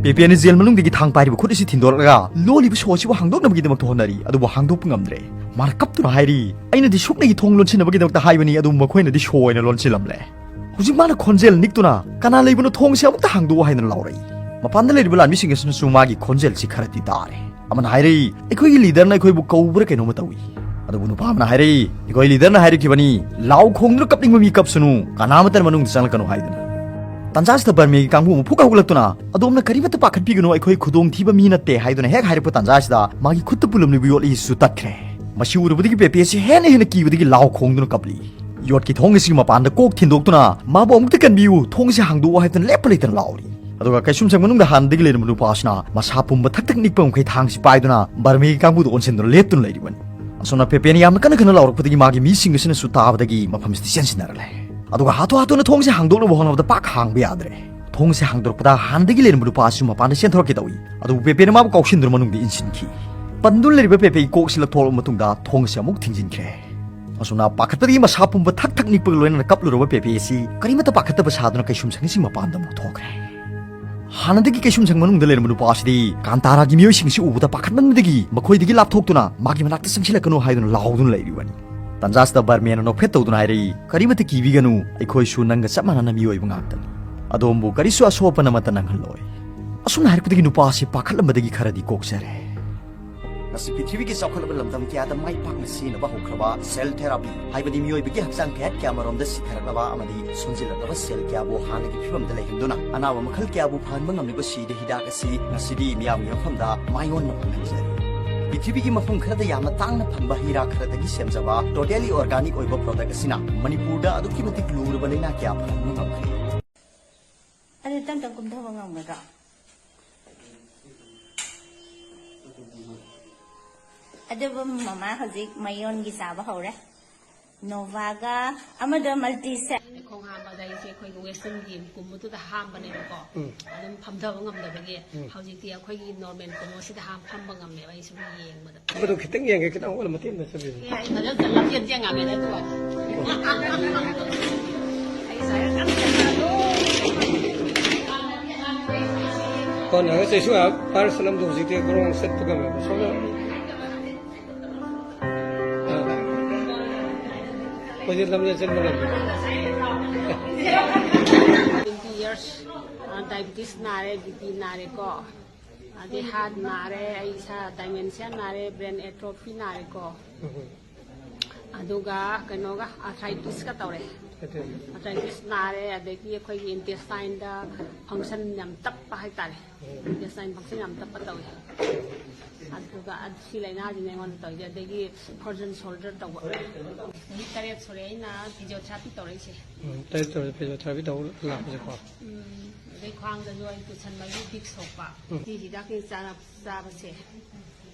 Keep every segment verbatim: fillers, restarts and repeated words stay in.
ꯄꯦꯄꯦꯅ gel ꯃꯅꯨꯡꯗꯒꯤ ꯊꯥꯡ ꯄꯥꯏꯔꯤꯕ ꯈꯨꯠ ꯑꯁꯤ ꯊꯤꯟꯗꯣꯔꯛꯂꯒ ꯂꯣꯜꯂꯤꯕ ꯁꯣ ꯑꯁꯤꯕꯨ ꯍꯥꯡꯗꯣꯛꯅꯕꯒꯤꯗꯃꯛꯇ ꯍꯣꯠꯅꯔꯤ, ꯑꯗꯨꯕꯨ ꯍꯥꯡꯗꯣꯛꯄ ꯉꯝꯗ꯭ꯔꯦ꯫ ꯃꯥꯅ ꯀꯞꯇꯨꯅ ꯍꯥꯏꯔꯤ, "ꯑꯩꯅꯗꯤ ꯁꯨꯛꯅꯒꯤ ꯊꯣꯡ ꯂꯣꯟꯁꯤꯟꯅꯕꯒꯤꯗꯃꯛꯇ ꯍꯥꯏꯕꯅꯤ, ꯑꯗꯨꯕꯨ ꯃꯈꯣꯏꯅꯗꯤ ꯁꯣ ꯑꯣꯏꯅ ꯂꯣꯟꯁꯤꯜꯂꯝꯂꯦ"꯫ ꯍꯧꯖꯤꯛ ꯃꯥꯅ ꯈꯣꯟꯖꯦꯜ ꯅꯤꯛꯇꯨꯅ, "ꯀꯅꯥ ꯂꯩꯕꯅꯣ? ꯊꯣꯡꯁꯦ ꯑꯃꯨꯛꯇ ꯍꯥꯡꯗꯣꯛꯑꯣ" ꯍꯥꯏꯗꯨꯅ ꯂꯥꯎꯔꯛꯏ꯫ ꯃꯄꯥꯟꯗ ꯂꯩꯔꯤꯕ ꯂꯥꯟꯃꯤꯁꯤꯡ ꯑꯁꯤꯅꯁꯨ ꯃꯥꯒꯤ ꯈꯣꯟꯖꯦꯜꯁꯤ ꯈꯔꯗꯤ ꯇꯥꯔꯦ꯫ ꯑꯃꯅ ꯍꯥꯏꯔꯛꯏ, "ꯑꯩꯈꯣꯏꯒꯤ ꯂꯤꯗꯔꯅ ꯑꯩꯈꯣꯏꯕꯨ ꯀꯧꯕ꯭ꯔꯥ ꯀꯩꯅꯣꯝꯃ ꯇꯧꯏ"꯫ ꯑꯗꯨꯕꯨ ꯅꯨꯄꯥ ꯑꯃꯅ ꯍꯥꯏꯔꯛꯏ, "ꯑꯩꯈꯣꯏ ꯂꯤꯗꯔꯅ ꯍꯥꯏꯔꯛꯈꯤꯕꯅꯤ, ꯂꯥꯎ ꯈꯣꯡꯗꯨꯅ ꯀꯞꯅꯤꯡꯕ ꯃꯤ ꯀꯞꯁꯅꯨ, ꯀꯅꯥꯃꯠꯇꯅ ꯃꯅꯨꯡꯗ ꯆꯪꯂꯛꯀꯅꯨ" ꯍꯥꯏꯗꯨꯅ꯫ ꯇꯟꯖꯥꯁꯤꯗ ꯕꯔꯃꯦꯒꯤ ꯀꯥꯡꯕꯨ ꯑꯃꯨꯛ ꯐꯨꯛ ꯍꯧꯒꯠꯂꯛꯇꯨꯅ, "ꯑꯗꯣꯝꯅ ꯀꯔꯤꯃꯠꯇ ꯄꯥꯈꯠꯄꯤꯒꯅꯨ, ꯑꯩꯈꯣꯏ ꯈꯨꯗꯣꯡꯊꯤꯕ ꯃꯤ ꯅꯠꯇꯦ" ꯍꯥꯏꯗꯨꯅ ꯍꯦꯛ ꯍꯥꯏꯔꯛꯄ ꯇꯟꯖꯥꯁꯤꯗ ꯃꯥꯒꯤ ꯈꯨꯠꯇ ꯄꯨꯜꯂꯝꯂꯤꯕ ꯌꯣꯠꯂꯤꯁꯨ ꯇꯠꯈ꯭ꯔꯦ꯫ ꯃꯁꯤ ꯎꯔꯨꯕꯗꯒꯤ ꯄꯦꯄꯦꯁꯤ ꯍꯦꯟꯅ ꯍꯦꯟꯅ ꯀꯤꯕꯗꯒꯤ ꯂꯥꯎ ꯈꯣꯡꯗꯨꯅ ꯀꯞꯂꯤ꯫ ꯌꯣꯠꯀꯤ ꯊꯣꯡ ꯑꯁꯤꯒꯤ ꯃꯄꯥꯟꯗ ꯀꯣꯛ ꯊꯤꯟꯗꯣꯛꯇꯨꯅ, "ꯃꯥꯕꯨ ꯑꯃꯨꯛꯇ ꯀꯟꯕꯤꯌꯨ, ꯊꯣꯡꯁꯤ ꯍꯥꯡꯗꯣꯛꯑꯣ" ꯍꯥꯏꯗꯨꯅ ꯂꯦꯞꯄ ꯂꯩꯇꯅ ꯂꯥꯎꯔꯤ꯫ ꯑꯗꯨꯒ ꯀꯩꯁꯨꯝꯁꯪ ꯃꯅꯨꯡꯗ ꯍꯥꯟꯅꯗꯒꯤ ꯂꯩꯔꯝꯕ ꯅꯨꯄꯥ ꯑꯁꯤꯅ ꯃꯁꯥ ꯄꯨꯝꯕ ꯊꯛ ꯊꯛ ꯅꯤꯛꯄ ꯃꯈꯩ ꯊꯥꯡꯁꯤ ꯄꯥꯏꯗꯨꯅ ꯕꯔꯃꯦꯒꯤ ꯀꯥꯡꯕꯨꯗ ꯑꯣꯟꯁꯤꯟꯗꯨꯅ ꯂꯦꯞꯇꯨꯅ ꯂꯩꯔꯤꯕꯅꯤ꯫ ꯑꯁꯣꯝꯅ ꯄꯦꯄꯦꯅ ꯌꯥꯝꯅ ꯀꯟꯅ ꯀꯟꯅ ꯂꯥꯎꯔꯛꯄꯗꯒꯤ ꯃꯥꯒꯤ ꯃꯤꯁꯤꯡ ꯑꯁꯤꯅꯁꯨ ꯇꯥꯕꯗꯒꯤ ꯃꯐꯝꯁꯤꯗ ꯆꯦꯟꯁꯤꯟꯅꯔ ꯂꯩ꯫ ꯑꯗꯨꯒ ꯍꯥꯊꯨ ꯍꯥꯊꯨꯅ ꯊꯣꯡꯁꯤ ꯍꯥꯡꯗꯣꯛꯅꯕ ꯍꯣꯠꯅꯕꯗ ꯄꯥꯛ ꯍꯥꯡꯕ ꯌꯥꯗ꯭ꯔꯦ꯫ ꯊꯣꯡꯁꯤ ꯍꯥꯡꯗꯣꯔꯛꯄꯗ ꯍꯥꯟꯅꯗꯒꯤ ꯂꯩꯔꯝꯕ ꯅꯨꯄꯥ ꯑꯁꯤꯁꯨ ꯃꯄꯥꯟꯗ ꯆꯦꯟꯊꯣꯔꯛꯀꯦ ꯇꯧꯏ꯫ ꯑꯗꯨꯕꯨ ꯄꯦꯄꯦꯅ ꯃꯥꯕꯨ ꯀꯥꯎꯁꯤꯟꯗꯨꯅ ꯃꯅꯨꯡꯗ ꯏꯟꯁꯤꯟꯈꯤ꯫ ꯄꯟꯗꯨꯅ ꯂꯩꯔꯤꯕ ꯄꯦꯄꯦꯒꯤ ꯀꯣꯛꯁꯤ ꯂꯧꯊꯣꯛꯂꯕ ꯃꯇꯨꯡꯗ ꯊꯣꯡ ꯑꯁꯤ ꯑꯃꯨꯛ ꯊꯤꯡꯖꯤꯟꯈ꯭ꯔꯦ꯫ ꯑꯁꯨꯝꯅ ꯄꯥꯈꯠꯄꯗꯒꯤ ꯃꯁꯥ ꯄꯨꯝꯕ ꯊꯛ ꯊꯛ ꯅꯤꯛꯄꯒ ꯂꯣꯏꯅꯅ ꯀꯞꯂꯨꯔꯕ ꯄꯦꯄꯦ ꯑꯁꯤ ꯀꯔꯤꯃꯠꯇ ꯄꯥꯈꯠꯇꯕ ꯁꯥꯗꯨꯅ ꯀꯩꯁꯨꯝꯁꯪ ꯑꯁꯤ ꯃꯄꯥꯟꯗ ꯑꯃꯨꯛ ꯊꯣꯛꯈ꯭ꯔꯦ꯫ ꯍꯥꯟꯅꯗꯒꯤ ꯀꯩꯁꯨꯝꯁꯪ ꯃꯅꯨꯡꯗ ꯂꯩꯔꯝꯕ ꯅꯨꯄꯥ ꯑꯁꯤꯗꯤ ꯀꯥꯟꯇꯥꯔꯥꯒꯤ ꯃꯤꯑꯣꯏꯁꯤꯡ ꯑꯁꯤ ꯎꯕꯗ ꯄꯥꯈꯠꯃꯟꯕꯗꯒꯤ ꯃꯈꯣꯏꯗꯒꯤ ꯂꯥꯞꯊꯣꯛꯇꯨꯅ ꯃꯥꯒꯤ ꯃꯅꯥꯛꯇ ꯆꯪꯁꯤꯜꯂꯛꯀꯅꯨ ꯍꯥꯏꯗꯨꯅ ꯂꯥꯎꯗꯨꯅ ꯂꯩꯔꯤꯕꯅꯤ꯫ ꯇꯟꯖꯥꯁꯤꯗ ꯕꯔꯃꯦꯅ ꯅꯣꯛꯐꯦꯠ ꯇꯧꯗꯨꯅ ꯍꯥꯏꯔꯛꯏ, "ꯀꯔꯤꯃꯠꯇ ꯀꯤꯕꯤꯒꯅꯨ, ꯑꯩꯈꯣꯏꯁꯨ ꯅꯪꯒ ꯆꯞ ꯃꯥꯟꯅꯅ ꯃꯤꯑꯣꯏꯕ ꯉꯥꯛꯇꯅꯤ꯫ ꯑꯗꯣꯝꯕꯨ ꯀꯔꯤꯁꯨ ꯑꯁꯣꯛ ꯑꯄꯟ ꯑꯃꯠꯇ ꯅꯪꯍꯜꯂꯣꯏ"꯫ ꯑꯁꯨꯝꯅ ꯍꯥꯏꯔꯛꯄꯗꯒꯤ ꯅꯨꯄꯥ ꯑꯁꯤ ꯄꯥꯈꯠꯂꯝꯕꯗꯒꯤ ꯈꯔꯗꯤ ꯀꯣꯛꯆꯔꯦ꯫ ꯉꯁꯤ ꯄ꯭ꯔꯤꯊꯤꯕꯤꯒꯤ ꯆꯥꯎꯈꯠꯂꯕ ꯂꯝꯗꯝ ꯀꯌꯥꯗ ꯃꯥꯏ ꯄꯥꯛꯅ ꯁꯤꯖꯤꯟꯅꯕ ꯍꯧꯈ꯭ꯔꯕ ꯁꯦꯜ ꯊꯦꯔꯥꯄꯤ ꯍꯥꯏꯕꯗꯤ ꯃꯤꯑꯣꯏꯕꯒꯤ ꯍꯛꯆꯥꯡ ꯀꯌꯥꯠ ꯀꯌꯥꯃꯔꯣꯝꯗ ꯁꯤꯊꯔꯛꯂꯕ ꯑꯃꯗꯤ ꯁꯣꯟꯖꯤꯜꯂꯛꯂꯕ ꯁꯦꯜ ꯀꯌꯥꯕꯨ ꯍꯥꯟꯅꯒꯤ ꯐꯤꯕꯝꯗ ꯂꯩꯍꯟꯗꯨꯅ ꯑꯅꯥꯕ ꯃꯈꯜ ꯀꯌꯥꯕꯨ ꯐꯍꯟꯕ ꯉꯝꯂꯤꯕ ꯁꯤꯗ ꯍꯤꯗꯥꯛ ꯑꯁꯤ ꯉꯁꯤꯗꯤ ꯃꯤꯌꯥꯝꯒꯤ ꯃꯐꯝꯗ ꯃꯥꯏ ꯑꯣꯟꯅ ꯐꯪꯍꯟꯖꯔꯤ꯫ ꯄ꯭ꯔꯤꯊꯤꯕꯤꯒꯤ ꯃꯐꯝ ꯈꯔꯗ ꯌꯥꯝꯅ ꯇꯥꯡꯅ ꯐꯪꯕ ꯍꯩ ꯔꯥ ꯈꯔꯗꯒꯤ ꯁꯦꯝꯖꯕ totally organic ꯑꯣꯏꯕ product ꯑꯁꯤꯅ ꯃꯅꯤꯄꯨꯔꯗ ꯑꯗꯨꯛꯀꯤ ꯃꯇꯤꯛ ꯂꯨꯔꯕ ꯂꯩꯅꯥ ꯀꯌꯥ ꯐꯍꯟꯕ ꯉꯝꯈ꯭ꯔꯦ꯫ ꯑꯗꯨ ꯇꯞ ꯇꯞ ꯀꯨꯝꯊꯕ ꯉꯝꯒꯗ꯭ꯔꯣ? ꯑꯗꯨꯕꯨ ꯃꯃꯥ ꯍꯧꯖꯤꯛ ꯃꯌꯣꯟꯒꯤ ꯆꯥꯕ ꯍꯧꯔꯦ꯫ ꯅꯣꯚꯥꯒ ꯑꯃꯗ ꯃꯜꯇꯤ ꯁꯦꯠ꯫ ꯈꯣꯡ ꯍꯥꯝꯕꯗ ꯑꯩꯁꯦ ꯑꯩꯈꯣꯏꯒꯤ ꯋꯦꯁꯇꯔꯟꯒꯤ ꯀꯨꯝꯕꯗꯨꯗ ꯍꯥꯝꯕꯅꯦꯕꯀꯣ꯫ ꯎꯝ꯫ ꯑꯗꯨꯝ ꯐꯝꯊꯕ ꯉꯝꯗꯕꯒꯤ ꯎꯝ꯫ ꯍꯧꯖꯤꯛꯇꯤ ꯑꯩꯈꯣꯏꯒꯤ ꯅꯣꯔꯃꯦꯜ ꯀꯨꯝꯕꯁꯤꯗ ꯍꯥꯝ-, ꯐꯝꯕ ꯉꯝꯃꯦꯕ ꯑꯩ ꯁꯨꯝ ꯌꯦꯡꯕꯗ꯫ ꯃꯗꯨ ꯈꯤꯇꯪ ꯌꯦꯡꯒꯦ, ꯈꯤꯇꯪ ꯍꯣꯜ ꯃꯇꯦꯛ ꯑꯃꯗ ꯆꯠꯄꯤꯌꯨ꯫ ꯑꯦ, ꯑꯩ ꯐꯖꯅ ꯂꯝꯖꯦꯟ ꯆꯦꯟ ꯉꯝꯃꯦꯗ ꯑꯗꯨ꯫ ꯑꯩ ꯁꯥꯏ ꯌꯥꯝ ꯀꯟꯅ ꯆꯦꯟꯕ꯫ ꯀꯣꯟꯅ ꯀꯩꯁꯨ ꯄꯥꯏꯔ ꯆꯠꯂꯝꯗꯦ, ꯍꯧꯖꯤꯛꯇꯤ ꯒ꯭ꯔꯣꯡ ꯆꯠꯄ ꯉꯝꯃꯦꯕ꯫ ꯁꯣꯝꯗ, ꯑꯥ, ꯑꯩꯈꯣꯏꯗꯤ ꯂꯝꯖꯦꯟ ꯆꯦꯟꯕ ꯉꯝꯗꯦ꯫ Twenty years, ꯑ, diabetes ꯅꯥꯔꯦ, BP ꯅꯥꯔꯦꯀꯣ, ꯑꯗꯩ heart ꯅꯥꯔꯦ, ꯑꯩ ꯏꯁꯥ dementia ꯅꯥꯔꯦ, brain atrophy ꯅꯥꯔꯦꯀꯣ꯫ ꯑꯗꯨꯒ ꯀꯩꯅꯣꯒ, arthritis ꯀ ꯇꯧꯔꯦ꯫ Arthritis ꯅꯥꯔꯦ, ꯑꯗꯒꯤ ꯑꯩꯈꯣꯏꯒꯤ intestine ꯗ function ꯌꯥꯝ ꯇꯞꯄ ꯍꯥꯏꯇꯥꯔꯦ꯫ Intestine function ꯌꯥꯝ ꯇꯞꯄ ꯇꯧꯋꯦ꯫ ꯑꯗꯨꯒ ꯑ-, ꯁꯤ ꯂꯥꯏꯅꯥꯁꯤꯅ ꯑꯩꯉꯣꯟꯗ ꯇꯧꯔꯤꯁꯦ꯫ ꯑꯗꯒꯤ frozen shoulder ꯇꯧꯕ꯫ ꯆꯍꯤ ꯇꯔꯦꯠ ꯁꯨꯔꯦ ꯑꯩꯅ physiotherapy ꯇꯧꯔꯛꯏꯁꯦ꯫ ꯎꯝ, ꯇꯔꯦꯠ ꯇꯧꯔꯦ physiotherapy ꯇꯧꯕ ꯂꯥꯛꯄꯁꯦꯀꯣ꯫ ꯎꯝ, ꯑꯗꯩ ꯈ꯭ꯋꯥꯡꯗꯁꯨ ꯑꯩ ꯇꯨꯁꯟꯕꯒꯤ Vicks ꯁꯣꯛꯄ꯫ ꯎꯝ꯫ ꯁꯤ ꯍꯤꯗꯥꯛꯁꯤ ꯆꯥꯔ-, ꯆꯥꯕꯁꯦ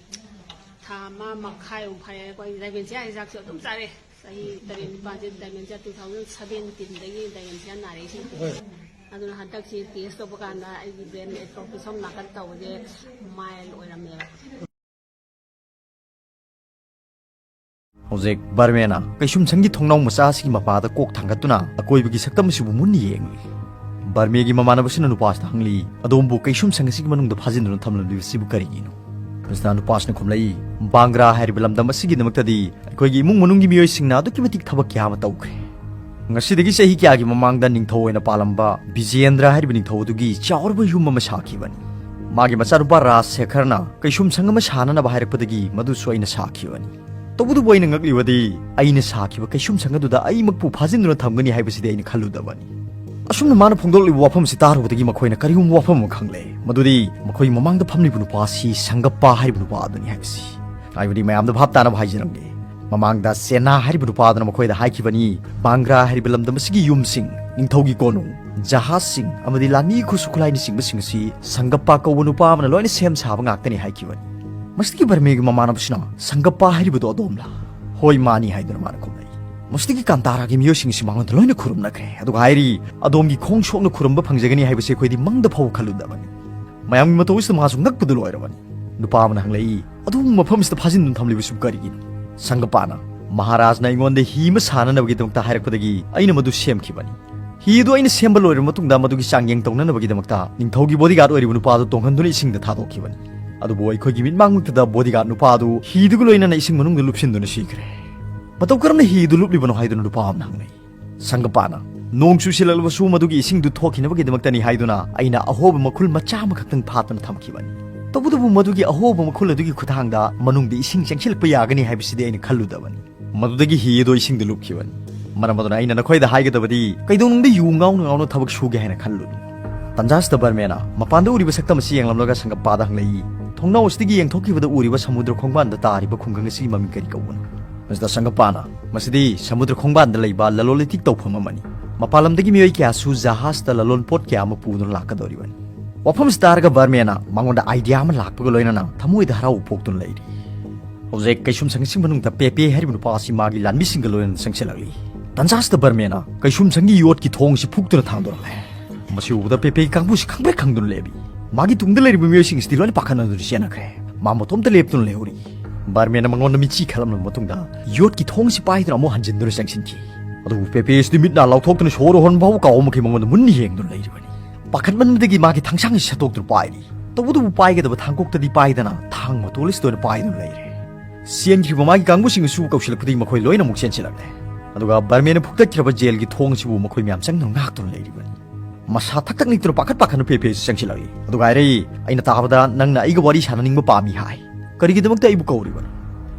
ꯊꯥ ꯑꯃ ꯃꯈꯥꯏꯃꯨꯛ ꯐꯥꯔꯦ꯫ ꯑꯩꯈꯣꯏ dementia ꯍꯤꯗꯥꯛꯁꯨ ꯑꯗꯨꯝ ꯆꯥꯔꯦ꯫ ꯆꯍꯤ ꯇꯔꯦꯠ ꯅꯤꯄꯥꯜꯁꯦ dementia, two thousand seventeen ꯗꯒꯤ dementia ꯅꯥꯔꯛꯏꯁꯦ꯫ ꯍꯣꯏ꯫ ꯑꯗꯨꯅ ꯍꯟꯗꯛꯁꯤ test ꯇꯧꯕ ꯀꯥꯟꯗ ꯑꯩꯒꯤ brain atrophy ꯁꯣꯝ ꯅꯥꯀꯟ ꯇꯧꯕꯁꯦ mild ꯑꯣꯏꯔꯝꯃꯦꯕ꯫ ꯍꯧꯖꯤꯛ ꯕꯔꯃꯦꯅ ꯀꯩꯁꯨꯝꯁꯪꯒꯤ ꯊꯣꯡꯅꯥꯎ ꯃꯆꯥ ꯑꯁꯤꯒꯤ ꯃꯄꯥꯗ ꯀꯣꯛ ꯊꯥꯡꯒꯠꯇꯨꯅ ꯑꯀꯣꯏꯕꯒꯤ ꯁꯛꯇꯝ ꯑꯁꯤꯕꯨ ꯃꯨꯟꯅ ꯌꯦꯡꯂꯤ꯫ ꯕꯔꯃꯦꯒꯤ ꯃꯃꯥꯟꯅꯕꯁꯤꯅ ꯅꯨꯄꯥꯁꯤꯗ ꯍꯪꯂꯤ, "ꯑꯗꯣꯝꯕꯨ ꯀꯩꯁꯨꯝꯁꯪ ꯑꯁꯤꯒꯤ ꯃꯅꯨꯡꯗ ꯐꯥꯖꯤꯟꯗꯨꯅ ꯊꯝꯂꯝꯂꯤꯕꯁꯤꯕꯨ ꯀꯔꯤꯒꯤꯅꯣ?" ꯃꯁꯤꯗ ꯅꯨꯄꯥꯁꯤꯅ ꯈꯨꯝꯂꯛꯏ, "ꯕꯥꯡꯒ꯭ꯔꯥ ꯍꯥꯏꯔꯤꯕ ꯂꯝꯗꯝ ꯑꯁꯤꯒꯤꯗꯃꯛꯇꯗꯤ ꯑꯩꯈꯣꯏꯒꯤ ꯏꯃꯨꯡ ꯃꯅꯨꯡꯒꯤ ꯃꯤꯑꯣꯏꯁꯤꯡꯅ ꯑꯗꯨꯛꯀꯤ ꯃꯇꯤꯛ ꯊꯕꯛ ꯀꯌꯥ ꯑꯃ ꯇꯧꯈ꯭ꯔꯦ꯫ ꯉꯁꯤꯗꯒꯤ ꯆꯍꯤ ꯀꯌꯥꯒꯤ ꯃꯃꯥꯡꯗ ꯅꯤꯡꯊꯧ ꯑꯣꯏꯅ ꯄꯥꯜꯂꯝꯕ ꯕꯤꯖꯦꯟꯗ꯭ꯔ ꯍꯥꯏꯔꯤꯕ ꯅꯤꯡꯊꯧ ꯑꯗꯨꯒꯤ ꯆꯥꯎꯔꯕ ꯌꯨꯝ ꯑꯃ ꯁꯥꯈꯤꯕꯅꯤ꯫ ꯃꯥꯒꯤ ꯃꯆꯥꯅꯨꯄꯥ ꯔꯥꯖ ꯁꯦꯈꯔꯅ ꯀꯩꯁꯨꯝꯁꯪ ꯑꯃ ꯁꯥꯅꯅꯕ ꯍꯥꯏꯔꯛꯄꯗꯒꯤ ꯃꯗꯨꯁꯨ ꯑꯩꯅ ꯁꯥꯈꯤꯕꯅꯤ꯫ ꯇꯧꯕꯇꯕꯨ ꯑꯩꯅ ꯉꯛꯂꯤꯕꯗꯤ ꯑꯩꯅ ꯁꯥꯈꯤꯕ ꯀꯩꯁꯨꯝꯁꯪ ꯑꯗꯨꯗ ꯑꯩꯃꯛꯄꯨ ꯐꯥꯖꯤꯟꯗꯨꯅ ꯊꯝꯒꯅꯤ ꯍꯥꯏꯕꯁꯤꯗꯤ ꯑꯩꯅ ꯈꯜꯂꯨꯗꯕꯅꯤ꯫" ꯑꯁꯨꯝꯅ ꯃꯥꯅ ꯐꯣꯡꯗꯣꯛꯂꯤꯕ ꯋꯥꯐꯝꯁꯤ ꯇꯥꯔꯨꯕꯗꯒꯤ ꯃꯈꯣꯏꯅ ꯀꯔꯤꯒꯨꯝꯕ ꯋꯥꯐꯝ ꯑꯃ ꯈꯪꯂꯦ, ꯃꯗꯨꯗꯤ ꯃꯈꯣꯏꯒꯤ ꯃꯃꯥꯡꯗ ꯐꯝꯂꯤꯕ ꯅꯨꯄꯥ ꯑꯁꯤ ꯁꯪꯒꯞꯄ ꯍꯥꯏꯔꯤꯕ ꯅꯨꯄꯥ ꯑꯗꯨꯅꯤ ꯍꯥꯏꯕꯁꯤ꯫ ꯍꯥꯏꯕꯗꯤ ꯃꯌꯥꯝꯗ ꯚꯥꯞ ꯇꯥꯅꯕ ꯍꯥꯏꯖꯔꯝꯒꯦ꯫ ꯃꯃꯥꯡꯗ ꯁꯦꯅꯥ ꯍꯥꯏꯔꯤꯕ ꯅꯨꯄꯥ ꯑꯗꯨꯅ ꯃꯈꯣꯏꯗ ꯍꯥꯏꯈꯤꯕꯅꯤ, ꯕꯥꯡꯒ꯭ꯔꯥ ꯍꯥꯏꯔꯤꯕ ꯂꯝꯗꯝ ꯑꯁꯤꯒꯤ ꯌꯨꯝꯁꯤꯡ, ꯅꯤꯡꯊꯧꯒꯤ ꯀꯣꯅꯨꯡ, ꯖꯍꯥꯖꯁꯤꯡ ꯑꯃꯗꯤ ꯂꯥꯟꯃꯤ ꯈꯨꯠꯁꯨ ꯈꯨꯠꯂꯥꯏꯅꯆꯤꯡꯕꯁꯤꯡ ꯑꯁꯤ ꯁꯪꯒꯞꯄ ꯀꯧꯕ ꯅꯨꯄꯥ ꯑꯃꯅ ꯂꯣꯏꯅ ꯁꯦꯝ ꯁꯥꯕ ꯉꯥꯛꯇꯅꯤ ꯍꯥꯏꯈꯤꯕꯅꯤ꯫ ꯃꯁꯤꯗꯒꯤ ꯕꯔꯃꯦꯒꯤ ꯃꯃꯥꯟꯅꯕꯁꯤꯅ, "ꯁꯪꯒꯞꯄ ꯍꯥꯏꯔꯤꯕꯗꯣ ꯑꯗꯣꯝꯂꯥ?" "ꯍꯣꯏ, ꯃꯥꯅꯤ" ꯍꯥꯏꯗꯨꯅ ꯃꯥꯅ ꯈꯨꯝꯂꯛꯏ꯫ ꯃꯁꯤꯗꯒꯤ ꯀꯥꯟꯇꯥꯔꯥꯒꯤ ꯃꯤꯑꯣꯏꯁꯤꯡ ꯑꯁꯤ ꯃꯉꯣꯟꯗ ꯂꯣꯏꯅ ꯈꯨꯔꯨꯝꯅꯈ꯭ꯔꯦ, ꯑꯗꯨꯒ ꯍꯥꯏꯔꯤ, "ꯑꯗꯣꯝꯒꯤ ꯈꯣꯡ ꯁꯣꯛꯅ ꯈꯨꯔꯨꯝꯕ ꯐꯪꯖꯒꯅꯤ ꯍꯥꯏꯕꯁꯤ ꯑꯩꯈꯣꯏꯗꯤ ꯃꯪꯗ ꯐꯥꯎꯕ ꯈꯜꯂꯨꯗꯕꯅꯤ꯫" ꯃꯌꯥꯝꯒꯤ ꯃꯇꯧ ꯑꯁꯤꯗ ꯃꯍꯥꯛꯁꯨ ꯉꯛꯄꯗꯨ ꯂꯣꯏꯔꯕꯅꯤ꯫ ꯅꯨꯄꯥ ꯑꯃꯅ ꯍꯪꯂꯛꯏ, "ꯑꯗꯨꯕꯨ ꯃꯐꯝ ꯑꯁꯤꯗ ꯐꯥꯖꯤꯟꯗꯨꯅ ꯊꯝꯂꯤꯕꯁꯤꯕꯨ ꯀꯔꯤꯒꯤꯅꯣ?" ꯁꯪꯒꯄꯥꯅ, "ꯃꯍꯥꯔꯥꯖꯅ ꯑꯩꯉꯣꯟꯗ ꯍꯤ ꯑꯃ ꯁꯥꯅꯅꯕꯒꯤꯗꯃꯛꯇ ꯍꯥꯏꯔꯛꯄꯗꯒꯤ ꯑꯩꯅ ꯃꯗꯨ ꯁꯦꯝꯈꯤꯕꯅꯤ꯫ ꯍꯤ ꯑꯗꯨ ꯑꯩꯅ ꯁꯦꯝꯕ ꯂꯣꯏꯔꯕ ꯃꯇꯨꯡꯗ ꯃꯗꯨꯒꯤ ꯆꯥꯡꯌꯦꯡ ꯇꯧꯅꯅꯕꯒꯤꯗꯃꯛꯇ ꯅꯤꯡꯊꯧꯒꯤ ꯕꯣꯗꯤꯒꯥꯔꯗ ꯑꯣꯏꯔꯤꯕ ꯅꯨꯄꯥ ꯑꯗꯨ ꯇꯣꯡꯍꯟꯗꯨꯅ ꯏꯁꯤꯡꯗ ꯊꯥꯗꯣꯛꯈꯤꯕꯅꯤ꯫ ꯑꯗꯨꯕꯨ ꯑꯩꯈꯣꯏꯒꯤ ꯃꯤꯠꯃꯥꯡꯃꯛꯇꯗ ꯕꯣꯗꯤꯒꯥꯔꯗ ꯅꯨꯄꯥ ꯑꯗꯨ ꯍꯤꯗꯨꯒ ꯂꯣꯏꯅꯅ ꯏꯁꯤꯡ ꯃꯅꯨꯡꯗ ꯂꯨꯞꯁꯤꯟꯗꯨꯅ ꯁꯤꯈ꯭ꯔꯦ꯫ "ꯃꯇꯧ ꯀꯔꯝꯅ ꯍꯤ ꯑꯗꯨ ꯂꯨꯞꯂꯤꯕꯅꯣ?" ꯍꯥꯏꯗꯨꯅ ꯅꯨꯄꯥ ꯑꯃꯅ ꯍꯪꯂꯛꯏ꯫ ꯁꯪꯒꯄꯥꯅ, "ꯅꯣꯡ ꯆꯨꯁꯤꯜꯂꯛꯂꯕꯁꯨ ꯃꯗꯨꯒꯤ ꯏꯁꯤꯡꯗꯨ ꯊꯣꯛꯈꯤꯅꯕꯒꯤꯗꯃꯛꯇꯅꯤ" ꯍꯥꯏꯗꯨꯅ ꯑꯩꯅ ꯑꯍꯣꯕ ꯃꯈꯨꯜ ꯃꯆꯥ ꯑꯃꯈꯛꯇꯪ ꯐꯥꯠꯇꯨꯅ ꯊꯝꯈꯤꯕꯅꯤ꯫ ꯇꯧꯕꯇꯕꯨ ꯃꯗꯨꯒꯤ ꯑꯍꯣꯕ ꯃꯈꯨꯜ ꯑꯗꯨꯒꯤ ꯈꯨꯠꯊꯥꯡꯗ ꯃꯅꯨꯡꯗ ꯏꯁꯤꯡ ꯆꯪꯁꯤꯜꯂꯛꯄ ꯌꯥꯒꯅꯤ ꯍꯥꯏꯕꯁꯤꯗꯤ ꯑꯩꯅ ꯈꯜꯂꯨꯗꯕꯅꯤ꯫ ꯃꯗꯨꯗꯒꯤ ꯍꯤ ꯑꯗꯨ ꯏꯁꯤꯡꯗ ꯂꯨꯞꯈꯤꯕꯅꯤ꯫ ꯃꯔꯝ ꯑꯗꯨꯅ ꯑꯩꯅ ꯅꯈꯣꯏꯗ ꯍꯥꯏꯒꯗꯕꯗꯤ, ꯀꯩꯗꯧꯅꯨꯡꯗ ꯌꯨ ꯉꯥꯎꯅ ꯉꯥꯎꯅ ꯊꯕꯛ ꯁꯨꯒꯦ ꯍꯥꯏꯅ ꯈꯜꯂꯨꯅꯨ꯫ ꯇꯟꯖꯥꯁꯤꯗ ꯕꯔꯃꯦꯅ ꯃꯄꯥꯟꯗ ꯎꯔꯤꯕ ꯁꯛꯇꯝ ꯑꯁꯤ ꯌꯦꯡꯂꯝꯂꯒ ꯁꯪꯒꯞꯄꯥꯗ ꯍꯪꯂꯛꯏ, "ꯊꯣꯡꯅꯥꯎ ꯑꯁꯤꯗꯒꯤ ꯌꯦꯡꯊꯣꯛꯈꯤꯕꯗ ꯎꯔꯤꯕ ꯁꯃꯨꯗ꯭ꯔ ꯈꯣꯡꯕꯥꯟꯗ ꯇꯥꯔꯤꯕ ꯈꯨꯡꯒꯪ ꯑꯁꯤꯒꯤ ꯃꯃꯤꯡ ꯀꯔꯤ ꯀꯧꯕꯅꯣ?" ꯃꯁꯤꯗ ꯁꯪꯒꯞꯄꯥꯅ, "ꯃꯁꯤꯗꯤ ꯁꯃꯨꯗ꯭ꯔ ꯈꯣꯡꯕꯥꯟꯗ ꯂꯩꯕ ꯂꯂꯣꯟ ꯏꯇꯤꯛ ꯇꯧꯐꯝ ꯑꯃꯅꯤ꯫ ꯃꯄꯥꯟ ꯂꯝꯗꯒꯤ ꯃꯤꯑꯣꯏ ꯀꯌꯥꯁꯨ ꯖꯍꯥꯖꯇ ꯂꯂꯣꯟ ꯄꯣꯠ ꯀꯌꯥ ꯑꯃ ꯄꯨꯗꯨꯅ ꯂꯥꯛꯀꯗꯧꯔꯤꯕꯅꯤ꯫" ꯋꯥꯐꯝꯁꯤ ꯇꯥꯔꯒ ꯕꯔꯃꯦꯅ ꯃꯉꯣꯟꯗ ꯑꯥꯏꯗꯤꯌꯥ ꯑꯃ ꯂꯥꯛꯄꯒ ꯂꯣꯏꯅꯅ ꯊꯃꯣꯏꯗ ꯍꯔꯥꯎꯕ ꯄꯣꯛꯇꯨꯅ ꯂꯩꯔꯤ꯫ ꯍꯧꯖꯤꯛ ꯀꯩꯁꯨꯝꯁꯪ ꯑꯁꯤꯒꯤ ꯃꯅꯨꯡꯗ ꯄꯦꯄꯦ ꯍꯥꯏꯔꯤꯕ ꯅꯨꯄꯥ ꯑꯁꯤ ꯃꯥꯒꯤ ꯂꯥꯟꯃꯤꯁꯤꯡꯒ ꯂꯣꯏꯅꯅ ꯆꯪꯁꯤꯜꯂꯛꯂꯤ꯫ ꯇꯟꯖꯥꯁꯤꯗ ꯕꯔꯃꯦꯅ ꯀꯩꯁꯨꯝꯁꯪꯒꯤ ꯌꯣꯠꯀꯤ ꯊꯣꯡꯁꯤ ꯐꯨꯛꯇꯨꯅ ꯊꯥꯡꯗꯣꯔꯛꯂꯦ꯫ ꯃꯁꯤ ꯎꯕꯗ ꯄꯦꯄꯦꯒꯤ ꯀꯥꯡꯕꯨꯁꯤ ꯈꯪꯄ꯭ꯔꯦꯛ ꯈꯪꯗꯨꯅ ꯂꯦꯞꯄꯤ꯫ ꯃꯥꯒꯤ ꯇꯨꯡꯗ ꯂꯩꯔꯤꯕ ꯃꯤꯑꯣꯏꯁꯤꯡꯁꯤꯗꯤ ꯂꯣꯏꯅ ꯄꯥꯈꯠꯅꯗꯨꯅ ꯆꯦꯟꯅꯈ꯭ꯔꯦ꯫ ꯃꯥ ꯃꯇꯣꯝꯇ ꯂꯦꯞꯇꯨꯅ ꯂꯩꯍꯧꯔꯤ꯫ ꯕꯔꯃꯦꯅ ꯃꯉꯣꯟꯗ ꯃꯤꯠꯆꯤ ꯈꯠꯂꯝꯂꯕ ꯃꯇꯨꯡꯗ ꯌꯣꯠꯀꯤ ꯊꯣꯡꯁꯤ ꯄꯥꯏꯗꯨꯅ ꯑꯃꯨꯛ ꯍꯟꯖꯤꯟꯗꯨꯅ ꯆꯪꯁꯤꯟꯈꯤ꯫ ꯑꯗꯨꯕꯨ ꯄꯦꯄꯦꯁꯤꯗꯤ ꯃꯤꯠ ꯅꯥ ꯂꯥꯎꯊꯣꯛꯇꯨꯅ ꯁꯣꯔ ꯍꯣꯟꯕ ꯐꯥꯎ ꯀꯥꯎꯕ ꯃꯈꯩ ꯃꯉꯣꯟꯗ ꯃꯨꯟꯅ ꯌꯦꯡꯗꯨꯅ ꯂꯩꯔꯤꯕꯅꯤ꯫ ꯄꯥꯈꯠꯃꯟꯕꯗꯒꯤ ꯃꯥꯒꯤ ꯊꯥꯡꯁꯥꯡꯁꯤ ꯁꯠꯇꯣꯛꯇꯨꯅ ꯄꯥꯏꯔꯤ꯫ ꯇꯧꯕꯇꯕꯨ ꯄꯥꯏꯒꯗꯕ ꯊꯥꯡꯀꯣꯛꯇꯗꯤ ꯄꯥꯏꯗꯅ ꯊꯥꯡ ꯃꯇꯣꯜ ꯑꯁꯤꯗ ꯑꯣꯏꯅ ꯄꯥꯏꯗꯨꯅ ꯂꯩꯔꯦ꯫ ꯆꯦꯟꯈ꯭ꯔꯤꯕ ꯃꯥꯒꯤ ꯀꯥꯡꯕꯨꯁꯤꯡ ꯑꯁꯤꯕꯨ ꯀꯧꯁꯤꯜꯂꯛꯄꯗꯒꯤ ꯃꯈꯣꯏ ꯂꯣꯏꯅ ꯑꯃꯨꯛ ꯆꯦꯟꯁꯤꯜꯂꯛꯂꯦ꯫ ꯑꯗꯨꯒ ꯕꯔꯃꯦꯅ ꯐꯨꯛꯇꯠꯈ꯭ꯔꯕ ꯖꯦꯜꯒꯤ ꯊꯣꯡ ꯑꯁꯤꯕꯨ ꯃꯈꯣꯏ ꯃꯌꯥꯝ ꯆꯪꯗꯨꯅ ꯉꯥꯛꯇꯨꯅ ꯂꯩꯔꯤꯕꯅꯤ꯫ ꯃꯁꯥ ꯊꯛ ꯊꯛ ꯅꯤꯛꯇꯨꯅ ꯄꯥꯈꯠ ꯄꯥꯈꯠꯅ ꯄꯦꯄꯦꯁꯤ ꯆꯪꯁꯤꯜꯂꯛꯏ꯫ ꯑꯗꯨꯒ ꯍꯥꯏꯔꯛꯏ, "ꯑꯩꯅ ꯇꯥꯕꯗ ꯅꯪꯅ ꯑꯩꯒ ꯋꯥꯔꯤ ꯁꯥꯟꯅꯅꯤꯡꯕ ꯄꯥꯝꯃꯤ ꯍꯥꯏ꯫ ꯀꯔꯤꯒꯤꯗꯃꯛꯇ ꯑꯩꯕꯨ ꯀꯧꯔꯤꯕꯅꯣ?"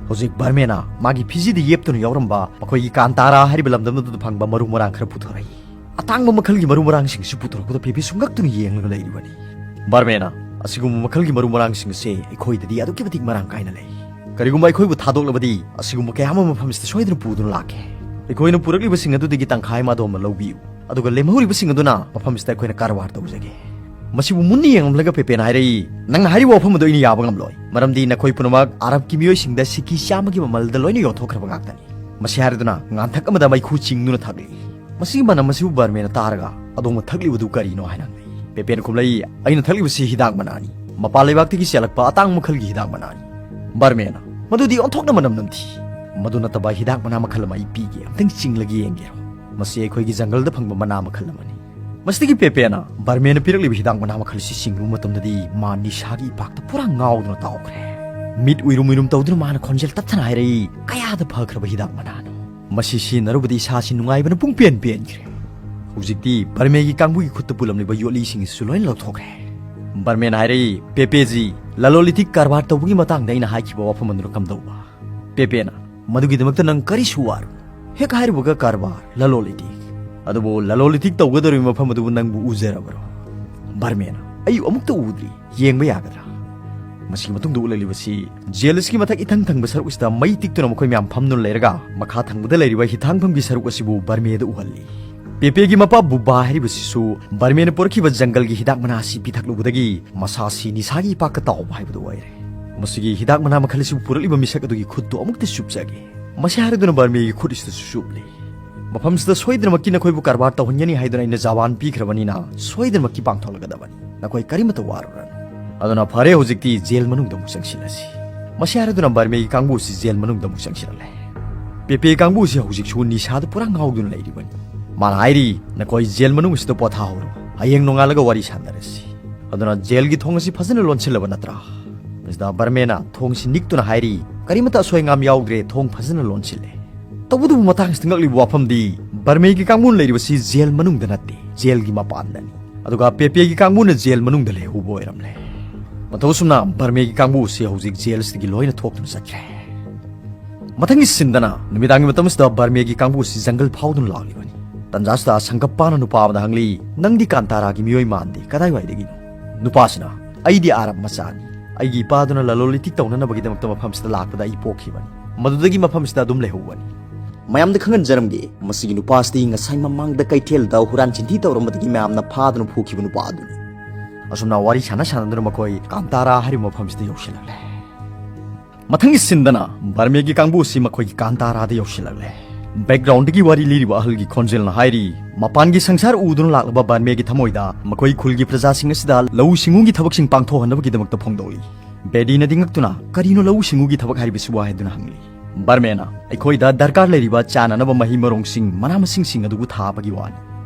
ꯍꯧꯖꯤꯛ ꯕꯔꯃꯦꯅ ꯃꯥꯒꯤ ꯐꯤꯖꯤꯗ ꯌꯦꯞꯇꯨꯅ ꯌꯥꯎꯔꯝꯕ ꯃꯈꯣꯏꯒꯤ ꯀꯥꯟꯇꯥꯔꯥ ꯍꯥꯏꯔꯤꯕ ꯂꯝꯗꯝ ꯑꯗꯨꯗ ꯐꯪꯕ ꯃꯔꯨ ꯃꯔꯥꯡ ꯈꯔ ꯄꯨꯊꯣꯔꯛꯏ꯫ ꯑꯇꯥꯡꯕ ꯃꯈꯜꯒꯤ ꯃꯔꯨ ꯃꯔꯥꯡꯁꯤꯡꯁꯨ ꯄꯨꯊꯣꯔꯛꯄꯗ ꯄꯦꯄꯦꯁꯨ ꯉꯛꯇꯨꯅ ꯌꯦꯡꯂꯒ ꯂꯩꯔꯤꯕꯅꯤ꯫ ꯕꯔꯃꯦꯅ ꯑꯁꯤꯒꯨꯝꯕ ꯃꯈꯜꯒꯤ ꯃꯔꯨ ꯃꯔꯥꯡꯁꯤꯡ ꯑꯁꯦ ꯑꯩꯈꯣꯏꯗꯗꯤ ꯑꯗꯨꯛꯀꯤ ꯃꯇꯤꯛ ꯃꯔꯥꯡ ꯀꯥꯏꯅ ꯂꯩ꯫ ꯀꯔꯤꯒꯨꯝꯕ ꯑꯩꯈꯣꯏꯕꯨ ꯊꯥꯗꯣꯛꯂꯕꯗꯤ ꯑꯁꯤꯒꯨꯝꯕ ꯀꯌꯥ ꯑꯃ ꯃꯐꯝꯁꯤꯗ ꯁꯣꯏꯗꯅ ꯄꯨꯗꯨꯅ ꯂꯥꯛꯀꯦ꯫ ꯑꯩꯈꯣꯏꯅ ꯄꯨꯔꯛꯂꯤꯕꯁꯤꯡ ꯑꯗꯨꯗꯒꯤ ꯇꯪꯈꯥꯏ ꯑꯃ ꯑꯗꯣꯝꯅ ꯂꯧꯕꯤꯌꯨ꯫ ꯑꯗꯨꯒ ꯂꯦꯝꯍꯧꯔꯤꯕꯁꯤꯡ ꯑꯗꯨꯅ ꯃꯐꯝꯁꯤꯗ ꯑꯩꯈꯣꯏꯅ ꯀꯔꯕꯥꯔ ꯇꯧꯖꯒꯦ꯫ ꯃꯁꯤꯕꯨ ꯃꯨꯟꯅ ꯌꯦꯡꯂꯝꯂꯒ ꯄꯦꯄꯦꯅ ꯍꯥꯏꯔꯛꯏ, "ꯅꯪꯅ ꯍꯥꯏꯔꯤꯕ ꯋꯥꯐꯝ ꯑꯗꯨ ꯑꯩꯅ ꯌꯥꯕ ꯉꯝꯂꯣꯏ꯫ ꯃꯔꯝꯗꯤ ꯅꯈꯣꯏ ꯄꯨꯝꯅꯃꯛ ꯑꯔꯕꯀꯤ ꯃꯤꯑꯣꯏꯁꯤꯡꯗ ꯁꯤꯀꯤ ꯆꯥꯝꯃꯒꯤ ꯃꯃꯜꯗ ꯂꯣꯏꯅ ꯌꯣꯟꯊꯣꯛꯈ꯭ꯔꯕ ꯉꯥꯛꯇꯅꯤ꯫" ꯃꯁꯤ ꯍꯥꯏꯔꯗꯨꯅ ꯉꯥꯟꯊꯛ ꯑꯃꯗ ꯃꯩꯈꯨ ꯆꯤꯡꯗꯨꯅ ꯊꯛꯂꯤ꯫ ꯃꯁꯤꯒꯤ ꯃꯅꯝ ꯑꯁꯤꯕꯨ ꯕꯔꯃꯦꯅ ꯇꯥꯔꯒ, "ꯑꯗꯣꯝꯅ ꯊꯛꯂꯤꯕꯗꯨ ꯀꯔꯤꯅꯣ?" ꯍꯥꯏꯅ ꯍꯪꯂꯛꯏ꯫ ꯄꯦꯄꯦꯅ ꯈꯨꯝꯂꯛꯏ, "ꯑꯩꯅ ꯊꯛꯂꯤꯕꯁꯤ ꯍꯤꯗꯥꯛ ꯃꯅꯥꯅꯤ꯫ ꯃꯄꯥꯟ ꯂꯩꯕꯥꯛꯇꯒꯤ ꯆꯦꯜꯂꯛꯄ ꯑꯇꯥꯡꯕ ꯃꯈꯜꯒꯤ ꯍꯤꯗꯥꯛ ꯃꯅꯥꯅꯤ꯫" ꯕꯔꯃꯦꯅ, "ꯃꯗꯨꯗꯤ ꯑꯣꯟꯊꯣꯛꯅ ꯃꯅꯝ ꯅꯝꯊꯤ꯫ ꯃꯗꯨ ꯅꯠꯇꯕ ꯍꯤꯗꯥꯛ ꯃꯅꯥ ꯃꯈꯜ ꯑꯃ ꯑꯩ ꯄꯤꯒꯦ, ꯑꯝꯇꯪ ꯆꯤꯡꯂꯒ ꯌꯦꯡꯒꯦꯔꯣ?" ꯃꯁꯤ ꯑꯩꯈꯣꯏꯒꯤ ꯖꯪꯒꯜꯗ ꯐꯪꯕ ꯃꯅꯥ ꯃꯈꯜ ꯑꯃꯅꯤ꯫ ꯃꯁꯤꯗꯒꯤ ꯄꯦꯄꯦꯅ ꯕꯔꯃꯦꯅ ꯄꯤꯔꯛꯂꯤꯕ ꯍꯤꯗꯥꯛ ꯃꯅꯥ ꯃꯈꯜ ꯑꯁꯤ ꯁꯤꯡꯂꯨꯕ ꯃꯇꯝꯗꯗꯤ ꯃꯥ ꯅꯤꯁꯥꯒꯤ ꯏꯄꯥꯛꯇ ꯄꯨꯔꯥ ꯉꯥꯎꯗꯨꯅ ꯇꯥꯎꯈ꯭ꯔꯦ꯫ ꯃꯤꯠ ꯎꯏꯔꯨꯝ ꯎꯏꯔꯨꯝ ꯇꯧꯗꯨꯅ ꯃꯥꯅ ꯈꯣꯟꯖꯦꯜ ꯇꯞꯊꯅ ꯍꯥꯏꯔꯛꯏ, "ꯀꯌꯥꯗ ꯐꯈ꯭ꯔꯕ ꯍꯤꯗꯥꯛ ꯃꯅꯥꯅꯣ? ꯃꯁꯤ ꯁꯤꯖꯤꯟꯅꯔꯨꯕꯗꯤ ꯏꯁꯥꯁꯤ ꯅꯨꯡꯉꯥꯏꯕꯅ ꯄꯨꯡ ꯄꯦꯟ ꯄꯦꯟꯈ꯭ꯔꯦ꯫ ꯍꯧꯖꯤꯛꯇꯤ ꯕꯔꯃꯦꯒꯤ ꯀꯥꯡꯕꯨꯒꯤ ꯈꯨꯠꯇ ꯄꯨꯜꯂꯝꯂꯤꯕ ꯌꯣꯠꯂꯤꯁꯤꯡ ꯑꯁꯤꯁꯨ ꯂꯣꯏꯅ ꯂꯧꯊꯣꯛꯈ꯭ꯔꯦ꯫" ꯕꯔꯃꯦꯅ ꯍꯥꯏꯔꯛꯏ, "ꯄꯦꯄꯦꯖꯤ, ꯂꯂꯣꯟ ꯏꯇꯤꯛ ꯀꯔꯕꯥꯔ ꯇꯧꯕꯒꯤ ꯃꯇꯥꯡꯗ ꯑꯩꯅ ꯍꯥꯏꯈꯤꯕ ꯋꯥꯐꯝ ꯑꯗꯨꯅ ꯀꯝꯗꯧꯕ?" ꯄꯦꯄꯦꯅ, "ꯃꯗꯨꯒꯤꯗꯃꯛꯇ ꯅꯪ ꯀꯔꯤꯁꯨ ꯋꯥꯔꯨ꯫ ꯍꯦꯛ ꯍꯥꯏꯔꯨꯕꯒ ꯀꯔꯕꯥꯔ, ꯂꯂꯣꯟ ꯏꯇꯤꯛ꯫ ꯑꯗꯨꯕꯨ ꯂꯂꯣꯟ ꯏꯇꯤꯛ ꯇꯧꯒꯗꯧꯔꯤꯕ ꯃꯐꯝ ꯑꯗꯨꯕꯨ ꯅꯪꯕꯨ ꯎꯖꯔꯕꯔꯣ?" ꯕꯔꯃꯦꯅ, "ꯑꯩ ꯑꯃꯨꯛꯇ ꯎꯗ꯭ꯔꯤ, ꯌꯦꯡꯕ ꯌꯥꯒꯗ꯭ꯔꯥ?" ꯃꯁꯤꯒꯤ ꯃꯇꯨꯡꯗ ꯎꯠꯂꯛꯂꯤꯕꯁꯤ ꯖꯦꯜ ꯑꯁꯤꯒꯤ ꯃꯊꯛ ꯏꯊꯪ ꯊꯪꯕ ꯁꯔꯨꯛ ꯑꯁꯤꯗ ꯃꯩ ꯇꯤꯛꯇꯨꯅ ꯃꯈꯣꯏ ꯃꯌꯥꯝ ꯐꯝꯗꯨꯅ ꯂꯩꯔꯒ, ꯃꯈꯥ ꯊꯪꯕꯗ ꯂꯩꯔꯤꯕ ꯍꯤꯊꯥꯡꯐꯝꯒꯤ ꯁꯔꯨꯛ ꯑꯁꯤꯕꯨ ꯕꯔꯃꯦꯗ ꯎꯍꯜꯂꯤ꯫ ꯄꯦꯄꯦꯒꯤ ꯃꯄꯥ ꯕꯨꯕꯥ ꯍꯥꯏꯔꯤꯕꯁꯤꯁꯨ ꯕꯔꯃꯦꯅ ꯄꯨꯔꯛꯈꯤꯕ ꯖꯪꯒꯜꯒꯤ ꯍꯤꯗꯥꯛ ꯃꯅꯥ ꯑꯁꯤ ꯄꯤꯊꯛꯂꯨꯕꯗꯒꯤ ꯃꯁꯥꯁꯤ ꯅꯤꯁꯥꯒꯤ ꯏꯄꯥꯛꯇ ꯇꯥꯎꯕ ꯍꯥꯏꯕꯗꯨ ꯑꯣꯏꯔꯦ꯫ ꯃꯁꯤꯒꯤ ꯍꯤꯗꯥꯛ ꯃꯅꯥ ꯃꯈꯜ ꯑꯁꯤꯕꯨ ꯄꯨꯔꯛꯂꯤꯕ ꯃꯤꯁꯛ ꯑꯗꯨꯒꯤ ꯈꯨꯠꯇꯨ ꯑꯃꯨꯛꯇ ꯆꯨꯞꯆꯒꯦ꯫ ꯃꯁꯤ ꯍꯥꯏꯔꯗꯨꯅ ꯕꯔꯃꯦꯒꯤ ꯈꯨꯠ ꯑꯁꯤꯗꯁꯨ ꯆꯨꯞꯂꯤ꯫ "ꯃꯐꯝꯁꯤꯗ ꯁꯣꯏꯗꯅꯃꯛꯀꯤ ꯅꯈꯣꯏꯕꯨ ꯀꯔꯕꯥꯔ ꯇꯧꯍꯟꯒꯅꯤ ꯍꯥꯏꯗꯨꯅ ꯑꯩꯅ ꯖꯕꯥꯟ ꯄꯤꯈ꯭ꯔꯕꯅꯤꯅ ꯁꯣꯏꯗꯅꯃꯛꯀꯤ ꯄꯥꯡꯊꯣꯛꯂꯒꯗꯕꯅꯤ꯫ ꯅꯈꯣꯏ ꯀꯔꯤꯃꯠꯇ ꯋꯥꯔꯨꯔꯅꯨ꯫ ꯑꯗꯨꯅ ꯐꯔꯦ, ꯍꯧꯖꯤꯛꯇꯤ ꯖꯦꯜ ꯃꯅꯨꯡꯗ ꯑꯃꯨꯛ ꯆꯪꯁꯤꯜꯂꯁꯤ꯫" ꯃꯁꯤ ꯍꯥꯏꯔꯗꯨꯅ ꯕꯔꯃꯦꯒꯤ ꯀꯥꯡꯕꯨ ꯑꯁꯤ ꯖꯦꯜ ꯃꯅꯨꯡꯗ ꯑꯃꯨꯛ ꯆꯪꯁꯤꯜꯂꯛꯂꯦ꯫ ꯄꯦꯄꯦ ꯀꯥꯡꯕꯨ ꯑꯁꯤ ꯍꯧꯖꯤꯛꯁꯨ ꯅꯤꯁꯥꯗ ꯄꯨꯔꯥ ꯉꯥꯎꯗꯨꯅ ꯂꯩꯔꯤꯕꯅꯤ꯫ ꯃꯥꯅ ꯍꯥꯏꯔꯤ, "ꯅꯈꯣꯏ ꯖꯦꯜ ꯃꯅꯨꯡ ꯑꯁꯤꯗ ꯄꯣꯊꯥꯍꯧꯔꯣ, ꯍꯌꯦꯡ ꯅꯣꯡꯉꯥꯜꯂꯒ ꯋꯥꯔꯤ ꯁꯥꯟꯅꯔꯁꯤ꯫" ꯑꯗꯨꯅ ꯖꯦꯜꯒꯤ ꯊꯣꯡ ꯑꯁꯤ ꯐꯖꯅ ꯂꯣꯟꯁꯤꯜꯂꯕ ꯅꯠꯇ꯭ꯔꯥ? ꯃꯤꯁꯇꯔ ꯕꯔꯃꯦꯅ ꯊꯣꯡꯁꯤ ꯅꯤꯛꯇꯨꯅ ꯍꯥꯏꯔꯤ, "ꯀꯔꯤꯃꯠꯇ ꯑꯁꯣꯏ ꯑꯉꯥꯝ ꯌꯥꯎꯗ꯭ꯔꯦ, ꯊꯣꯡ ꯐꯖꯅ ꯂꯣꯟꯁꯤꯜꯂꯦ꯫" ꯇꯧꯕꯇꯕꯨ ꯃꯇꯥꯡꯁꯤꯗ ꯉꯛꯂꯤꯕ ꯋꯥꯐꯝꯗꯤ, ꯕꯔꯃꯦꯒꯤ ꯀꯥꯡꯕꯨꯅ ꯂꯩꯔꯤꯕꯁꯤ ꯖꯦꯜ ꯃꯅꯨꯡꯗ ꯅꯠꯇꯦ, ꯖꯦꯜꯒꯤ ꯃꯄꯥꯟꯗꯅꯤ꯫ ꯑꯗꯨꯒ ꯄꯦꯄꯦꯒꯤ ꯀꯥꯡꯕꯨꯅ ꯖꯦꯜ ꯃꯅꯨꯡꯗ ꯂꯩꯍꯧꯕ ꯑꯣꯏꯔꯝꯂꯦ꯫ ꯃꯇꯧ ꯑꯁꯨꯝꯅ ꯕꯔꯃꯦꯒꯤ ꯀꯥꯡꯕꯨ ꯑꯁꯤ ꯍꯧꯖꯤꯛ ꯖꯦꯜ ꯑꯁꯤꯗꯒꯤ ꯂꯣꯏꯅ ꯊꯣꯛꯇꯨꯅ ꯆꯠꯈ꯭ꯔꯦ꯫ ꯃꯊꯪꯒꯤ ꯁꯤꯟꯗꯅ ꯅꯨꯃꯤꯗꯥꯡꯒꯤ ꯃꯇꯝ ꯑꯁꯤꯗ ꯕꯔꯃꯦꯒꯤ ꯀꯥꯡꯕꯨ ꯑꯁꯤ ꯖꯪꯒꯜ ꯐꯥꯎꯗꯨꯅ ꯂꯥꯛꯂꯤꯕꯅꯤ꯫ ꯇꯟꯖꯥ ꯑꯁꯤꯗ ꯁꯪꯒꯞꯄꯥꯅ ꯅꯨꯄꯥ ꯑꯃꯗ ꯍꯪꯂꯤ, "ꯅꯪꯗꯤ ꯀꯥꯟꯇꯥꯔꯥꯒꯤ ꯃꯤꯑꯣꯏ ꯃꯥꯟꯗꯦ, ꯀꯗꯥꯏꯋꯥꯏꯗꯒꯤꯅꯣ?" ꯅꯨꯄꯥꯁꯤꯅ, "ꯑꯩꯗꯤ ꯑꯥꯔꯕ ꯃꯆꯥꯅꯤ꯫ ꯑꯩꯒꯤ ꯏꯄꯥꯗꯨꯅ ꯂꯂꯣꯟ ꯏꯇꯤꯛ ꯇꯧꯅꯅꯕꯒꯤꯗꯃꯛꯇ ꯃꯐꯝꯁꯤꯗ ꯂꯥꯛꯄꯗ ꯑꯩ ꯄꯣꯛꯈꯤꯕꯅꯤ꯫ ꯃꯗꯨꯗꯒꯤ ꯃꯐꯝꯁꯤꯗ ꯑꯗꯨꯝ ꯂꯩꯍꯧꯕꯅꯤ꯫" ꯃꯌꯥꯝꯗ ꯈꯪꯍꯟꯖꯔꯝꯒꯦ, ꯃꯁꯤꯒꯤ ꯅꯨꯄꯥꯁꯤꯗꯤ ꯉꯁꯥꯏ ꯃꯃꯥꯡꯗ ꯀꯩꯊꯦꯜꯗ ꯍꯨꯔꯥꯟ ꯆꯤꯟꯊꯤ ꯇꯧꯔꯝꯕꯗꯒꯤ ꯃꯌꯥꯝꯅ ꯐꯥꯗꯨꯅ ꯄꯨꯈꯤꯕ ꯅꯨꯄꯥ ꯑꯗꯨꯅꯤ꯫ ꯑꯁꯨꯝꯅ ꯋꯥꯔꯤ ꯁꯥꯟꯅ ꯁꯥꯟꯅꯗꯨꯅ ꯃꯈꯣꯏ ꯀꯥꯟꯇꯥꯔꯥ ꯍꯥꯏꯔꯤꯕ ꯃꯐꯝꯁꯤꯗ ꯌꯧꯁꯤꯜꯂꯛꯂꯦ꯫ ꯃꯊꯪꯒꯤ ꯁꯤꯟꯗꯅ ꯕꯔꯃꯦꯒꯤ ꯀꯥꯡꯕꯨ ꯑꯁꯤ ꯃꯈꯣꯏꯒꯤ ꯀꯥꯟꯇꯥꯔꯥꯗ ꯌꯧꯁꯤꯜꯂꯛꯂꯦ꯫ ꯕꯦꯛꯒ꯭ꯔꯥꯎꯟꯗꯒꯤ ꯋꯥꯔꯤ ꯂꯤꯔꯤꯕ ꯑꯍꯜꯒꯤ ꯈꯣꯟꯖꯦꯜꯅ ꯍꯥꯏꯔꯤ, "ꯃꯄꯥꯟꯒꯤ ꯁꯪꯁꯥꯔ ꯎꯗꯨꯅ ꯂꯥꯛꯂꯕ ꯕꯔꯃꯦꯒꯤ ꯊꯃꯣꯏꯗ ꯃꯈꯣꯏ ꯈꯨꯜꯒꯤ ꯄ꯭ꯔꯖꯥꯁꯤꯡ ꯑꯁꯤꯗ ꯂꯧꯎ ꯁꯤꯡꯎꯒꯤ ꯊꯕꯛꯁꯤꯡ ꯄꯥꯡꯊꯣꯛꯍꯟꯅꯕꯒꯤꯗꯃꯛꯇ ꯐꯣꯡꯗꯣꯛꯂꯤ꯫" ꯕꯦꯗꯤꯅꯗꯤ ꯉꯛꯇꯨꯅ, "ꯀꯔꯤꯅꯣ ꯂꯧꯎ ꯁꯤꯡꯎꯒꯤ ꯊꯕꯛ ꯍꯥꯏꯔꯤꯕꯁꯤꯕꯨ?" ꯍꯥꯏꯗꯨꯅ ꯍꯪꯂꯤ꯫ ꯕꯔꯃꯦꯅ ꯑꯩꯈꯣꯏꯗ ꯗꯔꯀꯥꯔ ꯂꯩꯔꯤꯕ ꯆꯥꯅꯅꯕ ꯃꯍꯩ ꯃꯔꯣꯡꯁꯤꯡ, ꯃꯅꯥ ꯃꯁꯤꯡꯁꯤꯡ ꯑꯗꯨꯕꯨ ꯊꯥꯕꯒꯤ ꯋꯥꯅꯤ꯫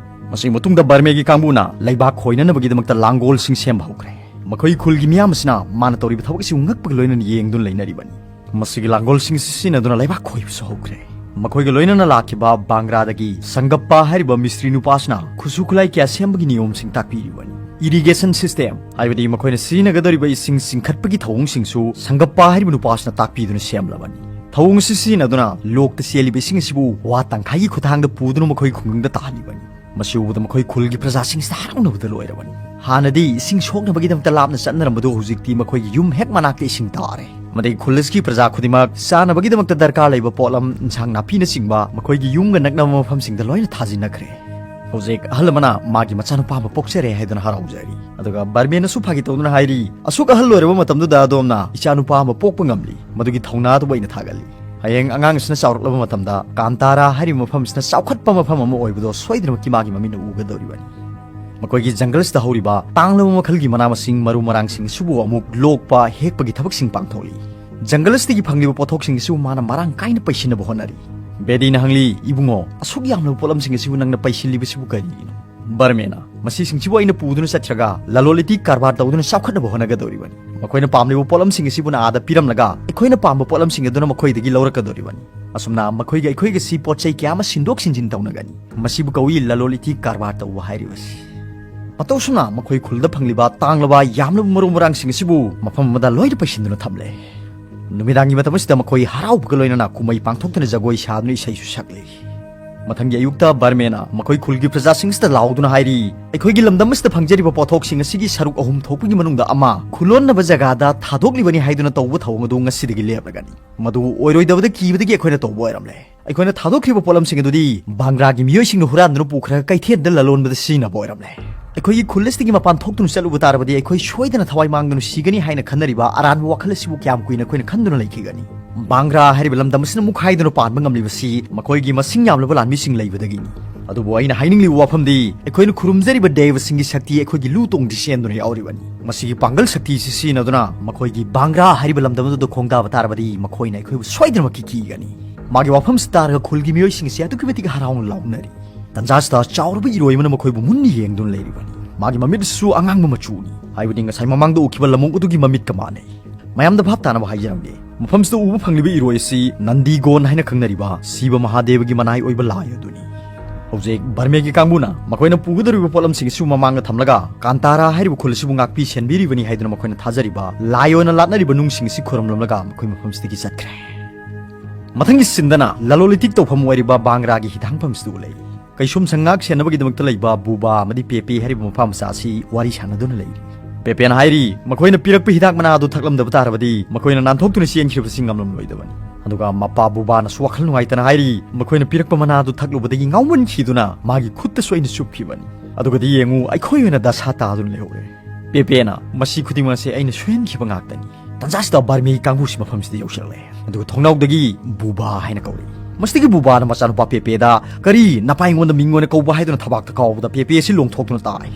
ꯃꯁꯤꯒꯤ ꯃꯇꯨꯡꯗ ꯕꯔꯃꯦꯒꯤ ꯀꯥꯡꯕꯨꯅ ꯂꯩꯕꯥꯛ ꯈꯣꯏꯅꯅꯕꯒꯤꯗꯃꯛꯇ ꯂꯥꯡꯒꯣꯜꯁꯤꯡ ꯁꯦꯝꯕ ꯍꯧꯈ꯭ꯔꯦ꯫ ꯃꯈꯣꯏ ꯈꯨꯜꯒꯤ ꯃꯤꯌꯥꯝ ꯑꯁꯤꯅ ꯃꯥꯅ ꯇꯧꯔꯤꯕ ꯊꯕꯛ ꯑꯁꯤꯕꯨ ꯉꯛꯄꯒ ꯂꯣꯏꯅꯅ ꯌꯦꯡꯗꯨꯅ ꯂꯩꯅꯔꯤꯕꯅꯤ꯫ ꯃꯁꯤꯒꯤ ꯂꯥꯡꯒꯣꯜꯁꯤꯡ ꯑꯁꯤ ꯁꯤꯖꯤꯟꯅꯗꯨꯅ ꯂꯩꯕꯥꯛ ꯈꯣꯏꯕꯁꯨ ꯍꯧꯈ꯭ꯔꯦ꯫ ꯃꯈꯣꯏꯒ ꯂꯣꯏꯅꯅ ꯂꯥꯛꯈꯤꯕ ꯕꯥꯡꯒ꯭ꯔꯥꯗꯒꯤ ꯁꯪꯒꯞꯄ ꯍꯥꯏꯔꯤꯕ ꯃꯤꯁꯇ꯭ꯔꯤ ꯅꯨꯄꯥꯁꯤꯅ ꯈꯨꯠꯁꯨ ꯈꯨꯠꯂꯥꯏ ꯀꯌꯥ ꯁꯦꯝꯕꯒꯤ ꯅꯤꯌꯣꯝꯁꯤꯡ ꯇꯥꯛꯄꯤꯔꯤꯕꯅꯤ꯫ ꯏꯔꯤꯒꯦꯁꯟ ꯁꯤꯁꯇꯦꯝ, ꯍꯥꯏꯕꯗꯤ ꯃꯈꯣꯏꯅ ꯁꯤꯖꯤꯟꯅꯒꯗꯧꯔꯤꯕ ꯏꯁꯤꯡ ꯆꯤꯡꯈꯠꯄꯒꯤ ꯊꯧꯑꯣꯡꯁꯤꯡꯁꯨ ꯁꯪꯒꯞꯄ ꯍꯥꯏꯔꯤꯕ ꯅꯨꯄꯥꯁꯤꯅ ꯇꯥꯛꯄꯤꯗꯨꯅ ꯁꯦꯝꯂꯕꯅꯤ꯫ ꯊꯧꯑꯣꯡ ꯑꯁꯤ ꯁꯤꯖꯤꯟꯅꯗꯨꯅ ꯂꯣꯛꯇ ꯆꯦꯜꯂꯤꯕ ꯏꯁꯤꯡ ꯑꯁꯤꯕꯨ ꯋꯥ ꯇꯪꯈꯥꯏꯒꯤ ꯈꯨꯊꯥꯡꯗ ꯄꯨꯗꯨꯅ ꯃꯈꯣꯏ ꯈꯨꯡꯒꯪꯗ ꯇꯥꯍꯜꯂꯤꯕꯅꯤ꯫ ꯃꯁꯤ ꯎꯕꯗ ꯃꯈꯣꯏ ꯈꯨꯜꯒꯤ ꯄ꯭ꯔꯖꯥꯁꯤꯡꯁꯤꯗ ꯍꯔꯥꯎꯅꯕꯗ ꯂꯣꯏꯔꯕꯅꯤ꯫ ꯍꯥꯟꯅꯗꯤ ꯏꯁꯤꯡ ꯁꯣꯛꯅꯕꯒꯤꯗꯃꯛꯇ ꯂꯥꯞꯅ ꯆꯠꯅꯔꯝꯕꯗꯨ ꯍꯧꯖꯤꯛꯇꯤ ꯃꯈꯣꯏꯒꯤ ꯌꯨꯝ ꯍꯦꯛ ꯃꯅꯥꯛꯇ ꯏꯁꯤꯡ ꯇꯥꯔꯦ꯫ ꯃꯗꯒꯤ ꯈꯨꯜ ꯑꯁꯤꯒꯤ ꯄ꯭ꯔꯖꯥ ꯈꯨꯗꯤꯡꯃꯛ ꯆꯥꯅꯕꯒꯤꯗꯃꯛꯇ ꯗꯔꯀꯥꯔ ꯂꯩꯕ ꯄꯣꯠꯂꯝ, ꯏꯟꯁꯥꯡ ꯅꯥꯄꯤꯅꯆꯤꯡꯕ ꯃꯈꯣꯏꯒꯤ ꯌꯨꯝꯒ ꯅꯛꯅꯕ ꯃꯐꯝꯁꯤꯡꯗ ꯂꯣꯏꯅ ꯊꯥꯖꯤꯟꯅꯈ꯭ꯔꯦ꯫ ꯍꯧꯖꯤꯛ ꯑꯍꯜ ꯑꯃꯅ ꯃꯥꯒꯤ ꯃꯆꯥꯅꯨꯄꯥ ꯑꯃ ꯄꯣꯛꯆꯔꯦ ꯍꯥꯏꯗꯨꯅ ꯍꯔꯥꯎꯖꯔꯤ꯫ ꯑꯗꯨꯒ ꯕꯔꯃꯦꯅꯁꯨ ꯐꯥꯒꯤ ꯇꯧꯗꯨꯅ ꯍꯥꯏꯔꯤ, "ꯑꯁꯨꯛ ꯑꯍꯜ ꯑꯣꯏꯔꯕ ꯃꯇꯝꯗꯨꯗ ꯑꯗꯣꯝꯅ ꯏꯆꯥꯅꯨꯄꯥ ꯑꯃ ꯄꯣꯛꯄ ꯉꯝꯂꯤ, ꯃꯗꯨꯒꯤ ꯊꯧꯅꯥꯗꯨꯕꯨ ꯑꯩꯅ ꯊꯥꯒꯠꯂꯤ꯫ ꯍꯌꯦꯡ ꯑꯉꯥꯡ ꯑꯁꯤꯅ ꯆꯥꯎꯔꯛꯂꯕ ꯃꯇꯝꯗ ꯀꯥꯟꯇꯥꯔꯥ ꯍꯥꯏꯔꯤꯕ ꯃꯐꯝ ꯑꯁꯤꯅ ꯆꯥꯎꯈꯠꯄ ꯃꯐꯝ ꯑꯃ ꯑꯣꯏꯕꯗꯣ ꯁꯣꯏꯗꯅꯃꯛꯀꯤ ꯃꯥꯒꯤ ꯃꯃꯤꯠꯅ ꯎꯒꯗꯧꯔꯤꯕꯅꯤ꯫" ꯃꯈꯣꯏꯒꯤ ꯖꯪꯒꯜꯁꯤꯗ ꯍꯧꯔꯤꯕ ꯇꯥꯡꯂꯕ ꯃꯈꯜꯒꯤ ꯃꯅꯥ ꯃꯁꯤꯡ, ꯃꯔꯨ ꯃꯔꯥꯡꯁꯤꯡ ꯑꯁꯤꯕꯨ ꯑꯃꯨꯛ ꯂꯣꯛꯄ, ꯍꯦꯛꯄꯒꯤ ꯊꯕꯛꯁꯤꯡ ꯄꯥꯡꯊꯣꯛꯂꯤ꯫ ꯖꯪꯒꯜꯁꯤꯗꯒꯤ ꯐꯪꯂꯤꯕ ꯄꯣꯠꯊꯣꯛꯁꯤꯡ ꯑꯁꯤꯕꯨ ꯃꯥꯅ ꯃꯔꯥꯡ ꯀꯥꯏꯅ ꯄꯩꯁꯤꯟꯅꯕ ꯍꯣꯠꯅꯔꯤ꯫ ꯕꯦꯗꯤꯅ ꯍꯪꯂꯤ, "ꯏꯕꯨꯡꯉꯣ, ꯑꯁꯨꯛ ꯌꯥꯝꯂꯕ ꯄꯣꯠꯂꯝꯁꯤꯡ ꯑꯁꯤꯕꯨ ꯅꯪꯅ ꯄꯩꯁꯤꯜꯂꯤꯕꯁꯤꯕꯨ ꯀꯔꯤꯒꯤꯅꯣ?" ꯕꯔꯃꯦꯅ, "ꯃꯁꯤꯁꯤꯡꯁꯤꯕꯨ ꯑꯩꯅ ꯄꯨꯗꯨꯅ ꯆꯠꯈ꯭ꯔꯒ ꯂꯂꯣꯟ ꯏꯇꯤꯛ ꯀꯔꯕꯥꯔ ꯇꯧꯗꯨꯅ ꯆꯥꯎꯈꯠꯅꯕ ꯍꯣꯠꯅꯒꯗꯧꯔꯤꯕꯅꯤ꯫ ꯃꯈꯣꯏꯅ ꯄꯥꯝꯂꯤꯕ ꯄꯣꯠꯂꯝꯁꯤꯡ ꯑꯁꯤꯕꯨꯅ ꯑꯥꯗ ꯄꯤꯔꯝꯂꯒ ꯑꯩꯈꯣꯏꯅ ꯄꯥꯝꯕ ꯄꯣꯠꯂꯝꯁꯤꯡ ꯑꯗꯨꯅ ꯃꯈꯣꯏꯗꯒꯤ ꯂꯧꯔꯛꯀꯗꯧꯔꯤꯕꯅꯤ꯫ ꯑꯁꯨꯝꯅ ꯃꯈꯣꯏꯒ ꯑꯩꯈꯣꯏꯒꯁꯤ ꯄꯣꯠ ꯆꯩ ꯀꯌꯥ ꯑꯃ ꯁꯤꯟꯗꯣꯛ ꯁꯤꯟꯖꯤꯟ ꯇꯧꯅꯒꯅꯤ꯫ ꯃꯁꯤꯕꯨ ꯀꯧꯏ ꯂꯂꯣꯟ ꯏꯇꯤꯛ ꯀꯔꯕꯥꯔ ꯇꯧꯕ ꯍꯥꯏꯔꯤꯕꯁꯤ꯫" ꯃꯇꯧ ꯑꯁꯨꯝꯅ ꯃꯈꯣꯏ ꯈꯨꯜꯗ ꯐꯪꯂꯤꯕ ꯇꯥꯡꯂꯕ ꯌꯥꯝꯂꯕ ꯃꯔꯨ ꯃꯔꯥꯡꯁꯤꯡ ꯑꯁꯤꯕꯨ ꯃꯐꯝ ꯑꯃꯗ ꯂꯣꯏꯅ ꯄꯩꯁꯤꯟꯗꯨꯅ ꯊꯝꯂꯦ꯫ ꯅꯨꯃꯤꯗꯥꯡꯒꯤ ꯃꯇꯝ ꯑꯁꯤꯗ ꯃꯈꯣꯏ ꯍꯔꯥꯎꯕꯒ ꯂꯣꯏꯅꯅ ꯀꯨꯝꯍꯩ ꯄꯥꯡꯊꯣꯛꯇꯨꯅ ꯖꯒꯣꯏ ꯁꯥꯗꯨꯅ ꯏꯁꯩꯁꯨ ꯁꯛꯂꯤ꯫ ꯃꯊꯪꯒꯤ ꯑꯌꯨꯛꯇ ꯕꯔꯃꯦꯅ ꯃꯈꯣꯏ ꯈꯨꯜꯒꯤ ꯄ꯭ꯔꯖꯥꯁꯤꯡꯁꯤꯗ ꯂꯥꯎꯗꯨꯅ ꯍꯥꯏꯔꯤ, "ꯑꯩꯈꯣꯏꯒꯤ ꯂꯝꯗꯝ ꯑꯁꯤꯗ ꯐꯪꯖꯔꯤꯕ ꯄꯣꯠꯊꯣꯛꯁꯤꯡ ꯑꯁꯤꯒꯤ ꯁꯔꯨꯛ ꯑꯍꯨꯝ ꯊꯣꯛꯄꯒꯤ ꯃꯅꯨꯡꯗ ꯑꯃ ꯈꯨꯂꯣꯟꯅꯕ ꯖꯒꯥꯗ ꯊꯥꯗꯣꯛꯂꯤꯕꯅꯤ ꯍꯥꯏꯗꯨꯅ ꯇꯧꯕ ꯊꯧꯑꯣꯡ ꯑꯗꯨ ꯉꯁꯤꯗꯒꯤ ꯂꯦꯞꯂꯒꯅꯤ꯫ ꯃꯗꯨ ꯑꯣꯏꯔꯣꯏꯗꯕꯗ ꯀꯤꯕꯗꯒꯤ ꯑꯩꯈꯣꯏꯅ ꯇꯧꯕ ꯑꯣꯏꯔꯝꯂꯦ꯫ ꯑꯩꯈꯣꯏꯅ ꯊꯥꯗꯣꯛꯈ꯭ꯔꯤꯕ ꯄꯣꯠꯂꯝꯁꯤꯡ ꯑꯗꯨꯗꯤ ꯕꯥꯡꯒ꯭ꯔꯥꯒꯤ ꯃꯤꯑꯣꯏꯁꯤꯡꯅ ꯍꯨꯔꯥꯟꯗꯨꯅ ꯄꯨꯈ꯭ꯔꯒ ꯀꯩꯊꯦꯜꯗ ꯂꯂꯣꯟꯕꯗ ꯁꯤꯖꯤꯟꯅꯕ ꯑꯣꯏꯔꯝꯂꯦ꯫ ꯑꯩꯈꯣꯏꯒꯤ ꯈꯨꯜ ꯑꯁꯤꯗꯒꯤ ꯃꯄꯥꯟ ꯊꯣꯛꯇꯨꯅ ꯆꯠꯂꯨꯕ ꯇꯥꯔꯕꯗꯤ ꯑꯩꯈꯣꯏ ꯁꯣꯏꯗꯅ ꯊꯋꯥꯏ ꯃꯥꯡꯗꯨꯅ ꯁꯤꯒꯅꯤ ꯍꯥꯏꯅ ꯈꯟꯅꯔꯤꯕ ꯑꯔꯥꯟꯕ ꯋꯥꯈꯜ ꯑꯁꯤꯕꯨ ꯀꯌꯥꯝ ꯀꯨꯏꯅ ꯑꯩꯈꯣꯏꯅ ꯈꯟꯗꯨꯅ ꯂꯩꯈꯤꯒꯅꯤ?" ꯕꯥꯡꯒ꯭ꯔꯥ ꯍꯥꯏꯔꯤꯕ ꯂꯝꯗꯝ ꯑꯁꯤꯅ ꯃꯨꯛꯈꯥꯏꯗꯨꯅ ꯄꯥꯟꯕ ꯉꯝꯂꯤꯕꯁꯤ ꯃꯈꯣꯏꯒꯤ ꯃꯁꯤꯡ ꯌꯥꯝꯂꯕ ꯂꯥꯟꯃꯤꯁꯤꯡ ꯂꯩꯕꯗꯒꯤꯅꯤ꯫ ꯑꯗꯨꯕꯨ ꯑꯩꯅ ꯍꯥꯏꯅꯤꯡꯂꯤꯕ ꯋꯥꯐꯝꯗꯤ, ꯑꯩꯈꯣꯏꯅ ꯈꯨꯔꯨꯝꯖꯔꯤꯕ ꯗꯦꯕꯁꯤꯡꯒꯤ ꯁꯛꯇꯤ ꯑꯩꯈꯣꯏꯒꯤ ꯂꯨ ꯇꯣꯡꯗ ꯆꯦꯟꯗꯨꯅ ꯌꯥꯎꯔꯤꯕꯅꯤ꯫ ꯃꯁꯤꯒꯤ ꯄꯥꯡꯒꯜ ꯁꯛꯇꯤ ꯑꯁꯤ ꯁꯤꯖꯤꯟꯅꯗꯨꯅ ꯃꯈꯣꯏꯒꯤ ꯕꯥꯡꯒ꯭ꯔꯥ ꯍꯥꯏꯔꯤꯕ ꯂꯝꯗꯝ ꯑꯗꯨꯗ ꯈꯣꯡꯗꯥꯕ ꯇꯥꯔꯕꯗꯤ, ꯃꯈꯣꯏꯅ ꯑꯩꯈꯣꯏꯕꯨ ꯁꯣꯏꯗꯅꯃꯛꯀꯤ ꯀꯤꯒꯅꯤ꯫ ꯃꯥꯒꯤ ꯋꯥꯐꯝꯁꯤ ꯇꯥꯔꯒ ꯈꯨꯜꯒꯤ ꯃꯤꯑꯣꯏꯁꯤꯡ ꯑꯁꯤ ꯑꯗꯨꯛꯀꯤ ꯃꯇꯤꯛ ꯍꯔꯥꯎꯅ ꯂꯥꯎꯅꯔꯤ꯫ ꯇꯟꯖꯥꯁꯤꯗ ꯆꯥꯎꯔꯕ ꯏꯔꯣꯏ ꯑꯃꯅ ꯃꯈꯣꯏꯕꯨ ꯃꯨꯟꯅ ꯌꯦꯡꯗꯨꯅ ꯂꯩꯔꯤꯕꯅꯤ꯫ ꯃꯥꯒꯤ ꯃꯃꯤꯠꯁꯨ ꯑꯉꯥꯡꯕ ꯃꯆꯨꯅꯤ, ꯍꯥꯏꯕꯗꯤ ꯉꯁꯥꯏ ꯃꯃꯥꯡꯗ ꯎꯈꯤꯕ ꯂꯝꯑꯣꯛ ꯑꯗꯨꯒꯤ ꯃꯃꯤꯠꯀ ꯃꯥꯟꯅꯩ꯫ ꯃꯌꯥꯝꯗ ꯚꯥꯞ ꯇꯥꯅꯕ ꯍꯥꯏꯖꯔꯝꯒꯦ, ꯃꯐꯝꯁꯤꯗ ꯎꯕ ꯐꯪꯂꯤꯕ ꯏꯔꯣꯏ ꯑꯁꯤ ꯅꯟꯗꯤꯒꯣꯟ ꯍꯥꯏꯅ ꯈꯪꯅꯔꯤꯕ ꯁꯤꯕ ꯃꯍꯥꯗꯦꯕꯒꯤ ꯃꯅꯥꯏ ꯑꯣꯏꯕ ꯂꯥꯏ ꯑꯗꯨꯅꯤ꯫ ꯍꯧꯖꯤꯛ ꯕꯔꯃꯦꯒꯤ ꯀꯥꯡꯕꯨꯅ ꯃꯈꯣꯏꯅ ꯄꯨꯒꯗꯧꯔꯤꯕ ꯄꯣꯠꯂꯝꯁꯤꯡ ꯑꯁꯤꯕꯨ ꯃꯃꯥꯡꯗ ꯊꯝꯂꯒ, ꯀꯥꯟꯇꯥꯔꯥ ꯍꯥꯏꯔꯤꯕ ꯈꯨꯜ ꯑꯁꯤꯕꯨ ꯉꯥꯛꯄꯤ ꯁꯦꯟꯕꯤꯔꯤꯕꯅꯤ ꯍꯥꯏꯗꯨꯅ ꯃꯈꯣꯏꯅ ꯊꯥꯖꯔꯤꯕ ꯂꯥꯏ ꯑꯣꯏꯅ ꯂꯥꯠꯅꯔꯤꯕ ꯅꯨꯡꯁꯤꯡ ꯑꯁꯤ ꯈꯨꯔꯨꯝꯂꯝꯂꯒ ꯃꯈꯣꯏ ꯃꯐꯝꯁꯤꯗꯒꯤ ꯆꯠꯈ꯭ꯔꯦ꯫ ꯃꯊꯪꯒꯤ ꯁꯤꯟꯗꯅ ꯂꯂꯣꯟ ꯏꯇꯤꯛ ꯇꯧꯐꯝ ꯑꯣꯏꯔꯤꯕ ꯕꯥꯡꯒ꯭ꯔꯥꯒꯤ ꯍꯤꯊꯥꯡꯐꯝꯁꯤꯗ ꯎꯠꯂꯛꯏ꯫ ꯀꯩꯁꯨꯝꯁꯪ ꯉꯥꯛ ꯁꯦꯟꯅꯕꯒꯤꯗꯃꯛꯇ ꯂꯩꯕ ꯕꯨꯕꯥ ꯑꯃꯗꯤ ꯄꯦꯄꯦ ꯍꯥꯏꯔꯤꯕ ꯃꯄꯥ ꯃꯆꯥ ꯑꯁꯤ ꯋꯥꯔꯤ ꯁꯥꯟꯅꯗꯨꯅ ꯂꯩꯔꯤ꯫ ꯄꯦꯄꯦꯅ ꯍꯥꯏꯔꯤ, ꯃꯈꯣꯏꯅ ꯄꯤꯔꯛꯄ ꯍꯤꯗꯥꯛ ꯃꯅꯥ ꯑꯗꯨ ꯊꯛꯂꯝꯗꯕ ꯇꯥꯔꯕꯗꯤ ꯃꯈꯣꯏꯅ ꯅꯥꯟꯊꯣꯛꯇꯨꯅ ꯆꯦꯟꯈꯤꯕꯁꯤ ꯉꯝꯂꯝꯂꯣꯏꯗꯕꯅꯤ꯫ ꯑꯗꯨꯒ ꯃꯄꯥ ꯕꯨꯕꯥꯅꯁꯨ ꯋꯥꯈꯜ ꯅꯨꯡꯉꯥꯏꯇꯅ ꯍꯥꯏꯔꯤ, ꯃꯈꯣꯏꯅ ꯄꯤꯔꯛꯄ ꯃꯅꯥ ꯑꯗꯨ ꯊꯛꯂꯨꯕꯗꯒꯤ ꯉꯥꯎꯃꯟꯈꯤꯗꯨꯅ ꯃꯥꯒꯤ ꯈꯨꯠꯇꯁꯨ ꯑꯩꯅ ꯆꯨꯞꯈꯤꯕꯅꯤ꯫ ꯑꯗꯨꯒꯗꯤ ꯌꯦꯡꯉꯨ, ꯑꯩꯈꯣꯏ ꯑꯣꯏꯅ ꯗꯁꯥ ꯇꯥꯗꯨꯅ ꯂꯩꯍꯧꯔꯦ꯫ ꯄꯦꯄꯦꯅ, ꯃꯁꯤ ꯈꯨꯗꯤꯡꯃꯛ ꯑꯁꯤ ꯑꯩꯅ ꯁꯣꯏꯍꯟꯈꯤꯕ ꯉꯥꯛꯇꯅꯤ꯫ ꯇꯟꯖꯥꯁꯤꯗ ꯕꯥꯔꯃꯤꯒꯤ ꯀꯥꯡꯕꯨꯁꯤ ꯃꯐꯝꯁꯤꯗ ꯌꯧꯁꯤꯜꯂꯛꯂꯦ꯫ ꯑꯗꯨꯒ ꯊꯣꯡꯅꯥꯎꯗꯒꯤ ꯕꯨꯕꯥ ꯍꯥꯏꯅ ꯀꯧꯔꯛꯏ꯫ ꯃꯁꯤꯗꯒꯤ ꯕꯨꯕꯥꯅ ꯃꯆꯥꯅꯨꯄꯥ ꯄꯦꯄꯦꯗ, "ꯀꯔꯤ? ꯅꯄꯥ ꯑꯩꯉꯣꯟꯗ ꯃꯤꯡ ꯑꯣꯏꯅ ꯀꯧꯕ?" ꯍꯥꯏꯗꯨꯅ ꯊꯕꯥꯛꯇ ꯀꯥꯎꯕꯗ ꯄꯦꯄꯦ ꯑꯁꯤ ꯂꯣꯡꯊꯣꯛꯇꯨꯅ ꯇꯥꯏ꯫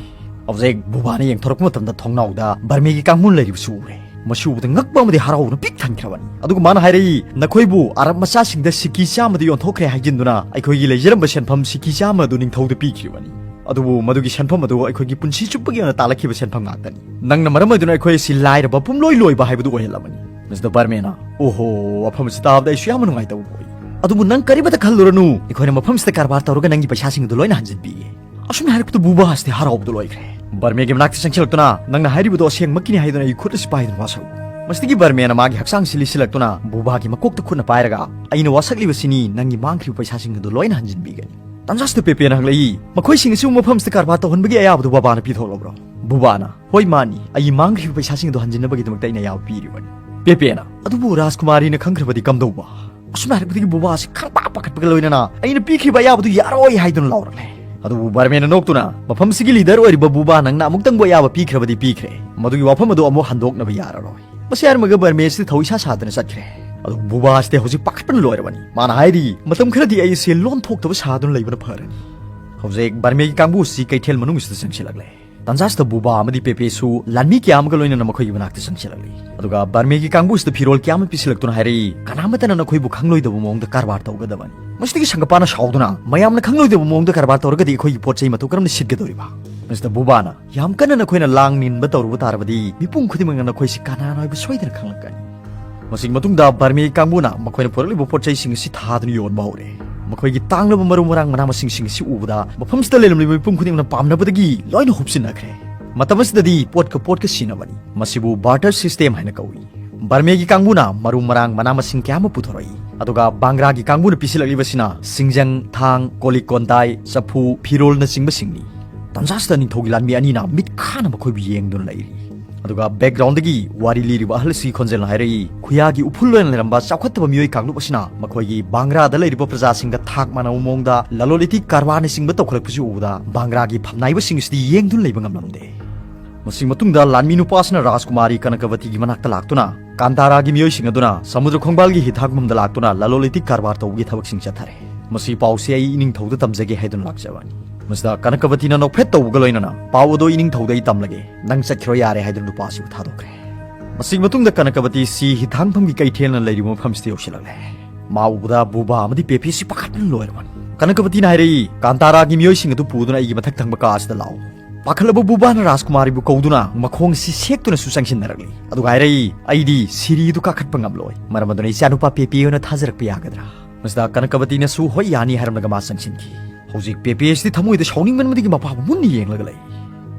ꯍꯧꯖꯤꯛ ꯕꯨꯕꯥꯅ ꯌꯦꯡꯊꯣꯔꯛꯄ ꯃꯇꯝꯗ ꯊꯣꯡꯅꯥꯎꯗ ꯕꯥꯔꯃꯤꯒꯤ ꯀꯥꯡꯕꯨꯅ ꯂꯩꯔꯤꯕꯁꯤ ꯎꯔꯦ꯫ ꯃꯁꯤ ꯎꯕꯗ ꯉꯛꯄ ꯑꯃꯗꯤ ꯍꯔꯥꯎꯕꯅ ꯄꯤꯛ ꯊꯟꯈ꯭ꯔꯕꯅꯤ꯫ ꯑꯗꯨꯒ ꯃꯥꯅ ꯍꯥꯏꯔꯛꯏ, "ꯅꯈꯣꯏꯕꯨ ꯑꯔꯕ ꯃꯆꯥꯁꯤꯡꯗ ꯁꯤꯀꯤ ꯆꯥꯝꯃꯗ ꯌꯣꯟꯊꯣꯛꯈ꯭ꯔꯦ ꯍꯥꯏꯖꯤꯟꯗꯨꯅ ꯑꯩꯈꯣꯏꯒꯤ ꯂꯩꯖꯔꯝꯕ ꯁꯦꯟꯐꯝ ꯁꯤꯀꯤ ꯆꯥꯝꯃ ꯑꯗꯨ ꯅꯤꯡꯊꯧꯗ ꯄꯤꯈ꯭ꯔꯤꯕꯅꯤ꯫ ꯑꯗꯨꯕꯨ ꯃꯗꯨꯒꯤ ꯁꯦꯟꯐꯝ ꯑꯗꯨ ꯑꯩꯈꯣꯏꯒꯤ ꯄꯨꯟꯁꯤ ꯆꯨꯞꯄꯒꯤ ꯑꯣꯏꯅ ꯇꯥꯜꯂꯛꯈꯤꯕ ꯁꯦꯟꯐꯝ ꯉꯥꯛꯇꯅꯤ꯫ ꯅꯪꯅ ꯃꯔꯝ ꯑꯣꯏꯗꯨꯅ ꯑꯩꯈꯣꯏ ꯑꯁꯤ ꯂꯥꯏꯔꯕ ꯄꯨꯝꯂꯣꯏ ꯂꯣꯏꯕ ꯍꯥꯏꯕꯗꯨ ꯑꯣꯏꯍꯜꯂꯕꯅꯤ꯫" ꯃꯤꯁꯇꯔ ꯕꯔꯃꯦꯅ, "ꯑꯣꯍꯣ, ꯋꯥꯐꯝ ꯑꯁꯤ ꯇꯥꯕꯗ ꯑꯩꯁꯨ ꯌꯥꯝꯅ ꯅꯨꯡꯉꯥꯏꯇꯕ ꯄꯣꯛꯏ꯫ ꯑꯗꯨꯕꯨ ꯅꯪ ꯀꯔꯤꯃꯇ ꯈꯜꯂꯨꯔꯅꯨ, ꯑꯩꯈꯣꯏꯅ ꯃꯐꯝꯁꯤꯗ ꯀꯔꯕꯥꯔ ꯇꯧꯔꯒ ꯅꯪꯒꯤ ꯄꯩꯁꯥꯁꯤꯡ ꯑꯗꯨ ꯂꯣꯏꯅ ꯍꯟꯖꯤꯟꯕꯤꯒꯦ꯫" ꯑꯁꯨꯝꯅ ꯍꯥꯏꯔꯛꯄꯗ ꯕꯨꯕꯥ ꯑꯁꯤꯗꯤ ꯍꯔꯥꯎꯕꯗ ꯂꯣꯏꯈ꯭ꯔꯦ꯫ ꯕꯔꯃꯦꯒꯤ ꯃꯅꯥꯛꯇ ꯆꯪꯁꯤꯜꯂꯛꯇꯨꯅ, "ꯅꯪꯅ ꯍꯥꯏꯔꯤꯕꯗꯨ ꯑꯁꯦꯡꯃꯛꯀꯤꯅꯤ ꯍꯥꯏꯗꯨꯅ ꯑꯩꯒꯤ ꯈꯨꯠ ꯑꯁꯤ ꯄꯥꯏꯗꯨꯅ ꯋꯥꯁꯛꯎ꯫" ꯃꯁꯤꯗꯒꯤ ꯕꯔꯃꯦꯅ ꯃꯥꯒꯤ ꯍꯛꯆꯥꯡꯁꯤ ꯂꯤꯁꯤꯜꯂꯛꯇꯨꯅ ꯕꯨꯕꯥꯒꯤ ꯃꯀꯣꯛꯇ ꯈꯨꯠꯅ ꯄꯥꯏꯔꯒ, "ꯑꯩꯅ ꯋꯥꯁꯛꯂꯤꯕꯁꯤꯅꯤ ꯅꯪꯒꯤ ꯃꯥꯡꯈ꯭ꯔꯤꯕ ꯄꯩꯁꯥꯁꯤꯡ ꯑꯗꯨ ꯂꯣꯏꯅ ꯍꯟꯖꯤꯟꯕꯤꯒꯅꯤ꯫" ꯇꯟꯖꯥꯁꯤꯗ ꯄꯦꯄꯦꯅ ꯍꯪꯂꯛꯏ, "ꯃꯈꯣꯏꯁꯤꯡ ꯑꯁꯤꯕꯨ ꯃꯐꯝꯁꯤꯗ ꯀꯔꯕꯥꯔ ꯇꯧꯍꯟꯕꯒꯤ ꯑꯌꯥꯕꯗꯨ ꯕꯕꯥꯅ ꯄꯤꯊꯣꯛꯂꯕ꯭ꯔꯣ?" ꯕꯨꯕꯥꯅ, "ꯍꯣꯏ, ꯃꯥꯅꯤ, ꯑꯩꯒꯤ ꯃꯥꯡꯈ꯭ꯔꯤꯕ ꯄꯩꯁꯥꯁꯤꯡ ꯑꯗꯨ ꯍꯟꯖꯤꯟꯅꯕꯒꯤꯗꯃꯛꯇ ꯑꯩꯅ ꯑꯌꯥꯕ ꯄꯤꯔꯤꯕꯅꯤ꯫" ꯄꯦꯄꯦꯅ, "ꯑꯗꯨꯕꯨ ꯔꯥꯖꯀꯨꯃꯥꯔꯤꯅ ꯈꯪꯈ꯭ꯔꯕꯗꯤ ꯀꯝꯗꯧꯕ?" ꯑꯁꯨꯝꯅ ꯍꯥꯏꯔꯛꯄꯗꯒꯤ ꯕꯨꯕꯥ ꯑꯁꯤ ꯈꯪꯄꯥꯛ ꯄꯥꯈꯠꯄꯒ ꯂꯣꯏꯅꯅ, "ꯑꯩꯅ ꯄꯤꯈ꯭ꯔꯤꯕ ꯑꯌꯥꯕꯗꯨ ꯌꯥꯔꯣꯏ" ꯍꯥꯏꯗꯨꯅ ꯂꯥꯎꯔꯛꯂꯦ꯫ ꯑꯗꯨꯕꯨ ꯕꯔꯃꯦꯅ ꯅꯣꯛꯇꯨꯅ, "ꯃꯐꯝꯁꯤꯒꯤ ꯂꯤꯗꯔ ꯑꯣꯏꯔꯤꯕ ꯕꯨꯕꯥ, ꯅꯪꯅ ꯑꯃꯨꯛꯇꯪꯕꯨ ꯑꯌꯥꯕ ꯄꯤꯈ꯭ꯔꯕꯗꯤ ꯄꯤꯈ꯭ꯔꯦ, ꯃꯗꯨꯒꯤ ꯋꯥꯐꯝ ꯑꯗꯨ ꯑꯃꯨꯛ ꯍꯟꯗꯣꯛꯅꯕ ꯌꯥꯔꯔꯣꯏ꯫" ꯃꯁꯤ ꯍꯥꯏꯔꯝꯃꯒ ꯕꯔꯃꯦ ꯑꯁꯤꯗ ꯊꯧ ꯏꯁꯥ ꯁꯥꯗꯅ ꯆꯠꯈ꯭ꯔꯦ꯫ ꯑꯗꯨꯕꯨ ꯕꯨꯕꯥ ꯑꯁꯤꯗꯤ ꯍꯧꯖꯤꯛ ꯄꯥꯈꯠꯄꯅ ꯂꯣꯏꯔꯕꯅꯤ꯫ ꯃꯥꯅ ꯍꯥꯏꯔꯤ, "ꯃꯇꯝ ꯈꯔꯗꯤ ꯑꯩ ꯑꯁꯤ ꯂꯣꯟ ꯊꯣꯛꯇꯕ ꯁꯥꯗꯨꯅ ꯂꯩꯕꯅ ꯐꯔꯅꯤ꯫" ꯍꯧꯖꯤꯛ ꯕꯔꯃꯦꯒꯤ ꯀꯥꯡꯕꯨ ꯑꯁꯤ ꯀꯩꯊꯦꯜ ꯃꯅꯨꯡꯁꯤꯗ ꯆꯪꯁꯤꯜꯂꯛꯂꯦ꯫ ꯇꯥꯟꯖꯥꯁꯤꯗ ꯕꯨꯕꯥ ꯑꯃꯗꯤ ꯄꯦꯄꯦꯁꯨ ꯂꯥꯟꯃꯤ ꯀꯌꯥ ꯑꯃꯒ ꯂꯣꯏꯅꯅ ꯃꯈꯣꯏꯒꯤ ꯃꯅꯥꯛꯇ ꯆꯪꯁꯤꯜꯂꯛꯂꯤ꯫ ꯑꯗꯨꯒ ꯕꯔꯃꯦꯒꯤ ꯀꯥꯡꯕꯨꯁꯤꯗ ꯐꯤꯔꯣꯜ ꯀꯌꯥ ꯑꯃ ꯄꯤꯁꯤꯜꯂꯛꯇꯨꯅ ꯍꯥꯏꯔꯛꯏ, "ꯀꯅꯥꯃꯠꯇꯅ ꯅꯈꯣꯏꯕꯨ ꯈꯪꯂꯣꯏꯗꯕ ꯃꯑꯣꯡꯗ ꯀꯔꯕꯥꯔ ꯇꯧꯒꯗꯕꯅꯤ"꯫ ꯃꯁꯤꯗꯒꯤ ꯁꯪꯒꯄꯥꯅ ꯁꯥꯎꯗꯨꯅ, "ꯃꯌꯥꯝꯅ ꯈꯪꯂꯣꯏꯗꯕ ꯃꯑꯣꯡꯗ ꯀꯔꯕꯥꯔ ꯇꯧꯔꯒꯗꯤ ꯑꯩꯈꯣꯏꯒꯤ ꯄꯣꯠ ꯆꯩ ꯃꯇꯧ ꯀꯔꯝꯅ ꯁꯤꯠꯀꯗꯧꯔꯤꯕ?" ꯃꯁꯤꯗ ꯕꯨꯕꯥꯅ, "ꯌꯥꯝ ꯀꯟꯅ ꯅꯈꯣꯏꯅ ꯂꯥꯡ ꯅꯤꯟꯕ ꯇꯧꯔꯨꯕ ꯇꯥꯔꯕꯗꯤ ꯃꯤꯄꯨꯝ ꯈꯨꯗꯤꯡꯃꯛꯅ ꯅꯈꯣꯏꯁꯤ ꯀꯅꯥꯅꯣ ꯍꯥꯏꯕ ꯁꯣꯏꯗꯅ ꯈꯪꯂꯛꯀꯅꯤ"꯫ ꯃꯁꯤꯒꯤ ꯃꯇꯨꯡꯗ ꯕꯔꯃꯦꯒꯤ ꯀꯥꯡꯕꯨꯅ ꯃꯈꯣꯏꯅ ꯄꯨꯔꯛꯂꯤꯕ ꯄꯣꯠ ꯆꯩꯁꯤꯡ ꯑꯁꯤ ꯊꯥꯗꯨꯅ ꯌꯣꯟꯕ ꯍꯧꯔꯦ꯫ ꯃꯈꯣꯏꯒꯤ ꯇꯥꯡꯂꯕ ꯃꯔꯨ ꯃꯔꯥꯡ ꯃꯅꯥ ꯃꯁꯤꯡꯁꯤꯡ ꯑꯁꯤ ꯎꯕꯗ ꯃꯐꯝꯁꯤꯗ ꯂꯩꯔꯝꯂꯤꯕ ꯃꯤꯄꯨꯝ ꯈꯨꯗꯤꯡꯃꯛꯅ ꯄꯥꯝꯅꯕꯗꯒꯤ ꯂꯣꯏꯅ ꯍꯨꯞꯆꯤꯟꯅꯈ꯭ꯔꯦ꯫ ꯃꯇꯝ ꯑꯁꯤꯗꯗꯤ ꯄꯣꯠꯀ ꯄꯣꯠꯀ ꯁꯤꯟꯅꯕꯅꯤ꯫ ꯃꯁꯤꯕꯨ ꯕꯥꯔꯇꯔ ꯁꯤꯁꯇꯦꯝ ꯍꯥꯏꯅ ꯀꯧꯏ꯫ ꯕꯔꯃꯦꯒꯤ ꯀꯥꯡꯕꯨꯅ ꯃꯔꯨ ꯃꯔꯥꯡ ꯃꯅꯥ ꯃꯁꯤꯡ ꯀꯌꯥ ꯑꯃ ꯄꯨꯊꯣꯔꯛꯏ, ꯑꯗꯨꯒ ꯕꯥꯡꯒ꯭ꯔꯥꯒꯤ ꯀꯥꯡꯕꯨꯅ ꯄꯤꯁꯤꯜꯂꯛꯂꯤꯕꯁꯤꯅ ꯁꯤꯡꯖꯪ, ꯊꯥꯡ, ꯀꯣꯂꯤꯛ ꯀꯣꯟꯗꯥꯏ, ꯆꯐꯨ, ꯐꯤꯔꯣꯜꯅꯆꯤꯡꯕꯁꯤꯡꯅꯤ꯫ ꯇꯟꯖꯥꯁꯤꯗ ꯅꯤꯡꯊꯧꯒꯤ ꯂꯥꯟꯃꯤ ꯑꯅꯤꯅ ꯃꯤꯠ ꯈꯥꯅ ꯃꯈꯣꯏꯕꯨ ꯌꯦꯡꯗꯨꯅ ꯂꯩꯔꯤ꯫ ꯑꯗꯨꯒ ꯕꯦꯛꯒ꯭ꯔꯥꯎꯟꯗꯒꯤ ꯋꯥꯔꯤ ꯂꯤꯔꯤꯕ ꯑꯍꯜ ꯑꯁꯤꯒꯤ ꯈꯣꯟꯖꯦꯜꯅ ꯍꯥꯏꯔꯛꯏ, ꯈꯨꯌꯥꯒꯤ ꯎꯐꯨꯜ ꯑꯣꯏꯅ ꯂꯩꯔꯝꯕ ꯆꯥꯎꯈꯠꯇꯕ ꯃꯤꯑꯣꯏ ꯀꯥꯡꯂꯨꯞ ꯑꯁꯤꯅ ꯃꯈꯣꯏꯒꯤ ꯕꯥꯡꯒ꯭ꯔꯥꯗ ꯂꯩꯔꯤꯕ ꯄ꯭ꯔꯖꯥꯁꯤꯡꯒ ꯊꯥꯛ ꯃꯥꯟꯅꯕ ꯃꯑꯣꯡꯗ ꯂꯂꯣꯟ ꯏꯇꯤꯛ ꯀꯔꯕꯥꯔꯅꯆꯤꯡꯕ ꯇꯧꯈꯠꯂꯛꯄꯁꯤ ꯎꯕꯗ ꯕꯥꯡꯒ꯭ꯔꯥꯒꯤ ꯐꯝꯅꯥꯏꯕꯁꯤꯡ ꯑꯁꯤꯗꯤ ꯌꯦꯡꯗꯨꯅ ꯂꯩꯕ ꯉꯝꯂꯝꯗꯦ꯫ ꯃꯁꯤꯒꯤ ꯃꯇꯨꯡꯗ ꯂꯥꯟꯃꯤ ꯅꯨꯄꯥ ꯑꯁꯤꯅ ꯔꯥꯖꯀꯨꯃꯥꯔꯤ ꯀꯅꯀꯕꯇꯤꯒꯤ ꯃꯅꯥꯛꯇ ꯂꯥꯛꯇꯨꯅ ꯀꯥꯟꯇꯥꯔꯥꯒꯤ ꯃꯤꯑꯣꯏꯁꯤꯡ ꯑꯗꯨꯅ ꯁꯃꯨꯗ꯭ꯔ ꯈꯣꯡꯕꯥꯜꯒꯤ ꯍꯤꯊꯥꯡꯐꯝꯗ ꯂꯥꯛꯇꯨꯅ ꯂꯂꯣꯟ ꯏꯇꯤꯛ ꯀꯔꯕꯥꯔ ꯇꯧꯕꯒꯤ ꯊꯕꯛꯁꯤꯡ ꯆꯠꯊꯔꯦ꯫ ꯃꯁꯤ ꯄꯥꯎꯁꯤ ꯑꯩ ꯏꯅꯤꯡꯊꯧꯗ ꯇꯝꯖꯒꯦ ꯍꯥꯏꯗꯨꯅ ꯂꯥꯛꯆꯕꯅꯤ꯫ ꯃꯁꯤꯗ ꯀꯅꯀꯕꯇꯤꯅ ꯅꯣꯛꯐꯦꯠ ꯇꯧꯕꯒ ꯂꯣꯏꯅꯅ, "ꯄꯥꯎ ꯑꯗꯣ ꯏꯅꯤꯡꯊꯧꯗ ꯑꯩ ꯇꯝꯂꯒꯦ, ꯅꯪ ꯆꯠꯈꯤꯔꯣ ꯌꯥꯔꯦ" ꯍꯥꯏꯗꯨꯅ ꯅꯨꯄꯥ ꯑꯁꯤꯕꯨ ꯊꯥꯗꯣꯛꯈ꯭ꯔꯦ꯫ ꯃꯁꯤꯒꯤ ꯃꯇꯨꯡꯗ ꯀꯅꯀꯕꯇꯤ ꯁꯤ ꯍꯤꯊꯥꯡꯐꯝꯒꯤ ꯀꯩꯊꯦꯜꯅ ꯂꯩꯔꯤꯕ ꯃꯐꯝꯁꯤꯗ ꯌꯧꯁꯤꯜꯂꯛꯂꯦ꯫ ꯃꯥ ꯎꯕꯗ ꯕꯨꯕꯥ ꯑꯃꯗꯤ ꯄꯦꯄꯦꯁꯤ ꯄꯥꯈꯠꯄꯅ ꯂꯣꯏꯔꯕꯅꯤ꯫ ꯀꯅꯀꯕꯇꯤꯅ ꯍꯥꯏꯔꯛꯏ, "ꯀꯥꯟꯇꯥꯔꯥꯒꯤ ꯃꯤꯑꯣꯏꯁꯤꯡ ꯑꯗꯨ ꯄꯨꯗꯨꯅ ꯑꯩꯒꯤ ꯃꯊꯛ ꯊꯪꯕ ꯀꯥ ꯑꯁꯤꯗ ꯂꯥꯛꯎ"꯫ ꯄꯥꯈꯠꯂꯕ ꯕꯨꯕꯥꯅ ꯔꯥꯖꯀꯨꯃꯥꯔꯤꯕꯨ ꯀꯧꯗꯨꯅ ꯃꯈꯣꯡ ꯑꯁꯤ ꯁꯦꯛꯇꯨꯅꯁꯨ ꯆꯪꯁꯤꯟꯅꯔꯛꯂꯤ꯫ ꯑꯗꯨꯒ ꯍꯥꯏꯔꯛꯏ, "ꯑꯩꯗꯤ ꯁꯤꯔꯤ ꯑꯗꯨ ꯀꯥꯈꯠꯄ ꯉꯝꯂꯣꯏ꯫ ꯃꯔꯝ ꯑꯗꯨꯅ ꯏꯆꯥꯅꯨꯄꯥ ꯄꯦꯄꯦ ꯑꯣꯏꯅ ꯊꯥꯖꯔꯛꯄ ꯌꯥꯒꯗ꯭ꯔꯥ?" ꯃꯁꯤꯗ ꯀꯅꯀꯕꯇꯤꯅꯁꯨ ꯍꯣꯏ ꯌꯥꯅꯤ ꯍꯥꯏꯔꯝꯂꯒ ꯃꯥ ꯆꯪꯁꯤꯟꯈꯤ꯫ ꯍꯧꯖꯤꯛ ꯄꯦꯄꯦ ꯑꯁꯤꯗꯤ ꯊꯃꯣꯏꯗ ꯁꯥꯎꯅꯤꯡꯃꯟꯕꯗꯒꯤ ꯃꯄꯥꯕꯨ ꯃꯨꯟꯅ ꯌꯦꯡꯂꯒ ꯂꯩ꯫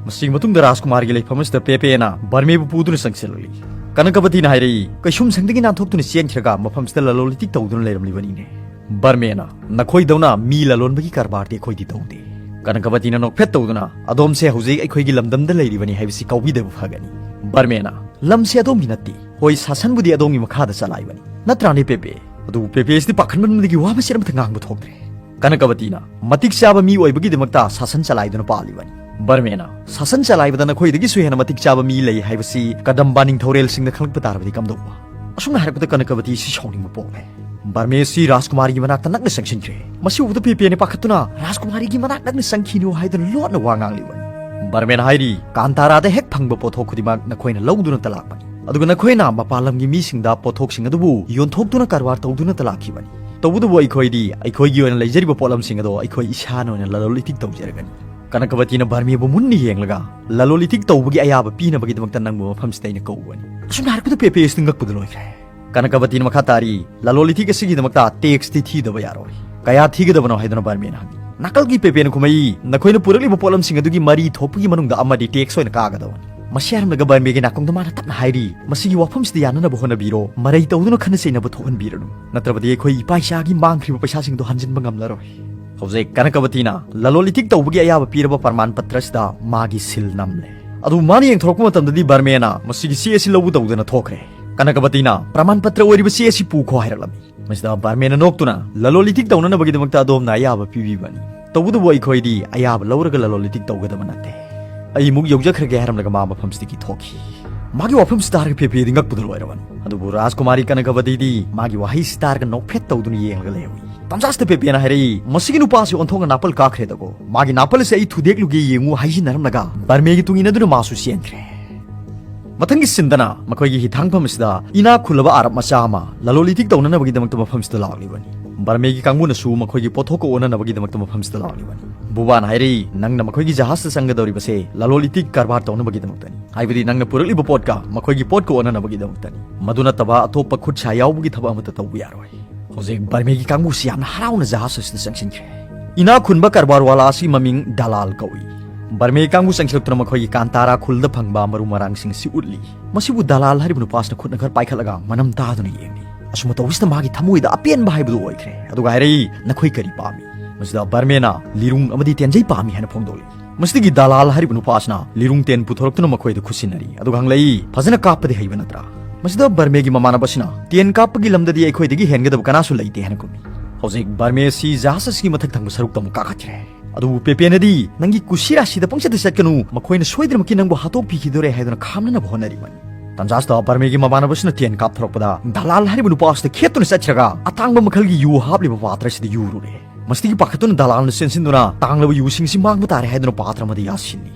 ꯃꯁꯤꯒꯤ ꯃꯇꯨꯡꯗ ꯔꯥꯖꯀꯨꯃꯥꯔꯒꯤ ꯂꯩꯐꯝ ꯑꯁꯤꯗ ꯄꯦꯄꯦꯅ ꯕꯔꯃꯦꯕꯨ ꯄꯨꯗꯨꯅ ꯆꯪꯁꯤꯜꯂꯛꯂꯤ꯫ ꯀꯅꯀꯕꯇꯤꯅ ꯍꯥꯏꯔꯛꯏ, "ꯀꯩꯁꯨꯝꯁꯪꯗꯒꯤ ꯅꯥꯟꯊꯣꯛꯇꯨꯅ ꯆꯦꯟꯈ꯭ꯔꯒ ꯃꯐꯝꯁꯤꯗ ꯂꯂꯣꯟ ꯏꯇꯤꯛ ꯇꯧꯗꯨꯅ ꯂꯩꯔꯝꯂꯤꯕꯅꯤꯅꯦ"꯫ ꯕꯔꯃꯦꯅ, "ꯅꯈꯣꯏꯗꯧꯅ ꯃꯤ ꯂꯂꯣꯟꯕꯒꯤ ꯀꯔꯕꯥꯔꯗꯤ ꯑꯩꯈꯣꯏꯗꯤ ꯇꯧꯗꯦ"꯫ ꯀꯅꯀꯕꯇꯤꯅ ꯅꯣꯛꯐꯦꯠ ꯇꯧꯗꯨꯅ, "ꯑꯗꯣꯝꯁꯦ ꯍꯧꯖꯤꯛ ꯑꯩꯈꯣꯏꯒꯤ ꯂꯝꯗꯝꯗ ꯂꯩꯔꯤꯕꯅꯤ ꯍꯥꯏꯕꯁꯤ ꯀꯥꯎꯕꯤꯗꯕ ꯐꯒꯅꯤ"꯫ ꯕꯔꯃꯦꯅ, "ꯂꯝꯁꯦ ꯑꯗꯣꯝꯒꯤ ꯅꯠꯇꯦ꯫ ꯍꯣꯏ, ꯁꯥꯁꯟꯕꯨꯗꯤ ꯑꯗꯣꯝꯒꯤ ꯃꯈꯥꯗ ꯆꯂꯥꯏꯕꯅꯤ, ꯅꯠꯇ꯭ꯔꯥꯅꯦ ꯄꯦꯄꯦ?" ꯑꯗꯨꯕꯨ ꯄꯦꯄꯦꯁꯤꯗꯤ ꯄꯥꯈꯠꯃꯟꯕꯗꯒꯤ ꯋꯥ ꯃꯆꯦꯠ ꯑꯃꯠꯇ ꯉꯥꯡꯕ ꯊꯣꯛꯇ꯭ꯔꯦ꯫ ꯀꯅꯀꯕꯇꯤꯅ, "ꯃꯇꯤꯛ ꯆꯥꯕ ꯃꯤ ꯑꯣꯏꯕꯒꯤꯗꯃꯛꯇ ꯁꯥꯁꯟ ꯆꯂꯥꯏꯗꯨꯅ ꯄꯥꯜꯂꯤꯕꯅꯤ"꯫ ꯕꯔꯃꯦꯅ, "ꯁꯥꯁꯟ ꯆꯂꯥꯏꯕꯗ ꯅꯈꯣꯏꯗꯒꯤꯁꯨ ꯍꯦꯟꯅ ꯃꯇꯤꯛ ꯆꯥꯕ ꯃꯤ ꯂꯩ ꯍꯥꯏꯕꯁꯤ ꯀꯗꯝꯕ ꯅꯤꯡꯊꯧꯔꯦꯜꯁꯤꯡꯅ ꯈꯪꯂꯛꯄ ꯇꯥꯔꯕꯗꯤ ꯀꯝꯗꯧꯕ?" ꯑꯁꯨꯝꯅ ꯍꯥꯏꯔꯛꯄꯗ ꯀꯅꯀꯕꯇꯤ ꯁꯤ ꯁꯥꯎꯅꯤꯡꯕ ꯄꯣꯛꯂꯦ꯫ ꯕꯔꯃꯦ ꯑꯁꯤ ꯔꯥꯖꯀꯨꯃꯥꯔꯤꯒꯤ ꯃꯅꯥꯛꯇ ꯅꯛꯅ ꯆꯪꯁꯤꯟꯈ꯭ꯔꯦ꯫ ꯃꯁꯤ ꯎꯕꯗ ꯄꯦꯄꯦꯅ ꯄꯥꯈꯠꯇꯨꯅ, "ꯔꯥꯖꯀꯨꯃꯥꯔꯤꯒꯤ ꯃꯅꯥꯛ ꯅꯛꯅ ꯆꯪꯈꯤꯅꯨ" ꯍꯥꯏꯗꯨꯅ ꯂꯣꯠꯅ ꯋꯥ ꯉꯥꯡꯂꯤꯕꯅꯤ꯫ ꯕꯔꯃꯦꯅ ꯍꯥꯏꯔꯤ, "ꯀꯥꯟꯇꯥꯔꯥꯗ ꯍꯦꯛ ꯐꯪꯕ ꯄꯣꯠꯊꯣꯛ ꯈꯨꯗꯤꯡꯃꯛ ꯅꯈꯣꯏꯅ ꯂꯧꯗꯨꯅꯇ ꯂꯥꯛꯄꯅꯤ, ꯑꯗꯨꯒ ꯅꯈꯣꯏꯅ ꯃꯄꯥꯟ ꯂꯝꯒꯤ ꯃꯤꯁꯤꯡꯗ ꯄꯣꯠꯊꯣꯛꯁꯤꯡ ꯑꯗꯨꯕꯨ ꯌꯣꯟꯊꯣꯛꯇꯨꯅ ꯀꯔꯕꯥꯔ ꯇꯧꯗꯨꯅꯇ ꯂꯥꯛꯈꯤꯕꯅꯤ꯫ ꯇꯧꯕꯇꯕꯨ ꯑꯩꯈꯣꯏꯗꯤ ꯑꯩꯈꯣꯏꯒꯤ ꯑꯣꯏꯅ ꯂꯩꯖꯔꯤꯕ ꯄꯣꯠꯂꯝꯁꯤꯡ ꯑꯗꯣ ꯑꯩꯈꯣꯏ ꯏꯁꯥꯅ ꯑꯣꯏꯅ ꯂꯂꯣꯟ ꯏꯇꯤꯛ ꯇꯧꯖꯔꯒꯅꯤ"꯫ ꯀꯅꯀꯕꯇꯤꯅ ꯕꯔꯃꯦꯕꯨ ꯃꯨꯟꯅ ꯌꯦꯡꯂꯒ, "ꯂꯂꯣꯟ ꯏꯇꯤꯛ ꯇꯧꯕꯒꯤ ꯑꯌꯥꯕ ꯄꯤꯅꯕꯒꯤꯗꯃꯛꯇ ꯅꯪꯕꯨ ꯃꯐꯝꯁꯤꯗ ꯑꯩꯅ ꯀꯧꯕꯅꯤ"꯫ ꯑꯁꯨꯝꯅ ꯍꯥꯏꯔꯛꯄꯗ ꯄꯦꯄꯦ ꯑꯁꯤꯗ ꯉꯛꯄꯗ ꯂꯣꯏꯈ꯭ꯔꯦ꯫ ꯀꯅꯀꯕꯇꯤꯅ ꯃꯈꯥ ꯇꯥꯔꯤ, "ꯂꯂꯣꯟ ꯏꯇꯤꯛ ꯑꯁꯤꯒꯤꯗꯃꯛꯇ ꯇꯦꯛꯁꯇꯤ ꯊꯤꯗꯕ ꯌꯥꯔꯣꯏ꯫ ꯀꯌꯥ ꯊꯤꯒꯗꯕꯅꯣ?" ꯍꯥꯏꯗꯨꯅ ꯕꯔꯃꯦꯅ ꯍꯪꯉꯤ꯫ ꯅꯥꯀꯜꯒꯤ ꯄꯦꯄꯦꯅ ꯈꯨꯝꯃꯛꯏ, "ꯅꯈꯣꯏꯅ ꯄꯨꯔꯛꯂꯤꯕ ꯄꯣꯠꯂꯝꯁꯤꯡ ꯑꯗꯨꯒꯤ ꯃꯔꯤ ꯊꯣꯛꯄꯒꯤ ꯃꯅꯨꯡꯗ ꯑꯃꯗꯤ ꯇꯦꯛꯁ ꯑꯣꯏꯅ ꯀꯥꯒꯗꯕꯅꯤ"꯫ ꯃꯁꯤ ꯍꯥꯏꯔꯝꯂꯒ ꯕꯔꯃꯦꯒꯤ ꯅꯥꯀꯣꯡꯗ ꯃꯥꯅ ꯇꯞꯅ ꯍꯥꯏꯔꯤ, "ꯃꯁꯤꯒꯤ ꯋꯥꯐꯝꯁꯤꯗ ꯌꯥꯅꯅꯕ ꯍꯣꯠꯅꯕꯤꯔꯣ, ꯃꯔꯩ ꯇꯧꯗꯨꯅ ꯈꯠꯅ ꯆꯩꯅꯕ ꯊꯣꯛꯍꯟꯕꯤꯔꯅꯨ, ꯅꯠꯇ꯭ꯔꯕꯗꯤ ꯑꯩꯈꯣꯏ ꯏꯄꯥ ꯏꯆꯥꯒꯤ ꯃꯥꯡꯈ꯭ꯔꯤꯕ ꯄꯩꯁꯥꯁꯤꯡꯗꯣ ꯍꯟꯖꯤꯟꯕ ꯉꯝꯂꯔꯣꯏ"꯫ ꯍꯧꯖꯤꯛ ꯀꯅꯀꯕꯇꯤꯅ ꯂꯂꯣꯟ ꯏꯇꯤꯛ ꯇꯧꯕꯒꯤ ꯑꯌꯥꯕ ꯄꯤꯔꯕ ꯄ꯭ꯔꯃꯥꯟ ꯄꯇ꯭ꯔꯁꯤꯗ ꯃꯥꯒꯤ ꯁꯤꯜ ꯅꯝꯂꯦ꯫ ꯑꯗꯨꯕꯨ ꯃꯥꯅ ꯌꯦꯡꯊꯣꯔꯛꯄ ꯃꯇꯝꯗꯗꯤ ꯕꯔꯃꯦꯅ ꯃꯁꯤꯒꯤ ꯆꯦ ꯑꯁꯤ ꯂꯧꯕ ꯇꯧꯗꯅ ꯊꯣꯛꯈ꯭ꯔꯦ꯫ ꯀꯅꯀꯕꯇꯤꯅ, "ꯄ꯭ꯔꯃꯥꯟ ꯄꯇ꯭ꯔ ꯑꯣꯏꯔꯤꯕ ꯆꯦ ꯑꯁꯤ ꯄꯨꯈꯣ" ꯍꯥꯏꯔꯛꯂꯝꯃꯤ꯫ ꯃꯁꯤꯗ ꯕꯔꯃꯦꯅ ꯅꯣꯛꯇꯨꯅ, "ꯂꯂꯣꯟ ꯏꯇꯤꯛ ꯇꯧꯅꯅꯕꯒꯤꯗꯃꯛꯇ ꯑꯗꯣꯝꯅ ꯑꯌꯥꯕ ꯄꯤꯕꯤꯕꯅꯤ, ꯇꯧꯕꯇꯕꯨ ꯑꯩꯈꯣꯏꯗꯤ ꯑꯌꯥꯕ ꯂꯧꯔꯒ ꯂꯂꯣꯟ ꯏꯇꯤꯛ ꯇꯧꯒꯗꯕ ꯅꯠꯇꯦ꯫ ꯑꯩ ꯑꯃꯨꯛ ꯌꯧꯖꯈ꯭ꯔꯒꯦ" ꯍꯥꯏꯔꯝꯂꯒ ꯃꯥ ꯃꯐꯝꯁꯤꯗꯒꯤ ꯊꯣꯛꯈꯤ꯫ ꯃꯥꯒꯤ ꯋꯥꯐꯝꯁꯤ ꯇꯥꯔꯒ ꯄꯦꯄꯦꯗꯤ ꯉꯛꯄꯗ ꯂꯣꯏꯔꯕꯅꯤ꯫ ꯑꯗꯨꯕꯨ ꯔꯥꯖꯀꯨꯃꯥꯔꯤ ꯀꯅꯀꯕꯇꯤꯗꯤ ꯃꯥꯒꯤ ꯋꯥꯍꯩꯁꯤ ꯇꯥꯔꯒ ꯅꯣꯛꯐꯦꯠ ꯇꯧꯗꯨꯅ ꯌꯦꯡꯂꯒ ꯂꯩꯍꯧꯏ꯫ ꯇꯝꯖꯥꯁꯤꯗ ꯄꯦꯄꯦꯅ ꯍꯥꯏꯔꯛꯏ, "ꯃꯁꯤꯒꯤ ꯅꯨꯄꯥꯁꯤ ꯑꯣꯟꯊꯣꯛꯅ ꯅꯥꯄꯜ ꯀꯥꯈ꯭ꯔꯦꯗꯀꯣ꯫ ꯃꯥꯒꯤ ꯅꯥꯄꯜ ꯑꯁꯤ ꯑꯩ ꯊꯨꯗꯦꯛꯂꯨꯒꯦ ꯌꯦꯡꯉꯨ" ꯍꯥꯏꯖꯤꯟꯅꯔꯝꯂꯒ ꯕꯔꯃꯦꯒꯤ ꯇꯨꯡ ꯏꯟꯅꯗꯨꯅ ꯃꯥꯁꯨ ꯆꯦꯟꯈ꯭ꯔꯦ꯫ ꯃꯊꯪꯒꯤ ꯁꯤꯟꯗꯅ ꯃꯈꯣꯏꯒꯤ ꯍꯤꯊꯥꯡꯐꯝ ꯑꯁꯤꯗ ꯏꯅꯥꯛ ꯈꯨꯜꯂꯕ ꯑꯔꯕ ꯃꯆꯥ ꯑꯃ ꯂꯂꯣꯟ ꯏꯇꯤꯛ ꯇꯧꯅꯅꯕꯒꯤꯗꯃꯛꯇ ꯃꯐꯝꯁꯤꯗ ꯂꯥꯛꯂꯤꯕꯅꯤ꯫ ꯕꯔꯃꯦꯒꯤ ꯀꯥꯡꯕꯨꯅꯁꯨ ꯃꯈꯣꯏꯒꯤ ꯄꯣꯠꯊꯣꯛꯀ ꯑꯣꯟꯅꯅꯕꯒꯤꯗꯃꯛꯇ ꯃꯐꯝꯁꯤꯗ ꯂꯥꯛꯂꯤꯕꯅꯤ꯫ ꯕꯨꯕꯥꯅ ꯍꯥꯏꯔꯛꯏ, "ꯅꯪꯅ ꯃꯈꯣꯏꯒꯤ ꯖꯍꯥꯖꯇ ꯆꯪꯒꯗꯧꯔꯤꯕꯁꯦ ꯂꯂꯣꯟ ꯏꯇꯤꯛ ꯀꯔꯕꯥꯔ ꯇꯧꯅꯕꯒꯤꯗꯃꯛꯇꯅꯤ꯫ ꯍꯥꯏꯕꯗꯤ ꯅꯪꯅ ꯄꯨꯔꯛꯂꯤꯕ ꯄꯣꯠꯀ ꯃꯈꯣꯏꯒꯤ ꯄꯣꯠꯀ ꯑꯣꯟꯅꯅꯕꯒꯤꯗꯃꯛꯇꯅꯤ꯫ ꯃꯗꯨ ꯅꯠꯇꯕ ꯑꯇꯣꯞꯄ ꯈꯨꯠ ꯁꯥ ꯌꯥꯎꯕꯒꯤ ꯊꯕꯛ ꯑꯃꯠꯇ ꯇꯧꯕ ꯌꯥꯔꯣꯏ"꯫ ꯍꯧꯖꯤꯛ ꯕꯔꯃꯦꯒꯤ ꯀꯥꯡꯕꯨꯁꯤ ꯌꯥꯝꯅ ꯍꯔꯥꯎꯅ ꯖꯍꯥꯖ ꯑꯁꯤꯗ ꯆꯪꯁꯤꯟꯈ꯭ꯔꯦ꯫ ꯏꯅꯥꯛ ꯈꯨꯟꯕ ꯀꯔꯕꯥꯔꯋꯥꯂꯥ ꯑꯁꯤ ꯃꯃꯤꯡ ꯗꯂꯥꯜ ꯀꯧꯏ꯫ ꯕꯔꯃꯦꯒꯤ ꯀꯥꯡꯕꯨ ꯆꯪꯁꯤꯜꯂꯛꯇꯨꯅ ꯃꯈꯣꯏꯒꯤ ꯀꯥꯟꯇꯥꯔꯥ ꯈꯨꯜꯗ ꯐꯪꯕ ꯃꯔꯨ ꯃꯔꯥꯡꯁꯤꯡ ꯑꯁꯤ ꯎꯠꯂꯤ꯫ ꯃꯁꯤꯕꯨ ꯗꯂꯥꯜ ꯍꯥꯏꯔꯤꯕ ꯅꯨꯄꯥꯁꯤꯅ ꯈꯨꯠꯅ ꯈꯔ ꯄꯥꯏꯈꯠꯂꯒ ꯃꯅꯝ ꯇꯥꯗꯨꯅ ꯌꯦꯡꯂꯤ꯫ ꯑꯁꯨꯝꯅ ꯇꯧꯕꯁꯤꯗ ꯃꯥꯒꯤ ꯊꯃꯣꯏꯗ ꯑꯄꯦꯟꯕ ꯍꯥꯏꯕꯗꯨ ꯑꯣꯏꯈ꯭ꯔꯦ꯫ ꯑꯗꯨꯒ ꯍꯥꯏꯔꯛꯏ, "ꯅꯈꯣꯏ ꯀꯔꯤ ꯄꯥꯝꯃꯤ?" ꯃꯁꯤꯗ ꯕꯔꯃꯦꯅ, "ꯂꯤꯔꯨꯡ ꯑꯃꯗꯤ ꯇꯦꯟꯖꯩ ꯄꯥꯝꯃꯤ" ꯍꯥꯏꯅ ꯐꯣꯡꯗꯣꯛꯂꯤ꯫ ꯃꯁꯤꯗꯒꯤ ꯗꯂꯥꯜ ꯍꯥꯏꯔꯤꯕ ꯅꯨꯄꯥ ꯑꯁꯤꯅ ꯂꯤꯔꯨꯡ ꯇꯦꯟ ꯄꯨꯊꯣꯔꯛꯇꯨꯅ ꯃꯈꯣꯏꯗ ꯈꯨꯠꯁꯤꯟꯅꯔꯤ꯫ ꯑꯗꯨꯒ ꯍꯪꯂꯛꯏ, "ꯐꯖꯅ ꯀꯥꯞꯄꯗꯤ ꯍꯩꯕ ꯅꯠꯇ꯭ꯔꯥ?" ꯃꯁꯤꯗ ꯕꯔꯃꯦꯒꯤ ꯃꯃꯥꯟꯅꯕ ꯑꯁꯤꯅ, "ꯇꯦꯟ ꯀꯥꯞꯄꯒꯤ ꯂꯝꯗꯗꯤ ꯑꯩꯈꯣꯏꯗꯒꯤ ꯍꯦꯟꯒꯗꯕ ꯀꯅꯥꯁꯨ ꯂꯩꯇꯦ" ꯍꯥꯏꯅ ꯈꯨꯝꯃꯤ꯫ ꯍꯧꯖꯤꯛ ꯕꯔꯃꯦ ꯑꯁꯤ ꯖꯍꯥꯖ ꯑꯁꯤꯒꯤ ꯃꯊꯛ ꯊꯪꯕ ꯁꯔꯨꯛꯇ ꯑꯃꯨꯛ ꯀꯥꯈꯠꯈ꯭ꯔꯦ꯫ ꯑꯗꯨꯕꯨ ꯄꯦꯄꯦꯅꯗꯤ, "ꯅꯪꯒꯤ ꯀꯨꯁꯤꯔꯥꯁꯤꯗ ꯄꯪꯆꯠꯇ ꯆꯠꯀꯅꯨ, ꯃꯈꯣꯏꯅ ꯁꯣꯏꯗꯅꯃꯛꯀꯤ ꯅꯪꯕꯨ ꯍꯥꯠꯇꯣꯛꯄꯤꯈꯤꯗꯣꯔꯦ" ꯍꯥꯏꯗꯨꯅ ꯈꯥꯝꯅꯅꯕ ꯍꯣꯠꯅꯔꯤꯕꯅꯤ꯫ ꯇꯟꯖꯥꯁꯤꯗ ꯕꯔꯃꯦꯒꯤ ꯃꯃꯥꯟꯅꯕꯁꯤꯅ ꯇꯦꯟ ꯀꯥꯞꯊꯣꯔꯛꯄꯗ ꯗꯂꯥꯜ ꯍꯥꯏꯔꯤꯕ ꯅꯨꯄꯥ ꯑꯁꯤꯗ ꯈꯦꯠꯇꯨꯅ ꯆꯠꯈ꯭ꯔꯒ ꯑꯇꯥꯡꯕ ꯃꯈꯜꯒꯤ ꯌꯨ ꯍꯥꯞꯂꯤꯕ ꯄꯥꯇ꯭ꯔ ꯑꯁꯤꯗ ꯌꯨꯔꯨꯔꯦ꯫ ꯃꯁꯤꯗꯒꯤ ꯄꯥꯈꯠꯇꯨꯅ ꯗꯂꯥꯜꯅ ꯆꯦꯟꯁꯤꯟꯗꯨꯅ ꯇꯥꯡꯂꯕ ꯌꯨꯁꯤꯡꯁꯤ ꯃꯥꯡꯕ ꯇꯥꯔꯦ ꯍꯥꯏꯗꯨꯅ ꯄꯥꯇ꯭ꯔ ꯑꯃꯗ ꯌꯥꯁꯤꯜꯂꯤ꯫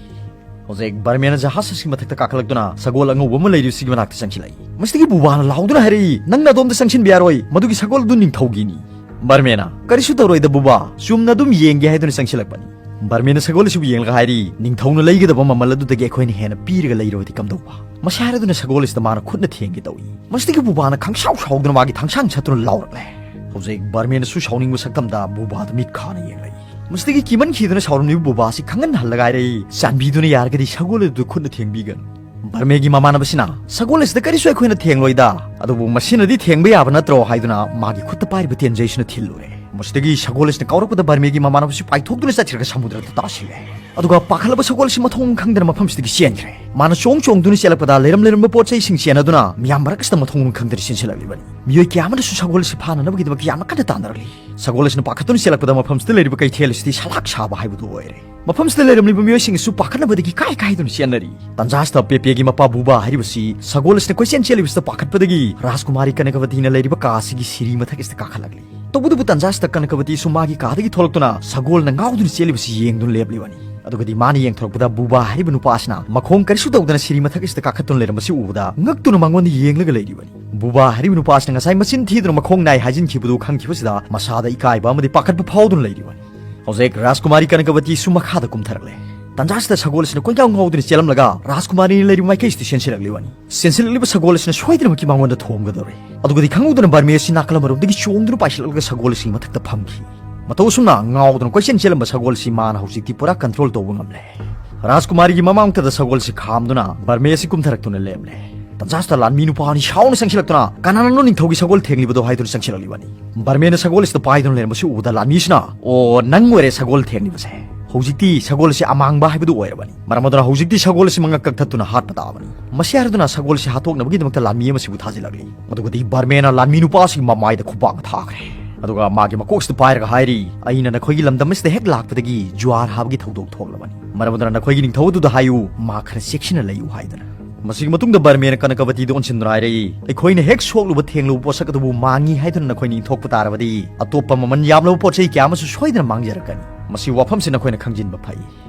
ꯍꯧꯖꯤꯛ ꯕꯔꯃꯦꯅ ꯖꯍꯥꯖ ꯑꯁꯤꯒꯤ ꯃꯊꯛꯇ ꯀꯥꯈꯠꯂꯛꯇꯨꯅ ꯁꯒꯣꯜ ꯑꯉꯧꯕ ꯑꯃ ꯂꯩꯔꯤꯕꯁꯤꯒꯤ ꯃꯅꯥꯛꯇ ꯆꯪꯁꯤꯜꯂꯛꯏ꯫ ꯃꯁꯤꯗꯒꯤ ꯕꯨꯕꯥꯅ ꯂꯥꯎꯗꯨꯅ ꯍꯥꯏꯔꯛꯏ, "ꯅꯪꯅ ꯑꯗꯣꯝꯗ ꯆꯪꯁꯤꯟꯕ ꯌꯥꯔꯣꯏ, ꯃꯗꯨꯒꯤ ꯁꯒꯣꯜ ꯑꯗꯨ ꯅꯤꯡꯊꯧꯒꯤꯅꯤ"꯫ ꯕꯔꯃꯦꯅ, "ꯀꯔꯤꯁꯨ ꯇꯧꯔꯣꯏꯗ ꯕꯨꯕꯥ, ꯆꯨꯝꯅ ꯑꯗꯨꯝ ꯌꯦꯡꯒꯦ" ꯍꯥꯏꯗꯨꯅ ꯆꯪꯁꯤꯜꯂꯛꯄꯅꯤ꯫ ꯕꯔꯃꯦꯅ ꯁꯒꯣꯜ ꯑꯁꯤꯕꯨ ꯌꯦꯡꯂꯒ ꯍꯥꯏꯔꯤ, "ꯅꯤꯡꯊꯧꯅ ꯂꯩꯒꯗꯕ ꯃꯃꯜ ꯑꯗꯨꯗꯒꯤ ꯑꯩꯈꯣꯏꯅ ꯍꯦꯟꯅ ꯄꯤꯔꯒ ꯂꯩꯔꯕꯗꯤ ꯀꯝꯗꯧꯕ?" ꯃꯁꯤ ꯍꯥꯏꯔꯗꯨꯅ ꯁꯒꯣꯜ ꯑꯁꯤꯗ ꯃꯥꯅ ꯈꯨꯠꯅ ꯊꯦꯡꯒꯦ ꯇꯧꯏ꯫ ꯃꯁꯤꯗꯒꯤ ꯕꯨꯕꯥꯅ ꯈꯪꯁꯥꯎ ꯁꯥꯎꯗꯨꯅ ꯃꯥꯒꯤ ꯊꯥꯡꯁꯥꯡ ꯁꯠꯇꯨꯅ ꯂꯥꯎꯔꯛꯂꯦ꯫ ꯍꯧꯖꯤꯛ ꯕꯔꯃꯦꯅꯁꯨ ꯁꯥꯎꯅꯤꯡꯕ ꯁꯛꯇꯝꯗ ꯕꯨꯕꯥꯗ ꯃꯤꯠ ꯈꯥꯅ ꯌꯦꯡꯂꯛꯏ꯫ ꯃꯁꯤꯗꯒꯤ ꯀꯤꯃꯟꯈꯤꯗꯨꯅ ꯁꯥꯎꯔꯝꯂꯤꯕ ꯕꯨꯕꯥ ꯑꯁꯤ ꯈꯪꯍꯟꯍꯜꯂꯒ ꯍꯥꯏꯔꯛꯏ, "ꯆꯥꯟꯕꯤꯗꯨꯅ ꯌꯥꯔꯒꯗꯤ ꯁꯒꯣꯜ ꯑꯗꯨ ꯈꯨꯠꯅ ꯊꯦꯡꯕꯤꯒꯅꯨ"꯫ ꯕꯔꯃꯦꯒꯤ ꯃꯃꯥꯟꯅꯕꯁꯤꯅ, "ꯁꯒꯣꯜ ꯑꯁꯤꯗ ꯀꯔꯤꯁꯨ ꯑꯩꯈꯣꯏꯅ ꯊꯦꯡꯂꯣꯏꯗ, ꯑꯗꯨꯕꯨ ꯃꯁꯤꯅꯗꯤ ꯊꯦꯡꯕ ꯌꯥꯕ ꯅꯠꯇ꯭ꯔꯣ?" ꯍꯥꯏꯗꯨꯅ ꯃꯥꯒꯤ ꯈꯨꯠꯇ ꯄꯥꯏꯔꯤꯕ ꯇꯦꯟꯖꯩꯁꯤꯅ ꯊꯤꯜꯂꯨꯔꯦ꯫ ꯃꯁꯤꯗꯒꯤ ꯁꯒꯣꯜ ꯑꯁꯤꯅ ꯀꯥꯎꯔꯛꯄꯗ ꯕꯔꯃꯦꯒꯤ ꯃꯃꯥꯟꯅꯕꯁꯤ ꯄꯥꯏꯊꯣꯛꯇꯨꯅ ꯆꯠꯈ꯭ꯔꯒ ꯁꯃꯨꯗ꯭ꯔꯗ ꯇꯥꯁꯤꯜꯂꯦ꯫ ꯑꯗꯨꯒ ꯄꯥꯈꯠꯂꯕ ꯁꯒꯣꯜ ꯑꯁꯤ ꯃꯊꯣꯡ ꯈꯪꯗꯅ ꯃꯐꯝꯁꯤꯗꯒꯤ ꯆꯦꯟꯈ꯭ꯔꯦ꯫ ꯃꯥꯅ ꯆꯣꯡ ꯆꯣꯡꯗꯨꯅ ꯆꯦꯜꯂꯛꯄꯗ ꯂꯩꯔꯝ ꯂꯩꯔꯝꯕ ꯄꯣꯠ ꯆꯩꯁꯤꯡ ꯆꯦꯟꯅꯗꯨꯅ ꯃꯤꯌꯥꯝ ꯃꯔꯛꯁꯤꯗ ꯃꯊꯣꯡ ꯈꯪꯗꯅ ꯆꯦꯟꯁꯤꯜꯂꯛꯂꯤꯕꯅꯤ꯫ ꯃꯤꯑꯣꯏ ꯀꯌꯥ ꯑꯃꯅꯁꯨ ꯁꯒꯣꯜ ꯑꯁꯤ ꯐꯥꯅꯅꯕꯒꯤꯗꯃꯛ ꯌꯥꯝꯅ ꯀꯟꯅ ꯇꯥꯟꯅꯔꯛꯂꯤ꯫ ꯁꯒꯣꯜ ꯑꯁꯤꯅ ꯄꯥꯈꯠꯇꯨꯅ ꯆꯦꯜꯂꯛꯄꯗ ꯃꯐꯝꯁꯤꯗ ꯂꯩꯔꯤꯕ ꯀꯩꯊꯦꯜ ꯑꯁꯤꯗꯤ ꯁꯂꯥꯛ ꯁꯥꯕ ꯍꯥꯏꯕꯗꯨ ꯑꯣꯏꯔꯦ꯫ ꯃꯐꯝꯁꯤꯗ ꯂꯩꯔꯝꯂꯤꯕ ꯃꯤꯑꯣꯏꯁꯤꯡ ꯑꯁꯨ ꯄꯥꯈꯠꯅꯕꯗꯒꯤ ꯀꯥꯏ ꯀꯥꯏꯗꯨꯅ ꯆꯦꯟꯅꯔꯤ꯫ ꯇꯟꯖꯥꯁꯤꯗ ꯄꯦꯄꯦꯒꯤ ꯃꯄꯥ ꯕꯨꯕꯥ ꯍꯥꯏꯔꯤꯕꯁꯤ ꯁꯒꯣꯜ ꯑꯁꯤꯅ ꯀꯣꯏꯆꯦꯟ ꯆꯦꯜꯂꯤꯕꯁꯤꯗ ꯄꯥꯈꯠꯄꯗꯒꯤ ꯔꯥꯖꯀꯨꯃꯥꯔꯤ ꯀꯅꯀꯕꯇꯤꯅ ꯂꯩꯔꯤꯕ ꯀꯥ ꯑꯁꯤꯒꯤ ꯁꯤꯔꯤ ꯃꯊꯛ ꯑꯁꯤꯗ ꯀꯥꯈꯠꯂꯛꯂꯤ꯫ ꯇꯧꯕꯇꯕꯨ ꯇꯟꯖꯥꯁꯤꯗ ꯀꯅꯀꯕꯇꯤꯁꯨ ꯃꯥꯒꯤ ꯀꯥꯗꯒꯤ ꯊꯣꯛꯂꯛꯇꯨꯅ ꯁꯒꯣꯜꯅ ꯉꯥꯎꯗꯨꯅ ꯆꯦꯜꯂꯤꯕꯁꯤ ꯌꯦꯡꯗꯨꯅ ꯂꯦꯞꯂꯤꯕꯅꯤ꯫ ꯑꯗꯨꯒꯗꯤ ꯃꯥꯅ ꯌꯦꯡꯊꯣꯔꯛꯄꯗ ꯕꯨꯕꯥ ꯍꯥꯏꯔꯤꯕ ꯅꯨꯄꯥ ꯑꯁꯤꯅ ꯃꯈꯣꯡ ꯀꯔꯤꯁꯨ ꯇꯧꯗꯅ ꯁꯤꯔꯤ ꯃꯊꯛ ꯑꯁꯤꯗ ꯀꯥꯈꯠꯇꯨꯅ ꯂꯩꯔꯝꯕꯁꯤ ꯎꯕꯗ ꯉꯛꯇꯨꯅ ꯃꯉꯣꯟꯗ ꯌꯦꯡꯂꯒ ꯂꯩꯔꯤꯕꯅꯤ꯫ ꯕꯨꯕꯥ ꯍꯥꯏꯔꯤꯕ ꯅꯨꯄꯥ ꯑꯁꯤꯅ ꯉꯁꯥꯏ ꯃꯆꯤꯟ ꯊꯤꯗꯨꯅ ꯃꯈꯣꯡ ꯅꯥꯏ ꯍꯥꯏꯖꯤꯟꯈꯤꯕꯗꯨ ꯈꯪꯈꯤꯕꯁꯤꯗ ꯃꯁꯥꯗ ꯏꯀꯥꯏꯕ ꯑꯃꯗꯤ ꯄꯥꯈꯠꯄ ꯐꯥꯎꯗꯨꯅ ꯂꯩꯔꯤꯕꯅꯤ꯫ ꯍꯧꯖꯤꯛ ꯔꯥꯖꯀꯨꯃꯥꯔꯤ ꯀꯅꯀꯕꯇꯤꯁꯨ ꯃꯈꯥꯗ ꯀꯨꯝꯊꯔꯛꯂꯦ꯫ ꯇꯟꯖꯥꯁꯤꯗ ꯁꯒꯣꯜ ꯑꯁꯤꯅ ꯀꯣꯏꯉꯥꯎ ꯉꯥꯎꯗꯨꯅ ꯆꯦꯜꯂꯝꯂꯒ ꯔꯥꯖꯀꯨꯃꯥꯔꯤꯅ ꯂꯩꯔꯤꯕ ꯃꯥꯏꯀꯩꯁꯤꯗ ꯆꯦꯟꯁꯤꯜꯂꯛꯂꯤꯕꯅꯤ꯫ ꯆꯦꯟꯁꯤꯜꯂꯛꯂꯤꯕ ꯁꯒꯣꯜ ꯑꯁꯤꯅ ꯁꯣꯏꯗꯅꯃꯛꯀꯤ ꯃꯉꯣꯟꯗ ꯊꯣꯝꯒꯗꯧꯔꯦ꯫ ꯑꯗꯨꯒꯗꯤ ꯈꯪꯍꯧꯗꯅ ꯕꯔꯃꯦ ꯑꯁꯤ ꯅꯥꯀꯜ ꯑꯃꯔꯣꯝꯗꯒꯤ ꯆꯣꯡꯗꯨꯅ ꯄꯥꯏꯁꯤꯜꯂꯛꯂꯒ ꯁꯒꯣꯜ ꯑꯁꯤꯒꯤ ꯃꯊꯛꯇ ꯐꯝꯈꯤ꯫ ꯃꯇꯧ ꯑꯁꯨꯝꯅ ꯉꯥꯎꯗꯨꯅ ꯀꯣꯏꯆꯦꯟ ꯆꯦꯜꯂꯝꯕ ꯁꯒꯣꯜ ꯑꯁꯤ ꯃꯥꯅ ꯍꯧꯖꯤꯛꯇꯤ ꯄꯨꯔꯥ ꯀꯟꯇ꯭ꯔꯣꯜ ꯇꯧꯕ ꯉꯝꯂꯦ꯫ ꯔꯥꯖꯀꯨꯃꯥꯔꯤꯒꯤ ꯃꯃꯥꯡꯃꯛꯇꯗ ꯁꯒꯣꯜ ꯑꯁꯤ ꯈꯥꯝꯗꯨꯅ ꯕꯔꯃꯦ ꯑꯁꯤ ꯀꯨꯝꯊꯔꯛꯇꯨꯅ ꯂꯦꯞꯂꯦ꯫ ꯇꯟꯖꯥꯁꯤꯗ ꯂꯥꯟꯃꯤ ꯅꯨꯄꯥ ꯑꯅꯤ ꯁꯥꯎꯅ ꯆꯪꯁꯤꯜꯂꯛꯇꯨꯅ, "ꯀꯅꯥꯅꯅꯣ ꯅꯤꯡꯊꯧꯒꯤ ꯁꯒꯣꯜ ꯊꯦꯡꯂꯤꯕꯗꯣ?" ꯍꯥꯏꯗꯨꯅ ꯆꯪꯁꯤꯜꯂꯛꯂꯤꯕꯅꯤ꯫ ꯕꯔꯃꯦꯅ ꯁꯒꯣꯜ ꯑꯁꯤꯗ ꯄꯥꯏꯗꯨꯅ ꯂꯩꯔꯝꯕꯁꯤ ꯎꯕꯗ ꯂꯥꯟꯃꯤꯁꯤꯅ, "ꯑꯣ, ꯅꯪ ꯑꯣꯏꯔꯦ ꯁꯒꯣꯜ ꯊꯦꯡꯂꯤꯕꯁꯦ꯫ ꯍꯧꯖꯤꯛꯇꯤ ꯁꯒꯣꯜ ꯑꯁꯤ ꯑꯃꯥꯡꯕ ꯍꯥꯏꯕꯗꯨ ꯑꯣꯏꯔꯕꯅꯤ꯫ ꯃꯔꯝ ꯑꯗꯨꯅ ꯍꯧꯖꯤꯛꯇꯤ ꯁꯒꯣꯜ ꯑꯁꯤ ꯃꯉꯛ ꯀꯛꯊꯠꯇꯨꯅ ꯍꯥꯠꯄ ꯇꯥꯕꯅꯤ"꯫ ꯃꯁꯤ ꯍꯥꯏꯔꯗꯨꯅ ꯁꯒꯣꯜ ꯑꯁꯤ ꯍꯥꯠꯇꯣꯛꯅꯕꯒꯤꯗꯃꯛꯇ ꯂꯥꯟꯃꯤ ꯑꯃꯁꯤꯕꯨ ꯊꯥꯖꯤꯜꯂꯛꯂꯤ꯫ ꯑꯗꯨꯒꯗꯤ ꯕꯔꯃꯦꯅ ꯂꯥꯟꯃꯤ ꯅꯨꯄꯥ ꯑꯁꯤꯒꯤ ꯃꯃꯥꯏꯗ ꯈꯨꯕꯥꯛꯅ ꯊꯥꯈ꯭ꯔꯦ꯫ ꯑꯗꯨꯒ ꯃꯥꯒꯤ ꯃꯀꯣꯛꯁꯤꯗ ꯄꯥꯏꯔꯒ ꯍꯥꯏꯔꯤ, "ꯑꯩꯅ ꯅꯈꯣꯏꯒꯤ ꯂꯝꯗꯝ ꯑꯁꯤꯗ ꯍꯦꯛ ꯂꯥꯛꯄꯗꯒꯤ ꯖꯨꯋꯥꯔ ꯍꯥꯕꯒꯤ ꯊꯧꯗꯣꯛ ꯊꯣꯛꯂꯕꯅꯤ꯫ ꯃꯔꯝ ꯑꯗꯨꯅ ꯅꯈꯣꯏꯒꯤ ꯅꯤꯡꯊꯧ ꯑꯗꯨꯗ ꯍꯥꯏꯌꯨ, ꯃꯥ ꯈꯔ ꯆꯦꯛꯁꯤꯟꯅ ꯂꯩꯌꯨ" ꯍꯥꯏꯗꯅ꯫ ꯃꯁꯤꯒꯤ ꯃꯇꯨꯡꯗ ꯕꯔꯃꯦꯅ ꯀꯅꯀꯕꯇꯤꯗ ꯑꯣꯟꯁꯤꯟꯗꯨꯅ ꯍꯥꯏꯔꯛꯏ, "ꯑꯩꯈꯣꯏꯅ ꯍꯦꯛ ꯁꯣꯛꯂꯨꯕ ꯊꯦꯡꯂꯨꯕ ꯄꯣꯠꯁꯛ ꯑꯗꯨꯕꯨ ꯃꯥꯡꯉꯤ ꯍꯥꯏꯗꯨꯅ ꯅꯈꯣꯏꯅ ꯏꯟꯊꯣꯛꯄ ꯇꯥꯔꯕꯗꯤ, ꯑꯇꯣꯞꯄ ꯃꯃꯜ ꯌꯥꯝꯂꯕ ꯄꯣꯠ ꯆꯩ ꯀꯌꯥ ꯑꯃꯁꯨ ꯁꯣꯏꯗꯅ ꯃꯥꯡꯖꯔꯛꯀꯅꯤ꯫ ꯃꯁꯤ ꯋꯥꯐꯝꯁꯤ ꯅꯈꯣꯏꯅ ꯈꯪꯖꯤꯟꯕ ꯐꯩ"꯫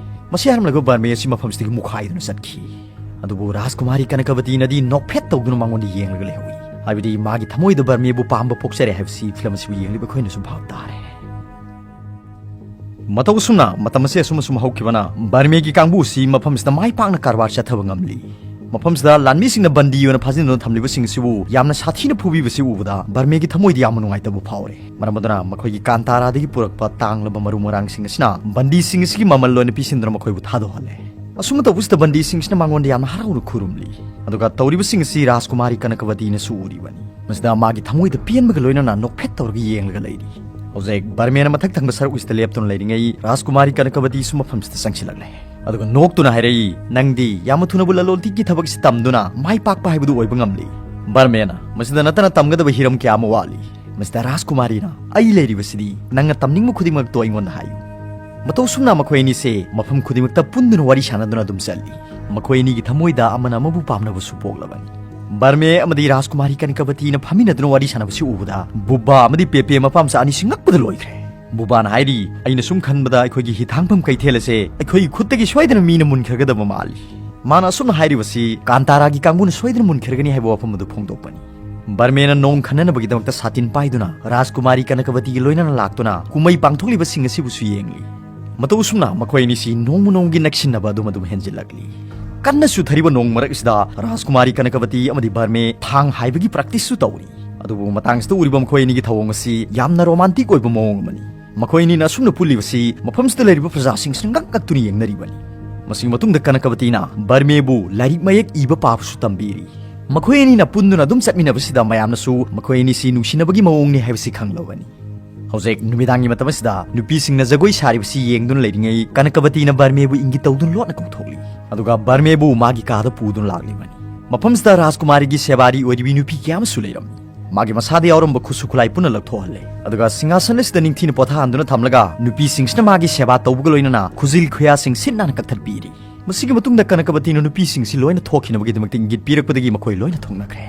ꯃꯁꯤ ꯍꯥꯏꯔꯝꯂꯒ ꯕꯔꯃꯦ ꯑꯁꯤ ꯃꯐꯝꯁꯤꯗꯒꯤ ꯃꯨꯛꯈꯥꯏꯗꯨꯅ ꯆꯠꯈꯤ꯫ ꯑꯗꯨꯕꯨ ꯔꯥꯖꯀꯨꯃꯥꯔꯤ ꯀꯅꯀꯕꯇꯤꯅꯗꯤ ꯅꯣꯛꯐꯦꯠ ꯇꯧꯗꯨꯅ ꯃꯉꯣꯟꯗ ꯌꯦꯡꯂꯒ ꯂꯩꯍꯧꯏ꯫ ꯍꯥꯏꯕꯗꯤ ꯃꯥꯒꯤ ꯊꯃꯣꯏꯗ ꯕꯔꯃꯦꯕꯨ ꯄꯥꯝꯕ ꯄꯣꯛꯆꯔꯦ ꯍꯥꯏꯕꯁꯤ ꯐꯤꯂꯝ ꯑꯁꯤꯕꯨ ꯌꯦꯡꯂꯤꯕ ꯑꯩꯈꯣꯏꯅꯁꯨ ꯚꯥꯞ ꯇꯥꯔꯦ꯫ ꯃꯇꯧ ꯑꯁꯨꯝꯅ ꯃꯇꯝ ꯑꯁꯤ ꯑꯁꯨꯝ ꯑꯁꯨꯝ ꯍꯧꯈꯤꯕꯅ ꯕꯔꯃꯦꯒꯤ ꯀꯥꯡꯕꯨ ꯑꯁꯤ ꯃꯐꯝꯁꯤꯗ ꯃꯥꯏ ꯄꯥꯛꯅ ꯀꯔꯕꯥꯔ ꯆꯠꯊꯕ ꯉꯝꯂꯤ꯫ ꯃꯐꯝꯁꯤꯗ ꯂꯥꯟꯃꯤꯁꯤꯡꯅ ꯕꯟꯗꯤ ꯑꯣꯏꯅ ꯐꯥꯖꯤꯟꯗꯨꯅ ꯊꯝꯂꯤꯕꯁꯤꯡ ꯑꯁꯤꯕꯨ ꯌꯥꯝꯅ ꯁꯥꯊꯤꯅ ꯐꯨꯕꯤꯕꯁꯤ ꯎꯕꯗ ꯕꯔꯃꯦꯒꯤ ꯊꯃꯣꯏꯗ ꯌꯥꯝꯅ ꯅꯨꯡꯉꯥꯏꯇꯕ ꯐꯥꯎꯔꯦ꯫ ꯃꯔꯝ ꯑꯗꯨꯅ ꯃꯈꯣꯏꯒꯤ ꯀꯥꯟꯇꯥꯔꯥꯗꯒꯤ ꯄꯨꯔꯛꯄ ꯇꯥꯡꯂꯕ ꯃꯔꯨ ꯃꯔꯥꯡꯁꯤꯡ ꯑꯁꯤꯅ ꯕꯟꯗꯤꯁꯤꯡ ꯑꯁꯤꯒꯤ ꯃꯃꯜ ꯂꯣꯏꯅ ꯄꯤꯁꯤꯟꯗꯨꯅ ꯃꯈꯣꯏꯕꯨ ꯊꯥꯗꯣꯛꯍꯜꯂꯦ꯫ ꯑꯁꯨꯝꯅ ꯇꯧꯕꯁꯤꯗ ꯕꯟꯗꯤꯁꯤꯡꯁꯤꯅ ꯃꯉꯣꯟꯗ ꯌꯥꯝꯅ ꯍꯔꯥꯎꯅ ꯈꯨꯔꯨꯝꯂꯤ꯫ ꯑꯗꯨꯒ ꯇꯧꯔꯤꯕꯁꯤꯡ ꯑꯁꯤ ꯔꯥꯖꯀꯨꯃꯥꯔꯤ ꯀꯅꯀꯕꯇꯤꯅꯁꯨ ꯎꯔꯤꯕꯅꯤ꯫ ꯃꯁꯤꯗ ꯃꯥꯒꯤ ꯊꯃꯣꯏꯗ ꯄꯦꯟꯕꯒ ꯂꯣꯏꯅꯅ ꯅꯣꯛꯐꯦꯠ ꯇꯧꯔꯒ ꯌꯦꯡꯂꯒ ꯂꯩꯔꯤ꯫ ꯍꯧꯖꯤꯛ ꯕꯔꯃꯦꯅ ꯃꯊꯛ ꯊꯪꯕ ꯁꯔꯨꯛ ꯑꯁꯤꯗ ꯂꯦꯞꯇꯨꯅ ꯂꯩꯔꯤꯉꯩ ꯔꯥꯖꯀꯨꯃꯥꯔꯤ ꯀꯅꯀꯕꯇꯤꯁꯨ ꯃꯐꯝꯁꯤꯗ ꯆꯪꯁꯤꯜꯂꯛꯂꯦ꯫ ꯑꯗꯨꯒ ꯅꯣꯛꯇꯨꯅ ꯍꯥꯏꯔꯛꯏ, "ꯅꯪꯗꯤ ꯌꯥꯝꯅ ꯊꯨꯅꯕꯨ ꯂꯂꯣꯟꯇꯤꯛꯀꯤ ꯊꯕꯛ ꯑꯁꯤ ꯇꯝꯗꯨꯅ ꯃꯥꯏ ꯄꯥꯛꯄ ꯍꯥꯏꯕꯗꯨ ꯑꯣꯏꯕ ꯉꯝꯂꯤ"꯫ ꯕꯔꯃꯦꯅ, "ꯃꯁꯤꯗ ꯅꯠꯇꯅ ꯇꯝꯒꯗꯕ ꯍꯤꯔꯝ ꯀꯌꯥ ꯑꯃ ꯋꯥꯠꯂꯤ"꯫ ꯃꯁꯤꯗ ꯔꯥꯖꯀꯨꯃꯥꯔꯤꯅ, "ꯑꯩ ꯂꯩꯔꯤꯕꯁꯤꯗꯤ ꯅꯪꯅ ꯇꯝꯅꯤꯡꯕ ꯈꯨꯗꯤꯡꯃꯛꯇꯣ ꯑꯩꯉꯣꯟꯗ ꯍꯥꯏꯌꯨ"꯫ ꯃꯇꯧ ꯑꯁꯨꯝꯅ ꯃꯈꯣꯏ ꯑꯅꯤꯁꯦ ꯃꯐꯝ ꯈꯨꯗꯤꯡꯃꯛꯇ ꯄꯨꯟꯗꯨꯅ ꯋꯥꯔꯤ ꯁꯥꯟꯅꯗꯨꯅ ꯑꯗꯨꯝ ꯆꯠꯂꯤ꯫ ꯃꯈꯣꯏ ꯑꯅꯤꯒꯤ ꯊꯃꯣꯏꯗ ꯑꯃꯅ ꯑꯃꯕꯨ ꯄꯥꯝꯅꯕꯁꯨ ꯄꯣꯛꯂꯕꯅꯤ꯫ ꯕꯔꯃꯦ ꯑꯃꯗꯤ ꯔꯥꯖꯀꯨꯃꯥꯔꯤ ꯀꯅꯀꯕꯇꯤꯅ ꯐꯝꯃꯤꯟꯅꯗꯨꯅ ꯋꯥꯔꯤ ꯁꯥꯟꯅꯕꯁꯤ ꯎꯕꯗ ꯕꯨꯕꯥ ꯑꯃꯗꯤ ꯄꯦꯄꯦ ꯃꯄꯥꯝꯆꯥ ꯑꯅꯤꯁꯤ ꯉꯛꯄꯗ ꯂꯣꯏꯈ꯭ꯔꯦ꯫ ꯕꯨꯕꯥꯅ ꯍꯥꯏꯔꯤ, "ꯑꯩꯅ ꯁꯨꯝ ꯈꯟꯕꯗ ꯑꯩꯈꯣꯏꯒꯤ ꯍꯤꯊꯥꯡꯐꯝ ꯀꯩꯊꯦꯜ ꯑꯁꯦ ꯑꯩꯈꯣꯏꯒꯤ ꯈꯨꯠꯇꯒꯤ ꯁꯣꯏꯗꯅ ꯃꯤꯅ ꯃꯨꯟꯈ꯭ꯔꯒꯗꯕ ꯃꯥꯜꯂꯤ"꯫ ꯃꯥꯅ ꯑꯁꯨꯝꯅ ꯍꯥꯏꯔꯤꯕꯁꯤ ꯀꯥꯟꯇꯥꯔꯥꯒꯤ ꯀꯥꯡꯕꯨꯅ ꯁꯣꯏꯗꯅ ꯃꯨꯟꯈ꯭ꯔꯒꯅꯤ ꯍꯥꯏꯕ ꯋꯥꯐꯝ ꯑꯗꯨ ꯐꯣꯡꯗꯣꯛꯄꯅꯤ꯫ ꯕꯔꯃꯦꯅ ꯅꯣꯡ ꯈꯟꯅꯅꯕꯒꯤꯗꯃꯛꯇ ꯁꯥꯇꯤꯟ ꯄꯥꯏꯗꯨꯅ ꯔꯥꯖꯀꯨꯃꯥꯔꯤ ꯀꯅꯀꯕꯇꯤꯒ ꯂꯣꯏꯅꯅ ꯂꯥꯛꯇꯨꯅ ꯀꯨꯝꯍꯩ ꯄꯥꯡꯊꯣꯛꯂꯤꯕꯁꯤꯡ ꯑꯁꯤꯕꯨꯁꯨ ꯌꯦꯡꯂꯤ꯫ ꯃꯇꯧ ꯑꯁꯨꯝꯅ ꯃꯈꯣꯏ ꯑꯅꯤꯁꯤ ꯅꯣꯡꯃ ꯅꯣꯡꯃꯒꯤ ꯅꯛꯁꯤꯟꯅꯕ ꯑꯗꯨꯝ ꯑꯗꯨꯝ ꯍꯦꯟꯖꯤꯜꯂꯛꯂꯤ꯫ ꯀꯟꯅ ꯆꯨꯊꯔꯤꯕ ꯅꯣꯡ ꯃꯔꯛꯁꯤꯗ ꯔꯥꯖꯀꯨꯃꯥꯔꯤ ꯀꯅꯀꯕꯇꯤ ꯑꯃꯗꯤ ꯕꯔꯃꯦ ꯊꯥꯡ ꯍꯥꯏꯕꯒꯤ ꯄ꯭ꯔꯦꯛꯇꯤꯁꯁꯨ ꯇꯧꯔꯤ꯫ ꯑꯗꯨꯕꯨ ꯃꯇꯥꯡꯁꯤꯗ ꯎꯔꯤꯕ ꯃꯈꯣꯏ ꯑꯅꯤꯒꯤ ꯊꯧꯑꯣꯡ ꯑꯁꯤ ꯌꯥꯝꯅ ꯔꯣꯃꯥꯟꯇꯤꯛ ꯑꯣꯏꯕ ꯃꯑꯣꯡ ꯑꯃꯅꯤ꯫ ꯃꯈꯣꯏ ꯑꯅꯤꯅ ꯑꯁꯨꯝꯅ ꯄꯨꯜꯂꯤꯕꯁꯤ ꯃꯐꯝꯁꯤꯗ ꯂꯩꯔꯤꯕ ꯄ꯭ꯔꯖꯥꯁꯤꯡꯁꯤꯅ ꯉꯛ ꯉꯛꯇꯨꯅ ꯌꯦꯡꯅꯔꯤꯕꯅꯤ꯫ ꯃꯁꯤꯒꯤ ꯃꯇꯨꯡꯗ ꯀꯅꯀꯕꯇꯤꯅ ꯕꯔꯃꯦꯕꯨ ꯂꯥꯏꯔꯤꯛ ꯃꯌꯦꯛ ꯏꯕ ꯄꯥꯕꯁꯨ ꯇꯝꯕꯤꯔꯤ꯫ ꯃꯈꯣꯏ ꯑꯅꯤꯅ ꯄꯨꯟꯗꯨꯅ ꯑꯗꯨꯝ ꯆꯠꯃꯤꯟꯅꯕꯁꯤꯗ ꯃꯌꯥꯝꯅꯁꯨ ꯃꯈꯣꯏ ꯑꯅꯤꯁꯤ ꯅꯨꯡꯁꯤꯅꯕꯒꯤ ꯃꯑꯣꯡꯅꯤ ꯍꯥꯏꯕꯁꯤ ꯈꯪꯂꯕꯅꯤ꯫ ꯍꯧꯖꯤꯛ ꯅꯨꯃꯤꯗꯥꯡꯒꯤ ꯃꯇꯝ ꯑꯁꯤꯗ ꯅꯨꯄꯤꯁꯤꯡꯅ ꯖꯒꯣꯏ ꯁꯥꯔꯤꯕꯁꯤ ꯌꯦꯡꯗꯨꯅ ꯂꯩꯔꯤꯉꯩ ꯀꯅꯀꯕꯇꯤꯅ ꯕꯔꯃꯦꯕꯨ ꯏꯪꯒꯤꯠ ꯇꯧꯗꯨꯅ ꯂꯣꯠꯅ ꯀꯧꯊꯣꯛꯂꯤ꯫ ꯑꯗꯨꯒ ꯕꯔꯃꯦꯕꯨ ꯃꯥꯒꯤ ꯀꯥꯗ ꯄꯨꯗꯨꯅ ꯂꯥꯛꯂꯤꯕꯅꯤ꯫ ꯃꯐꯝꯁꯤꯗ ꯔꯥꯖꯀꯨꯃꯥꯔꯤꯒꯤ ꯁꯦꯕꯥꯔꯤ ꯑꯣꯏꯔꯤꯕꯤ ꯅꯨꯄꯤ ꯀꯌꯥ ꯑꯃꯁꯨ ꯂꯩꯔꯝꯃꯤ꯫ ꯃꯥꯒꯤ ꯃꯁꯥꯗ ꯌꯥꯎꯔꯝꯕ ꯈꯨꯠꯁꯨ ꯈꯨꯠꯂꯥꯏ ꯄꯨꯟꯅ ꯂꯧꯊꯣꯛꯍꯜꯂꯦ꯫ ꯑꯗꯨꯒ ꯁꯤꯡꯍꯥꯁꯟ ꯑꯁꯤꯗ ꯅꯤꯡꯊꯤꯅ ꯄꯣꯊꯥꯍꯟꯗꯨꯅ ꯊꯝꯂꯒ ꯅꯨꯄꯤꯁꯤꯡꯁꯤꯅ ꯃꯥꯒꯤ ꯁꯦꯕꯥ ꯇꯧꯕꯒ ꯂꯣꯏꯅꯅ ꯈꯨꯖꯤꯜ ꯈꯨꯌꯥꯁꯤꯡ ꯁꯤꯠ ꯅꯥꯟꯅ ꯀꯛꯊꯠꯄꯤꯔꯤ꯫ ꯃꯁꯤꯒꯤ ꯃꯇꯨꯡꯗ ꯀꯅꯀꯕꯇꯤꯅ ꯅꯨꯄꯤꯁꯤꯡꯁꯤ ꯂꯣꯏꯅ ꯊꯣꯛꯈꯤꯅꯕꯒꯤꯗꯃꯛꯇ ꯏꯪꯒꯤꯠ ꯄꯤꯔꯛꯄꯗꯒꯤ ꯃꯈꯣꯏ ꯂꯣꯏꯅ ꯊꯣꯛꯅꯈ꯭ꯔꯦ꯫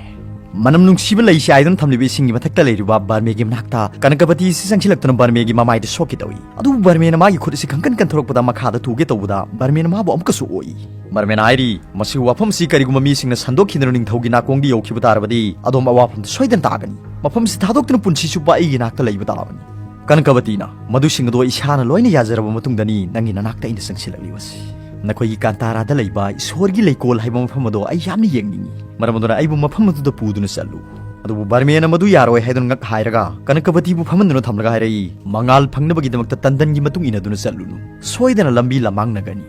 ꯃꯅꯝ ꯅꯨꯡꯁꯤꯕ ꯂꯩ ꯆꯥꯏꯗꯨꯅ ꯊꯝꯂꯤꯕ ꯏꯁꯤꯡꯒꯤ ꯃꯊꯛꯇ ꯂꯩꯔꯤꯕ ꯕꯔꯃꯦꯒꯤ ꯃꯅꯥꯛꯇ ꯀꯅꯀꯕꯇꯤ ꯑꯁꯤ ꯆꯪꯁꯤꯜꯂꯛꯇꯨꯅ ꯕꯔꯃꯦꯒꯤ ꯃꯃꯥꯏꯗ ꯁꯣꯛꯀꯦ ꯇꯧꯏ꯫ ꯑꯗꯨꯕꯨ ꯕꯔꯃꯦꯅ ꯃꯥꯒꯤ ꯈꯨꯠ ꯑꯁꯤ ꯈꯪꯀꯟ ꯀꯟꯊꯣꯔꯛꯄꯗ ꯃꯈꯥꯗ ꯇꯨꯒꯦ ꯇꯧꯕꯗ ꯕꯔꯃꯦꯅ ꯃꯥꯕꯨ ꯑꯃꯨꯛꯀꯁꯨ ꯑꯣꯛꯏ꯫ ꯕꯔꯃꯦꯅ ꯍꯥꯏꯔꯤ, "ꯃꯁꯤꯒꯤ ꯋꯥꯐꯝ ꯑꯁꯤ ꯀꯔꯤꯒꯨꯝꯕ ꯃꯤꯁꯤꯡꯅ ꯁꯟꯗꯣꯛꯈꯤꯗꯨꯅ ꯅꯤꯡꯊꯧꯒꯤ ꯅꯥꯀꯣꯡꯗ ꯌꯧꯈꯤꯕ ꯇꯥꯔꯕꯗꯤ ꯑꯗꯣꯝ ꯑꯋꯥꯐꯝꯗ ꯁꯣꯏꯗꯅ ꯇꯥꯒꯅꯤ꯫ ꯃꯐꯝ ꯑꯁꯤ ꯊꯥꯗꯣꯛꯇꯨꯅ ꯄꯨꯟꯁꯤ ꯆꯨꯞꯄ ꯑꯩꯒꯤ ꯅꯥꯛꯇ ꯂꯩꯕ ꯇꯥꯕꯅꯤ꯫" ꯀꯅꯀꯕꯇꯤꯅ, "ꯃꯗꯨꯁꯤꯡ ꯑꯗꯣ ꯏꯁꯥꯅ ꯂꯣꯏꯅ ꯌꯥꯖꯔꯕ ꯃꯇꯨꯡꯗꯅꯤ ꯅꯪꯒꯤ ꯅꯅꯥꯛꯇ ꯑꯩꯅ ꯆꯪꯁꯤꯜꯂꯛꯂꯤꯕꯁꯤ꯫ ꯅꯈꯣꯏꯒꯤ ꯀꯥꯟꯇꯥꯔꯥꯗ ꯂꯩꯕ ꯏꯁꯣꯔꯒꯤ ꯂꯩꯀꯣꯜ ꯍꯥꯏꯕ ꯃꯐꯝ ꯑꯗꯣ ꯑꯩ ꯌꯥꯝꯅ ꯌꯦꯡꯅꯤꯡꯏ꯫ ꯃꯔꯝ ꯑꯗꯨꯅ ꯑꯩꯕꯨ ꯃꯐꯝ ꯑꯗꯨꯗ ꯄꯨꯗꯨꯅ ꯆꯠꯂꯨ꯫" ꯑꯗꯨꯕꯨ ꯕꯔꯃꯦꯅ ꯃꯗꯨ ꯌꯥꯔꯣꯏ ꯍꯥꯏꯗꯨꯅ ꯉꯛ ꯍꯥꯏꯔꯒ ꯀꯅꯀꯕꯇꯤꯕꯨ ꯐꯝꯍꯟꯗꯨꯅ ꯊꯝꯂꯒ ꯍꯥꯏꯔꯛꯏ, "ꯃꯉꯥꯜ ꯐꯪꯅꯕꯒꯤꯗꯃꯛꯇ ꯇꯟꯗꯟꯒꯤ ꯃꯇꯨꯡ ꯏꯟꯅꯗꯨꯅ ꯆꯠꯂꯨꯅꯨ꯫ ꯁꯣꯏꯗꯅ ꯂꯝꯕꯤ ꯂꯃꯥꯡꯅꯒꯅꯤ꯫"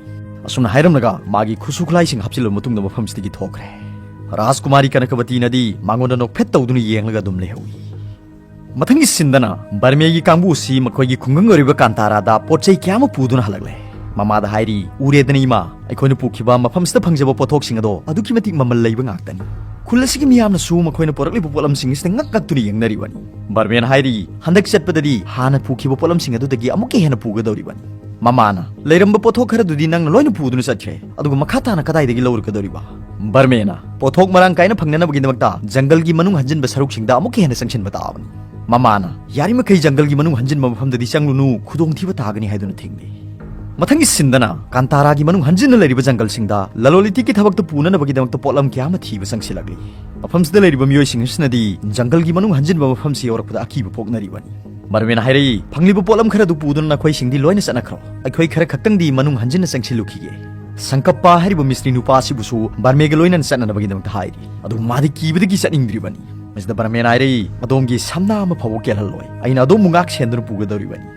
ꯑꯁꯨꯝꯅ ꯍꯥꯏꯔꯝꯂꯒ ꯃꯥꯒꯤ ꯈꯨꯠꯁꯨ ꯈꯨꯠꯂꯥꯏꯁꯤꯡ ꯍꯥꯞꯆꯤꯜꯂꯕ ꯃꯇꯨꯡꯗ ꯃꯐꯝꯁꯤꯗꯒꯤ ꯊꯣꯛꯈ꯭ꯔꯦ꯫ ꯔꯥꯖꯀꯨꯃꯥꯔꯤ ꯀꯅꯀꯕꯇꯤꯅꯗꯤ ꯃꯉꯣꯟꯗ ꯅꯣꯛꯐꯦꯠ ꯇꯧꯗꯨꯅ ꯌꯦꯡꯂꯒ ꯑꯗꯨꯝ ꯂꯩꯍꯧꯏ꯫ ꯃꯊꯪꯒꯤ ꯁꯤꯟꯗꯅ ꯕꯔꯃꯦꯒꯤ ꯀꯥꯡꯕꯨ ꯑꯁꯤ ꯃꯈꯣꯏꯒꯤ ꯈꯨꯡꯒꯪ ꯑꯣꯏꯔꯤꯕ ꯀꯥꯟꯇꯥꯔꯥꯗ ꯄꯣꯠ ꯆꯩ ꯀꯌꯥ ꯑꯃ ꯄꯨꯗꯨꯅ ꯍꯜꯂꯛꯂꯦ꯫ ꯃꯃꯥꯗ ꯍꯥꯏꯔꯤ, "ꯎꯔꯦꯗꯅ ꯏꯃꯥ, ꯑꯩꯈꯣꯏꯅ ꯄꯨꯈꯤꯕ ꯃꯐꯝꯁꯤꯗ ꯐꯪꯖꯕ ꯄꯣꯠꯊꯣꯛꯁꯤꯡ ꯑꯗꯣ ꯑꯗꯨꯛꯀꯤ ꯃꯇꯤꯛ ꯃꯃꯜ ꯂꯩꯕ ꯉꯥꯛꯇꯅꯤ꯫" ꯈꯨꯜ ꯑꯁꯤꯒꯤ ꯃꯤꯌꯥꯝꯅꯁꯨ ꯃꯈꯣꯏꯅ ꯄꯨꯔꯛꯂꯤꯕ ꯄꯣꯠꯂꯝꯁꯤꯡ ꯑꯁꯤꯗ ꯉꯛ ꯉꯛꯇꯨꯅ ꯌꯦꯡꯅꯔꯤꯕꯅꯤ꯫ ꯕꯔꯃꯦꯅ ꯍꯥꯏꯔꯤ, "ꯍꯟꯗꯛ ꯆꯠꯄꯗꯗꯤ ꯍꯥꯟꯅ ꯄꯨꯈꯤꯕ ꯄꯣꯠꯂꯝꯁꯤꯡ ꯑꯗꯨꯗꯒꯤ ꯑꯃꯨꯛꯀ ꯍꯦꯟꯅ ꯄꯨꯒꯗꯧꯔꯤꯕꯅꯤ꯫" ꯃꯃꯥꯅ, "ꯂꯩꯔꯝꯕ ꯄꯣꯠꯊꯣꯛ ꯈꯔꯗꯨꯗꯤ ꯅꯪꯅ ꯂꯣꯏꯅ ꯄꯨꯗꯨꯅ ꯆꯠꯈ꯭ꯔꯦ, ꯑꯗꯨꯒ ꯃꯈꯥ ꯇꯥꯅ ꯀꯗꯥꯏꯗꯒꯤ ꯂꯧꯔꯛꯀꯗꯧꯔꯤꯕ?" ꯕꯔꯃꯦꯅ, "ꯄꯣꯠꯊꯣꯛ ꯃꯔꯥꯡ ꯀꯥꯏꯅ ꯐꯪꯅꯅꯕꯒꯤꯗꯃꯛꯇ ꯖꯪꯒꯜꯒꯤ ꯃꯅꯨꯡ ꯍꯟꯖꯤꯟꯕ ꯁꯔꯨꯛꯁꯤꯡꯗ ꯑꯃꯨꯛꯀ ꯍꯦꯟꯅ ꯆꯪꯁꯤꯟꯕ ꯇꯥꯕꯅꯤ꯫" ꯃꯃꯥꯅ, "ꯌꯥꯔꯤꯃꯈꯩ ꯖꯪꯒꯜꯒꯤ ꯃꯅꯨꯡ ꯍꯟꯖꯤꯟꯕ ꯃꯐꯝꯗꯗꯤ ꯆꯪꯂꯨꯅꯨ, ꯈꯨꯗꯣꯡꯊꯤꯕ ꯇꯥꯒꯅꯤ" ꯍꯥꯏꯗꯨꯅ ꯊꯤꯡꯂꯤ꯫ ꯃꯊꯪꯒꯤ ꯁꯤꯟꯗꯅ ꯀꯥꯟꯇꯥꯔꯥꯒꯤ ꯃꯅꯨꯡ ꯍꯟꯖꯤꯟꯅ ꯂꯩꯔꯤꯕ ꯖꯪꯒꯜꯁꯤꯡꯗ ꯂꯂꯣꯟ ꯏꯇꯤꯛꯀꯤ ꯊꯕꯛꯇ ꯄꯨꯅꯅꯕꯒꯤꯗꯃꯛꯇ ꯄꯣꯠꯂꯝ ꯀꯌꯥ ꯑꯃ ꯊꯤꯕ ꯆꯪꯁꯤꯜꯂꯛꯂꯤ꯫ ꯃꯐꯝꯁꯤꯗ ꯂꯩꯔꯤꯕ ꯃꯤꯑꯣꯏꯁꯤꯡ ꯑꯁꯤꯅꯗꯤ ꯖꯪꯒꯜꯒꯤ ꯃꯅꯨꯡ ꯍꯟꯖꯤꯟꯕ ꯃꯐꯝꯁꯤ ꯌꯧꯔꯛꯄꯗ ꯑꯀꯤꯕ ꯄꯣꯛꯅꯔꯤꯕꯅꯤ꯫ ꯕꯔꯃꯦꯅ ꯍꯥꯏꯔꯛꯏ, "ꯐꯪꯂꯤꯕ ꯄꯣꯠꯂꯝ ꯈꯔꯗꯨ ꯄꯨꯗꯨꯅ ꯅꯈꯣꯏꯁꯤꯡꯗꯤ ꯂꯣꯏꯅ ꯆꯠꯅꯈ꯭ꯔꯣ꯫ ꯑꯩꯈꯣꯏ ꯈꯔ ꯈꯛꯇꯪꯗꯤ ꯃꯅꯨꯡ ꯍꯟꯖꯤꯟꯅ ꯆꯪꯁꯤꯜꯂꯨꯈꯤꯒꯦ꯫" ꯁꯪꯀꯞꯄ ꯍꯥꯏꯔꯤꯕ ꯃꯤꯁꯇ꯭ꯔꯤ ꯅꯨꯄꯥ ꯑꯁꯤꯕꯨꯁꯨ ꯕꯔꯃꯦꯒ ꯂꯣꯏꯅꯅ ꯆꯠꯅꯅꯕꯒꯤꯗꯃꯛꯇ ꯍꯥꯏꯔꯤ꯫ ꯑꯗꯨꯕꯨ ꯃꯥꯗꯤ ꯀꯤꯕꯗꯒꯤ ꯆꯠꯅꯤꯡꯗ꯭ꯔꯤꯕꯅꯤ꯫ ꯃꯁꯤꯗ ꯕꯔꯃꯦꯅ ꯍꯥꯏꯔꯛꯏ, "ꯑꯗꯣꯝꯒꯤ ꯁꯝꯅꯥ ꯑꯃ ꯐꯥꯎꯕ ꯀꯦꯜꯍꯜꯂꯣꯏ꯫ ꯑꯩꯅ ꯑꯗꯣꯝꯕꯨ ꯉꯥꯛ ꯁꯦꯟꯗꯨꯅ ꯄꯨꯒꯗꯧꯔꯤꯕꯅꯤ꯫"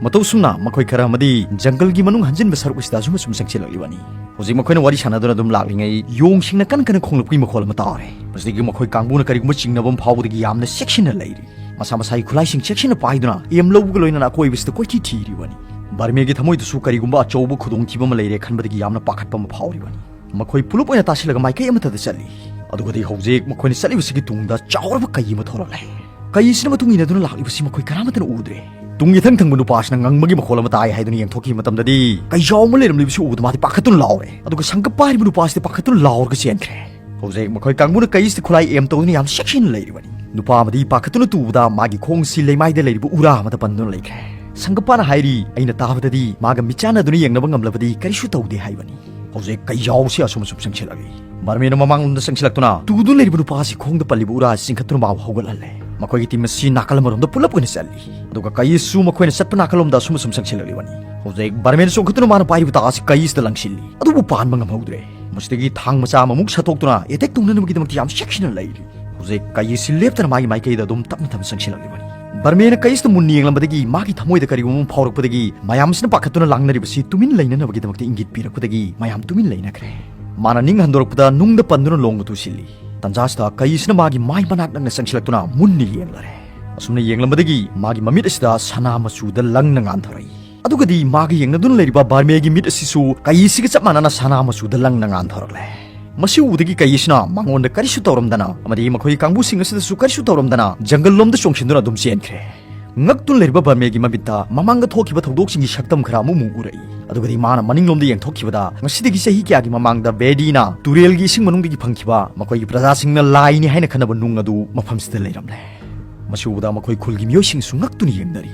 ꯃꯇꯧ ꯁꯨꯝꯅ ꯃꯈꯣꯏ ꯈꯔ ꯑꯃꯗꯤ ꯖꯪꯒꯜꯒꯤ ꯃꯅꯨꯡ ꯍꯟꯖꯤꯟꯕ ꯁꯔꯨꯛ ꯑꯁꯤꯗ ꯑꯁꯨꯝ ꯑꯁꯨꯝ ꯆꯪꯁꯤꯜꯂꯛꯂꯤꯕꯅꯤ꯫ ꯍꯧꯖꯤꯛ ꯃꯈꯣꯏꯅ ꯋꯥꯔꯤ ꯁꯥꯟꯅꯗꯨꯅ ꯑꯗꯨꯝ ꯂꯥꯛꯂꯤꯉꯩ ꯌꯣꯡꯁꯤꯡꯅ ꯀꯟ ꯀꯟꯅ ꯈꯣꯡꯂꯛꯄꯒꯤ ꯃꯈꯣꯜ ꯑꯃ ꯇꯥꯔꯦ꯫ ꯃꯁꯤꯗꯒꯤ ꯃꯈꯣꯏ ꯀꯥꯡꯕꯨꯅ ꯀꯔꯤꯒꯨꯝꯕ ꯆꯤꯡꯅꯕ ꯑꯃ ꯐꯥꯎꯕꯗꯒꯤ ꯌꯥꯝꯅ ꯆꯦꯛꯁꯤꯟꯅ ꯂꯩꯔꯤ꯫ ꯃꯁꯥ ꯃꯁꯥꯒꯤ ꯈꯨꯠꯂꯥꯏꯁꯤꯡ ꯆꯦꯛꯁꯤꯟꯅ ꯄꯥꯏꯗꯨꯅ ꯑꯦꯝ ꯂꯧꯕꯒ ꯂꯣꯏꯅꯅ ꯑꯀꯣꯏꯕꯁꯤꯗ ꯀꯣꯏꯊꯤ ꯊꯤꯔꯤꯕꯅꯤ꯫ ꯕꯔꯃꯦꯒꯤ ꯊꯃꯣꯏꯗꯁꯨ ꯀꯔꯤꯒꯨꯝꯕ ꯑꯆꯧꯕ ꯈꯨꯗꯣꯡꯊꯤꯕ ꯑꯃ ꯂꯩꯔꯦ ꯈꯟꯕꯗꯒꯤ ꯌꯥꯝꯅ ꯄꯥꯈꯠꯄ ꯑꯃ ꯐꯥꯎꯔꯤꯕꯅꯤ꯫ ꯃꯈꯣꯏ ꯄꯨꯂꯞ ꯑꯣꯏꯅ ꯇꯥꯁꯤꯜꯂꯒ ꯃꯥꯏꯀꯩ ꯑꯃꯠꯇꯗ ꯆꯠꯂꯤ꯫ ꯑꯗꯨꯒꯗꯤ ꯍꯧꯖꯤꯛ ꯃꯈꯣꯏꯅ ꯆꯠꯂꯤꯕꯁꯤꯒꯤ ꯇꯨꯡꯗ ꯆꯥꯎꯔꯕ ꯀꯩ ꯑꯃ ꯊꯣꯛꯂꯛꯂꯦ꯫ ꯀꯩꯁꯤꯅ ꯃꯇꯨꯡ ꯏꯟꯅꯗꯨꯅ ꯂꯥꯛꯂꯤꯕꯁꯤ ꯃꯈꯣꯏ ꯀꯅꯥꯃꯠꯇꯅ ꯎꯗ꯭ꯔꯦ꯫ ꯇꯨꯡ ꯏꯊꯪ ꯊꯪꯕ ꯅꯨꯄꯥꯁꯤꯅ ꯉꯪꯕꯒꯤ ꯃꯈꯣꯜ ꯑꯃ ꯇꯥꯏ ꯍꯥꯏꯗꯨꯅ ꯌꯦꯡꯊꯣꯛꯈꯤꯕ ꯃꯇꯝꯗꯗꯤ, ꯀꯩꯖꯥꯎ ꯑꯃ ꯂꯩꯔꯝꯂꯤꯕꯁꯤ ꯎꯕꯗ ꯃꯥꯗꯤ ꯄꯥꯈꯠꯇꯨꯅ ꯂꯥꯎꯔꯦ꯫ ꯑꯗꯨꯒ ꯁꯪꯒꯞꯄ ꯍꯥꯏꯔꯤꯕ ꯅꯨꯄꯥꯁꯤꯗꯤ ꯄꯥꯈꯠꯇꯨꯅ ꯂꯥꯎꯔꯒ ꯆꯦꯟꯈ꯭ꯔꯦ꯫ ꯍꯧꯖꯤꯛ ꯃꯈꯣꯏ ꯀꯥꯡꯕꯨꯅ ꯀꯩꯁꯤꯗ ꯈꯨꯠꯂꯥꯏ ꯑꯦꯝ ꯇꯧꯗꯨꯅ ꯌꯥꯝ ꯆꯦꯛꯁꯤꯟꯅ ꯂꯩꯔꯤꯕꯅꯤ꯫ ꯅꯨꯄꯥ ꯑꯃꯗꯤ ꯄꯥꯈꯠꯇꯨꯅ ꯇꯨꯕꯗ ꯃꯥꯒꯤ ꯈꯣꯡꯁꯤ ꯂꯩꯃꯥꯏꯗ ꯂꯩꯔꯤꯕ ꯎꯔꯥ ꯑꯃꯗ ꯄꯟꯗꯨꯅ ꯂꯩꯈ꯭ꯔꯦ꯫ ꯁꯪꯒꯞꯄꯥꯅ ꯍꯥꯏꯔꯤ, "ꯑꯩꯅ ꯇꯥꯕꯗꯗꯤ ꯃꯥꯒ ꯃꯤꯠꯆꯥꯟꯅꯗꯨꯅ ꯌꯦꯡꯅꯕ ꯉꯝꯂꯕꯗꯤ ꯀꯔꯤꯁꯨ ꯇꯧꯗꯦ" ꯍꯥꯏꯕꯅꯤ꯫ ꯍꯧꯖꯤꯛ ꯀꯩꯖꯥꯎꯁꯤ ꯑꯁꯨꯝ ꯑꯁꯨꯝ ꯆꯪꯁꯤꯜꯂꯛꯂꯤ꯫ ꯕꯔꯃꯦꯅ ꯃꯃꯥꯡꯂꯣꯝꯗ ꯆꯪꯁꯤꯜꯂꯛꯇꯨꯅ ꯇꯨꯗꯨꯅ ꯂꯩꯔꯤꯕ ꯅꯨꯄꯥ ꯑꯁꯤ ꯈꯣꯡꯗ ꯄꯜꯂꯤꯕ ꯎꯔꯥ ꯑꯁꯤ ꯆꯤꯡꯈꯠꯇꯨꯅ ꯃꯥꯕꯨ ꯍꯧꯒꯠꯍꯜꯂꯦ꯫ ꯃꯈꯣꯏꯒꯤ ꯇꯤꯝ ꯑꯁꯤ ꯅꯥꯀꯜ ꯑꯃꯔꯣꯝꯗ ꯄꯨꯂꯞ ꯑꯣꯏꯅ ꯆꯠꯂꯤ꯫ ꯑꯗꯨꯒ ꯀꯩꯁꯨ ꯃꯈꯣꯏꯅ ꯆꯠꯄ ꯅꯥꯀꯜꯂꯣꯝꯗ ꯑꯁꯨꯝ ꯑꯁꯨꯝ ꯆꯪꯁꯤꯜꯂꯛꯂꯤꯕꯅꯤ꯫ ꯍꯧꯖꯤꯛ ꯕꯔꯃꯦꯅ ꯆꯣꯡꯈꯠꯇꯨꯅ ꯃꯥꯅ ꯄꯥꯏꯔꯤꯕ ꯇꯥ ꯑꯁꯤ ꯀꯩꯁꯤꯗ ꯂꯪꯁꯤꯜꯂꯤ꯫ ꯑꯗꯨꯕꯨ ꯄꯥꯟꯕ ꯉꯝꯍꯧꯗ꯭ꯔꯦ꯫ ꯃꯁꯤꯗꯒꯤ ꯊꯥꯡ ꯃꯆꯥ ꯑꯃꯃꯨꯛ ꯁꯠꯇꯣꯛꯇꯨꯅ ꯑꯦꯇꯦꯛ ꯇꯧꯅꯅꯕꯒꯤꯗꯃꯛꯇ ꯌꯥꯝ ꯆꯦꯛꯁꯤꯟꯅ ꯂꯩꯔꯤ꯫ ꯍꯧꯖꯤꯛ ꯀꯩꯁꯤ ꯂꯦꯞꯇꯅ ꯃꯥꯒꯤ ꯃꯥꯏꯀꯩꯗ ꯑꯗꯨꯝ ꯇꯞꯅ ꯇꯞꯅ ꯆꯪꯁꯤꯜꯂꯛꯂꯤꯕꯅꯤ꯫ ꯕꯔꯃꯦꯅ ꯀꯩꯁꯇ ꯃꯨꯟꯅ ꯌꯦꯡꯂꯝꯕꯗꯒꯤ ꯃꯥꯒꯤ ꯊꯃꯣꯏꯗ ꯀꯔꯤꯒꯨꯝꯕ ꯑꯃ ꯐꯥꯎꯔꯛꯄꯗꯒꯤ ꯃꯌꯥꯝꯁꯤꯅ ꯄꯥꯈꯠꯇꯨꯅ ꯂꯥꯡꯅꯔꯤꯕꯁꯤ ꯇꯨꯃꯤꯟ ꯂꯩꯅꯅꯕꯒꯤꯗꯃꯛꯇ ꯏꯪꯒꯤꯠ ꯄꯤꯔꯛꯄꯗꯒꯤ ꯃꯌꯥꯝ ꯇꯨꯃꯤꯟ ꯂꯩꯅꯈ꯭ꯔꯦ꯫ ꯃꯥꯅ ꯅꯤꯡ ꯍꯟꯗꯣꯔꯛꯄꯗ ꯅꯨꯡꯗ ꯄꯟꯗꯨꯅ ꯂꯣꯡꯕ ꯇꯨꯁꯤꯜꯂꯤ꯫ ꯇꯟꯖꯥꯁꯤꯗ ꯀꯩꯁꯤꯅ ꯃꯥꯒꯤ ꯃꯥꯏ ꯃꯅꯥꯛ ꯅꯛꯅ ꯆꯪꯁꯤꯜꯂꯛꯇꯨꯅ ꯃꯨꯟꯅ ꯌꯦꯡꯂꯔꯦ꯫ ꯑꯁꯨꯝꯅ ꯌꯦꯡꯂꯝꯕꯗꯒꯤ ꯃꯥꯒꯤ ꯃꯃꯤꯠ ꯑꯁꯤꯗ ꯁꯅꯥ ꯃꯆꯨꯗ ꯂꯪꯅ ꯉꯥꯟꯊꯣꯔꯛꯏ꯫ ꯑꯗꯨꯒꯗꯤ ꯃꯥꯒ ꯌꯦꯡꯅꯗꯨꯅ ꯂꯩꯔꯤꯕ ꯕꯥꯔꯃꯦꯒꯤ ꯃꯤꯠ ꯑꯁꯤꯁꯨ ꯀꯩꯁꯤꯒ ꯆꯞ ꯃꯥꯟꯅꯅ ꯁꯅꯥ ꯃꯆꯨꯗ ꯂꯪꯅ ꯉꯥꯟꯊꯣꯔꯛꯂꯦ꯫ ꯃꯁꯤ ꯎꯕꯗꯒꯤ ꯀꯩꯁꯤꯅ ꯃꯉꯣꯟꯗ ꯀꯔꯤꯁꯨ ꯇꯧꯔꯝꯗꯅ ꯑꯃꯗꯤ ꯃꯈꯣꯏꯒꯤ ꯀꯥꯡꯕꯨꯁꯤꯡ ꯑꯁꯤꯗꯁꯨ ꯀꯔꯤꯁꯨ ꯇꯧꯔꯝꯗꯅ ꯖꯪꯒꯜ ꯂꯣꯝꯗ ꯆꯣꯡꯁꯤꯟꯗꯨꯅ ꯑꯗꯨꯝ ꯆꯦꯟꯈ꯭ꯔꯦ꯫ ꯉꯛꯇꯨꯅ ꯂꯩꯔꯤꯕ ꯕꯥꯔꯃꯦꯒꯤ ꯃꯃꯤꯠꯇ ꯃꯃꯥꯡꯗ ꯊꯣꯛꯈꯤꯕ ꯊꯧꯗꯣꯛꯁꯤꯡꯒꯤ ꯁꯛꯇꯝ ꯈꯔ ꯑꯃꯨꯛ ꯑꯃꯨꯛ ꯎꯔꯛꯏ꯫ ꯑꯗꯨꯒꯗꯤ ꯃꯥꯅ ꯃꯅꯤꯡꯂꯣꯝꯗ ꯌꯦꯡꯊꯣꯛꯈꯤꯕꯗ ꯉꯁꯤꯗꯒꯤ ꯆꯍꯤ ꯀꯌꯥꯒꯤ ꯃꯃꯥꯡꯗ ꯕꯦꯗꯤꯅ ꯇꯨꯔꯦꯜꯒꯤ ꯏꯁꯤꯡ ꯃꯅꯨꯡꯗꯒꯤ ꯐꯪꯈꯤꯕ ꯃꯈꯣꯏꯒꯤ ꯄ꯭ꯔꯖꯥꯁꯤꯡꯅ ꯂꯥꯏꯅꯤ ꯍꯥꯏꯅ ꯈꯟꯅꯕ ꯅꯨꯡ ꯑꯗꯨ ꯃꯐꯝꯁꯤꯗ ꯂꯩꯔꯝꯂꯦ꯫ ꯃꯁꯤ ꯎꯕꯗ ꯃꯈꯣꯏ ꯈꯨꯜꯒꯤ ꯃꯤꯑꯣꯏꯁꯤꯡꯁꯨ ꯉꯛꯇꯨꯅ ꯌꯦꯡꯅꯔꯤ꯫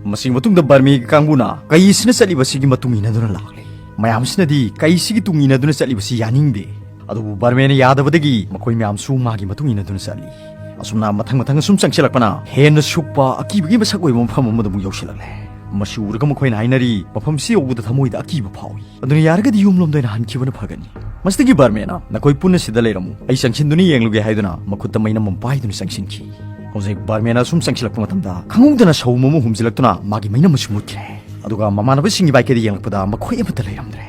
ꯃꯁꯤꯒꯤ ꯃꯇꯨꯡꯗ ꯕꯔꯃꯤꯒꯤ ꯀꯥꯡꯕꯨꯅ ꯀꯩꯁꯤꯅ ꯆꯠꯂꯤꯕꯁꯤꯒꯤ ꯃꯇꯨꯡ ꯏꯟꯅꯗꯨꯅ ꯂꯥꯛꯂꯤ꯫ ꯃꯌꯥꯝꯁꯤꯅꯗꯤ ꯀꯩꯁꯤꯒꯤ ꯇꯨꯡ ꯏꯟꯅꯗꯨꯅ ꯆꯠꯂꯤꯕꯁꯤ ꯌꯥꯅꯤꯡꯗꯦ꯫ ꯑꯗꯨꯕꯨ ꯕꯔꯃꯦꯅ ꯌꯥꯗꯕꯗꯒꯤ ꯃꯈꯣꯏ ꯃꯌꯥꯝꯁꯨ ꯃꯥꯒꯤ ꯃꯇꯨꯡ ꯏꯟꯅꯗꯨꯅ ꯆꯠꯂꯤ꯫ ꯑꯁꯨꯝꯅ ꯃꯊꯪ ꯃꯊꯪ ꯑꯁꯨꯝ ꯆꯪꯁꯤꯜꯂꯛꯄꯅ ꯍꯦꯟꯅ ꯁꯨꯛꯄ ꯑꯀꯤꯕꯒꯤ ꯃꯁꯛ ꯑꯣꯏꯕ ꯃꯐꯝ ꯑꯃꯗ ꯑꯃꯨꯛ ꯌꯧꯁꯤꯜꯂꯛꯂꯦ꯫ ꯃꯁꯤ ꯎꯔꯒ ꯃꯈꯣꯏꯅ ꯍꯥꯏꯅꯔꯤ, "ꯃꯐꯝꯁꯤ ꯌꯧꯕꯗ ꯊꯃꯣꯏꯗ ꯑꯀꯤꯕ ꯐꯥꯎꯏ꯫ ꯑꯗꯨꯅ ꯌꯥꯔꯒꯗꯤ ꯌꯨꯝꯂꯣꯝꯗ ꯑꯣꯏꯅ ꯍꯟꯈꯤꯕꯅ ꯐꯒꯅꯤ"꯫ ꯃꯁꯤꯗꯒꯤ ꯕꯔꯃꯦꯅ, "ꯅꯈꯣꯏ ꯄꯨꯟꯅ ꯁꯤꯗ ꯂꯩꯔꯝꯃꯨ, ꯑꯩ ꯆꯪꯁꯤꯟꯗꯨꯅ ꯌꯦꯡꯂꯨꯒꯦ" ꯍꯥꯏꯗꯨꯅ ꯃꯈꯨꯠꯇ ꯃꯩꯅꯝ ꯑꯃ ꯄꯥꯏꯗꯨꯅ ꯆꯪꯁꯤꯟꯈꯤ꯫ ꯍꯧꯖꯤꯛ ꯕꯔꯃꯦꯅ ꯁꯨꯝ ꯆꯪꯁꯤꯜꯂꯛꯄ ꯃꯇꯝꯗ ꯈꯪꯍꯧꯗꯅ ꯁꯍꯨꯝ ꯑꯃ ꯍꯨꯝꯖꯤꯜꯂꯛꯇꯨꯅ ꯃꯥꯒꯤ ꯃꯩꯅꯝ ꯑꯁꯤ ꯃꯨꯠꯈ꯭ꯔꯦ꯫ ꯑꯗꯨꯒ ꯃꯃꯥꯟꯅꯕꯁꯤꯡꯒꯤ ꯃꯥꯏꯀꯩꯗ ꯌꯦꯡꯂꯛꯄꯗ ꯃꯈꯣꯏ ꯑꯃꯠꯇ ꯂꯩꯔꯝꯗ꯭ꯔꯦ꯫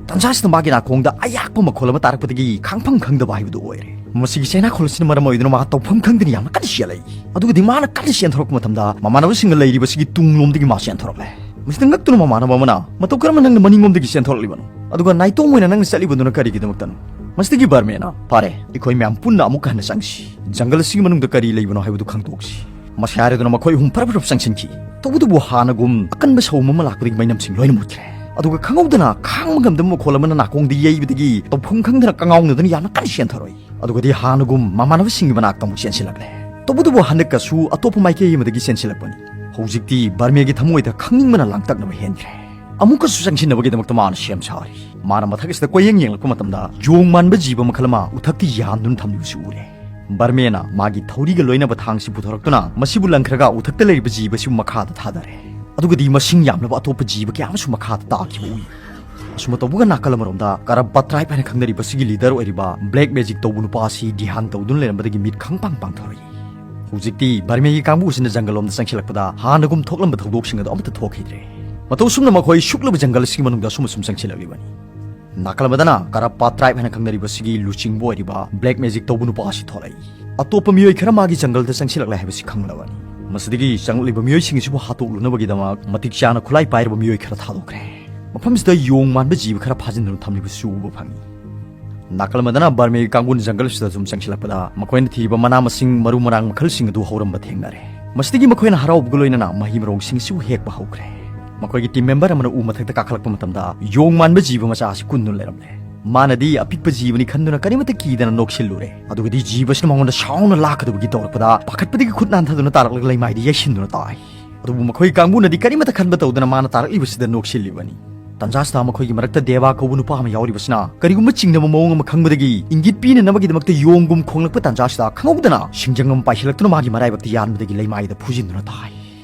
ꯇꯟꯖꯥꯁꯤꯗ ꯃꯥꯒꯤ ꯅꯥꯀꯣꯡꯗ ꯑꯌꯥꯛꯄ ꯃꯈꯣꯜ ꯑꯃ ꯇꯥꯔꯛꯄꯗꯒꯤ ꯈꯥꯡꯐꯝ ꯈꯪꯗꯕ ꯍꯥꯏꯕꯗꯨ ꯑꯣꯏꯔꯦ꯫ ꯃꯁꯤꯒꯤ ꯆꯩꯅꯥꯈꯣꯜ ꯑꯁꯤꯅ ꯃꯔꯝ ꯑꯣꯏꯗꯨꯅ ꯃꯥ ꯇꯧꯐꯝ ꯈꯪꯗꯅ ꯌꯥꯝꯅ ꯀꯟꯅ ꯆꯦꯜꯂꯛꯏ꯫ ꯑꯗꯨꯒꯗꯤ ꯃꯥꯅ ꯀꯟꯅ ꯆꯦꯟꯊꯣꯔꯛꯄ ꯃꯇꯝꯗ ꯃꯃꯥꯟꯅꯕꯁꯤꯡꯒ ꯂꯩꯔꯤꯕꯁꯤꯒꯤ ꯇꯨꯡꯂꯣꯝꯗꯒꯤ ꯃꯥ ꯆꯦꯟꯊꯣꯔꯛꯂꯦ꯫ ꯃꯁꯤꯗ ꯉꯛꯇꯨꯅ ꯃꯃꯥꯟꯅꯕ ꯑꯃꯅ, "ꯃꯇꯧ ꯀꯔꯝꯅ ꯅꯪꯅ ꯃꯅꯤꯡꯂꯣꯝꯗꯒꯤ ꯆꯦꯟꯊꯣꯔꯛꯂꯤꯕꯅꯣ? ꯑꯗꯨꯒ ꯅꯥꯏꯇꯣꯝ ꯑꯣꯏꯅ ꯅꯪꯅ ꯆꯠꯂꯤꯕꯗꯨꯅ ꯀꯔꯤꯒꯤꯗꯃꯛꯇꯅꯣ?" ꯃꯁꯤꯗꯒꯤ ꯕꯔꯃꯦꯅ, "ꯐꯔꯦ, ꯑꯩꯈꯣꯏ ꯃꯌꯥꯝ ꯄꯨꯟꯅ ꯑꯃꯨꯛꯀ ꯍꯟꯅ ꯆꯪꯁꯤ꯫ ꯖꯪꯒꯜ ꯑꯁꯤꯒꯤ ꯃꯅꯨꯡꯗ ꯀꯔꯤ ꯂꯩꯕꯅꯣ ꯍꯥꯏꯕꯗꯨ ꯈꯪꯗꯣꯛꯁꯤ"꯫ ꯃꯁꯤ ꯍꯥꯏꯔꯗꯨꯅ ꯃꯈꯣꯏ ꯑꯍꯨꯝ ꯐꯔꯞ ꯐꯔꯞ ꯆꯪꯁꯤꯟꯈꯤ꯫ ꯇꯧꯕꯇꯕꯨ ꯍꯥꯟꯅꯒꯨꯝ ꯑꯀꯟꯕ ꯁꯧ ꯑꯃ ꯂꯥꯛꯄꯗꯒꯤ ꯃꯩꯅꯝꯁꯤꯡ ꯂꯣꯏꯅ ꯃꯨꯠꯈ꯭ꯔꯦ꯫ ꯑꯗꯨꯒ ꯈꯪꯍꯧꯗꯅ ꯈꯥꯡꯕ ꯉꯝꯗꯕ ꯃꯈꯣꯜ ꯑꯃꯅ ꯅꯥꯀꯣꯡꯗ ꯌꯩꯕꯗꯒꯤ ꯇꯧꯐꯝ ꯈꯪꯗꯅ ꯀꯉꯥꯎꯅꯗꯨꯅ ꯌꯥꯝꯅ ꯀꯟꯅ ꯆꯦꯟꯊꯔꯛꯏ꯫ ꯑꯗꯨꯒꯗꯤ ꯍꯥꯟꯅꯒꯨꯝ ꯃꯃꯥꯟꯅꯕꯁꯤꯡꯒꯤ ꯃꯅꯥꯛꯇ ꯑꯃꯨꯛ ꯆꯦꯟꯁꯤꯜꯂꯛꯂꯦ꯫ ꯇꯧꯕꯇꯕꯨ ꯍꯟꯗꯛꯀꯁꯨ ꯑꯇꯣꯞꯄ ꯃꯥꯏꯀꯩ ꯑꯃꯗꯒꯤ ꯆꯦꯟꯁꯤꯜꯂꯛꯄꯅꯤ꯫ ꯍꯧꯖꯤꯛꯇꯤ ꯕꯔꯃꯦꯒꯤ ꯊꯃꯣꯏꯗ ꯈꯪꯅꯤꯡꯕꯅ ꯂꯥꯡꯇꯛꯅꯕ ꯍꯦꯟꯈ꯭ꯔꯦ꯫ ꯑꯃꯨꯛꯀꯁꯨ ꯆꯪꯁꯤꯟꯅꯕꯒꯤꯗꯃꯛꯇ ꯃꯥꯅ ꯁꯦꯝ ꯁꯥꯔꯤ꯫ ꯃꯥꯅ ꯃꯊꯛ ꯑꯁꯤꯗ ꯀꯣꯏꯌꯦꯡ ꯌꯦꯡꯂꯛꯄ ꯃꯇꯝꯗ ꯌꯣꯡ ꯃꯥꯟꯕ ꯖꯤꯕ ꯃꯈꯜ ꯑꯃ ꯎꯊꯛꯇ ꯌꯥꯟꯗꯨꯅ ꯊꯝꯂꯤꯕꯁꯨ ꯎꯔꯦ꯫ ꯕꯔꯃꯦꯅ ꯃꯥꯒꯤ ꯊꯧꯔꯤꯒ ꯂꯣꯏꯅꯕ ꯊꯥꯡꯁꯤ ꯄꯨꯊꯣꯔꯛꯇꯨꯅ ꯃꯁꯤꯕꯨ ꯂꯪꯈ꯭ꯔꯒ ꯎꯊꯛꯇ ꯂꯩꯔꯤꯕ ꯖꯤꯕꯁꯤꯕꯨ ꯃꯈꯥꯗ ꯊꯥꯗꯔꯦ꯫ ꯑꯗꯨꯒꯗꯤ ꯃꯁꯤꯡ ꯌꯥꯝꯂꯕ ꯑꯇꯣꯞꯄ ꯖꯤꯕ ꯀꯌꯥ ꯑꯃꯁꯨ ꯃꯈꯥꯗ ꯇꯥꯈꯤꯕ ꯎꯏ꯫ ꯑꯁꯨꯝꯅ ꯇꯧꯕꯒ ꯅꯥꯀꯜ ꯑꯃꯔꯣꯝꯗ ꯀꯔꯞꯄꯥ ꯇ꯭ꯔꯥꯏꯕ ꯍꯥꯏꯅ ꯈꯪꯅꯔꯤꯕ ꯁꯤꯒꯤ ꯂꯤꯗꯔ ꯑꯣꯏꯔꯤꯕ ꯕ꯭ꯂꯦꯛ ꯃꯦꯖꯤꯛ ꯇꯧꯕ ꯅꯨꯄꯥ ꯑꯁꯤ ꯙ꯭ꯌꯥꯟ ꯇꯧꯗꯨꯅ ꯂꯩꯔꯝꯕꯗꯒꯤ ꯃꯤꯠ ꯈꯪ ꯄꯥꯡ ꯄꯥꯡꯊꯣꯔꯛꯏ꯫ ꯍꯧꯖꯤꯛꯇꯤ ꯕꯔꯃꯦꯒꯤ ꯀꯥꯡꯕꯨ ꯑꯁꯤꯅ ꯖꯪꯒꯜ ꯂꯣꯝꯗ ꯆꯪꯁꯤꯜꯂꯛꯄꯗ ꯍꯥꯟꯅꯒꯨꯝ ꯊꯣꯛꯂꯝꯕ ꯊꯧꯗꯣꯛꯁꯤꯡ ꯑꯗꯨ ꯑꯃꯠꯇ ꯊꯣꯛꯈꯤꯗ꯭ꯔꯦ꯫ ꯃꯇꯧ ꯑꯁꯨꯝꯅ ꯃꯈꯣꯏ ꯁꯨꯛꯂꯕ ꯖꯪꯒꯜ ꯑꯁꯤꯒꯤ ꯃꯅꯨꯡꯗ ꯑꯁꯨꯝ ꯑꯁꯨꯝ ꯆꯪꯁꯤꯜꯂꯛꯂꯤꯕꯅꯤ꯫ ꯅꯥꯀꯜ ꯑꯃꯗꯅ ꯀꯔꯞꯄꯥ ꯇ꯭ꯔꯥꯏꯕ ꯍꯥꯏꯅ ꯈꯪꯅꯔꯤꯕꯁꯤꯒꯤ ꯂꯨꯆꯤꯡꯕ ꯑꯣꯏꯔꯤꯕ ꯕ꯭ꯂꯦꯛ ꯃꯦꯖꯤꯛ ꯇꯧꯕ ꯅꯨꯄꯥ ꯑꯁꯤ ꯊꯣꯛꯂꯛꯏ꯫ ꯑꯇꯣꯞꯄ ꯃꯤꯑꯣꯏ ꯈꯔ ꯃꯥꯒꯤ ꯖꯪꯒꯜꯗ ꯆꯪꯁꯤꯜꯂꯛꯂꯦ ꯍꯥꯏꯕꯁꯤ ꯈꯪꯂꯕꯅꯤ꯫ ꯃꯁꯤꯗꯒꯤ ꯆꯪꯂꯛꯂꯤꯕ ꯃꯤꯑꯣꯏꯁꯤꯡ ꯑꯁꯤꯕꯨ ꯍꯥꯠꯇꯣꯛꯂꯨꯅꯕꯒꯤꯗꯃꯛ ꯃꯇꯤꯛ ꯆꯥꯅ ꯈꯨꯠꯂꯥꯏ ꯄꯥꯏꯔꯕ ꯃꯤꯑꯣꯏ ꯈꯔ ꯊꯥꯗꯣꯛꯈ꯭ꯔꯦ꯫ ꯃꯐꯝꯁꯤꯗ ꯌꯣꯡ ꯃꯥꯟꯕ ꯖꯤꯕ ꯈꯔ ꯐꯥꯖꯤꯟꯗꯨꯅ ꯊꯝꯂꯤꯕꯁꯨ ꯎꯕ ꯐꯪꯏ꯫ ꯅꯥꯀꯜ ꯑꯃꯗꯅ ꯕꯔꯃꯦꯒꯤ ꯀꯥꯡꯕꯨꯅ ꯖꯪꯒꯜ ꯑꯁꯤꯗ ꯁꯨꯝ ꯆꯪꯁꯤꯜꯂꯛꯄꯗ ꯃꯈꯣꯏꯅ ꯊꯤꯔꯤꯕ ꯃꯅꯥ ꯃꯁꯤꯡ, ꯃꯔꯨ ꯃꯔꯥꯡ ꯃꯈꯜꯁꯤꯡ ꯑꯗꯨ ꯍꯧꯔꯝꯕ ꯊꯦꯡꯅꯔꯦ꯫ ꯃꯁꯤꯗꯒꯤ ꯃꯈꯣꯏꯅ ꯍꯔꯥꯎꯕꯒ ꯂꯣꯏꯅꯅ ꯃꯍꯩ ꯃꯔꯣꯡꯁꯤꯡꯁꯨ ꯍꯦꯛꯄ ꯍꯧꯈ꯭ꯔꯦ꯫ ꯃꯈꯣꯏꯒꯤ ꯇꯤꯝ ꯃꯦꯝꯕꯔ ꯑꯃꯅ ꯎ ꯃꯊꯛꯇ ꯀꯥꯈꯠꯂꯛꯄ ꯃꯇꯝꯗ ꯌꯣꯡ ꯃꯥꯟꯕ ꯖꯤꯕ ꯃꯆꯥ ꯑꯁꯤ ꯀꯨꯟꯗꯨꯅ ꯂꯩꯔꯝꯂꯦ꯫ ꯃꯥꯅꯗꯤ ꯑꯄꯤꯛꯄ ꯖꯤꯕꯅꯤ ꯈꯟꯗꯨꯅ ꯀꯔꯤꯃꯠꯇ ꯀꯤꯗꯅ ꯅꯣꯛꯁꯤꯜꯂꯨꯔꯦ꯫ ꯑꯗꯨꯒꯗꯤ ꯖꯤꯕꯁꯤꯅ ꯃꯉꯣꯟꯗ ꯁꯥꯎꯅ ꯂꯥꯛꯀꯗꯕꯒꯤ ꯇꯧꯔꯛꯄꯗ ꯄꯥꯈꯠꯄꯗꯒꯤ ꯈꯨꯠ ꯅꯥꯟꯊꯗꯨꯅ ꯇꯥꯔꯛꯂꯒ ꯂꯩꯃꯥꯏꯗ ꯌꯩꯁꯤꯟꯗꯨꯅ ꯇꯥꯏ꯫ ꯑꯗꯨꯕꯨ ꯃꯈꯣꯏ ꯀꯥꯡꯕꯨꯅꯗꯤ ꯀꯔꯤꯃꯠꯇ ꯈꯟꯕ ꯇꯧꯗꯅ ꯃꯥꯅ ꯇꯥꯔꯛꯂꯤꯕꯁꯤꯗ ꯅꯣꯛꯁꯤꯜꯂꯤꯕꯅꯤ꯫ ꯇꯟꯖꯥꯁꯤꯗ ꯃꯈꯣꯏꯒꯤ ꯃꯔꯛꯇ ꯗꯦꯕꯥ ꯀꯧꯕ ꯅꯨꯄꯥ ꯑꯃ ꯌꯥꯎꯔꯤꯕꯁꯤꯅ ꯀꯔꯤꯒꯨꯝꯕ ꯆꯤꯡꯅꯕ ꯃꯑꯣꯡ ꯑꯃ ꯈꯪꯕꯗꯒꯤ ꯏꯪꯒꯤꯠ ꯄꯤꯅꯅꯕꯒꯤꯗꯃꯛꯇ ꯌꯣꯡꯒꯨꯝ ꯈꯣꯡꯂꯛꯄ ꯇꯟꯖꯥꯁꯤꯗ ꯈꯪꯍꯧꯗꯅ ꯁꯤꯡꯖꯪ ꯑꯃ ꯄꯥꯏꯁꯤꯜꯂꯛꯇꯨꯅ ꯃꯥꯒꯤ ꯃꯔꯥꯏꯕꯛꯇ ꯌꯥꯟꯕꯗꯒꯤ ꯂꯩꯃꯥꯏꯗ ꯐꯨꯖꯤꯟꯗꯨꯅ ꯇꯥꯏ꯫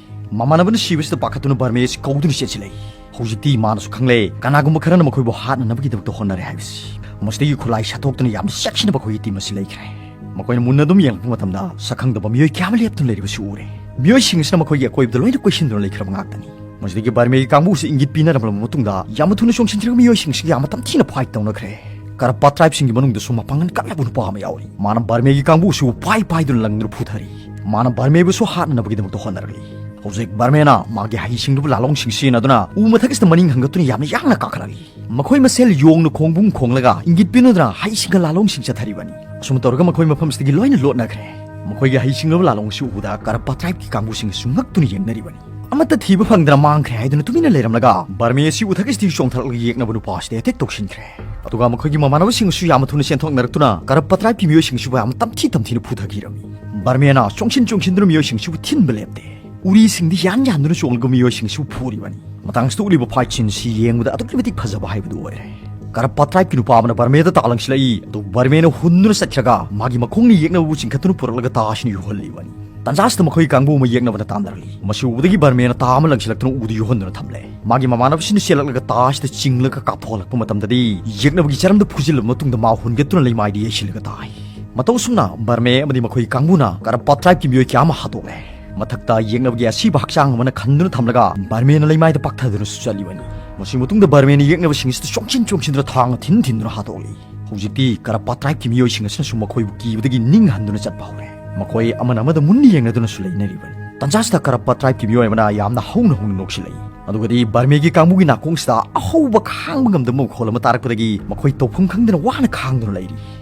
ꯃꯃꯥꯟꯅꯕꯅ ꯁꯤꯕꯁꯤꯗ ꯄꯥꯈꯠꯇꯨꯅ ꯕꯔꯃꯦꯁꯤ ꯀꯧꯗꯨꯅ ꯆꯦꯟꯁꯤꯜꯂꯛꯏ꯫ ꯍꯧꯖꯤꯛꯇꯤ ꯃꯥꯅꯁꯨ ꯈꯪꯂꯦ, ꯀꯅꯥꯒꯨꯝꯕ ꯈꯔꯅ ꯃꯈꯣꯏꯕꯨ ꯍꯥꯠꯅꯅꯕꯒꯤꯗꯃꯛꯇ ꯍꯣꯠꯅꯔꯦ ꯍꯥꯏꯕꯁꯤ꯫ ꯃꯁꯤꯗꯒꯤ ꯈꯨꯠꯂꯥꯏ ꯁꯠꯇꯣꯛꯇꯨꯅ ꯌꯥꯝꯅ ꯆꯦꯛꯁꯤꯟꯅ ꯃꯈꯣꯏꯒꯤ ꯇꯤꯝ ꯑꯁꯤ ꯂꯩꯈ꯭ꯔꯦ꯫ ꯃꯈꯣꯏꯅ ꯃꯨꯟꯅ ꯑꯗꯨꯝ ꯌꯦꯡꯂꯛꯄ ꯃꯇꯝꯗ ꯁꯛꯈꯪꯗꯕ ꯃꯤꯑꯣꯏ ꯀꯌꯥ ꯑꯃ ꯂꯦꯞꯇꯨꯅ ꯂꯩꯔꯤꯕꯁꯨ ꯎꯔꯦ꯫ ꯃꯤꯑꯣꯏꯁꯤꯡ ꯑꯁꯤꯅ ꯃꯈꯣꯏꯒꯤ ꯑꯀꯣꯏꯕꯗ ꯂꯣꯏꯅ ꯀꯣꯏꯁꯤꯟꯗꯨꯅ ꯂꯩꯈ꯭ꯔꯕ ꯉꯥꯛꯇꯅꯤ꯫ ꯃꯁꯤꯗꯒꯤ ꯕꯔꯃꯦꯒꯤ ꯀꯥꯡꯕꯨꯁꯤ ꯏꯪꯒꯤꯠ ꯄꯤꯅꯔꯕ ꯃꯇꯨꯡꯗ ꯌꯥꯝꯅ ꯊꯨꯅ ꯆꯣꯡꯁꯤꯟꯈ꯭ꯔꯒ ꯃꯤꯑꯣꯏꯁꯤꯡꯁꯤꯒ ꯌꯥꯝꯅ ꯇꯝꯊꯤꯅ ꯐꯥꯏꯠ ꯇꯧꯅꯈ꯭ꯔꯦ꯫ ꯀꯔꯄꯥ ꯇ꯭ꯔꯥꯏꯕꯁꯤꯡꯒꯤ ꯃꯅꯨꯡꯗꯁꯨ ꯃꯄꯥꯡꯒꯜ ꯀꯜꯂꯕ ꯅꯨꯄꯥ ꯑꯃ ꯌꯥꯎꯔꯤ꯫ ꯃꯥꯅ ꯕꯔꯃꯦꯒꯤ ꯀꯥꯡꯕꯨꯁꯤꯕꯨ ꯄꯥꯏ ꯄꯥꯏꯗꯨꯅ ꯂꯪꯗꯨꯅ ꯐꯨꯊꯔꯤ꯫ ꯃꯥꯅ ꯕꯔꯃꯦꯕꯨꯁꯨ ꯍꯥꯠꯅꯅꯕꯒꯤꯗꯃꯛꯇ ꯍꯣꯠꯅꯔꯛꯂꯤ꯫ ꯍꯧꯖꯤꯛ ꯕꯔꯃꯦꯅ ꯃꯥꯒꯤ ꯍꯩꯁꯤꯡꯂꯕ ꯂꯥꯂꯣꯡꯁꯤꯡ ꯁꯤꯖꯤꯟꯅꯗꯨꯅ ꯎ ꯃꯊꯛ ꯑꯁꯤꯗ ꯃꯅꯤꯡ ꯍꯪꯒꯠꯇꯨꯅ ꯌꯥꯝꯅ ꯌꯥꯡꯅ ꯀꯥꯈꯠꯂꯛꯂꯤ꯫ ꯃꯈꯣꯏ ꯃꯁꯦꯜ ꯌꯣꯡꯅ ꯈꯣꯡꯕꯨꯡ ꯈꯣꯡꯂꯒ ꯏꯪꯒꯤꯠ ꯄꯤꯅꯗꯨꯅ ꯍꯩꯁꯤꯡꯒ ꯂꯥꯂꯣꯡꯁꯤꯡ ꯆꯠꯊꯔꯤꯕꯅꯤ꯫ ꯑꯁꯨꯝ ꯇꯧꯔꯒ ꯃꯈꯣꯏ ꯃꯐꯝꯁꯤꯗꯒꯤ ꯂꯣꯏꯅ ꯂꯣꯠꯅꯈ꯭ꯔꯦ꯫ ꯃꯈꯣꯏꯒꯤ ꯍꯩꯁꯤꯡꯂꯕ ꯂꯥꯂꯣꯡ ꯑꯁꯤ ꯎꯕꯗ ꯀꯔꯞꯄ ꯇ꯭ꯔꯥꯏꯕꯀꯤ ꯀꯥꯡꯕꯨꯁꯤꯡꯅꯁꯨ ꯉꯛꯇꯨꯅ ꯌꯦꯡꯅꯔꯤꯕꯅꯤ꯫ ꯑꯃꯠꯇ ꯊꯤꯕ ꯐꯪꯗꯅ ꯃꯥꯡꯈ꯭ꯔꯦ ꯍꯥꯏꯗꯨꯅ ꯇꯨꯃꯤꯟꯅ ꯂꯩꯔꯝꯂꯒ ꯕꯔꯃꯦ ꯑꯁꯤ ꯎꯊꯛ ꯑꯁꯤꯗꯒꯤ ꯆꯣꯡꯊꯔꯛꯂꯒ ꯌꯦꯛꯅꯕ ꯅꯨꯄꯥ ꯑꯁꯤꯗ ꯑꯦꯇꯦꯛ ꯇꯧꯁꯤꯟꯈ꯭ꯔꯦ꯫ ꯑꯗꯨꯒ ꯃꯈꯣꯏꯒꯤ ꯃꯃꯥꯟꯅꯕꯁꯤꯡꯁꯨ ꯌꯥꯝꯅ ꯊꯨꯅ ꯆꯦꯟꯊꯣꯛꯅꯔꯛꯇꯨꯅ ꯀꯔꯞꯄ ꯇ꯭ꯔꯥꯏꯕꯀꯤ ꯃꯤꯑꯣꯏꯁꯤꯡꯁꯤꯕꯨ ꯌꯥꯝꯅ ꯇꯝꯊꯤ ꯇꯝꯊꯤꯅ ꯐꯨꯊꯈꯤꯔꯝꯃꯤ꯫ ꯕꯔꯃꯦꯅ ꯆꯣꯡꯁꯤꯟ ꯆꯣꯡꯁꯤꯟꯗꯨꯅ ꯃꯤꯑꯣꯏꯁꯤꯡꯁꯤꯕꯨ ꯊꯤꯟꯕ ꯂꯦꯞꯇꯦ꯫ ꯎꯔꯤꯁꯤꯡꯗꯤ ꯌꯥꯟ ꯌꯥꯟꯗꯨꯅ ꯆꯣꯡꯂꯒ ꯃꯤꯑꯣꯏꯁꯤꯡꯁꯤꯕꯨ ꯐꯨꯔꯤꯕꯅꯤ꯫ ꯃꯇꯥꯡꯁꯤꯗ ꯎꯠꯂꯤꯕ ꯐꯥꯏꯠ ꯁꯤꯟ ꯑꯁꯤ ꯌꯦꯡꯕꯗ ꯑꯗꯨꯛꯀꯤ ꯃꯇꯤꯛ ꯐꯖꯕ ꯍꯥꯏꯕꯗꯨ ꯑꯣꯏꯔꯦ꯫ ꯀꯔꯞꯄ ꯇ꯭ꯔꯥꯏꯕꯀꯤ ꯅꯨꯄꯥ ꯑꯃꯅ ꯕꯔꯃꯦꯗ ꯇꯥ ꯂꯪꯁꯤꯜꯂꯛꯏ꯫ ꯑꯗꯨ ꯕꯔꯃꯦꯅ ꯍꯨꯟꯗꯨꯅ ꯆꯠꯈ꯭ꯔꯒ ꯃꯥꯒꯤ ꯃꯈꯣꯡꯅ ꯌꯦꯛꯅꯕꯕꯨ ꯆꯤꯡꯈꯠꯇꯨꯅ ꯄꯨꯔꯛꯂꯒ ꯇꯥ ꯑꯁꯤꯅ ꯌꯨꯍꯜꯂꯤꯕꯅꯤ꯫ ꯇꯟꯖꯥꯁꯤꯗ ꯃꯈꯣꯏꯒꯤ ꯀꯥꯡꯕꯨ ꯑꯃ ꯌꯦꯛꯅꯕꯅ ꯇꯥꯟꯅꯔꯛꯂꯤ꯫ ꯃꯁꯤ ꯎꯕꯗꯒꯤ ꯕꯔꯃꯦꯅ ꯇꯥ ꯑꯃ ꯂꯪꯁꯤꯜꯂꯛꯇꯨꯅ ꯎꯗ ꯌꯨꯍꯟꯗꯨꯅ ꯊꯝꯂꯦ꯫ ꯃꯥꯒꯤ ꯃꯃꯥꯟꯅꯕꯁꯤꯡꯅ ꯆꯦꯜꯂꯛꯂꯒ ꯇꯥ ꯑꯁꯤꯗ ꯆꯤꯡꯂꯒ ꯀꯥꯞꯊꯣꯛꯍꯜꯂꯛꯄ ꯃꯇꯝꯗꯗꯤ ꯌꯦꯛꯅꯕꯒꯤ ꯆꯔꯝꯗ ꯐꯨꯖꯤꯜꯂꯕ ꯃꯇꯨꯡꯗ ꯃꯥ ꯍꯨꯟꯒꯠꯇꯨꯅ ꯂꯩꯃꯥꯏꯗ ꯌꯩꯁꯤꯜꯂꯒ ꯇꯥꯏ꯫ ꯃꯇꯧ ꯑꯁꯨꯝꯅ ꯕꯔꯃꯦ ꯑꯃꯗꯤ ꯃꯈꯣꯏꯒꯤ ꯀꯥꯡꯕꯨꯅ ꯀꯔꯞꯄ ꯇ꯭ꯔꯥꯏꯕꯀꯤ ꯃꯤꯑꯣꯏ ꯀꯌꯥ ꯑꯃ ꯍꯥꯠꯇꯣꯛꯂꯦ꯫ ꯃꯊꯛꯇ ꯌꯦꯛꯅꯕꯒꯤ ꯑꯁꯤꯕ ꯍꯛꯆꯥꯡ ꯑꯃꯅ ꯈꯟꯗꯨꯅ ꯊꯝꯂꯒ ꯕꯔꯃꯦꯅ ꯂꯩꯃꯥꯏꯗ ꯄꯥꯛꯊꯗꯨꯅꯁꯨ ꯆꯠꯂꯤꯕꯅꯤ꯫ ꯃꯁꯤ ꯃꯇꯨꯡꯗ ꯕꯔꯃꯦꯅ ꯌꯦꯛꯅꯕꯁꯤꯡ ꯑꯁꯤꯗ ꯆꯣꯡꯁꯤꯟ ꯆꯣꯡꯁꯤꯟꯗꯨꯅ ꯊꯥꯡꯅ ꯊꯤꯟ ꯊꯤꯟꯗꯨꯅ ꯍꯥꯠꯇꯣꯛꯂꯤ꯫ ꯍꯧꯖꯤꯛꯇꯤ ꯀꯔꯞꯄ ꯇ꯭ꯔꯥꯏꯕꯀꯤ ꯃꯤꯑꯣꯏꯁꯤꯡ ꯑꯁꯤꯅꯁꯨ ꯃꯈꯣꯏꯕꯨ ꯀꯤꯕꯗꯒꯤ ꯅꯤꯡ ꯍꯟꯗꯨꯅ ꯆꯠꯄ ꯍꯧꯔꯦ꯫ ꯃꯈꯣꯏ ꯑꯃꯅ ꯑꯃꯗ ꯃꯨꯟꯅ ꯌꯦꯡꯅꯗꯨꯅꯁꯨ ꯂꯩꯅꯔꯤꯕꯅꯤ꯫ ꯇꯟꯖꯥꯁꯤꯗ ꯀꯔꯞꯄ ꯇ꯭ꯔꯥꯏꯕꯀꯤ ꯃꯤꯑꯣꯏ ꯑꯃꯅ ꯌꯥꯝꯅ ꯍꯧꯅ ꯍꯧꯅ ꯅꯣꯛꯁꯤꯜꯂꯛꯏ꯫ ꯑꯗꯨꯒꯗꯤ ꯕꯔꯃꯦꯒꯤ ꯀꯥꯡꯕꯨꯒꯤ ꯅꯥꯀꯣꯡꯁꯤꯗ ꯑꯍꯧꯕ ꯈꯥꯡꯕ ꯉꯝꯗꯕ ꯃꯈꯣꯜ ꯑꯃ ꯇꯥꯔꯛꯄꯗꯒꯤ ꯃꯈꯣꯏ ꯇꯧꯐꯝ ꯈꯪꯗꯅ ꯋꯥꯅ ꯈꯥꯡꯗꯨꯅ ꯂꯩꯔꯤ꯫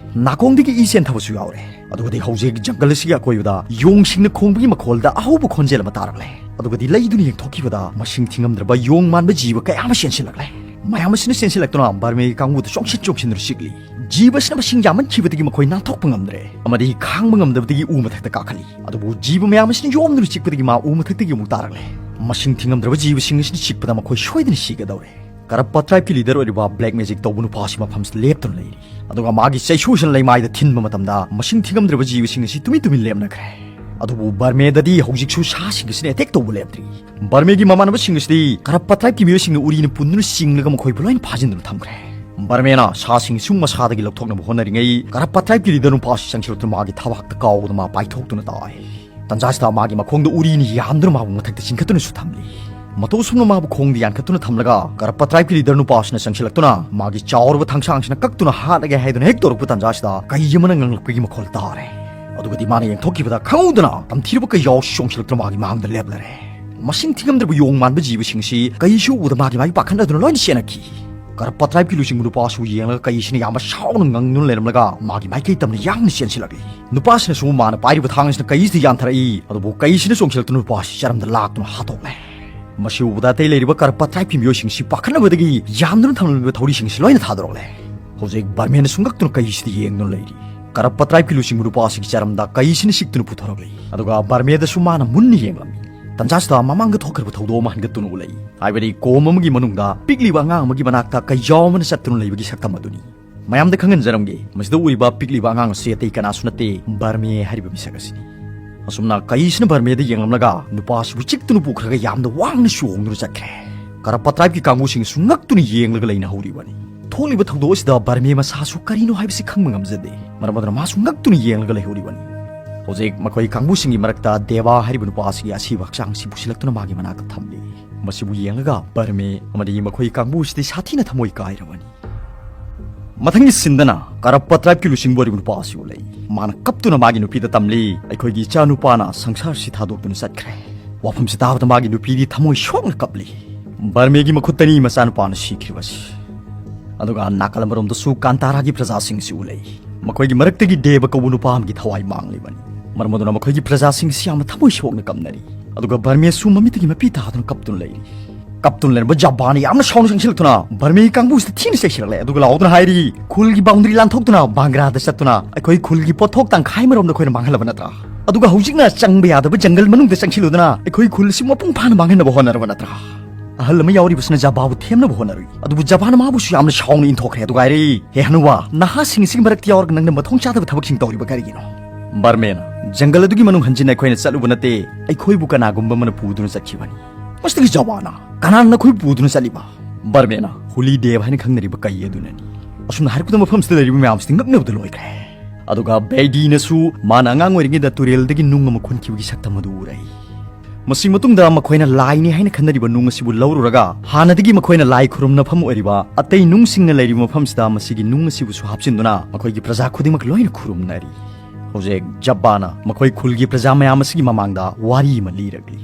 ꯅꯥꯀꯣꯡꯗꯒꯤ ꯏ ꯆꯦꯟꯊꯕꯁꯨ ꯌꯥꯎꯔꯦ꯫ ꯑꯗꯨꯒꯗꯤ ꯍꯧꯖꯤꯛ ꯖꯪꯒꯜ ꯑꯁꯤꯒꯤ ꯑꯀꯣꯏꯕꯗ ꯌꯣꯡꯁꯤꯡꯅ ꯈꯣꯡꯕꯒꯤ ꯃꯈꯣꯜꯗ ꯑꯍꯧꯕ ꯈꯣꯟꯖꯦꯜ ꯑꯃ ꯇꯥꯔꯛꯂꯦ꯫ ꯑꯗꯨꯒꯗꯤ ꯂꯩꯗꯨꯅ ꯌꯦꯡꯊꯣꯛꯈꯤꯕꯗ ꯃꯁꯤꯡ ꯊꯤꯉꯝꯗ꯭ꯔꯕ ꯌꯣꯡ ꯃꯥꯟꯕ ꯖꯤꯕ ꯀꯌꯥ ꯑꯃ ꯆꯦꯟꯁꯤꯜꯂꯛꯂꯦ꯫ ꯃꯌꯥꯝ ꯑꯁꯤꯅ ꯆꯦꯟꯁꯤꯜꯂꯛꯇꯨꯅ ꯕꯔꯃꯦꯒꯤ ꯀꯥꯡꯕꯨꯗ ꯆꯣꯡꯁꯤꯟ ꯆꯣꯡꯁꯤꯟꯗꯨꯅ ꯆꯤꯛꯂꯤ꯫ ꯖꯤꯕ ꯑꯁꯤꯅ ꯃꯁꯤꯡ ꯌꯥꯝꯃꯟꯈꯤꯕꯗꯒꯤ ꯃꯈꯣꯏ ꯅꯥꯟꯊꯣꯛꯄ ꯉꯝꯗ꯭ꯔꯦ ꯑꯃꯗꯤ ꯈꯥꯡꯕ ꯉꯝꯗꯕꯗꯒꯤ ꯎ ꯃꯊꯛꯇ ꯀꯥꯈꯠꯂꯤ꯫ ꯑꯗꯨꯕꯨ ꯖꯤꯕ ꯃꯌꯥꯝ ꯑꯁꯤꯅ ꯌꯣꯝꯗꯨꯅ ꯆꯤꯛꯄꯗꯒꯤ ꯃꯥ ꯎ ꯃꯊꯛꯇꯒꯤ ꯑꯃꯨꯛ ꯇꯥꯔꯛꯂꯦ꯫ ꯃꯁꯤꯡ ꯊꯤꯉꯝꯗ꯭ꯔꯕ ꯖꯤꯕꯁꯤꯡ ꯑꯁꯤꯅ ꯆꯤꯛꯄꯗ ꯃꯈꯣꯏ ꯁꯣꯏꯗꯅ ꯁꯤꯒꯗꯧꯔꯦ꯫ ꯀꯔꯞꯄ ꯇ꯭ꯔꯥꯏꯕꯀꯤ ꯂꯤꯗꯔ ꯑꯣꯏꯔꯤꯕ ꯕ꯭ꯂꯦꯛ ꯃꯦꯖꯤꯛ ꯇꯧꯕ ꯅꯨꯄꯥ ꯑꯁꯤ ꯃꯐꯝꯁꯤꯗ ꯂꯦꯞꯇꯨꯅ ꯂꯩꯔꯤ꯫ ꯑꯗꯨꯒ ꯃꯥꯒꯤ ꯆꯩꯁꯨꯁꯤꯅ ꯂꯩꯃꯥꯏꯗ ꯊꯤꯟꯕ ꯃꯇꯝꯗ ꯃꯁꯤꯡ ꯊꯤꯉꯝꯗ꯭ꯔꯕ ꯖꯤꯕꯁꯤꯡ ꯑꯁꯤ ꯇꯨꯃꯤꯟ ꯇꯨꯃꯤꯟ ꯂꯦꯞꯅꯈ꯭ꯔꯦ꯫ ꯑꯗꯨꯕꯨ ꯕꯔꯃꯦꯗꯗꯤ ꯍꯧꯖꯤꯛꯁꯨ ꯁꯥꯁꯤꯡ ꯑꯁꯤꯅ ꯑꯦꯇꯦꯛ ꯇꯧꯕ ꯂꯦꯞꯇ꯭ꯔꯤ꯫ ꯕꯔꯃꯦꯒꯤ ꯃꯃꯥꯟꯅꯕꯁꯤꯡ ꯑꯁꯤꯗꯤ ꯀꯔꯞꯄ ꯇ꯭ꯔꯥꯏꯕꯀꯤ ꯃꯤꯑꯣꯏꯁꯤꯡꯅ ꯎꯔꯤꯅ ꯄꯨꯟꯗꯨꯅ ꯆꯤꯡꯂꯒ ꯃꯈꯣꯏꯕꯨ ꯂꯣꯏꯅ ꯐꯥꯖꯤꯟꯗꯨꯅ ꯊꯝꯈ꯭ꯔꯦ꯫ ꯕꯔꯃꯦꯅ ꯁꯥꯁꯤꯡ ꯑꯁꯤ ꯃꯁꯥꯗꯒꯤ ꯂꯧꯊꯣꯛꯅꯕ ꯍꯣꯠꯅꯔꯤꯉꯩ ꯀꯔꯞꯄ ꯇ꯭ꯔꯥꯏꯕꯀꯤ ꯂꯤꯗꯔ ꯅꯨꯄꯥ ꯑꯁꯤ ꯆꯪꯁꯤꯜꯂꯛꯇꯨꯅ ꯃꯥꯒꯤ ꯊꯕꯥꯛꯇ ꯀꯥꯎꯗꯨꯅ ꯃꯥ ꯄꯥꯏꯊꯣꯛꯇꯨꯅ ꯇꯥꯏ꯫ ꯇꯟꯖꯥꯁꯤꯗ ꯃꯥꯒꯤ ꯃꯈꯣꯡꯗ ꯎꯔꯤꯅ ꯌꯥꯟꯗꯨꯅ ꯃꯥꯕꯨ ꯃꯊꯛꯇ ꯆꯤꯡꯈꯠꯇꯨꯅꯁꯨ ꯊꯝꯂꯤ꯫ ꯃꯇꯧ ꯑꯁꯨꯝꯅ ꯃꯥꯕꯨ ꯈꯣꯡꯗ ꯌꯥꯟꯈꯠꯇꯨꯅ ꯊꯝꯂꯒ ꯀꯔꯞꯄ ꯇ꯭ꯔꯥꯏꯕꯀꯤ ꯂꯤꯗꯔ ꯅꯨꯄꯥ ꯑꯁꯤꯅ ꯆꯪꯁꯤꯜꯂꯛꯇꯨꯅ ꯃꯥꯒꯤ ꯆꯥꯎꯔꯕ ꯊꯥꯡꯁꯥꯡꯁꯤꯅ ꯀꯛꯇꯨꯅ ꯍꯥꯠꯂꯒꯦ ꯍꯥꯏꯗꯨꯅ ꯍꯦꯛ ꯇꯧꯔꯛꯄ ꯇꯟꯖꯥꯁꯤꯗ ꯀꯩ ꯑꯃꯅ ꯉꯪꯂꯛꯄꯒꯤ ꯃꯈꯣꯜ ꯇꯥꯔꯦ꯫ ꯑꯗꯨꯒꯗꯤ ꯃꯥꯅ ꯌꯦꯡꯊꯣꯛꯈꯤꯕꯗ ꯈꯪꯍꯧꯗꯅ ꯇꯝꯊꯤꯔꯕ ꯀꯩꯖꯥꯎ ꯆꯣꯡꯁꯤꯜꯂꯛꯇꯨꯅ ꯃꯥꯒꯤ ꯃꯥꯡꯗ ꯂꯦꯞꯂꯔꯦ꯫ ꯃꯁꯤꯡ ꯊꯤꯉꯝꯗ꯭ꯔꯕ ꯌꯣꯡ ꯃꯥꯟꯕ ꯖꯤꯕꯁꯤꯡꯁꯤ ꯀꯩꯁꯤ ꯎꯕꯗ ꯃꯥꯒꯤ ꯃꯥꯒꯤ ꯄꯥꯈꯠꯅꯗꯨꯅ ꯂꯣꯏꯅ ꯆꯦꯟꯅꯈꯤ꯫ ꯀꯔꯞꯄ ꯇ꯭ꯔꯥꯏꯕꯀꯤ ꯂꯨꯆꯤꯡꯕ ꯅꯨꯄꯥꯁꯨ ꯌꯦꯡꯂꯒ ꯀꯩꯁꯤꯅ ꯌꯥꯝꯅ ꯁꯥꯎꯅ ꯉꯪꯗꯨꯅ ꯂꯩꯔꯝꯂꯒ ꯃꯥꯒꯤ ꯃꯥꯏꯀꯩ ꯇꯝꯅ ꯌꯥꯡꯅ ꯆꯦꯟꯁꯤꯜꯂꯛꯂꯤ꯫ ꯅꯨꯄꯥꯁꯤꯅꯁꯨ ꯃꯥꯅ ꯄꯥꯏꯔꯤꯕ ꯊꯥꯡ ꯑꯁꯤꯅ ꯀꯩꯁꯤꯗ ꯌꯥꯟꯊꯔꯛꯏ꯫ ꯑꯗꯨꯕꯨ ꯀꯩꯁꯤꯅ ꯆꯣꯡꯁꯤꯜꯂꯛꯇꯨꯅ ꯅꯨꯄꯥꯁꯤ ꯆꯔꯝꯗ ꯂꯥꯛꯇꯨꯅ ꯍꯥꯠꯇꯣꯛꯂꯦ꯫ ꯃꯁꯤ ꯎꯕꯗ ꯑꯇꯩ ꯂꯩꯔꯤꯕ ꯀꯔꯞꯄ ꯇ꯭ꯔꯥꯏꯕꯀꯤ ꯃꯤꯑꯣꯏꯁꯤꯡꯁꯤ ꯄꯥꯈꯠꯅꯕꯗꯒꯤ ꯌꯥꯝꯗꯨꯅ ꯊꯝꯂꯝꯂꯤꯕ ꯊꯧꯔꯤꯁꯤꯡꯁꯤ ꯂꯣꯏꯅ ꯊꯥꯗꯣꯔꯛꯂꯦ꯫ ꯍꯧꯖꯤꯛ ꯕꯔꯃꯦꯅꯁꯨ ꯉꯛꯇꯨꯅ ꯀꯩꯁꯤꯗ ꯌꯦꯡꯗꯨꯅ ꯂꯩꯔꯤ꯫ ꯀꯔꯞꯄ ꯇ꯭ꯔꯥꯏꯕꯀꯤ ꯂꯨꯆꯤꯡꯕ ꯅꯨꯄꯥꯁꯤꯒꯤ ꯆꯔꯝꯗ ꯀꯩꯁꯤꯅ ꯁꯤꯛꯇꯨꯅ ꯄꯨꯊꯣꯔꯛꯂꯤ꯫ ꯑꯗꯨꯒ ꯕꯔꯃꯦꯗꯁꯨ ꯃꯥꯅ ꯃꯨꯟꯅ ꯌꯦꯡꯂꯝꯃꯤ꯫ ꯇꯟꯖꯥꯁꯤꯗ ꯃꯃꯥꯡꯗ ꯊꯣꯛꯈ꯭ꯔꯕ ꯊꯧꯗꯣꯛ ꯑꯃ ꯍꯟꯒꯠꯇꯨꯅ ꯎꯠꯂꯛꯏ꯫ ꯍꯥꯏꯕꯗꯤ ꯀꯣꯝ ꯑꯃꯒꯤ ꯃꯅꯨꯡꯗ ꯄꯤꯛꯂꯤꯕ ꯑꯉꯥꯡ ꯑꯃꯒꯤ ꯃꯅꯥꯛꯇ ꯀꯩꯖꯥꯎ ꯑꯃꯅ ꯆꯠꯇꯨꯅ ꯂꯩꯕꯒꯤ ꯁꯛꯇꯝ ꯑꯗꯨꯅꯤ꯫ ꯃꯌꯥꯝꯗ ꯈꯪꯍꯟꯖꯔꯝꯒꯦ, ꯃꯁꯤꯗ ꯎꯔꯤꯕ ꯄꯤꯛꯂꯤꯕ ꯑꯉꯥꯡ ꯑꯁꯤ ꯑꯇꯩ ꯀꯅꯥꯁꯨ ꯅꯠꯇꯦ, ꯕꯔꯃꯦ ꯍꯥꯏꯔꯤꯕ ꯃꯤꯁꯛ ꯑꯁꯤꯅꯤ꯫ ꯑꯁꯨꯝꯅ ꯀꯩꯁꯤꯅ ꯕꯔꯃꯦꯗ ꯌꯦꯡꯂꯝꯂꯒ ꯅꯨꯄꯥꯁꯤꯕꯨ ꯆꯤꯛꯇꯨꯅ ꯄꯨꯈ꯭ꯔꯒ ꯌꯥꯝꯅ ꯋꯥꯡꯅ ꯆꯣꯡꯗꯨꯅ ꯆꯠꯈ꯭ꯔꯦ꯫ ꯀꯔꯞꯄ ꯇ꯭ꯔꯥꯏꯕꯀꯤ ꯀꯥꯡꯕꯨꯁꯤꯡꯁꯨ ꯉꯛꯇꯨꯅ ꯌꯦꯡꯂꯒ ꯂꯩꯅꯍꯧꯔꯤꯕꯅꯤ꯫ ꯊꯣꯛꯂꯤꯕ ꯊꯧꯗꯣꯛ ꯑꯁꯤꯗ ꯕꯔꯃꯦ ꯃꯁꯥꯁꯨ ꯀꯔꯤꯅꯣ ꯍꯥꯏꯕꯁꯤ ꯈꯪꯕ ꯉꯝꯖꯗꯦ꯫ ꯃꯔꯝ ꯑꯗꯨꯅ ꯃꯥꯁꯨ ꯉꯛꯇꯨꯅ ꯌꯦꯡꯂꯒ ꯂꯩꯍꯧꯔꯤꯕꯅꯤ꯫ ꯍꯧꯖꯤꯛ ꯃꯈꯣꯏ ꯀꯥꯡꯕꯨꯁꯤꯡꯒꯤ ꯃꯔꯛꯇ ꯗꯦꯕꯥ ꯍꯥꯏꯔꯤꯕ ꯅꯨꯄꯥ ꯑꯁꯤꯒꯤ ꯑꯁꯤꯕ ꯍꯛꯆꯥꯡꯁꯤ ꯄꯨꯁꯤꯜꯂꯛꯇꯨꯅ ꯃꯥꯒꯤ ꯃꯅꯥꯛꯇ ꯊꯝꯂꯤ꯫ ꯃꯁꯤꯕꯨ ꯌꯦꯡꯂꯒ ꯕꯔꯃꯦ ꯑꯃꯗꯤ ꯃꯈꯣꯏ ꯀꯥꯡꯕꯨ ꯑꯁꯤꯗꯤ ꯁꯥꯊꯤꯅ ꯊꯃꯣꯏ ꯀꯥꯏꯔꯕꯅꯤ꯫ ꯃꯊꯪꯒꯤ ꯁꯤꯟꯗꯅ ꯀꯔꯞꯄ ꯇ꯭ꯔꯥꯏꯕꯀꯤ ꯂꯨꯆꯤꯡꯕ ꯑꯣꯏꯔꯤꯕ ꯅꯨꯄꯥ ꯑꯁꯤ ꯎꯠꯂꯛꯏ꯫ ꯃꯥꯅ ꯀꯞꯇꯨꯅ ꯃꯥꯒꯤ ꯅꯨꯄꯤꯗ ꯇꯝꯂꯤ, "ꯑꯩꯈꯣꯏꯒꯤ ꯏꯆꯥ ꯅꯨꯄꯥꯅ ꯁꯪꯁꯥꯔꯁꯤ ꯊꯥꯗꯣꯛꯇꯨꯅ ꯆꯠꯈ꯭ꯔꯦ꯫" ꯋꯥꯐꯝꯁꯤ ꯇꯥꯕꯗ ꯃꯥꯒꯤ ꯅꯨꯄꯤꯗꯤ ꯊꯃꯣꯏ ꯁꯣꯛꯅ ꯀꯞꯂꯤ꯫ ꯕꯔꯃꯦꯒꯤ ꯃꯈꯨꯠꯇꯅꯤ ꯃꯆꯥꯅꯨꯄꯥꯅ ꯁꯤꯈ꯭ꯔꯤꯕꯁꯤ꯫ ꯑꯗꯨꯒ ꯅꯥꯀꯜ ꯑꯃꯔꯣꯝꯗꯁꯨ ꯀꯥꯟꯇꯥꯔꯥꯒꯤ ꯄ꯭ꯔꯖꯥꯁꯤꯡꯁꯤ ꯎꯠꯂꯛꯏ꯫ ꯃꯈꯣꯏꯒꯤ ꯃꯔꯛꯇꯒꯤ ꯗꯦꯕ ꯀꯧꯕ ꯅꯨꯄꯥ ꯑꯃꯒꯤ ꯊꯋꯥꯏ ꯃꯥꯡꯂꯤꯕꯅꯤ꯫ ꯃꯔꯝ ꯑꯗꯨꯅ ꯃꯈꯣꯏꯒꯤ ꯄ꯭ꯔꯖꯥꯁꯤꯡꯁꯤ ꯌꯥꯝꯅ ꯊꯃꯣꯏ ꯁꯣꯛꯅ ꯀꯞꯅꯔꯤ꯫ ꯑꯗꯨꯒ ꯕꯔꯃꯦꯁꯨ ꯃꯃꯤꯠꯇꯒꯤ ꯃꯄꯤ ꯇꯥꯗꯨꯅ ꯀꯞꯇꯨꯅ ꯂꯩꯔꯤ꯫ ꯀꯞꯇꯨꯅ ꯂꯩꯔꯝꯕ ꯖꯕꯥꯅ ꯌꯥꯝꯅ ꯁꯥꯎꯅ ꯆꯪꯁꯤꯜꯂꯛꯇꯨꯅ ꯕꯔꯃꯦꯒꯤ ꯀꯥꯡꯕꯨꯁꯤꯗ ꯊꯤꯅ ꯆꯩꯁꯤꯜꯂꯛꯂꯦ꯫ ꯑꯗꯨꯒ ꯂꯥꯎꯗꯨꯅ ꯍꯥꯏꯔꯤ, "ꯈꯨꯜꯒꯤ ꯕꯥꯎꯟꯗꯔꯤ ꯂꯥꯟꯊꯣꯛꯇꯨꯅ ꯕꯥꯡꯒ꯭ꯔꯥꯗ ꯆꯠꯇꯨꯅ ꯑꯩꯈꯣꯏ ꯈꯨꯜꯒꯤ ꯄꯣꯠꯊꯣꯛ ꯇꯪꯈꯥꯏ ꯑꯃꯔꯣꯝꯗ ꯑꯩꯈꯣꯏꯅ ꯃꯥꯡꯍꯜꯂꯕ ꯅꯠꯇ꯭ꯔꯥ? ꯑꯗꯨꯒ ꯍꯧꯖꯤꯛꯅ ꯆꯪꯕ ꯌꯥꯗꯕ ꯖꯪꯒꯜ ꯃꯅꯨꯡꯗ ꯆꯪꯁꯤꯜꯂꯨꯗꯨꯅ ꯑꯩꯈꯣꯏ ꯈꯨꯜ ꯑꯁꯤ ꯃꯄꯨꯡ ꯐꯥꯅ ꯃꯥꯡꯍꯟꯅꯕ ꯍꯣꯠꯅꯔꯕ ꯅꯠꯇ꯭ꯔꯥ?" ꯑꯍꯜ ꯑꯃ ꯌꯥꯎꯔꯤꯕꯁꯤꯅ ꯖꯕꯥꯕꯨ ꯊꯦꯝꯅꯕ ꯍꯣꯠꯅꯔꯨꯏ꯫ ꯑꯗꯨꯕꯨ ꯖꯕꯥꯅ ꯃꯥꯕꯨꯁꯨ ꯌꯥꯝꯅ ꯁꯥꯎꯅ ꯏꯟꯊꯣꯛꯈ꯭ꯔꯦ꯫ ꯑꯗꯨꯒ ꯍꯥꯏꯔꯛꯏ, "ꯍꯦ ꯍꯅꯨꯕ, ꯅꯍꯥꯁꯤꯡ ꯑꯁꯤꯒꯤ ꯃꯔꯛꯇ ꯌꯥꯎꯔꯒ ꯅꯪꯅ ꯃꯊꯣꯡ ꯆꯥꯗꯕ ꯊꯕꯛꯁꯤꯡ ꯇꯧꯔꯤꯕ ꯀꯔꯤꯒꯤꯅꯣ?" ꯕꯔꯃꯦꯅ, "ꯖꯪꯒꯜ ꯑꯗꯨꯒꯤ ꯃꯅꯨꯡ ꯍꯟꯖꯤꯟꯅ ꯑꯩꯈꯣꯏꯅ ꯆꯠꯂꯨꯕ ꯅꯠꯇꯦ, ꯑꯩꯈꯣꯏꯕꯨ ꯀꯅꯥꯒꯨꯝꯕ ꯑꯃꯅ ꯄꯨꯗꯨꯅ ꯆꯠꯈꯤꯕꯅꯤ꯫" ꯃꯁꯤꯗꯒꯤ ꯖꯕꯥꯅ, "ꯀꯅꯥꯅ ꯅꯈꯣꯏ ꯄꯨꯗꯨꯅ ꯆꯠꯂꯤꯕ?" ꯕꯔꯃꯦꯅ, "ꯍꯨꯂꯤ ꯗꯦꯕ ꯍꯥꯏꯅ ꯈꯪꯅꯔꯤꯕ ꯀꯩ ꯑꯗꯨꯅꯅꯤ꯫" ꯑꯁꯨꯝꯅ ꯍꯥꯏꯔꯛꯄꯗ ꯃꯐꯝꯁꯤꯗ ꯂꯩꯔꯤꯕ ꯃꯌꯥꯝꯁꯤꯗꯤ ꯉꯛꯅꯕꯗ ꯂꯣꯏꯈ꯭ꯔꯦ꯫ ꯑꯗꯨꯒ ꯕꯦꯗꯤꯅꯁꯨ ꯃꯥꯅ ꯑꯉꯥꯡ ꯑꯣꯏꯔꯤꯉꯩꯗ ꯇꯨꯔꯦꯜꯗꯒꯤ ꯅꯨꯡ ꯑꯃ ꯈꯨꯟꯈꯤꯕꯒꯤ ꯁꯛꯇꯝ ꯑꯗꯨ ꯎꯔꯛꯏ꯫ ꯃꯁꯤ ꯃꯇꯨꯡꯗ ꯃꯈꯣꯏꯅ ꯂꯥꯏꯅꯤ ꯍꯥꯏꯅ ꯈꯟꯅꯔꯤꯕ ꯅꯨꯡ ꯑꯁꯤꯕꯨ ꯂꯧꯔꯨꯔꯒ ꯍꯥꯟꯅꯗꯒꯤ ꯃꯈꯣꯏꯅ ꯂꯥꯏ ꯈꯨꯔꯨꯝꯅꯐꯝ ꯑꯣꯏꯔꯤꯕ ꯑꯇꯩ ꯅꯨꯡꯁꯤꯡꯅ ꯂꯩꯔꯤꯕ ꯃꯐꯝꯁꯤꯗ ꯃꯁꯤꯒꯤ ꯅꯨꯡ ꯑꯁꯤꯕꯨꯁꯨ ꯍꯥꯞꯆꯤꯟꯗꯨꯅ ꯃꯈꯣꯏꯒꯤ ꯄ꯭ꯔꯖꯥ ꯈꯨꯗꯤꯡꯃꯛ ꯂꯣꯏꯅ ꯈꯨꯔꯨꯝꯅꯔꯤ꯫ ꯍꯧꯖꯤꯛ ꯖꯕꯥꯅ ꯃꯈꯣꯏ ꯈꯨꯜꯒꯤ ꯄ꯭ꯔꯖꯥ ꯃꯌꯥꯝ ꯑꯁꯤꯒꯤ ꯃꯃꯥꯡꯗ ꯋꯥꯔꯤ ꯑꯃ ꯂꯤꯔꯛꯂꯤ꯫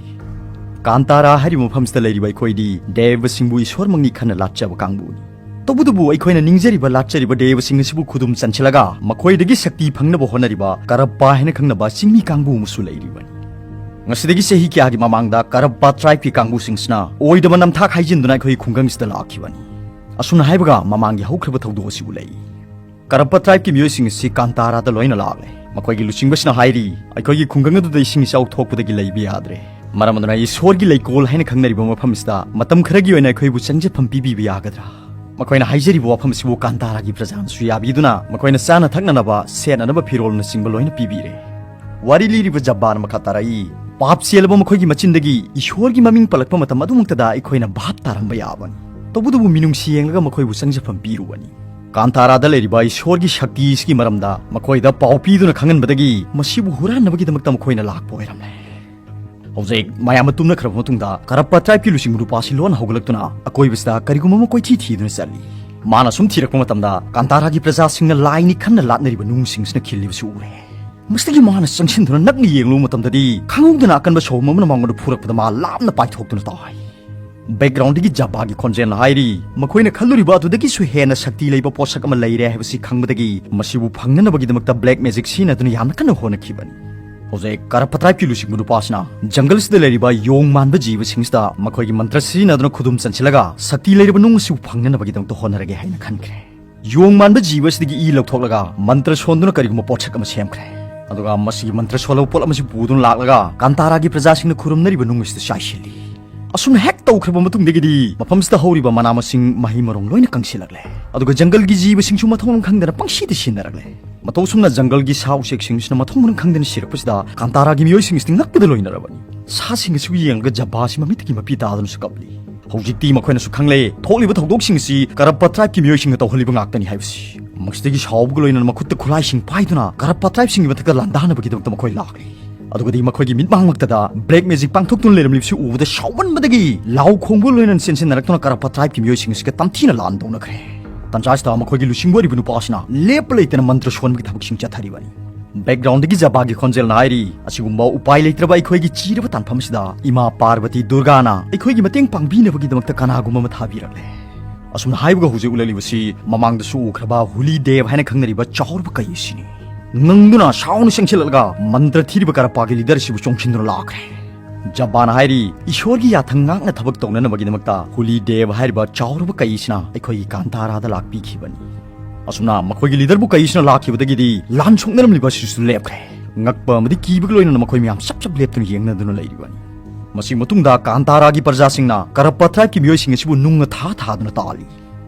ꯀꯥꯟꯇꯥꯔꯥ ꯍꯥꯏꯔꯤꯕ ꯃꯐꯝꯁꯤꯗ ꯂꯩꯔꯤꯕ ꯑꯩꯈꯣꯏꯗꯤ ꯗꯦꯕꯁꯤꯡꯕꯨ ꯏꯁꯣꯔꯃꯛꯅꯤ ꯈꯟꯅ ꯂꯥꯠꯆꯕ ꯀꯥꯡꯕꯨꯅꯤ꯫ ꯇꯧꯕꯇꯕꯨ ꯑꯩꯈꯣꯏꯅ ꯅꯤꯡꯖꯔꯤꯕ ꯂꯥꯠꯆꯔꯤꯕ ꯗꯦꯕꯁꯤꯡ ꯑꯁꯤꯕꯨ ꯈꯨꯗꯨꯝ ꯆꯟꯁꯤꯜꯂꯒ ꯃꯈꯣꯏꯗꯒꯤ ꯁꯛꯇꯤ ꯐꯪꯅꯕ ꯍꯣꯠꯅꯔꯤꯕ ꯀꯔꯞꯄꯥ ꯍꯥꯏꯅ ꯈꯪꯅꯕ ꯆꯤꯡꯃꯤ ꯀꯥꯡꯕꯨ ꯑꯃꯁꯨ ꯂꯩꯔꯤꯕꯅꯤ꯫ ꯉꯁꯤꯗꯒꯤ ꯆꯍꯤ ꯀꯌꯥꯒꯤ ꯃꯃꯥꯡꯗ ꯀꯔꯞꯄꯥ ꯇ꯭ꯔꯥꯏꯕꯀꯤ ꯀꯥꯡꯕꯨꯁꯤꯡꯁꯤꯅ ꯑꯣꯏꯗꯕ ꯅꯝꯊꯥꯛ ꯍꯥꯏꯖꯤꯟꯗꯨꯅ ꯑꯩꯈꯣꯏꯒꯤ ꯈꯨꯡꯒꯪꯁꯤꯗ ꯂꯥꯛꯈꯤꯕꯅꯤ꯫ ꯑꯁꯨꯝꯅ ꯍꯥꯏꯕꯒ ꯃꯃꯥꯡꯒꯤ ꯍꯧꯈ꯭ꯔꯕ ꯊꯧꯗꯣꯛ ꯑꯁꯤꯕꯨ ꯂꯩ꯫ ꯀꯔꯞꯄ ꯇ꯭ꯔꯥꯏꯕꯀꯤ ꯃꯤꯑꯣꯏꯁꯤꯡ ꯑꯁꯤ ꯀꯥꯟꯇꯥꯔꯥꯗ ꯂꯣꯏꯅ ꯂꯥꯛꯂꯦ꯫ ꯃꯈꯣꯏꯒꯤ ꯂꯨꯆꯤꯡꯕꯁꯤꯅ ꯍꯥꯏꯔꯤ, ꯑꯩꯈꯣꯏꯒꯤ ꯈꯨꯡꯒꯪ ꯑꯗꯨꯗ ꯏꯁꯤꯡ ꯏꯆꯥꯎ ꯊꯣꯛꯄꯗꯒꯤ ꯂꯩꯕ ꯌꯥꯗ꯭ꯔꯦ꯫ ꯃꯔꯝ ꯑꯗꯨꯅ ꯏꯁꯣꯔꯒꯤ ꯂꯩꯀꯣꯜ ꯍꯥꯏꯅ ꯈꯪꯅꯔꯤꯕ ꯃꯐꯝ ꯑꯁꯤꯗ ꯃꯇꯝ ꯈꯔꯒꯤ ꯑꯣꯏꯅ ꯑꯩꯈꯣꯏꯕꯨ ꯆꯪꯖꯐꯝ ꯄꯤꯕꯤꯕ ꯌꯥꯒꯗ꯭ꯔꯥ? ꯃꯈꯣꯏꯅ ꯍꯥꯏꯖꯔꯤꯕ ꯋꯥꯐꯝ ꯑꯁꯤꯕꯨ ꯀꯥꯟꯇꯥꯔꯥꯒꯤ ꯄ꯭ꯔꯖꯥꯅꯁꯨ ꯌꯥꯕꯤꯗꯨꯅ ꯃꯈꯣꯏꯅ ꯆꯥꯅ ꯊꯛꯅꯅꯕ, ꯁꯦꯠꯅꯅꯕ ꯐꯤꯔꯣꯜꯅꯆꯤꯡꯕ ꯂꯣꯏꯅ ꯄꯤꯕꯤꯔꯦ꯫ ꯋꯥꯔꯤ ꯂꯤꯔꯤꯕ ꯖꯕꯥꯅ ꯃꯈꯥ ꯇꯥꯔꯛꯏ, ꯄꯥꯞ ꯆꯦꯜꯂꯕ ꯃꯈꯣꯏꯒꯤ ꯃꯆꯤꯟꯗꯒꯤ ꯏꯁꯣꯔꯒꯤ ꯃꯃꯤꯡ ꯄꯜꯂꯛꯄ ꯃꯇꯝ ꯑꯗꯨꯃꯛꯇꯗ ꯑꯩꯈꯣꯏꯅ ꯚꯥꯞ ꯇꯥꯔꯝꯕ ꯌꯥꯕꯅꯤ꯫ ꯇꯧꯕꯇꯕꯨ ꯃꯤꯅꯨꯡꯁꯤ ꯌꯦꯡꯂꯒ ꯃꯈꯣꯏꯕꯨ ꯆꯪꯖꯐꯝ ꯄꯤꯔꯨꯕꯅꯤ꯫ ꯀꯥꯟꯇꯥꯔꯥꯗ ꯂꯩꯔꯤꯕ ꯏꯁꯣꯔꯒꯤ ꯁꯛꯇꯤ ꯑꯁꯤꯒꯤ ꯃꯔꯝꯗ ꯃꯈꯣꯏꯗ ꯄꯥꯎ ꯄꯤꯗꯨꯅ ꯈꯪꯍꯟꯕꯗꯒꯤ ꯃꯁꯤꯕꯨ ꯍꯨꯔꯥꯟꯅꯕꯒꯤꯗꯃꯛꯇ ꯃꯈꯣꯏꯅ ꯂꯥꯛꯄ ꯑꯣꯏꯔꯝꯂꯦ꯫ ꯍꯧꯖꯤꯛ ꯃꯌꯥꯝꯅ ꯇꯨꯝꯅꯈ꯭ꯔꯕ ꯃꯇꯨꯡꯗ ꯀꯔꯞꯄ ꯇ꯭ꯔꯥꯏꯕꯀꯤ ꯂꯨꯆꯤꯡꯕ ꯅꯨꯄꯥꯁꯤ ꯂꯣꯟꯅ ꯍꯧꯒꯠꯂꯛꯇꯨꯅ ꯑꯀꯣꯏꯕꯁꯤꯗ ꯀꯔꯤꯒꯨꯝꯕ ꯑꯃ ꯀꯣꯏꯊꯤ ꯊꯤꯗꯨꯅ ꯆꯠꯂꯤ꯫ ꯃꯥꯅ ꯁꯨꯝ ꯊꯤꯔꯛꯄ ꯃꯇꯝꯗ ꯀꯥꯟꯇꯥꯔꯥꯒꯤ ꯄ꯭ꯔꯖꯥꯁꯤꯡꯅ ꯂꯥꯏꯅꯤ ꯈꯟꯅ ꯂꯥꯠꯅꯔꯤꯕ ꯅꯨꯡꯁꯤꯡꯁꯤꯅ ꯈꯤꯜꯂꯤꯕꯁꯤ ꯎꯔꯦ꯫ ꯃꯁꯤꯗꯒꯤ ꯃꯥꯅ ꯆꯪꯁꯤꯟꯗꯨꯅ ꯅꯛꯅ ꯌꯦꯡꯂꯨꯕ ꯃꯇꯝꯗꯗꯤ ꯈꯪꯍꯧꯗꯅ ꯑꯀꯟꯕ ꯁꯑꯣꯝ ꯑꯃꯅ ꯃꯉꯣꯟꯗ ꯐꯨꯔꯛꯄꯗ ꯃꯥ ꯂꯥꯞꯅ ꯄꯥꯏꯊꯣꯛꯇꯨꯅ ꯇꯥꯏ꯫ ꯕꯦꯛꯒ꯭ꯔꯥꯎꯟꯗꯒꯤ ꯖꯕꯥꯒꯤ ꯈꯣꯟꯖꯦꯜꯅ ꯍꯥꯏꯔꯤ, ꯃꯈꯣꯏꯅ ꯈꯜꯂꯨꯔꯤꯕ ꯑꯗꯨꯗꯒꯤꯁꯨ ꯍꯦꯟꯅ ꯁꯛꯇꯤ ꯂꯩꯕ ꯄꯣꯠꯁꯛ ꯑꯃ ꯂꯩꯔꯦ ꯍꯥꯏꯕꯁꯤ ꯈꯪꯕꯗꯒꯤ ꯃꯁꯤꯕꯨ ꯐꯪꯅꯅꯕꯒꯤꯗꯃꯛꯇ ꯕ꯭ꯂꯦꯛ ꯃꯦꯖꯤꯛ ꯁꯤꯖꯤꯟꯅꯗꯨꯅ ꯌꯥꯝꯅ ꯀꯟꯅ ꯍꯣꯠꯅꯈꯤꯕꯅꯤ꯫ ꯍꯧꯖꯤꯛ ꯀꯔꯞꯄ ꯇ꯭ꯔꯥꯏꯕꯀꯤ ꯂꯨꯆꯤꯡꯕ ꯅꯨꯄꯥꯁꯤꯅ ꯖꯪꯒꯜꯁꯤꯗ ꯂꯩꯔꯤꯕ ꯌꯣꯡ ꯃꯥꯟꯕ ꯖꯤꯕꯁꯤꯡꯁꯤꯗ ꯃꯈꯣꯏꯒꯤ ꯃꯟꯇ꯭ꯔ ꯁꯤꯖꯤꯟꯅꯗꯨꯅ ꯈꯨꯗꯨꯝ ꯆꯟꯁꯤꯜꯂꯒ ꯁꯛꯇꯤ ꯂꯩꯔꯕ ꯅꯨꯡ ꯑꯁꯤꯕꯨ ꯐꯪꯅꯅꯕꯒꯤꯗꯃꯛꯇ ꯍꯣꯠꯅꯔꯒꯦ ꯍꯥꯏꯅ ꯈꯟꯈ꯭ꯔꯦ꯫ ꯌꯣꯡ ꯃꯥꯟꯕ ꯖꯤꯕ ꯑꯁꯤꯗꯒꯤ ꯏ ꯂꯧꯊꯣꯛꯂꯒ ꯃꯟꯇ꯭ꯔ ꯁꯣꯟꯗꯨꯅ ꯀꯔꯤꯒꯨꯝꯕ ꯄꯣꯠꯁꯛ ꯑꯃ ꯁꯦꯝꯈ꯭ꯔꯦ꯫ ꯑꯗꯨꯒ ꯃꯁꯤꯒꯤ ꯃꯟꯇ꯭ꯔ ꯁꯣꯜꯂꯕ ꯄꯣꯠ ꯑꯃꯁꯤ ꯄꯨꯗꯨꯅ ꯂꯥꯛꯂꯒ ꯀꯥꯟꯇꯥꯔꯥꯒꯤ ꯄ꯭ꯔꯖꯥꯁꯤꯡꯅ ꯈꯨꯔꯨꯝꯅꯔꯤꯕ ꯅꯨꯡ ꯑꯁꯤꯗ ꯆꯥꯏꯁꯤꯜꯂꯤ꯫ ꯑꯁꯨꯝꯅ ꯍꯦꯛ ꯇꯧꯈ꯭ꯔꯕ ꯃꯇꯨꯡꯗꯒꯤꯗꯤ ꯃꯐꯝꯁꯤꯗ ꯍꯧꯔꯤꯕ ꯃꯅꯥ ꯃꯁꯤꯡ, ꯃꯍꯩ ꯃꯔꯣꯡ ꯂꯣꯏꯅ ꯀꯪꯁꯤꯜꯂꯛꯂꯦ꯫ ꯑꯗꯨꯒ ꯖꯪꯒꯜꯒꯤ ꯖꯤꯕꯁꯤꯡꯁꯨ ꯃꯊꯣꯡ ꯃꯔꯝ ꯈꯪꯗꯅ ꯄꯪꯁꯤꯗ ꯁꯤꯅꯔꯛꯂꯦ꯫ ꯃꯇꯧ ꯑꯁꯨꯝꯅ ꯖꯪꯒꯜꯒꯤ ꯁꯥ ꯎꯆꯦꯛꯁꯤꯡꯁꯤꯅ ꯃꯊꯣꯡ ꯃꯔꯝ ꯈꯪꯗꯅ ꯁꯤꯔꯛꯄꯁꯤꯗ ꯀꯥꯟꯇꯥꯔꯥꯒꯤ ꯃꯤꯑꯣꯏꯁꯤꯡ ꯑꯁꯤꯗꯤ ꯉꯛꯄꯗ ꯂꯣꯏꯅꯔꯕꯅꯤ꯫ ꯁꯥꯁꯤꯡ ꯑꯁꯤꯕꯨ ꯌꯦꯡꯂꯒ ꯖꯕꯥ ꯑꯁꯤ ꯃꯃꯤꯠꯇꯒꯤ ꯃꯄꯤ ꯇꯥꯗꯨꯅꯁꯨ ꯀꯞꯂꯤ꯫ ꯍꯧꯖꯤꯛꯇꯤ ꯃꯈꯣꯏꯅꯁꯨ ꯈꯪꯂꯦ ꯊꯣꯛꯂꯤꯕ ꯊꯧꯗꯣꯛꯁꯤꯡ ꯑꯁꯤ ꯀꯔꯞꯄ ꯇ꯭ꯔꯥꯏꯕꯀꯤ ꯃꯤꯑꯣꯏꯁꯤꯡꯅ ꯇꯧꯍꯜꯂꯤꯕ ꯉꯥꯛꯇꯅꯤ ꯍꯥꯏꯕꯁꯤ꯫ ꯃꯁꯤꯗꯒꯤ ꯁꯥꯎꯕꯒ ꯂꯣꯏꯅꯅ ꯃꯈꯨꯠꯇ ꯈꯨꯠꯂꯥꯏꯁꯤꯡ ꯄꯥꯏꯗꯨꯅ ꯀꯔꯞꯄ ꯇ꯭ꯔꯥꯏꯕꯁꯤꯡꯒꯤ ꯃꯊꯛꯇ ꯂꯥꯟꯗꯥꯅꯕꯒꯤꯗꯃꯛꯇ ꯃꯈꯣꯏ ꯂꯥꯛꯂꯤ꯫ ꯑꯗꯨꯒꯗꯤ ꯃꯈꯣꯏꯒꯤ ꯃꯤꯠꯃꯥꯡꯃꯛꯇꯗ ꯕ꯭ꯂꯦꯛ ꯃꯦꯖꯤꯛ ꯄꯥꯡꯊꯣꯛꯇꯨꯅ ꯂꯩꯔꯝꯂꯤꯕꯁꯤ ꯎꯕꯗ ꯁꯥꯎꯃꯟꯕꯗꯒꯤ ꯂꯥꯎ ꯈꯣꯡꯕꯒ ꯂꯣꯏꯅꯅ ꯆꯦꯟꯁꯤꯟꯅꯔꯛꯇꯨꯅ ꯀꯔꯞꯄ ꯇ꯭ꯔꯥꯏꯕꯀꯤ ꯃꯤꯑꯣꯏꯁꯤꯡ ꯑꯁꯤꯒ ꯇꯝꯊꯤꯅ ꯂꯥꯟꯗꯧꯅꯈ꯭ꯔꯦ꯫ ꯇꯟꯖꯥꯁꯤꯗ ꯃꯈꯣꯏꯒꯤ ꯂꯨꯆꯤꯡꯕ ꯑꯣꯏꯔꯤꯕ ꯅꯨꯄꯥ ꯑꯁꯤꯅ ꯂꯦꯞꯄ ꯂꯩꯇꯅ ꯃꯟꯇ꯭ꯔ ꯁꯣꯟꯕꯒꯤ ꯊꯕꯛꯁꯤꯡ ꯆꯠꯊꯔꯤꯕꯅꯤ꯫ ꯕꯦꯛꯒ꯭ꯔꯥꯎꯟꯗꯒꯤ ꯖꯕꯥꯒꯤ ꯈꯣꯟꯖꯦꯜꯅ ꯍꯥꯏꯔꯤ, "ꯑꯁꯤꯒꯨꯝꯕ ꯎꯄꯥꯏ ꯂꯩꯇ꯭ꯔꯕ ꯑꯩꯈꯣꯏꯒꯤ ꯆꯤꯔꯕ ꯇꯥꯟꯐꯝ ꯑꯁꯤꯗ ꯏꯃꯥ ꯄꯥꯔꯕꯇꯤ ꯗꯨꯔꯒꯥꯅ ꯑꯩꯈꯣꯏꯒꯤ ꯃꯇꯦꯡ ꯄꯥꯡꯕꯤꯅꯕꯒꯤꯗꯃꯛꯇ ꯀꯅꯥꯒꯨꯝꯕ ꯑꯃ ꯊꯥꯕꯤꯔꯛꯂꯦ꯫" ꯑꯁꯨꯝꯅ ꯍꯥꯏꯕꯒ ꯍꯧꯖꯤꯛ ꯎꯠꯂꯛꯂꯤꯕꯁꯤ ꯃꯃꯥꯡꯗꯁꯨ ꯎꯈ꯭ꯔꯕ ꯍꯨꯂꯤ ꯗꯦꯕ ꯍꯥꯏꯅ ꯈꯪꯅꯔꯤꯕ ꯆꯥꯎꯔꯕ ꯀꯩ ꯑꯁꯤꯅꯤ꯫ ꯉꯪꯗꯨꯅ ꯁꯥꯎꯅ ꯆꯪꯁꯤꯜꯂꯛꯂꯒ ꯃꯟꯇ꯭ꯔ ꯊꯤꯔꯤꯕ ꯀꯔꯞꯄꯥꯒꯤ ꯂꯤꯗꯔ ꯑꯁꯤꯕꯨ ꯆꯣꯡꯁꯤꯟꯗꯨꯅ ꯂꯥꯛꯈ꯭ꯔꯦ꯫ ꯖꯕꯥꯅ ꯍꯥꯏꯔꯤ, "ꯏꯁꯣꯔꯒꯤ ꯌꯥꯊꯪ ꯉꯥꯛꯅ ꯊꯕꯛ ꯇꯧꯅꯅꯕꯒꯤꯗꯃꯛꯇ ꯍꯨꯂꯤ ꯗꯦꯕ ꯍꯥꯏꯔꯤꯕ ꯆꯥꯎꯔꯕ ꯀꯩ ꯑꯁꯤꯅ ꯑꯩꯈꯣꯏꯒꯤ ꯀꯥꯟꯇꯥꯔꯥꯗ ꯂꯥꯛꯄꯤꯈꯤꯕꯅꯤ꯫" ꯑꯁꯨꯝꯅ ꯃꯈꯣꯏꯒꯤ ꯂꯤꯗꯔꯕꯨ ꯀꯩ ꯑꯁꯤꯅ ꯂꯥꯛꯈꯤꯕꯗꯒꯤꯗꯤ ꯂꯥꯟ ꯁꯣꯛꯅꯔꯝꯂꯤꯕ ꯑꯁꯤꯁꯨ ꯂꯦꯞꯈ꯭ꯔꯦ꯫ ꯉꯛꯄ ꯑꯃꯗꯤ ꯀꯤꯕꯒ ꯂꯣꯏꯅꯅ ꯃꯈꯣꯏ ꯃꯌꯥꯝ ꯆꯞ ꯆꯞ ꯂꯦꯞꯇꯨꯅ ꯌꯦꯡꯅꯗꯨꯅ ꯂꯩꯔꯤꯕꯅꯤ꯫ ꯃꯁꯤ ꯃꯇꯨꯡꯗ ꯀꯥꯟꯇꯥꯔꯥꯒꯤ ꯄ꯭ꯔꯖꯥꯁꯤꯡꯅ ꯀꯔꯞꯄ ꯇ꯭ꯔꯥꯏꯕꯀꯤ ꯃꯤꯑꯣꯏꯁꯤꯡ ꯑꯁꯤꯕꯨ ꯅꯨꯡꯅ ꯊꯥ ꯊꯥꯗꯨꯅ ꯇꯥꯜꯂꯤ꯫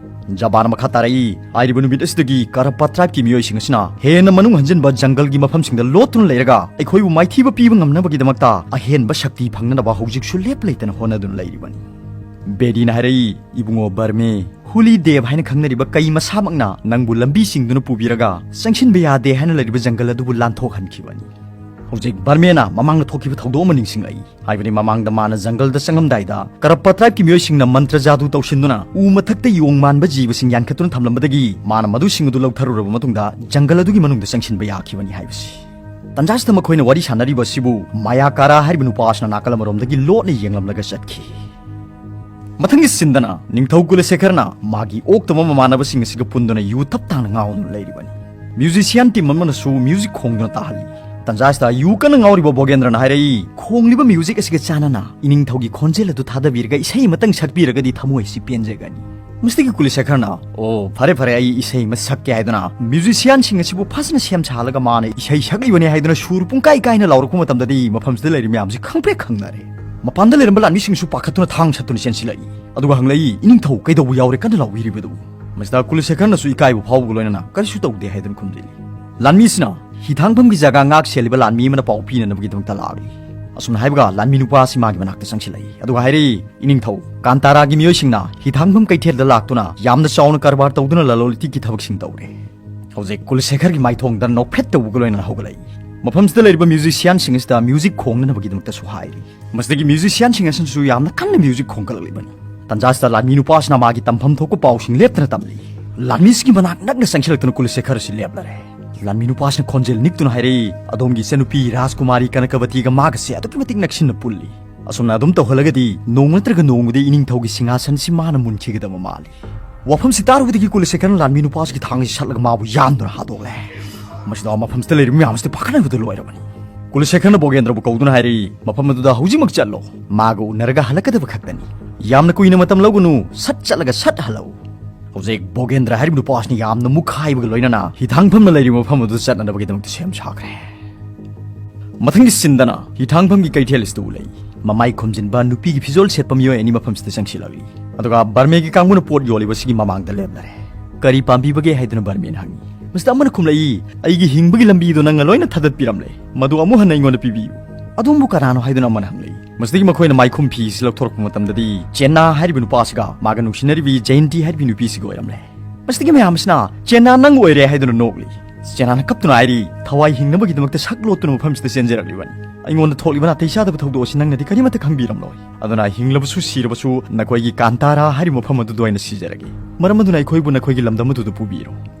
ꯖꯕꯥꯅ ꯃꯈꯥ ꯇꯥꯔꯛꯏ, "ꯍꯥꯏꯔꯤꯕ ꯅꯨꯃꯤꯠ ꯑꯁꯤꯗꯒꯤ ꯀꯔꯞꯄ ꯇ꯭ꯔꯥꯏꯕꯀꯤ ꯃꯤꯑꯣꯏꯁꯤꯡ ꯑꯁꯤꯅ ꯍꯦꯟꯅ ꯃꯅꯨꯡ ꯍꯟꯖꯤꯟꯕ ꯖꯪꯒꯜꯒꯤ ꯃꯐꯝꯁꯤꯡꯗ ꯂꯣꯠꯇꯨꯅ ꯂꯩꯔꯒ ꯑꯩꯈꯣꯏꯕꯨ ꯃꯥꯏꯊꯤꯕ ꯄꯤꯕ ꯉꯝꯅꯕꯒꯤꯗꯃꯛꯇ ꯑꯍꯦꯟꯕ ꯁꯛꯇꯤ ꯐꯪꯅꯅꯕ ꯍꯧꯖꯤꯛꯁꯨ ꯂꯦꯞ ꯂꯩꯇꯅ ꯍꯣꯠꯅꯗꯨꯅ ꯂꯩꯔꯤꯕꯅꯤ꯫" ꯕꯦꯗꯤꯅ ꯍꯥꯏꯔꯛꯏ, "ꯏꯕꯨꯡꯉꯣ ꯕꯔꯃꯦ, ꯍꯨꯂꯤ ꯗꯦꯕ ꯍꯥꯏꯅ ꯈꯪꯅꯔꯤꯕ ꯀꯩ ꯃꯁꯥꯃꯛꯅ ꯅꯪꯕꯨ ꯂꯝꯕꯤ ꯁꯤꯡꯗꯨꯅ ꯄꯨꯕꯤꯔꯒ ꯆꯪꯁꯤꯟꯕ ꯌꯥꯗꯦ ꯍꯥꯏꯅ ꯂꯩꯔꯤꯕ ꯖꯪꯒꯜ ꯑꯗꯨꯕꯨ ꯂꯥꯟꯊꯣꯛꯍꯟꯈꯤꯕꯅꯤ꯫" ꯍꯧꯖꯤꯛ ꯕꯔꯃꯦꯅ ꯃꯃꯥꯡꯗ ꯊꯣꯛꯈꯤꯕ ꯊꯧꯗꯣꯛ ꯑꯃ ꯅꯤꯡꯁꯤꯡꯂꯛꯏ꯫ ꯍꯥꯏꯕꯗꯤ ꯃꯃꯥꯡꯗ ꯃꯥꯅ ꯖꯪꯒꯜꯗ ꯆꯪꯉꯝꯗꯥꯏꯗ ꯀꯔꯞꯄ ꯇ꯭ꯔꯥꯏꯕꯀꯤ ꯃꯤꯑꯣꯏꯁꯤꯡꯅ ꯃꯟꯇ꯭ꯔ ꯖꯥꯗꯨ ꯇꯧꯁꯤꯟꯗꯨꯅ ꯎ ꯃꯊꯛꯇ ꯌꯣꯡ ꯃꯥꯟꯕ ꯖꯤꯕꯁꯤꯡ ꯌꯥꯟꯈꯠꯇꯨꯅ ꯊꯝꯂꯝꯕꯗꯒꯤ ꯃꯥꯅ ꯃꯗꯨꯁꯤꯡ ꯑꯗꯨ ꯂꯧꯊꯔꯨꯔꯕ ꯃꯇꯨꯡꯗ ꯖꯪꯒꯜ ꯑꯗꯨꯒꯤ ꯃꯅꯨꯡꯗ ꯆꯪꯁꯤꯟꯕ ꯌꯥꯈꯤꯕꯅꯤ ꯍꯥꯏꯕꯁꯤ꯫ ꯇꯟꯖꯥꯁꯤꯗ ꯃꯈꯣꯏꯅ ꯋꯥꯔꯤ ꯁꯥꯟꯅꯔꯤꯕ ꯑꯁꯤꯕꯨ ꯃꯌꯥꯀꯥꯔꯥ ꯍꯥꯏꯔꯤꯕ ꯅꯨꯄꯥ ꯑꯁꯤꯅ ꯅꯥꯀꯜ ꯑꯃꯔꯣꯝꯗꯒꯤ ꯂꯣꯠꯅ ꯌꯦꯡꯂꯝꯂꯒ ꯆꯠꯈꯤ꯫ ꯃꯊꯪꯒꯤ ꯁꯤꯟꯗꯅ ꯅꯤꯡꯊꯧ ꯀꯨꯂꯁꯦꯈꯔꯅ ꯃꯥꯒꯤ ꯑꯣꯛꯇꯕ ꯃꯃꯥꯟꯅꯕꯁꯤꯡ ꯑꯁꯤꯒ ꯄꯨꯟꯗꯨꯅ ꯌꯨ ꯊꯞ ꯇꯥꯡꯅ ꯉꯥꯎꯗꯨꯅ ꯂꯩꯔꯤꯕꯅꯤ꯫ ꯃ꯭ꯌꯨꯖꯤꯁꯤꯌꯥꯟ ꯇꯤꯝ ꯑꯃꯅꯁꯨ ꯃ꯭ꯌꯨꯖꯤꯛ ꯈꯣꯡꯗꯨꯅ ꯇꯥꯍꯜꯂꯤ꯫ ꯇꯟꯖꯥꯁꯤꯗ ꯌꯨ ꯀꯟꯅ ꯉꯥꯎꯔꯤꯕ ꯕꯣꯒꯦꯟꯗ꯭ꯔꯅ ꯍꯥꯏꯔꯛꯏ, "ꯈꯣꯡꯂꯤꯕ ꯃ꯭ꯌꯨꯖꯤꯛ ꯑꯁꯤꯒ ꯆꯥꯟꯅꯅ ꯏꯅꯤꯡꯊꯧꯒꯤ ꯈꯣꯟꯖꯦꯜ ꯑꯗꯨ ꯊꯥꯗꯕꯤꯔꯒ ꯏꯁꯩ ꯑꯃꯇꯪ ꯁꯛꯄꯤꯔꯒꯗꯤ ꯊꯃꯣꯏ ꯑꯁꯤ ꯄꯦꯟꯖꯒꯅꯤ꯫" ꯃꯁꯤꯗꯒꯤ ꯀꯨꯂꯁꯦꯈꯔꯅ, "ꯑꯣ, ꯐꯔꯦ ꯐꯔꯦ, ꯑꯩ ꯏꯁꯩ ꯑꯃ ꯁꯛꯀꯦ" ꯍꯥꯏꯗꯨꯅ ꯃ꯭ꯌꯨꯖꯤꯁꯤꯌꯥꯟꯁꯤꯡ ꯑꯁꯤꯕꯨ ꯐꯖꯅ ꯁꯦꯝ ꯁꯥꯍꯜꯂꯒ ꯃꯥꯅ ꯏꯁꯩ ꯁꯛꯂꯤꯕꯅꯤ ꯍꯥꯏꯗꯨꯅ ꯁꯨꯔ ꯄꯨꯡꯀꯥꯏ ꯀꯥꯏꯅ ꯂꯥꯎꯔꯛꯄ ꯃꯇꯝꯗꯗꯤ ꯃꯐꯝꯁꯤꯗ ꯂꯩꯔꯤꯕ ꯃꯌꯥꯝꯁꯤ ꯈꯪꯄ꯭ꯔꯦꯛ ꯈꯪꯅꯔꯦ꯫ ꯃꯄꯥꯟꯗ ꯂꯩꯔꯝꯕ ꯂꯥꯟꯃꯤꯁꯤꯡꯁꯨ ꯄꯥꯈꯠꯇꯨꯅ ꯊꯥꯡ ꯁꯠꯇꯨꯅ ꯆꯦꯟꯁꯤꯜꯂꯛꯏ꯫ ꯑꯗꯨꯒ ꯍꯪꯂꯛꯏ, "ꯏꯅꯤꯡꯊꯧ ꯀꯩꯗꯧꯕ ꯌꯥꯎꯔꯦ ꯀꯟꯅ ꯂꯥꯎꯕꯤꯔꯤꯕꯗꯨ?" ꯃꯁꯤꯗ ꯀꯨꯂꯁꯦꯈꯔꯅꯁꯨ ꯏꯀꯥꯏꯕ ꯐꯥꯎꯕꯒ ꯂꯣꯏꯅꯅ ꯀꯔꯤꯁꯨ ꯇꯧꯗꯦ ꯍꯥꯏꯗꯨꯅ ꯈꯨꯝꯖꯤꯜꯂꯤ꯫ ꯂꯥꯟꯃꯤꯁꯤꯅ ꯍꯤꯊꯥꯡꯐꯝꯒꯤ ꯖꯒꯥ ꯉꯥꯛ ꯁꯦꯜꯂꯤꯕ ꯂꯥꯟꯃꯤ ꯑꯃꯅ ꯄꯥꯎ ꯄꯤꯅꯅꯕꯒꯤꯗꯃꯛꯇ ꯂꯥꯛꯂꯤ꯫ ꯑꯁꯨꯝꯅ ꯍꯥꯏꯕꯒ ꯂꯥꯟꯃꯤ ꯅꯨꯄꯥ ꯑꯁꯤ ꯃꯥꯒꯤ ꯃꯅꯥꯛꯇ ꯆꯪꯁꯤꯜꯂꯛꯏ꯫ ꯑꯗꯨꯒ ꯍꯥꯏꯔꯛꯏ, "ꯏꯅꯤꯡꯊꯧ, ꯀꯥꯟꯇꯥꯔꯥꯒꯤ ꯃꯤꯑꯣꯏꯁꯤꯡꯅ ꯍꯤꯊꯥꯡꯐꯝ ꯀꯩꯊꯦꯜꯗ ꯂꯥꯛꯇꯨꯅ ꯌꯥꯝꯅ ꯆꯥꯎꯅ ꯀꯔꯕꯥꯔ ꯇꯧꯗꯨꯅ ꯂꯂꯣꯟ ꯏꯇꯤꯛꯀꯤ ꯊꯕꯛꯁꯤꯡ ꯇꯧꯔꯦ꯫" ꯍꯧꯖꯤꯛ ꯀꯨꯂꯁꯦꯈꯔꯒꯤ ꯃꯥꯏꯊꯣꯡꯗ ꯅꯣꯛꯐꯦꯠ ꯇꯧꯕꯒ ꯂꯣꯏꯅꯅ ꯍꯧꯒꯠꯂꯛꯏ꯫ ꯃꯐꯝꯁꯤꯗ ꯂꯩꯔꯤꯕ ꯃ꯭ꯌꯨꯖꯤꯁꯤꯌꯥꯟꯁꯤꯡ ꯑꯁꯤꯗ ꯃ꯭ꯌꯨꯖꯤꯛ ꯈꯣꯡꯅꯅꯕꯒꯤꯗꯃꯛꯇꯁꯨ ꯍꯥꯏꯔꯤ꯫ ꯃꯁꯤꯗꯒꯤ ꯃ꯭ꯌꯨꯖꯤꯁꯤꯌꯥꯟꯁꯤꯡ ꯑꯁꯤꯅꯁꯨ ꯌꯥꯝꯅ ꯀꯟꯅ ꯃ꯭ꯌꯨꯖꯤꯛ ꯈꯣꯡꯒꯠꯂꯛꯂꯤꯕꯅꯤ꯫ ꯇꯟꯖꯥꯁꯤꯗ ꯂꯥꯟꯃꯤ ꯅꯨꯄꯥ ꯑꯁꯤꯅ ꯃꯥꯒꯤ ꯇꯝꯐꯝ ꯊꯣꯛꯄ ꯄꯥꯎꯁꯤꯡ ꯂꯦꯞꯇꯅ ꯇꯝꯂꯤ꯫ ꯂꯥꯟꯃꯤꯁꯤꯒꯤ ꯃꯅꯥꯛ ꯅꯛꯅ ꯆꯪꯁꯤꯜꯂꯛꯇꯨꯅ ꯀꯨꯂꯁꯦꯈꯔ ꯑꯁꯤ ꯂꯦꯞꯂꯔꯦ꯫ ꯂꯥꯟꯃꯤ ꯅꯨꯄꯥꯁꯤꯅ ꯈꯣꯟꯖꯦꯜ ꯅꯤꯛꯇꯨꯅ ꯍꯥꯏꯔꯛꯏ, "ꯑꯗꯣꯝꯒꯤ ꯏꯆꯟꯅꯨꯄꯤ ꯔꯥꯖꯀꯨꯃꯥꯔꯤ ꯀꯅꯀꯕꯇꯤꯒ ꯃꯥꯒꯁꯦ ꯑꯗꯨꯛꯀꯤ ꯃꯇꯤꯛ ꯅꯛꯁꯤꯟꯅ ꯄꯨꯜꯂꯤ꯫ ꯑꯁꯨꯝꯅ ꯑꯗꯨꯝ ꯇꯧꯍꯜꯂꯒꯗꯤ ꯅꯣꯡꯃ ꯅꯠꯇ꯭ꯔꯒ ꯅꯣꯡꯃꯗꯤ ꯏꯅꯤꯡꯊꯧꯒꯤ ꯁꯤꯡꯍꯥꯁꯟꯁꯤ ꯃꯥꯅ ꯃꯨꯟꯈꯤꯒꯗꯕ ꯃꯥꯜꯂꯤ"꯫ ꯋꯥꯐꯝꯁꯤ ꯇꯥꯔꯨꯕꯗꯒꯤ ꯀꯨꯂꯁꯦꯈꯔꯅ ꯂꯥꯟꯃꯤ ꯅꯨꯄꯥꯁꯤꯒꯤ ꯊꯥꯡꯁꯤ ꯁꯠꯂꯒ ꯃꯥꯕꯨ ꯌꯥꯟꯗꯨꯅ ꯍꯥꯠꯇꯣꯛꯂꯦ꯫ ꯃꯁꯤꯗ ꯃꯐꯝꯁꯤꯗ ꯂꯩꯔꯤꯕ ꯃꯌꯥꯝꯁꯤꯗꯤ ꯄꯥꯈꯠꯅꯕꯗ ꯂꯣꯏꯔꯕꯅꯤ꯫ ꯀꯨꯂꯁꯦꯈꯔꯅ ꯕꯣꯒꯦꯟꯗ꯭ꯔꯕꯨ ꯀꯧꯗꯨꯅ ꯍꯥꯏꯔꯛꯏ, "ꯃꯐꯝ ꯑꯗꯨꯗ ꯍꯧꯖꯤꯛꯃꯛ ꯆꯠꯂꯣ꯫ ꯃꯥꯒ ꯎꯅꯔꯒ ꯍꯜꯂꯛꯀꯗꯕ ꯈꯛꯇꯅꯤ꯫ ꯌꯥꯝꯅ ꯀꯨꯏꯅ ꯃꯇꯝ ꯂꯧꯒꯅꯨ, ꯁꯠ ꯆꯠꯂꯒ ꯁꯠ ꯍꯜꯂꯛꯎ"꯫ ꯍꯧꯖꯤꯛ ꯕꯣꯒꯦꯟꯗ꯭ꯔ ꯍꯥꯏꯔꯤꯕ ꯅꯨꯄꯥ ꯑꯁꯤꯅ ꯌꯥꯝꯅ ꯃꯨꯛꯈꯥꯏꯕꯒ ꯂꯣꯏꯅꯅ ꯍꯤꯊꯥꯡꯐꯝꯅ ꯂꯩꯔꯤꯕ ꯃꯐꯝ ꯑꯗꯨꯗ ꯆꯠꯅꯅꯕꯒꯤꯗꯃꯛꯇ ꯁꯦꯝ ꯁꯥꯈ꯭ꯔꯦ꯫ ꯃꯊꯪꯒꯤ ꯁꯤꯟꯗꯅ ꯍꯤꯊꯥꯡꯐꯝꯒꯤ ꯀꯩꯊꯦꯜ ꯑꯁꯤꯗ ꯎꯠꯂꯛꯏ꯫ ꯃꯃꯥꯏ ꯈꯨꯝꯖꯤꯟꯕ ꯅꯨꯄꯤꯒꯤ ꯐꯤꯖꯣꯜ ꯁꯦꯠꯄ ꯃꯤꯑꯣꯏ ꯑꯅꯤ ꯃꯐꯝꯁꯤꯗ ꯆꯪꯁꯤꯜꯂꯛꯂꯤ꯫ ꯑꯗꯨꯒ ꯕꯔꯃꯦꯒꯤ ꯀꯥꯡꯕꯨꯅ ꯄꯣꯠ ꯌꯣꯜꯂꯤꯕꯁꯤꯒꯤ ꯃꯃꯥꯡꯗ ꯂꯦꯞꯅꯔꯦ꯫ "ꯀꯔꯤ ꯄꯥꯝꯕꯤꯕꯒꯦ?" ꯍꯥꯏꯗꯨꯅ ꯕꯔꯃꯦꯅ ꯍꯪꯉꯤ꯫ ꯃꯁꯤꯗ ꯑꯃꯅ ꯈꯨꯝꯂꯛꯏ, "ꯑꯩꯒꯤ ꯍꯤꯡꯕꯒꯤ ꯂꯝꯕꯤꯗꯨ ꯅꯪꯅ ꯂꯣꯏꯅ ꯊꯥꯗꯠꯄꯤꯔꯝꯂꯦ꯫ ꯃꯗꯨ ꯑꯃꯨꯛ ꯍꯟꯅ ꯑꯩꯉꯣꯟꯗ ꯄꯤꯕꯤꯌꯨ"꯫ "ꯑꯗꯣꯝꯕꯨ ꯀꯅꯥꯅꯣ?" ꯍꯥꯏꯗꯨꯅ ꯑꯃꯅ ꯍꯪꯂꯛꯏ꯫ ꯃꯁꯤꯗꯒꯤ ꯃꯈꯣꯏꯅ ꯃꯥꯏꯈꯨꯝ ꯐꯤ ꯑꯁꯤ ꯂꯧꯊꯣꯔꯛꯄ ꯃꯇꯝꯗꯗꯤ ꯆꯦꯟꯅꯥ ꯍꯥꯏꯔꯤꯕ ꯅꯨꯄꯥꯁꯤꯒ ꯃꯥꯒ ꯅꯨꯡꯁꯤꯅꯔꯤꯕꯤ ꯖꯌꯟꯇꯤ ꯍꯥꯏꯔꯤꯕꯤ ꯅꯨꯄꯤꯁꯤꯒ ꯑꯣꯏꯔꯝꯂꯦ꯫ ꯃꯁꯤꯗꯒꯤ ꯃꯌꯥꯝ ꯑꯁꯤꯅ "ꯆꯦꯟꯅꯥ ꯅꯪ ꯑꯣꯏꯔꯦ" ꯍꯥꯏꯗꯨꯅ ꯅꯣꯛꯂꯤ꯫ ꯆꯦꯟꯅꯥꯅ ꯀꯞꯇꯨꯅ ꯍꯥꯏꯔꯤ, "ꯊꯋꯥꯏ ꯍꯤꯡꯅꯕꯒꯤꯗꯃꯛꯇ ꯁꯛ ꯂꯣꯠꯇꯨꯅ ꯃꯐꯝꯁꯤꯗ ꯆꯦꯟꯖꯔꯛꯂꯤꯕꯅꯤ꯫ ꯑꯩꯉꯣꯟꯗ ꯊꯣꯛꯂꯤꯕ ꯅꯥꯇꯩ ꯆꯥꯗꯕ ꯊꯧꯗꯣꯛ ꯑꯁꯤ ꯅꯪꯅꯗꯤ ꯀꯔꯤꯃꯠꯇ ꯈꯪꯕꯤꯔꯝꯂꯣꯏ꯫ ꯑꯗꯨꯅ ꯍꯤꯡꯂꯕꯁꯨ ꯁꯤꯔꯕꯁꯨ ꯅꯈꯣꯏꯒꯤ ꯀꯥꯟꯇꯥꯔꯥ ꯍꯥꯏꯔꯤꯕ ꯃꯐꯝ ꯑꯗꯨꯗ ꯑꯣꯏꯅ ꯁꯤꯖꯔꯒꯦ꯫ ꯃꯔꯝ ꯑꯗꯨꯅ ꯑꯩꯈꯣꯏꯕꯨ ꯅꯈꯣꯏꯒꯤ ꯂꯝꯗꯝ ꯑꯗꯨꯗ ꯄꯨꯕꯤꯔꯣ"꯫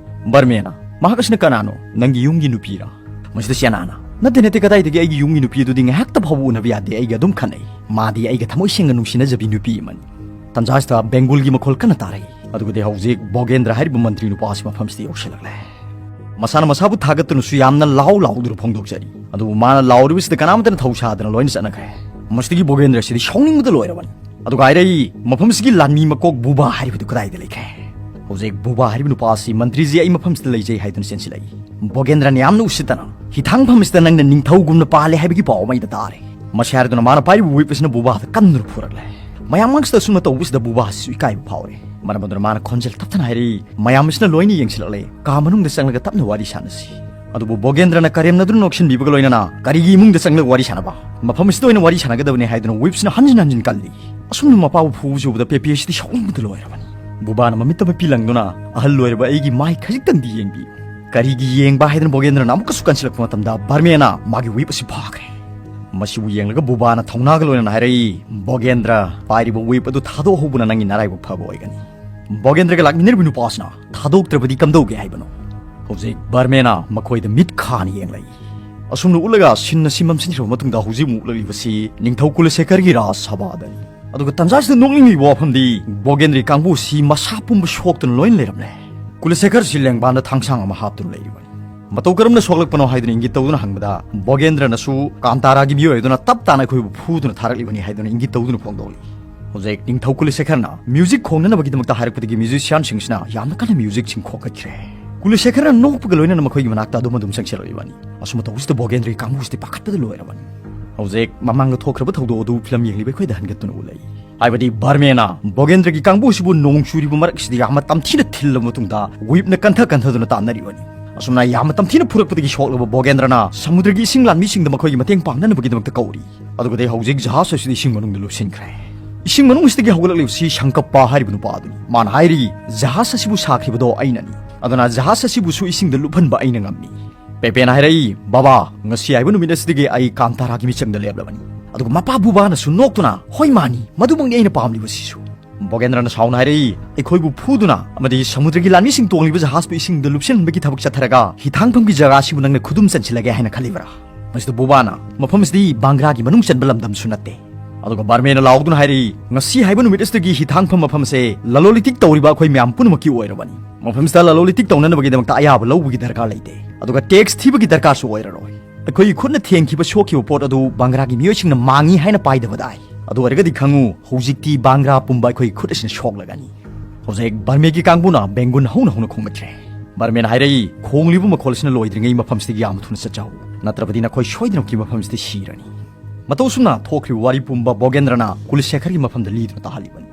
ꯕꯔꯃꯦꯅ, "ꯃꯍꯥꯛ ꯑꯁꯤꯅ ꯀꯅꯥꯅꯣ? ꯅꯪꯒꯤ ꯌꯨꯝꯒꯤ ꯅꯨꯄꯤꯔꯥ?" ꯃꯁꯤꯗ ꯆꯦꯟꯅꯥꯅ, "ꯅꯠꯇꯦ, ꯅꯠꯇꯦ, ꯀꯗꯥꯏꯗꯒꯤ ꯑꯩꯒꯤ ꯌꯨꯝꯒꯤ ꯅꯨꯄꯤ ꯑꯗꯨꯗꯤ ꯉꯥꯏꯍꯥꯛꯇ ꯐꯥꯎꯕ ꯎꯅꯕ ꯌꯥꯗꯦ, ꯑꯩꯒ ꯑꯗꯨꯝ ꯈꯠꯅꯩ꯫ ꯃꯥꯗꯤ ꯑꯩꯒ ꯊꯃꯣꯏ ꯁꯦꯡꯅ ꯅꯨꯡꯁꯤꯅꯖꯕꯤ ꯅꯨꯄꯤ ꯑꯃꯅꯤ"꯫ ꯇꯟꯖꯥꯁꯤꯗ ꯕꯦꯡꯒꯨꯜꯒꯤ ꯃꯈꯣꯜ ꯀꯟꯅ ꯇꯥꯔꯛꯏ꯫ ꯑꯗꯨꯒꯗꯤ ꯍꯧꯖꯤꯛ ꯕꯣꯒꯦꯟꯗ꯭ꯔ ꯍꯥꯏꯔꯤꯕ ꯃꯟꯇ꯭ꯔꯤ ꯅꯨꯄꯥ ꯑꯁꯤ ꯃꯐꯝꯁꯤꯗ ꯌꯧꯁꯤꯜꯂꯛꯂꯦ꯫ ꯃꯁꯥꯅ ꯃꯁꯥꯕꯨ ꯊꯥꯒꯠꯇꯨꯅꯁꯨ ꯌꯥꯝꯅ ꯂꯥꯎ ꯂꯥꯎꯗꯨꯅ ꯐꯣꯡꯗꯣꯛꯆꯔꯤ꯫ ꯑꯗꯨꯕꯨ ꯃꯥꯅ ꯂꯥꯎꯔꯤꯕꯁꯤꯗ ꯀꯅꯥꯃꯠꯇꯅ ꯊꯧ ꯁꯥꯗꯅ ꯂꯣꯏꯅ ꯆꯠꯅꯈ꯭ꯔꯦ꯫ ꯃꯁꯤꯗꯒꯤ ꯕꯣꯒꯦꯟꯗ꯭ꯔ ꯑꯁꯤꯗꯤ ꯁꯥꯎꯅꯤꯡꯕꯗ ꯂꯣꯏꯔꯕꯅꯤ꯫ ꯑꯗꯨꯒ ꯍꯥꯏꯔꯛꯏ, "ꯃꯐꯝꯁꯤꯒꯤ ꯂꯥꯟꯃꯤ ꯃꯀꯣꯛ ꯕꯨꯕꯥ ꯍꯥꯏꯔꯤꯕꯗꯨ ꯀꯗꯥꯏꯗ ꯂꯩꯈ꯭ꯔꯦ?" ꯍꯧꯖꯤꯛ ꯕꯨꯕꯥ ꯍꯥꯏꯔꯤꯕ ꯅꯨꯄꯥ ꯑꯁꯤ, "ꯃꯟꯇ꯭ꯔꯤꯖꯤ, ꯑꯩ ꯃꯐꯝꯁꯤꯗ ꯂꯩꯖꯩ" ꯍꯥꯏꯗꯨꯅ ꯆꯦꯟꯁꯤꯜꯂꯛꯏ꯫ ꯕꯣꯒꯦꯟꯗ꯭ꯔꯅ ꯌꯥꯝꯅ ꯎꯁꯤꯠꯇꯅ, "ꯍꯤꯊꯥꯡꯐꯝ ꯑꯁꯤꯗ ꯅꯪꯅ ꯅꯤꯡꯊꯧꯒꯨꯝꯅ ꯄꯥꯜꯂꯦ ꯍꯥꯏꯕꯒꯤ ꯄꯥꯎ ꯑꯃ ꯑꯩꯗ ꯇꯥꯔꯦ꯫ ꯃꯁꯤ" ꯍꯥꯏꯔꯗꯨꯅ ꯃꯥꯅ ꯄꯥꯏꯔꯤꯕ ꯋꯤꯞ ꯑꯁꯤꯅ ꯕꯨꯕꯥꯗ ꯀꯟꯗꯨꯅ ꯐꯨꯔꯛꯂꯦ꯫ ꯃꯌꯥꯝ ꯃꯥꯡꯁꯤꯗ ꯑꯁꯨꯝꯅ ꯇꯧꯕꯁꯤꯗ ꯕꯨꯕꯥꯁꯤꯁꯨ ꯏꯀꯥꯏꯕ ꯐꯥꯎꯔꯦ꯫ ꯃꯔꯝ ꯑꯗꯨꯅ ꯃꯥꯅ ꯈꯣꯟꯖꯦꯜ ꯇꯞꯊꯅ ꯍꯥꯏꯔꯛꯏ, "ꯃꯌꯥꯝ ꯑꯁꯤꯅ ꯂꯣꯏꯅ ꯌꯦꯡꯁꯤꯜꯂꯛꯂꯦ꯫ ꯀꯥ ꯃꯅꯨꯡꯗ ꯆꯪꯂꯒ ꯇꯞꯅ ꯋꯥꯔꯤ ꯁꯥꯟꯅꯁꯤ"꯫ ꯑꯗꯨꯕꯨ ꯕꯣꯒꯦꯟꯗ꯭ꯔꯅ ꯀꯔꯦꯝꯅꯗꯨꯅ ꯅꯣꯛꯁꯤꯟꯕꯤꯕꯒ ꯂꯣꯏꯅꯅ, "ꯀꯔꯤꯒꯤ ꯏꯃꯨꯡꯗ ꯆꯪꯂꯒ ꯋꯥꯔꯤ ꯁꯥꯟꯅꯕ? ꯃꯐꯝ ꯑꯁꯤꯗ ꯑꯣꯏꯅ ꯋꯥꯔꯤ ꯁꯥꯟꯅꯒꯗꯕꯅꯤ" ꯍꯥꯏꯗꯨꯅ ꯋꯤꯞꯁꯤꯅ ꯍꯟꯖꯤꯟ ꯍꯟꯖꯤꯟ ꯀꯜꯂꯤ꯫ ꯑꯁꯨꯝꯅ ꯃꯄꯥꯕꯨ ꯐꯨꯕꯁꯤ ꯎꯕꯗ ꯄꯦꯄꯦꯁꯤꯗꯤ ꯁꯥꯎꯅꯤꯡꯕꯗ ꯂꯣꯏꯔꯕꯅꯤ꯫ ꯕꯨꯕꯥꯅ ꯃꯃꯤꯠꯇ ꯃꯄꯤ ꯂꯪꯗꯨꯅ, "ꯑꯍꯜ ꯑꯣꯏꯔꯕ ꯑꯩꯒꯤ ꯃꯥꯏ ꯈꯖꯤꯛꯇꯪꯗꯤ ꯌꯦꯡꯕꯤꯌꯨ"꯫ "ꯀꯔꯤꯒꯤ ꯌꯦꯡꯕ?" ꯍꯥꯏꯗꯨꯅ ꯕꯣꯒꯦꯟꯗ꯭ꯔꯅ ꯑꯃꯨꯛꯀꯁꯨ ꯀꯟꯁꯤꯜꯂꯛꯄ ꯃꯇꯝꯗ ꯕꯔꯃꯦꯅ ꯃꯥꯒꯤ ꯋꯤꯞ ꯑꯁꯤ ꯐꯥꯈ꯭ꯔꯦ꯫ ꯃꯁꯤꯕꯨ ꯌꯦꯡꯂꯒ ꯕꯨꯕꯥꯅ ꯊꯧꯅꯥꯒ ꯂꯣꯏꯅꯅ ꯍꯥꯏꯔꯛꯏ, "ꯕꯣꯒꯦꯟꯗ꯭ꯔ, ꯄꯥꯏꯔꯤꯕ ꯋꯤꯞ ꯑꯗꯨ ꯊꯥꯗꯣꯛꯍꯧꯕꯅ ꯅꯪꯒꯤ ꯅꯔꯥꯏꯕꯛ ꯐꯕ ꯑꯣꯏꯒꯅꯤ"꯫ ꯕꯣꯒꯦꯟꯗ꯭ꯔꯒ ꯂꯥꯛꯃꯤꯟꯅꯔꯤꯕ ꯅꯨꯄꯥꯁꯤꯅ, "ꯊꯥꯗꯣꯛꯇ꯭ꯔꯕꯗꯤ ꯀꯝꯗꯧꯒꯦ ꯍꯥꯏꯕꯅꯣ?" ꯍꯧꯖꯤꯛ ꯕꯔꯃꯦꯅ ꯃꯈꯣꯏꯗ ꯃꯤꯠ ꯈꯥꯅ ꯌꯦꯡꯂꯛꯏ꯫ ꯑꯁꯨꯝꯅ ꯎꯠꯂꯒ ꯁꯤꯟ ꯑꯁꯤ ꯃꯝꯁꯤꯟꯈ꯭ꯔꯕ ꯃꯇꯨꯡꯗ ꯍꯧꯖꯤꯛ ꯑꯃꯨꯛ ꯎꯠꯂꯛꯂꯤꯕꯁꯤ ꯅꯤꯡꯊꯧ ꯀꯨꯂꯁꯦꯈꯔꯒꯤ ꯔꯥꯖ ꯁꯚꯥꯗꯅꯤ꯫ ꯑꯗꯨꯒ ꯇꯟꯖꯥꯁꯤꯗ ꯅꯣꯛꯅꯤꯡꯂꯤꯕ ꯋꯥꯐꯝꯗꯤ, ꯕꯣꯒꯦꯟꯗ꯭ꯔꯤ ꯀꯥꯡꯕꯨ ꯑꯁꯤ ꯃꯁꯥ ꯄꯨꯝꯕ ꯁꯣꯛꯇꯨꯅ ꯂꯣꯏꯅ ꯂꯩꯔꯝꯂꯦ꯫ ꯀꯨꯂꯁꯦꯈꯔꯁꯤ ꯂꯦꯡꯕꯥꯟꯗ ꯊꯥꯡꯁꯥꯡ ꯑꯃ ꯍꯥꯞꯇꯨꯅ ꯂꯩꯔꯤꯕꯅꯤ꯫ ꯃꯇꯧ ꯀꯔꯝꯅ ꯁꯣꯛꯂꯛꯄꯅꯣ ꯍꯥꯏꯗꯨꯅ ꯏꯪꯒꯤꯠ ꯇꯧꯗꯨꯅ ꯍꯪꯕꯗ, ꯕꯣꯒꯦꯟꯗ꯭ꯔꯅꯁꯨ ꯀꯥꯟꯇꯥꯔꯥꯒꯤ ꯃꯤꯑꯣꯏ ꯑꯗꯨꯅ ꯇꯞ ꯇꯥꯅ ꯑꯩꯈꯣꯏꯕꯨ ꯐꯨꯗꯨꯅ ꯊꯥꯔꯛꯂꯤꯕꯅꯤ ꯍꯥꯏꯗꯨꯅ ꯏꯪꯒꯤꯠ ꯇꯧꯗꯨꯅ ꯐꯣꯡꯗꯣꯛꯂꯤ꯫ ꯍꯧꯖꯤꯛ ꯅꯤꯡꯊꯧ ꯀꯨꯂꯁꯦꯈꯔꯅ ꯃ꯭ꯌꯨꯖꯤꯛ ꯈꯣꯡꯅꯅꯕꯒꯤꯗꯃꯛꯇ ꯍꯥꯏꯔꯛꯄꯗꯒꯤ ꯃ꯭ꯌꯨꯖꯤꯁꯤꯌꯥꯟꯁꯤꯡꯁꯤꯅ ꯌꯥꯝꯅ ꯀꯟꯅ ꯃ꯭ꯌꯨꯖꯤꯛꯁꯤꯡ ꯈꯣꯡꯒꯠꯈ꯭ꯔꯦ꯫ ꯀꯨꯂꯁꯦꯈꯔꯅ ꯅꯣꯛꯄꯒ ꯂꯣꯏꯅꯅ ꯃꯈꯣꯏꯒꯤ ꯃꯅꯥꯛꯇ ꯑꯗꯨꯝ ꯑꯗꯨꯝ ꯆꯪꯁꯤꯜꯂꯛꯂꯤꯕꯅꯤ꯫ ꯑꯁꯨꯝꯅ ꯇꯧꯕꯁꯤꯗ ꯕꯣꯒꯦꯟꯗ꯭ꯔꯒꯤ ꯀꯥꯡꯕꯨꯁꯤꯗꯤ ꯄꯥꯈꯠꯄꯗ ꯂꯣꯏꯔꯕꯅꯤ꯫ ꯍꯧꯖꯤꯛ ꯃꯃꯥꯡꯗ ꯊꯣꯛꯈ꯭ꯔꯕ ꯊꯧꯗꯣꯛ ꯑꯗꯨ ꯐꯤꯂꯝ ꯌꯦꯡꯂꯤꯕ ꯑꯩꯈꯣꯏꯗ ꯍꯟꯒꯠꯇꯨꯅ ꯎꯠꯂꯛꯏ꯫ ꯍꯥꯏꯕꯗꯤ ꯕꯔꯃꯦꯅ ꯕꯣꯒꯦꯟꯗ꯭ꯔꯒꯤ ꯀꯥꯡꯕꯨ ꯑꯁꯤꯕꯨ ꯅꯣꯡ ꯆꯨꯔꯤꯕ ꯃꯔꯛ ꯑꯁꯤꯗ ꯌꯥꯝꯅ ꯇꯝꯊꯤꯅ ꯊꯤꯜꯂꯕ ꯃꯇꯨꯡꯗ ꯋꯤꯞꯅ ꯀꯟꯊ ꯀꯟꯊꯗꯨꯅ ꯇꯥꯟꯅꯔꯤꯕꯅꯤ꯫ ꯑꯁꯨꯝꯅ ꯌꯥꯝꯅ ꯇꯝꯊꯤꯅ ꯐꯨꯔꯛꯄꯗꯒꯤ ꯁꯣꯛꯂꯕ ꯕꯣꯒꯦꯟꯗ꯭ꯔꯅ ꯁꯃꯨꯗ꯭ꯔꯒꯤ ꯏꯁꯤꯡ ꯂꯥꯟꯃꯤꯁꯤꯡꯗ ꯃꯈꯣꯏꯒꯤ ꯃꯇꯦꯡ ꯄꯥꯡꯅꯅꯕꯒꯤꯗꯃꯛꯇ ꯀꯧꯔꯤ꯫ ꯑꯗꯨꯒꯗꯤ ꯍꯧꯖꯤꯛ ꯖꯍꯥꯖ ꯑꯁꯤꯗ ꯏꯁꯤꯡ ꯃꯅꯨꯡꯗ ꯂꯨꯞꯁꯤꯟꯈ꯭ꯔꯦ꯫ ꯏꯁꯤꯡ ꯃꯅꯨꯡ ꯑꯁꯤꯗꯒꯤ ꯍꯧꯒꯠꯂꯛꯂꯤꯕꯁꯤ ꯁꯪꯀꯞꯄ ꯍꯥꯏꯔꯤꯕ ꯅꯨꯄꯥ ꯑꯗꯨꯅꯤ꯫ ꯃꯥꯅ ꯍꯥꯏꯔꯤ, "ꯖꯍꯥꯖ ꯑꯁꯤꯕꯨ ꯁꯥꯈ꯭ꯔꯤꯕꯗꯣ ꯑꯩꯅꯅꯤ꯫ ꯑꯗꯨꯅ ꯖꯍꯥꯖ ꯑꯁꯤꯕꯨꯁꯨ ꯏꯁꯤꯡꯗ ꯂꯨꯞꯍꯟꯕ ꯑꯩꯅ ꯉꯝꯃꯤ"꯫ ꯄꯦꯄꯦꯅ ꯍꯥꯏꯔꯛꯏ, "ꯕꯕꯥ, ꯉꯁꯤ ꯍꯥꯏꯕ ꯅꯨꯃꯤꯠ ꯑꯁꯤꯗꯒꯤ ꯑꯩ ꯀꯥꯟꯇꯥꯔꯥꯒꯤ ꯃꯤꯆꯪꯗ ꯂꯦꯞꯂꯕꯅꯤ"꯫ ꯑꯗꯨꯒ ꯃꯄꯥ ꯕꯨꯕꯥꯅꯁꯨ ꯅꯣꯛꯇꯨꯅ, "ꯍꯣꯏ ꯃꯥꯅꯤ, ꯃꯗꯨꯃꯛꯅꯤ ꯑꯩꯅ ꯄꯥꯝꯂꯤꯕꯁꯤꯁꯨ"꯫ ꯕꯣꯒꯦꯟꯗ꯭ꯔꯅ ꯁꯥꯎꯅ ꯍꯥꯏꯔꯛꯏ, "ꯑꯩꯈꯣꯏꯕꯨ ꯐꯨꯗꯨꯅ ꯑꯃꯗꯤ ꯁꯃꯨꯗ꯭ꯔꯒꯤ ꯂꯥꯟꯃꯤꯁꯤꯡ ꯇꯣꯡꯂꯤꯕ ꯖꯍꯥꯖꯄꯨ ꯏꯁꯤꯡꯗ ꯂꯨꯞꯁꯤꯟꯍꯟꯕꯒꯤ ꯊꯕꯛ ꯆꯠꯊꯔꯒ ꯍꯤꯊꯥꯡꯐꯝꯒꯤ ꯖꯒꯥ ꯑꯁꯤꯕꯨ ꯅꯪꯅ ꯈꯨꯗꯨꯝ ꯆꯟꯁꯤꯜꯂꯒꯦ ꯍꯥꯏꯅ ꯈꯜꯂꯤꯕ꯭ꯔꯥ?" ꯃꯁꯤꯗ ꯕꯨꯕꯥꯅ, "ꯃꯐꯝ ꯑꯁꯤꯗꯤ ꯕꯥꯡꯒ꯭ꯔꯥꯒꯤ ꯃꯅꯨꯡ ꯆꯟꯕ ꯂꯝꯗꯝꯁꯨ ꯅꯠꯇꯦ"꯫ ꯑꯗꯨꯒ ꯕꯔꯃꯦꯅ ꯂꯥꯎꯗꯨꯅ ꯍꯥꯏꯔꯛꯏ, "ꯉꯁꯤ ꯍꯥꯏꯕ ꯅꯨꯃꯤꯠ ꯑꯁꯤꯗꯒꯤ ꯍꯤꯊꯥꯡꯐꯝ ꯃꯐꯝ ꯑꯁꯦ ꯂꯂꯣꯟ ꯏꯇꯤꯛ ꯇꯧꯔꯤꯕ ꯑꯩꯈꯣꯏ ꯃꯌꯥꯝ ꯄꯨꯝꯅꯃꯛꯀꯤ ꯑꯣꯏꯔꯕꯅꯤ꯫ ꯃꯐꯝꯁꯤꯗ ꯂꯂꯣꯟ ꯏꯇꯤꯛ ꯇꯧꯅꯅꯕꯒꯤꯗꯃꯛꯇ ꯑꯌꯥꯕ ꯂꯧꯕꯒꯤ ꯗꯔꯀꯥꯔ ꯂꯩꯇꯦ꯫ ꯑꯗꯨꯒ ꯇꯦꯛꯁ ꯊꯤꯕꯒꯤ ꯗꯔꯀꯥꯔꯁꯨ ꯑꯣꯏꯔꯔꯣꯏ꯫ ꯑꯩꯈꯣꯏꯒꯤ ꯈꯨꯠꯅ ꯊꯦꯡꯈꯤꯕ ꯁꯣꯛꯈꯤꯕ ꯄꯣꯠ ꯑꯗꯨ ꯕꯥꯡꯒ꯭ꯔꯥꯒꯤ ꯃꯤꯑꯣꯏꯁꯤꯡꯅ ꯃꯥꯡꯉꯤ ꯍꯥꯏꯅ ꯄꯥꯏꯗꯕ ꯇꯥꯏ꯫ ꯑꯗꯨ ꯑꯣꯏꯔꯒꯗꯤ ꯈꯪꯉꯨ, ꯍꯧꯖꯤꯛꯇꯤ ꯕꯥꯡꯒ꯭ꯔꯥ ꯄꯨꯝꯕ ꯑꯩꯈꯣꯏꯒꯤ ꯈꯨꯠ ꯑꯁꯤꯅ ꯁꯣꯛꯂꯒꯅꯤ"꯫ ꯍꯧꯖꯤꯛ ꯕꯔꯃꯦꯒꯤ ꯀꯥꯡꯕꯨꯅ ꯕꯦꯡꯒꯨꯟ ꯍꯧꯅ ꯍꯧꯅ ꯈꯣꯡꯒꯠꯈ꯭ꯔꯦ꯫ ꯕꯔꯃꯦꯅ ꯍꯥꯏꯔꯛꯏ, "ꯈꯣꯡꯂꯤꯕ ꯃꯈꯣꯜ ꯑꯁꯤꯅ ꯂꯣꯏꯗ꯭ꯔꯤꯉꯩ ꯃꯐꯝꯁꯤꯗꯒꯤ ꯌꯥꯝꯅ ꯊꯨꯅ ꯆꯠꯆꯍꯧ, ꯅꯠꯇ꯭ꯔꯕꯗꯤ ꯅꯈꯣꯏ ꯁꯣꯏꯗꯅꯃꯛꯀꯤ ꯃꯐꯝꯁꯤꯗ ꯁꯤꯔꯅꯤ"꯫ ꯃꯇꯧ ꯑꯁꯨꯝꯅ ꯊꯣꯛꯈ꯭ꯔꯤꯕ ꯋꯥꯔꯤ ꯄꯨꯝꯕ ꯕꯣꯒꯦꯟꯗ꯭ꯔꯅ ꯀꯨꯂꯁꯦꯈꯔꯒꯤ ꯃꯐꯝꯗ ꯂꯤꯗꯨꯅ ꯇꯥꯍꯜꯂꯤꯕꯅꯤ꯫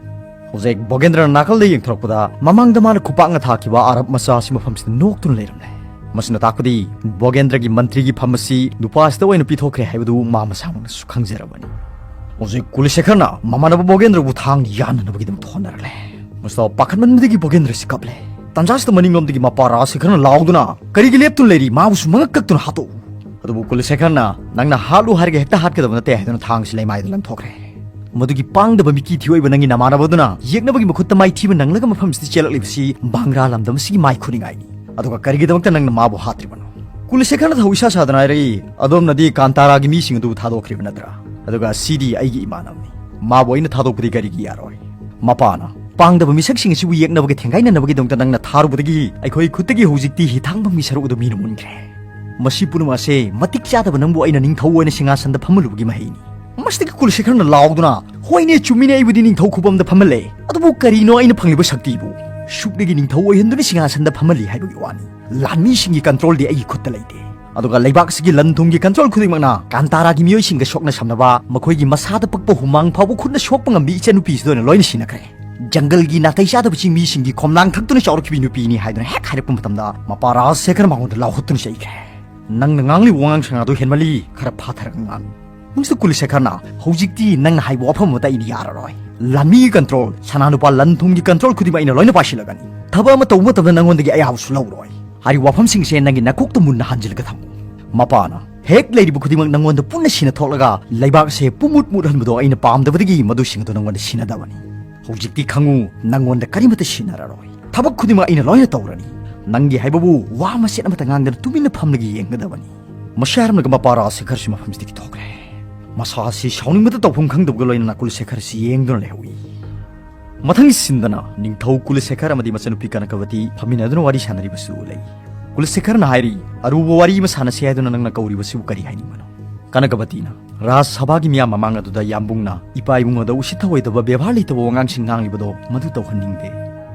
ꯍꯧꯖꯤꯛ ꯕꯣꯒꯦꯟꯗ꯭ꯔꯅ ꯅꯥꯀꯜꯗ ꯌꯦꯡꯊꯣꯔꯛꯄꯗ ꯃꯃꯥꯡꯗ ꯃꯥꯅ ꯈꯨꯄꯥꯛꯅ ꯊꯥꯈꯤꯕ ꯑꯔꯕ ꯃꯆꯥ ꯑꯁꯤ ꯃꯐꯝꯁꯤꯗ ꯅꯣꯛꯇꯨꯅ ꯂꯩꯔꯝꯂꯦ꯫ ꯃꯁꯤꯅ ꯇꯥꯛꯄꯗꯤ ꯕꯣꯒꯦꯟꯗ꯭ꯔꯒꯤ ꯃꯟꯇ꯭ꯔꯤꯒꯤ ꯐꯝ ꯑꯁꯤ ꯅꯨꯄꯥ ꯑꯁꯤꯗ ꯑꯣꯏꯅ ꯄꯤꯊꯣꯛꯈ꯭ꯔꯦ ꯍꯥꯏꯕꯗꯨ ꯃꯥ ꯃꯁꯥꯃꯛꯅꯁꯨ ꯈꯪꯖꯔꯕꯅꯤ꯫ ꯍꯧꯖꯤꯛ ꯀꯨꯂꯁꯦꯈꯔꯅ ꯃꯃꯥꯟꯅꯕ ꯕꯣꯒꯦꯟꯗ꯭ꯔꯕꯨ ꯊꯥꯡꯅ ꯌꯥꯟꯅꯅꯕꯒꯤꯗꯃꯛꯇ ꯍꯣꯠꯅꯔꯛꯂꯦ꯫ ꯃꯁꯤꯗ ꯄꯥꯈꯠꯃꯟꯕꯗꯒꯤ ꯕꯣꯒꯦꯟꯗ꯭ꯔ ꯑꯁꯤ ꯀꯞꯂꯦ꯫ ꯇꯥꯟꯖꯥꯁꯤꯗ ꯃꯅꯤꯡꯂꯣꯝꯗꯒꯤ ꯃꯄꯥ ꯔꯥꯖꯁꯦꯈꯔꯅ ꯂꯥꯎꯗꯨꯅ, "ꯀꯔꯤꯒꯤ ꯂꯦꯞꯇꯨꯅ ꯂꯩꯔꯤ? ꯃꯥꯕꯨꯁꯨ ꯃꯉꯛ ꯀꯛꯇꯨꯅ ꯍꯥꯠꯇꯣꯛꯎ"꯫ ꯑꯗꯨꯕꯨ ꯀꯨꯂꯁꯦꯈꯔꯅ, "ꯅꯪꯅ ꯍꯥꯠꯂꯨ ꯍꯥꯏꯔꯒ ꯍꯦꯛꯇ ꯍꯥꯠꯀꯗꯕ ꯅꯠꯇꯦ" ꯍꯥꯏꯗꯨꯅ ꯊꯥꯡꯁꯤ ꯂꯩꯃꯥꯏꯗ ꯂꯪꯊꯣꯛꯈ꯭ꯔꯦ꯫ ꯃꯗꯨꯒꯤ ꯄꯥꯡꯗꯕ ꯃꯤꯀꯤ ꯊꯤꯑꯣꯏꯕ ꯅꯪꯒꯤ ꯅꯃꯥꯟꯅꯕꯗꯨꯅ ꯌꯦꯛꯅꯕꯒꯤ ꯃꯈꯨꯠꯇ ꯃꯥꯏꯊꯤꯕ ꯅꯪꯂꯒ ꯃꯐꯝꯁꯤꯗ ꯆꯦꯜꯂꯛꯂꯤꯕꯁꯤ ꯕꯥꯡꯒ꯭ꯔꯥ ꯂꯝꯗꯝ ꯑꯁꯤꯒꯤ ꯃꯥꯏ ꯈꯨꯅꯤꯡꯉꯥꯏꯅꯤ꯫ ꯑꯗꯨꯒ ꯀꯔꯤꯒꯤꯗꯃꯛꯇ ꯅꯪꯅ ꯃꯥꯕꯨ ꯍꯥꯠꯇ꯭ꯔꯤꯕꯅꯣ? ꯀꯨꯂꯁꯦꯈꯔꯅ ꯊꯧ ꯏꯁꯥ ꯁꯥꯗꯅ ꯍꯥꯏꯔꯛꯏ, "ꯑꯗꯣꯝꯅꯗꯤ ꯀꯥꯟꯇꯥꯔꯥꯒꯤ ꯃꯤꯁꯤꯡ ꯑꯗꯨ ꯊꯥꯗꯣꯛꯈ꯭ꯔꯤꯕ ꯅꯠꯇ꯭ꯔꯥ? ꯑꯗꯨꯒ ꯁꯤꯗꯤ ꯑꯩꯒꯤ ꯏꯃꯥꯟꯅꯕꯅꯤ꯫ ꯃꯥꯕꯨ ꯑꯩꯅ ꯊꯥꯗꯣꯛꯄꯗꯤ ꯀꯔꯤꯒꯤ ꯌꯥꯔꯣꯏ?" ꯃꯄꯥꯅ, "ꯄꯥꯡꯗꯕ ꯃꯤꯁꯛꯁꯤꯡ ꯑꯁꯤꯕꯨ ꯌꯦꯛꯅꯕꯒꯤ ꯊꯦꯡꯒꯥꯏꯅꯅꯕꯒꯤꯗꯃꯛꯇ ꯅꯪꯅ ꯊꯥꯔꯨꯕꯗꯒꯤ ꯑꯩꯈꯣꯏ ꯈꯨꯠꯇꯒꯤ ꯍꯧꯖꯤꯛꯇꯤ ꯍꯤꯊꯥꯡꯐꯝꯒꯤ ꯁꯔꯨꯛ ꯑꯗꯨ ꯃꯤꯅ ꯃꯨꯟꯈ꯭ꯔꯦ꯫ ꯃꯁꯤ ꯄꯨꯝꯅꯃꯛ ꯑꯁꯦ ꯃꯇꯤꯛ ꯆꯥꯗꯕ ꯅꯪꯕꯨ ꯑꯩꯅ ꯅꯤꯡꯊꯧ ꯑꯣꯏꯅ ꯁꯤꯡꯍꯥꯁꯟꯗ ꯐꯝꯍꯜꯂꯨꯕꯒꯤ ꯃꯍꯩꯅꯤ"꯫ ꯃꯁꯤꯗꯒꯤ ꯀꯨꯂꯁꯦꯈꯔꯅ ꯂꯥꯎꯗꯨꯅ, "ꯍꯣꯏꯅꯦ, ꯆꯨꯝꯃꯤꯅꯦ, ꯑꯩꯕꯨꯗꯤ ꯅꯤꯡꯊꯧ ꯈꯨꯕꯝꯗ ꯐꯝꯍꯜꯂꯦ꯫ ꯑꯗꯨꯕꯨ ꯀꯔꯤꯅꯣ ꯑꯩꯅ ꯐꯪꯂꯤꯕ ꯁꯛꯇꯤꯕꯨ? ꯁꯨꯞꯅꯒꯤ ꯅꯤꯡꯊꯧ ꯑꯣꯏꯍꯟꯗꯨꯅ ꯁꯤꯡꯍꯥꯁꯟꯗ ꯐꯝꯍꯜꯂꯤ ꯍꯥꯏꯕꯒꯤ ꯋꯥꯅꯤ꯫ ꯂꯥꯟꯃꯤꯁꯤꯡꯒꯤ ꯀꯟꯇ꯭ꯔꯣꯜꯗꯤ ꯑꯩꯒꯤ ꯈꯨꯠꯇ ꯂꯩꯇꯦ꯫ ꯑꯗꯨꯒ ꯂꯩꯕꯥꯛ ꯑꯁꯤꯒꯤ ꯂꯟ ꯊꯨꯝꯒꯤ ꯀꯟꯇ꯭ꯔꯣꯜ ꯈꯨꯗꯤꯡꯃꯛꯅ ꯀꯥꯟꯇꯥꯔꯥꯒꯤ ꯃꯤꯑꯣꯏꯁꯤꯡꯒ ꯁꯣꯛꯅ ꯁꯝꯅꯕ, ꯃꯈꯣꯏꯒꯤ ꯃꯁꯥꯗ ꯄꯛꯄ ꯍꯨꯃꯥꯡ ꯐꯥꯎꯕ ꯈꯨꯠꯅ ꯁꯣꯛꯄ ꯉꯝꯕꯤ ꯏꯆꯟꯅꯨꯄꯤꯁꯤꯗ ꯑꯣꯏꯅ ꯂꯣꯏꯅ ꯁꯤꯟꯅꯈ꯭ꯔꯦ꯫ ꯖꯪꯒꯜꯒꯤ ꯅꯥꯇꯩ ꯆꯥꯗꯕ ꯆꯤꯡꯃꯤꯁꯤꯡꯒꯤ ꯈꯣꯝꯂꯥꯡ ꯊꯛꯇꯨꯅ ꯆꯥꯎꯔꯛꯈꯤꯕꯤ ꯅꯨꯄꯤꯅꯤ" ꯍꯥꯏꯗꯨꯅ ꯍꯦꯛ ꯍꯥꯏꯔꯛꯄ ꯃꯇꯝꯗ, ꯃꯄꯥ ꯔꯥꯖꯁꯦꯈꯔ ꯃꯉꯣꯟꯗ ꯂꯥꯎꯍꯠꯇꯨꯅ ꯆꯩꯈ꯭ꯔꯦ꯫ "ꯅꯪꯅ ꯉꯥꯡꯂꯤꯕ ꯋꯥꯉꯥꯡ ꯁꯉꯥꯡꯗꯨ ꯍꯦꯟꯃꯜꯂꯤ, ꯈꯔ ꯐꯥꯊꯔꯒ ꯉꯥꯡꯉꯨ"꯫ ꯃꯁꯤꯗ ꯀꯨꯂꯁꯦꯈꯔꯅ, "ꯍꯧꯖꯤꯛꯇꯤ ꯅꯪꯅ ꯍꯥꯏꯕ ꯋꯥꯐꯝ ꯑꯃꯠꯇ ꯑꯩꯅ ꯌꯥꯔꯔꯣꯏ꯫ ꯂꯥꯟꯃꯤꯒꯤ ꯀꯟꯇ꯭ꯔꯣꯜ, ꯁꯅꯥ ꯂꯨꯄꯥ, ꯂꯟ ꯊꯨꯝꯒꯤ ꯀꯟꯇ꯭ꯔꯣꯜ ꯈꯨꯗꯤꯡꯃꯛ ꯑꯩꯅ ꯂꯣꯏꯅ ꯄꯥꯏꯁꯤꯜꯂꯒꯅꯤ꯫ ꯊꯕꯛ ꯑꯃ ꯇꯧꯕ ꯃꯇꯝꯗ ꯅꯪꯉꯣꯟꯗꯒꯤ ꯑꯌꯥꯕꯁꯨ ꯂꯧꯔꯣꯏ꯫ ꯍꯥꯏꯔꯤꯕ ꯋꯥꯐꯝꯁꯤꯡꯁꯦ ꯅꯪꯒꯤ ꯅꯀꯣꯛꯇ ꯃꯨꯟꯅ ꯍꯥꯟꯖꯤꯜꯂꯒ ꯊꯝꯃꯨ"꯫ ꯃꯄꯥꯅ, "ꯍꯦꯛ ꯂꯩꯔꯤꯕ ꯈꯨꯗꯤꯡꯃꯛ ꯅꯪꯉꯣꯟꯗ ꯄꯨꯟꯅ ꯁꯤꯅ ꯊꯣꯛꯂꯒ ꯂꯩꯕꯥꯛ ꯑꯁꯦ ꯄꯨꯝꯃꯨꯠ ꯃꯨꯠꯍꯟꯕꯗꯣ ꯑꯩꯅ ꯄꯥꯝꯗꯕꯗꯒꯤ ꯃꯗꯨꯁꯤꯡ ꯑꯗꯨ ꯅꯪꯉꯣꯟꯗ ꯁꯤꯟꯅꯗꯕꯅꯤ꯫ ꯍꯧꯖꯤꯛꯇꯤ ꯈꯪꯉꯨ, ꯅꯪꯉꯣꯟꯗ ꯀꯔꯤꯃꯠꯇ ꯁꯤꯟꯅꯔꯔꯣꯏ꯫ ꯊꯕꯛ ꯈꯨꯗꯤꯡꯃꯛ ꯑꯩꯅ ꯂꯣꯏꯅ ꯇꯧꯔꯅꯤ꯫ ꯅꯪꯒꯤ ꯍꯥꯏꯕꯕꯨ ꯋꯥ ꯃꯆꯦꯠ ꯑꯃꯠꯇ ꯉꯥꯡꯗꯅ ꯇꯨꯃꯤꯟꯅ ꯐꯝꯂꯒ ꯌꯦꯡꯒꯗꯕꯅꯤ"꯫ ꯃꯁꯤ ꯍꯥꯏꯔꯝꯂꯒ ꯃꯄꯥ ꯔꯥꯖꯁꯦꯈꯔꯁꯤ ꯃꯐꯝꯁꯤꯗꯒꯤ ꯊꯣꯛꯈ꯭ꯔꯦ꯫ ꯃꯁꯥ ꯑꯁꯤ ꯁꯥꯎꯅꯤꯡꯕꯗ ꯇꯧꯐꯝ ꯈꯪꯗꯕꯒ ꯂꯣꯏꯅꯅ ꯀꯨꯂꯁꯦꯈꯔ ꯑꯁꯤ ꯌꯦꯡꯗꯨꯅ ꯂꯩꯍꯧꯏ꯫ ꯃꯊꯪꯒꯤ ꯁꯤꯟꯗꯅ ꯅꯤꯡꯊꯧ ꯀꯨꯂꯁꯦꯈꯔ ꯑꯃꯗꯤ ꯃꯆꯟꯅꯨꯄꯤ ꯀꯅꯀꯕꯇꯤ ꯐꯝꯃꯤꯟꯅꯗꯨꯅ ꯋꯥꯔꯤ ꯁꯥꯟꯅꯔꯤꯕꯁꯨ ꯂꯩ꯫ ꯀꯨꯂꯁꯦꯈꯔꯅ ꯍꯥꯏꯔꯤ, "ꯑꯔꯨꯕ ꯋꯥꯔꯤ ꯑꯃ ꯁꯥꯟꯅꯁꯤ ꯍꯥꯏꯗꯨꯅ ꯅꯪꯅ ꯀꯧꯔꯤꯕꯁꯤꯕꯨ ꯀꯔꯤ ꯍꯥꯏꯅꯤꯡꯕꯅꯣ?" ꯀꯅꯀꯕꯇꯤꯅ, "ꯔꯥꯖ ꯁꯚꯥꯒꯤ ꯃꯤꯌꯥꯝ ꯃꯃꯥꯡ ꯑꯗꯨꯗ ꯏꯌꯥꯝꯕꯨꯡꯅ ꯏꯄꯥ ꯏꯕꯨꯡꯉꯣꯗ ꯎꯁꯤꯠ ꯊꯑꯣꯏꯗꯕ, ꯕꯦꯕꯥꯔ ꯂꯩꯇꯕ ꯋꯥꯉꯥꯡꯁꯤꯡ ꯉꯥꯡꯂꯤꯕꯗꯣ ꯃꯗꯨ ꯇꯧꯍꯟꯅꯤꯡꯗꯦ"꯫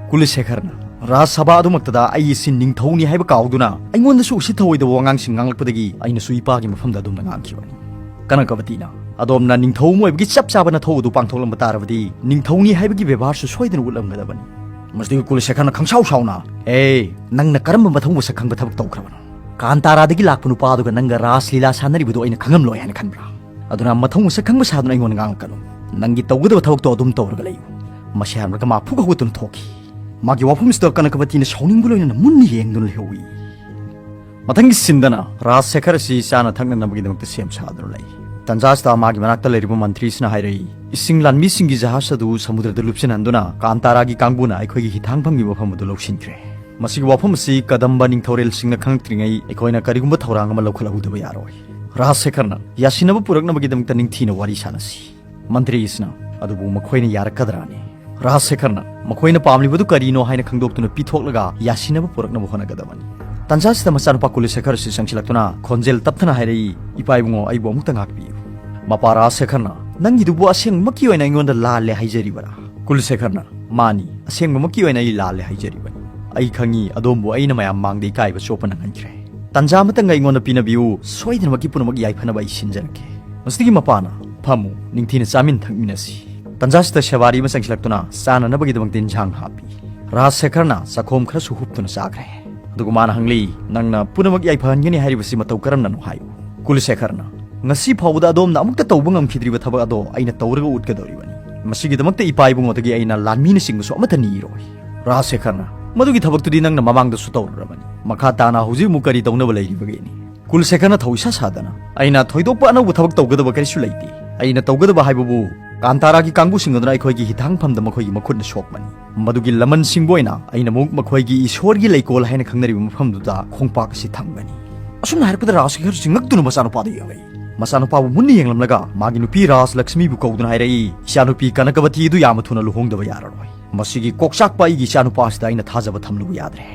ꯀꯨꯂꯁꯦꯈꯔꯅ, "ꯔꯥꯖ ꯁꯚꯥ ꯑꯗꯨꯃꯛꯇꯗ ꯑꯩ ꯏꯆꯤꯟ ꯅꯤꯡꯊꯧꯅꯤ ꯍꯥꯏꯕ ꯀꯥꯎꯗꯨꯅ ꯑꯩꯉꯣꯟꯗꯁꯨ ꯎꯁꯤꯠ ꯊꯑꯣꯏꯗꯕ ꯋꯥꯉꯥꯡꯁꯤꯡ ꯉꯥꯡꯂꯛꯄꯗꯒꯤ ꯑꯩꯅꯁꯨ ꯏꯄꯥꯒꯤ ꯃꯐꯝꯗ ꯑꯗꯨꯝꯅ ꯉꯥꯡꯈꯤꯕꯅꯤ"꯫ ꯀꯅꯀꯕꯇꯤꯅ, "ꯑꯗꯣꯝꯅ ꯅꯤꯡꯊꯧ ꯑꯃ ꯑꯣꯏꯕꯒꯤ ꯆꯞ ꯆꯥꯕ ꯅꯊꯧ ꯑꯗꯨ ꯄꯥꯡꯊꯣꯛꯂꯝꯕ ꯇꯥꯔꯕꯗꯤ ꯅꯤꯡꯊꯧꯅꯤ ꯍꯥꯏꯕꯒꯤ ꯕꯦꯕꯥꯔꯁꯨ ꯁꯣꯏꯗꯅ ꯎꯠꯂꯝꯒꯗꯕꯅꯤ"꯫ ꯃꯁꯤꯗꯒꯤ ꯀꯨꯂꯁꯦꯈꯔꯅ ꯈꯪꯁꯥꯎ ꯁꯥꯎꯅ, "ꯑꯦ, ꯅꯪꯅ ꯀꯔꯝꯕ ꯃꯊꯧ ꯃꯁꯛ ꯈꯪꯕ ꯊꯕꯛ ꯇꯧꯈ꯭ꯔꯕꯅꯣ? ꯀꯥꯟꯇꯥꯔꯥꯗꯒꯤ ꯂꯥꯛꯄ ꯅꯨꯄꯥ ꯑꯗꯨꯒ ꯅꯪꯒ ꯔꯥꯁ ꯂꯤꯂꯥ ꯁꯥꯟꯅꯔꯤꯕꯗꯨ ꯑꯩꯅ ꯈꯪꯉꯝꯂꯣꯏ ꯍꯥꯏꯅ ꯈꯟꯕ꯭ꯔꯥ? ꯑꯗꯨꯅ ꯃꯊꯧ ꯃꯁꯛ ꯈꯪꯕ ꯁꯥꯗꯨꯅ ꯑꯩꯉꯣꯟꯗ ꯉꯥꯡꯂꯛꯀꯅꯨ꯫ ꯅꯪꯒꯤ ꯇꯧꯒꯗꯕ ꯊꯕꯛꯇꯣ ꯑꯗꯨꯝ ꯇꯧꯔꯒ ꯂꯩꯌꯨ"꯫ ꯃꯁꯤ ꯍꯥꯏꯔꯝꯂꯒ ꯃꯥ ꯐꯨꯛ ꯍꯧꯒꯠꯇꯨꯅ ꯊꯣꯛꯈꯤ꯫ ꯃꯥꯒꯤ ꯋꯥꯐꯝꯁꯤꯗ ꯀꯅꯀꯕꯇꯤꯅ ꯁꯥꯎꯅꯤꯡꯕ ꯂꯣꯏꯅꯅ ꯃꯨꯟꯅ ꯌꯦꯡꯗꯨꯅ ꯂꯩꯍꯧꯏ꯫ ꯃꯊꯪꯒꯤ ꯁꯤꯟꯗꯅ ꯔꯥꯖ ꯁꯦꯈꯔ ꯑꯁꯤ ꯆꯥꯅ ꯊꯛꯅꯅꯕꯒꯤꯗꯃꯛꯇ ꯁꯦꯝ ꯁꯥꯗꯨꯅ ꯂꯩ꯫ ꯇꯟꯖꯥꯁꯤꯗ ꯃꯥꯒꯤ ꯃꯅꯥꯛꯇ ꯂꯩꯔꯤꯕ ꯃꯟꯇ꯭ꯔꯤꯁꯤꯅ ꯍꯥꯏꯔꯛꯏ, "ꯏꯁꯤꯡ ꯂꯥꯟꯃꯤꯁꯤꯡꯒꯤ ꯖꯍꯥꯖ ꯑꯗꯨ ꯁꯃꯨꯗ꯭ꯔꯗ ꯂꯨꯞꯁꯤꯟꯍꯟꯗꯨꯅ ꯀꯥꯟꯇꯥꯔꯥꯒꯤ ꯀꯥꯡꯕꯨꯅ ꯑꯩꯈꯣꯏꯒꯤ ꯍꯤꯊꯥꯡꯐꯝꯒꯤ ꯃꯐꯝ ꯑꯗꯨ ꯂꯧꯁꯤꯟꯈ꯭ꯔꯦ"꯫ ꯃꯁꯤꯒꯤ ꯋꯥꯐꯝ ꯑꯁꯤ ꯀꯗꯝꯕ ꯅꯤꯡꯊꯧꯔꯦꯜꯁꯤꯡꯅ ꯈꯪꯂꯛꯇ꯭ꯔꯤꯉꯩ ꯑꯩꯈꯣꯏꯅ ꯀꯔꯤꯒꯨꯝꯕ ꯊꯧꯔꯥꯡ ꯑꯃ ꯂꯧꯈꯠꯍꯧꯗꯕ ꯌꯥꯔꯣꯏ꯫ ꯔꯥꯖꯁꯦꯈꯔꯅ ꯌꯥꯁꯤꯟꯅꯕ ꯄꯨꯔꯛꯅꯕꯒꯤꯗꯃꯛꯇ ꯅꯤꯡꯊꯤꯅ ꯋꯥꯔꯤ ꯁꯥꯟꯅꯁꯤ꯫ ꯃꯟꯇ꯭ꯔꯤ ꯑꯁꯤꯅ, ꯑꯗꯨꯕꯨ ꯃꯈꯣꯏꯅ ꯌꯥꯔꯛꯀꯗ꯭ꯔꯥꯅꯤ? ꯔꯥꯖꯁꯦꯈꯔꯅ ꯃꯈꯣꯏꯅ ꯄꯥꯝꯂꯤꯕꯗꯨ ꯀꯔꯤꯅꯣ ꯍꯥꯏꯅ ꯈꯪꯗꯣꯛꯇꯨꯅ ꯄꯤꯊꯣꯛꯂꯒ ꯌꯥꯁꯤꯟꯅꯕ ꯄꯨꯔꯛꯅꯕ ꯍꯣꯠꯅꯒꯗꯕꯅꯤ꯫ ꯇꯥꯟꯖꯥꯁꯤꯗ ꯃꯆꯥꯅꯨꯄꯥ ꯀꯨꯂꯁꯦꯈꯔ ꯑꯁꯤ ꯆꯪꯁꯤꯜꯂꯛꯇꯨꯅ ꯈꯣꯟꯖꯦꯜ ꯇꯞꯊꯅ ꯍꯥꯏꯔꯛꯏ, "ꯏꯄꯥ ꯏꯕꯨꯡꯉꯣ, ꯑꯩꯕꯨ ꯑꯃꯨꯛꯇ ꯉꯥꯛꯄꯤꯌꯨ"꯫ ꯃꯄꯥ ꯔꯥꯖꯁꯦꯈꯔꯅ, "ꯅꯪꯒꯤꯗꯨꯕꯨ ꯑꯁꯦꯡꯕꯃꯛꯀꯤ ꯑꯣꯏꯅ ꯑꯩꯉꯣꯟꯗ ꯂꯥꯜꯂꯦ ꯍꯥꯏꯖꯔꯤꯕꯔꯥ?" ꯀꯨꯂꯁꯦꯈꯔꯅ, "ꯃꯥꯅꯤ, ꯑꯁꯦꯡꯕꯃꯛꯀꯤ ꯑꯣꯏꯅ ꯑꯩ ꯂꯥꯜꯂꯦ ꯍꯥꯏꯖꯔꯤꯕꯅꯤ꯫ ꯑꯩ ꯈꯪꯏ, ꯑꯗꯣꯝꯕꯨ ꯑꯩꯅ ꯃꯌꯥꯝ ꯃꯥꯡꯗ ꯏꯀꯥꯏꯕ ꯆꯣꯞꯄ ꯅꯪꯍꯟꯈ꯭ꯔꯦ꯫ ꯇꯥꯟꯖꯥ ꯑꯃꯇꯪꯒ ꯑꯩꯉꯣꯟꯗ ꯄꯤꯅꯕꯤꯌꯨ, ꯁꯣꯏꯗꯅꯃꯛꯀꯤ ꯄꯨꯝꯅꯃꯛ ꯌꯥꯏꯐꯅꯕ ꯑꯩ ꯁꯤꯟꯖꯔꯛꯀꯦ"꯫ ꯃꯁꯤꯗꯒꯤ ꯃꯄꯥꯅ, "ꯐꯝꯃꯨ, ꯅꯤꯡꯊꯤꯅ ꯆꯥꯃꯤꯟ ꯊꯛꯃꯤꯟꯅꯁꯤ"꯫ ꯇꯥꯟꯖꯥꯁꯤꯗ ꯁꯦꯕꯥꯔꯤ ꯑꯃ ꯆꯪꯁꯤꯜꯂꯛꯇꯨꯅ ꯆꯥꯅꯅꯕꯒꯤꯗꯃꯛꯇ ꯏꯟꯁꯥꯡ ꯍꯥꯞꯄꯤ꯫ ꯔꯥꯖꯁꯦꯈꯔꯅ ꯆꯥꯛꯈꯣꯝ ꯈꯔꯁꯨ ꯍꯨꯞꯇꯨꯅ ꯆꯥꯈ꯭ꯔꯦ꯫ ꯑꯗꯨꯒ ꯃꯥꯅ ꯍꯪꯂꯤ, "ꯅꯪꯅ ꯄꯨꯝꯅꯃꯛ ꯌꯥꯏꯐꯍꯟꯒꯅꯤ ꯍꯥꯏꯔꯤꯕꯁꯤ ꯃꯇꯧ ꯀꯔꯝꯅꯅꯣ ꯍꯥꯏꯌꯨ"꯫ ꯀꯨꯂꯁꯦꯈꯔꯅ, "ꯉꯁꯤ ꯐꯥꯎꯕꯗ ꯑꯗꯣꯝꯅ ꯑꯃꯨꯛꯇ ꯇꯧꯕ ꯉꯝꯈꯤꯗ꯭ꯔꯤꯕ ꯊꯕꯛ ꯑꯗꯣ ꯑꯩꯅ ꯇꯧꯔꯒ ꯎꯠꯀꯗꯧꯔꯤꯕꯅꯤ꯫ ꯃꯁꯤꯒꯤꯗꯃꯛꯇ ꯏꯄꯥ ꯏꯕꯨꯡꯉꯣꯗꯒꯤ ꯑꯩꯅ ꯂꯥꯟꯃꯤꯅꯆꯤꯡꯕꯁꯨ ꯑꯃꯠꯇ ꯅꯤꯔꯣꯏ"꯫ ꯔꯥꯖꯁꯦꯈꯔꯅ, "ꯃꯗꯨꯒꯤ ꯊꯕꯛꯇꯨꯗꯤ ꯅꯪꯅ ꯃꯃꯥꯡꯗꯁꯨ ꯇꯧꯔꯨꯔꯕꯅꯤ꯫ ꯃꯈꯥ ꯇꯥꯅ ꯍꯧꯖꯤꯛ ꯑꯃꯨꯛ ꯀꯔꯤ ꯇꯧꯅꯕ ꯂꯩꯔꯤꯕꯒꯦꯅꯤ?" ꯀꯨꯂꯁꯦꯈꯔꯅ ꯊꯧ ꯏꯁꯥ ꯁꯥꯗꯅ, "ꯑꯩꯅ ꯊꯣꯏꯗꯣꯛꯄ ꯑꯅꯧꯕ ꯊꯕꯛ ꯇꯧꯒꯗꯕ ꯀꯔꯤꯁꯨ ꯂꯩꯇꯦ꯫ ꯑꯩꯅ ꯇꯧꯒꯗꯕ ꯍꯥꯏꯕꯕꯨ ꯀꯥꯟꯇꯥꯔꯥꯒꯤ ꯀꯥꯡꯕꯨꯁꯤꯡ ꯑꯗꯨꯅ ꯑꯩꯈꯣꯏꯒꯤ ꯍꯤꯊꯥꯡꯐꯝꯗ ꯃꯈꯣꯏꯒꯤ ꯃꯈꯨꯠꯅ ꯁꯣꯛꯄꯅꯤ꯫ ꯃꯗꯨꯒꯤ ꯂꯃꯟꯁꯤꯡꯕꯨ ꯑꯣꯏꯅ ꯑꯩꯅ ꯑꯃꯨꯛ ꯃꯈꯣꯏꯒꯤ ꯏꯁꯣꯔꯒꯤ ꯂꯩꯀꯣꯜ ꯍꯥꯏꯅ ꯈꯪꯅꯔꯤꯕ ꯃꯐꯝꯗꯨꯗ ꯈꯣꯡꯄꯥꯛ ꯑꯁꯤ ꯊꯝꯒꯅꯤ"꯫ ꯑꯁꯨꯝꯅ ꯍꯥꯏꯔꯛꯄꯗ ꯔꯥꯖꯁꯦꯈꯔꯁꯤ ꯉꯛꯇꯨꯅ ꯃꯆꯥꯅꯨꯄꯥꯗ ꯌꯦꯡꯂꯛꯏ꯫ ꯃꯆꯥꯅꯨꯄꯥꯕꯨ ꯃꯨꯟꯅ ꯌꯦꯡꯂꯝꯂꯒ ꯃꯥꯒꯤ ꯅꯨꯄꯤ ꯔꯥꯖꯂꯛꯁꯃꯤꯕꯨ ꯀꯧꯗꯨꯅ ꯍꯥꯏꯔꯛꯏ, "ꯏꯆꯥꯅꯨꯄꯤ ꯀꯅꯀꯕꯇꯤ ꯑꯗꯨ ꯌꯥꯝꯅ ꯊꯨꯅ ꯂꯨꯍꯣꯡꯗꯕ ꯌꯥꯔꯔꯣꯏ꯫ ꯃꯁꯤꯒꯤ ꯀꯣꯛꯆꯥꯛꯄ ꯑꯩꯒꯤ ꯏꯆꯥꯅꯨꯄꯥ ꯑꯁꯤꯗ ꯑꯩꯅ ꯊꯥꯖꯕ ꯊꯝꯂꯨꯕ ꯌꯥꯗ꯭ꯔꯦ"꯫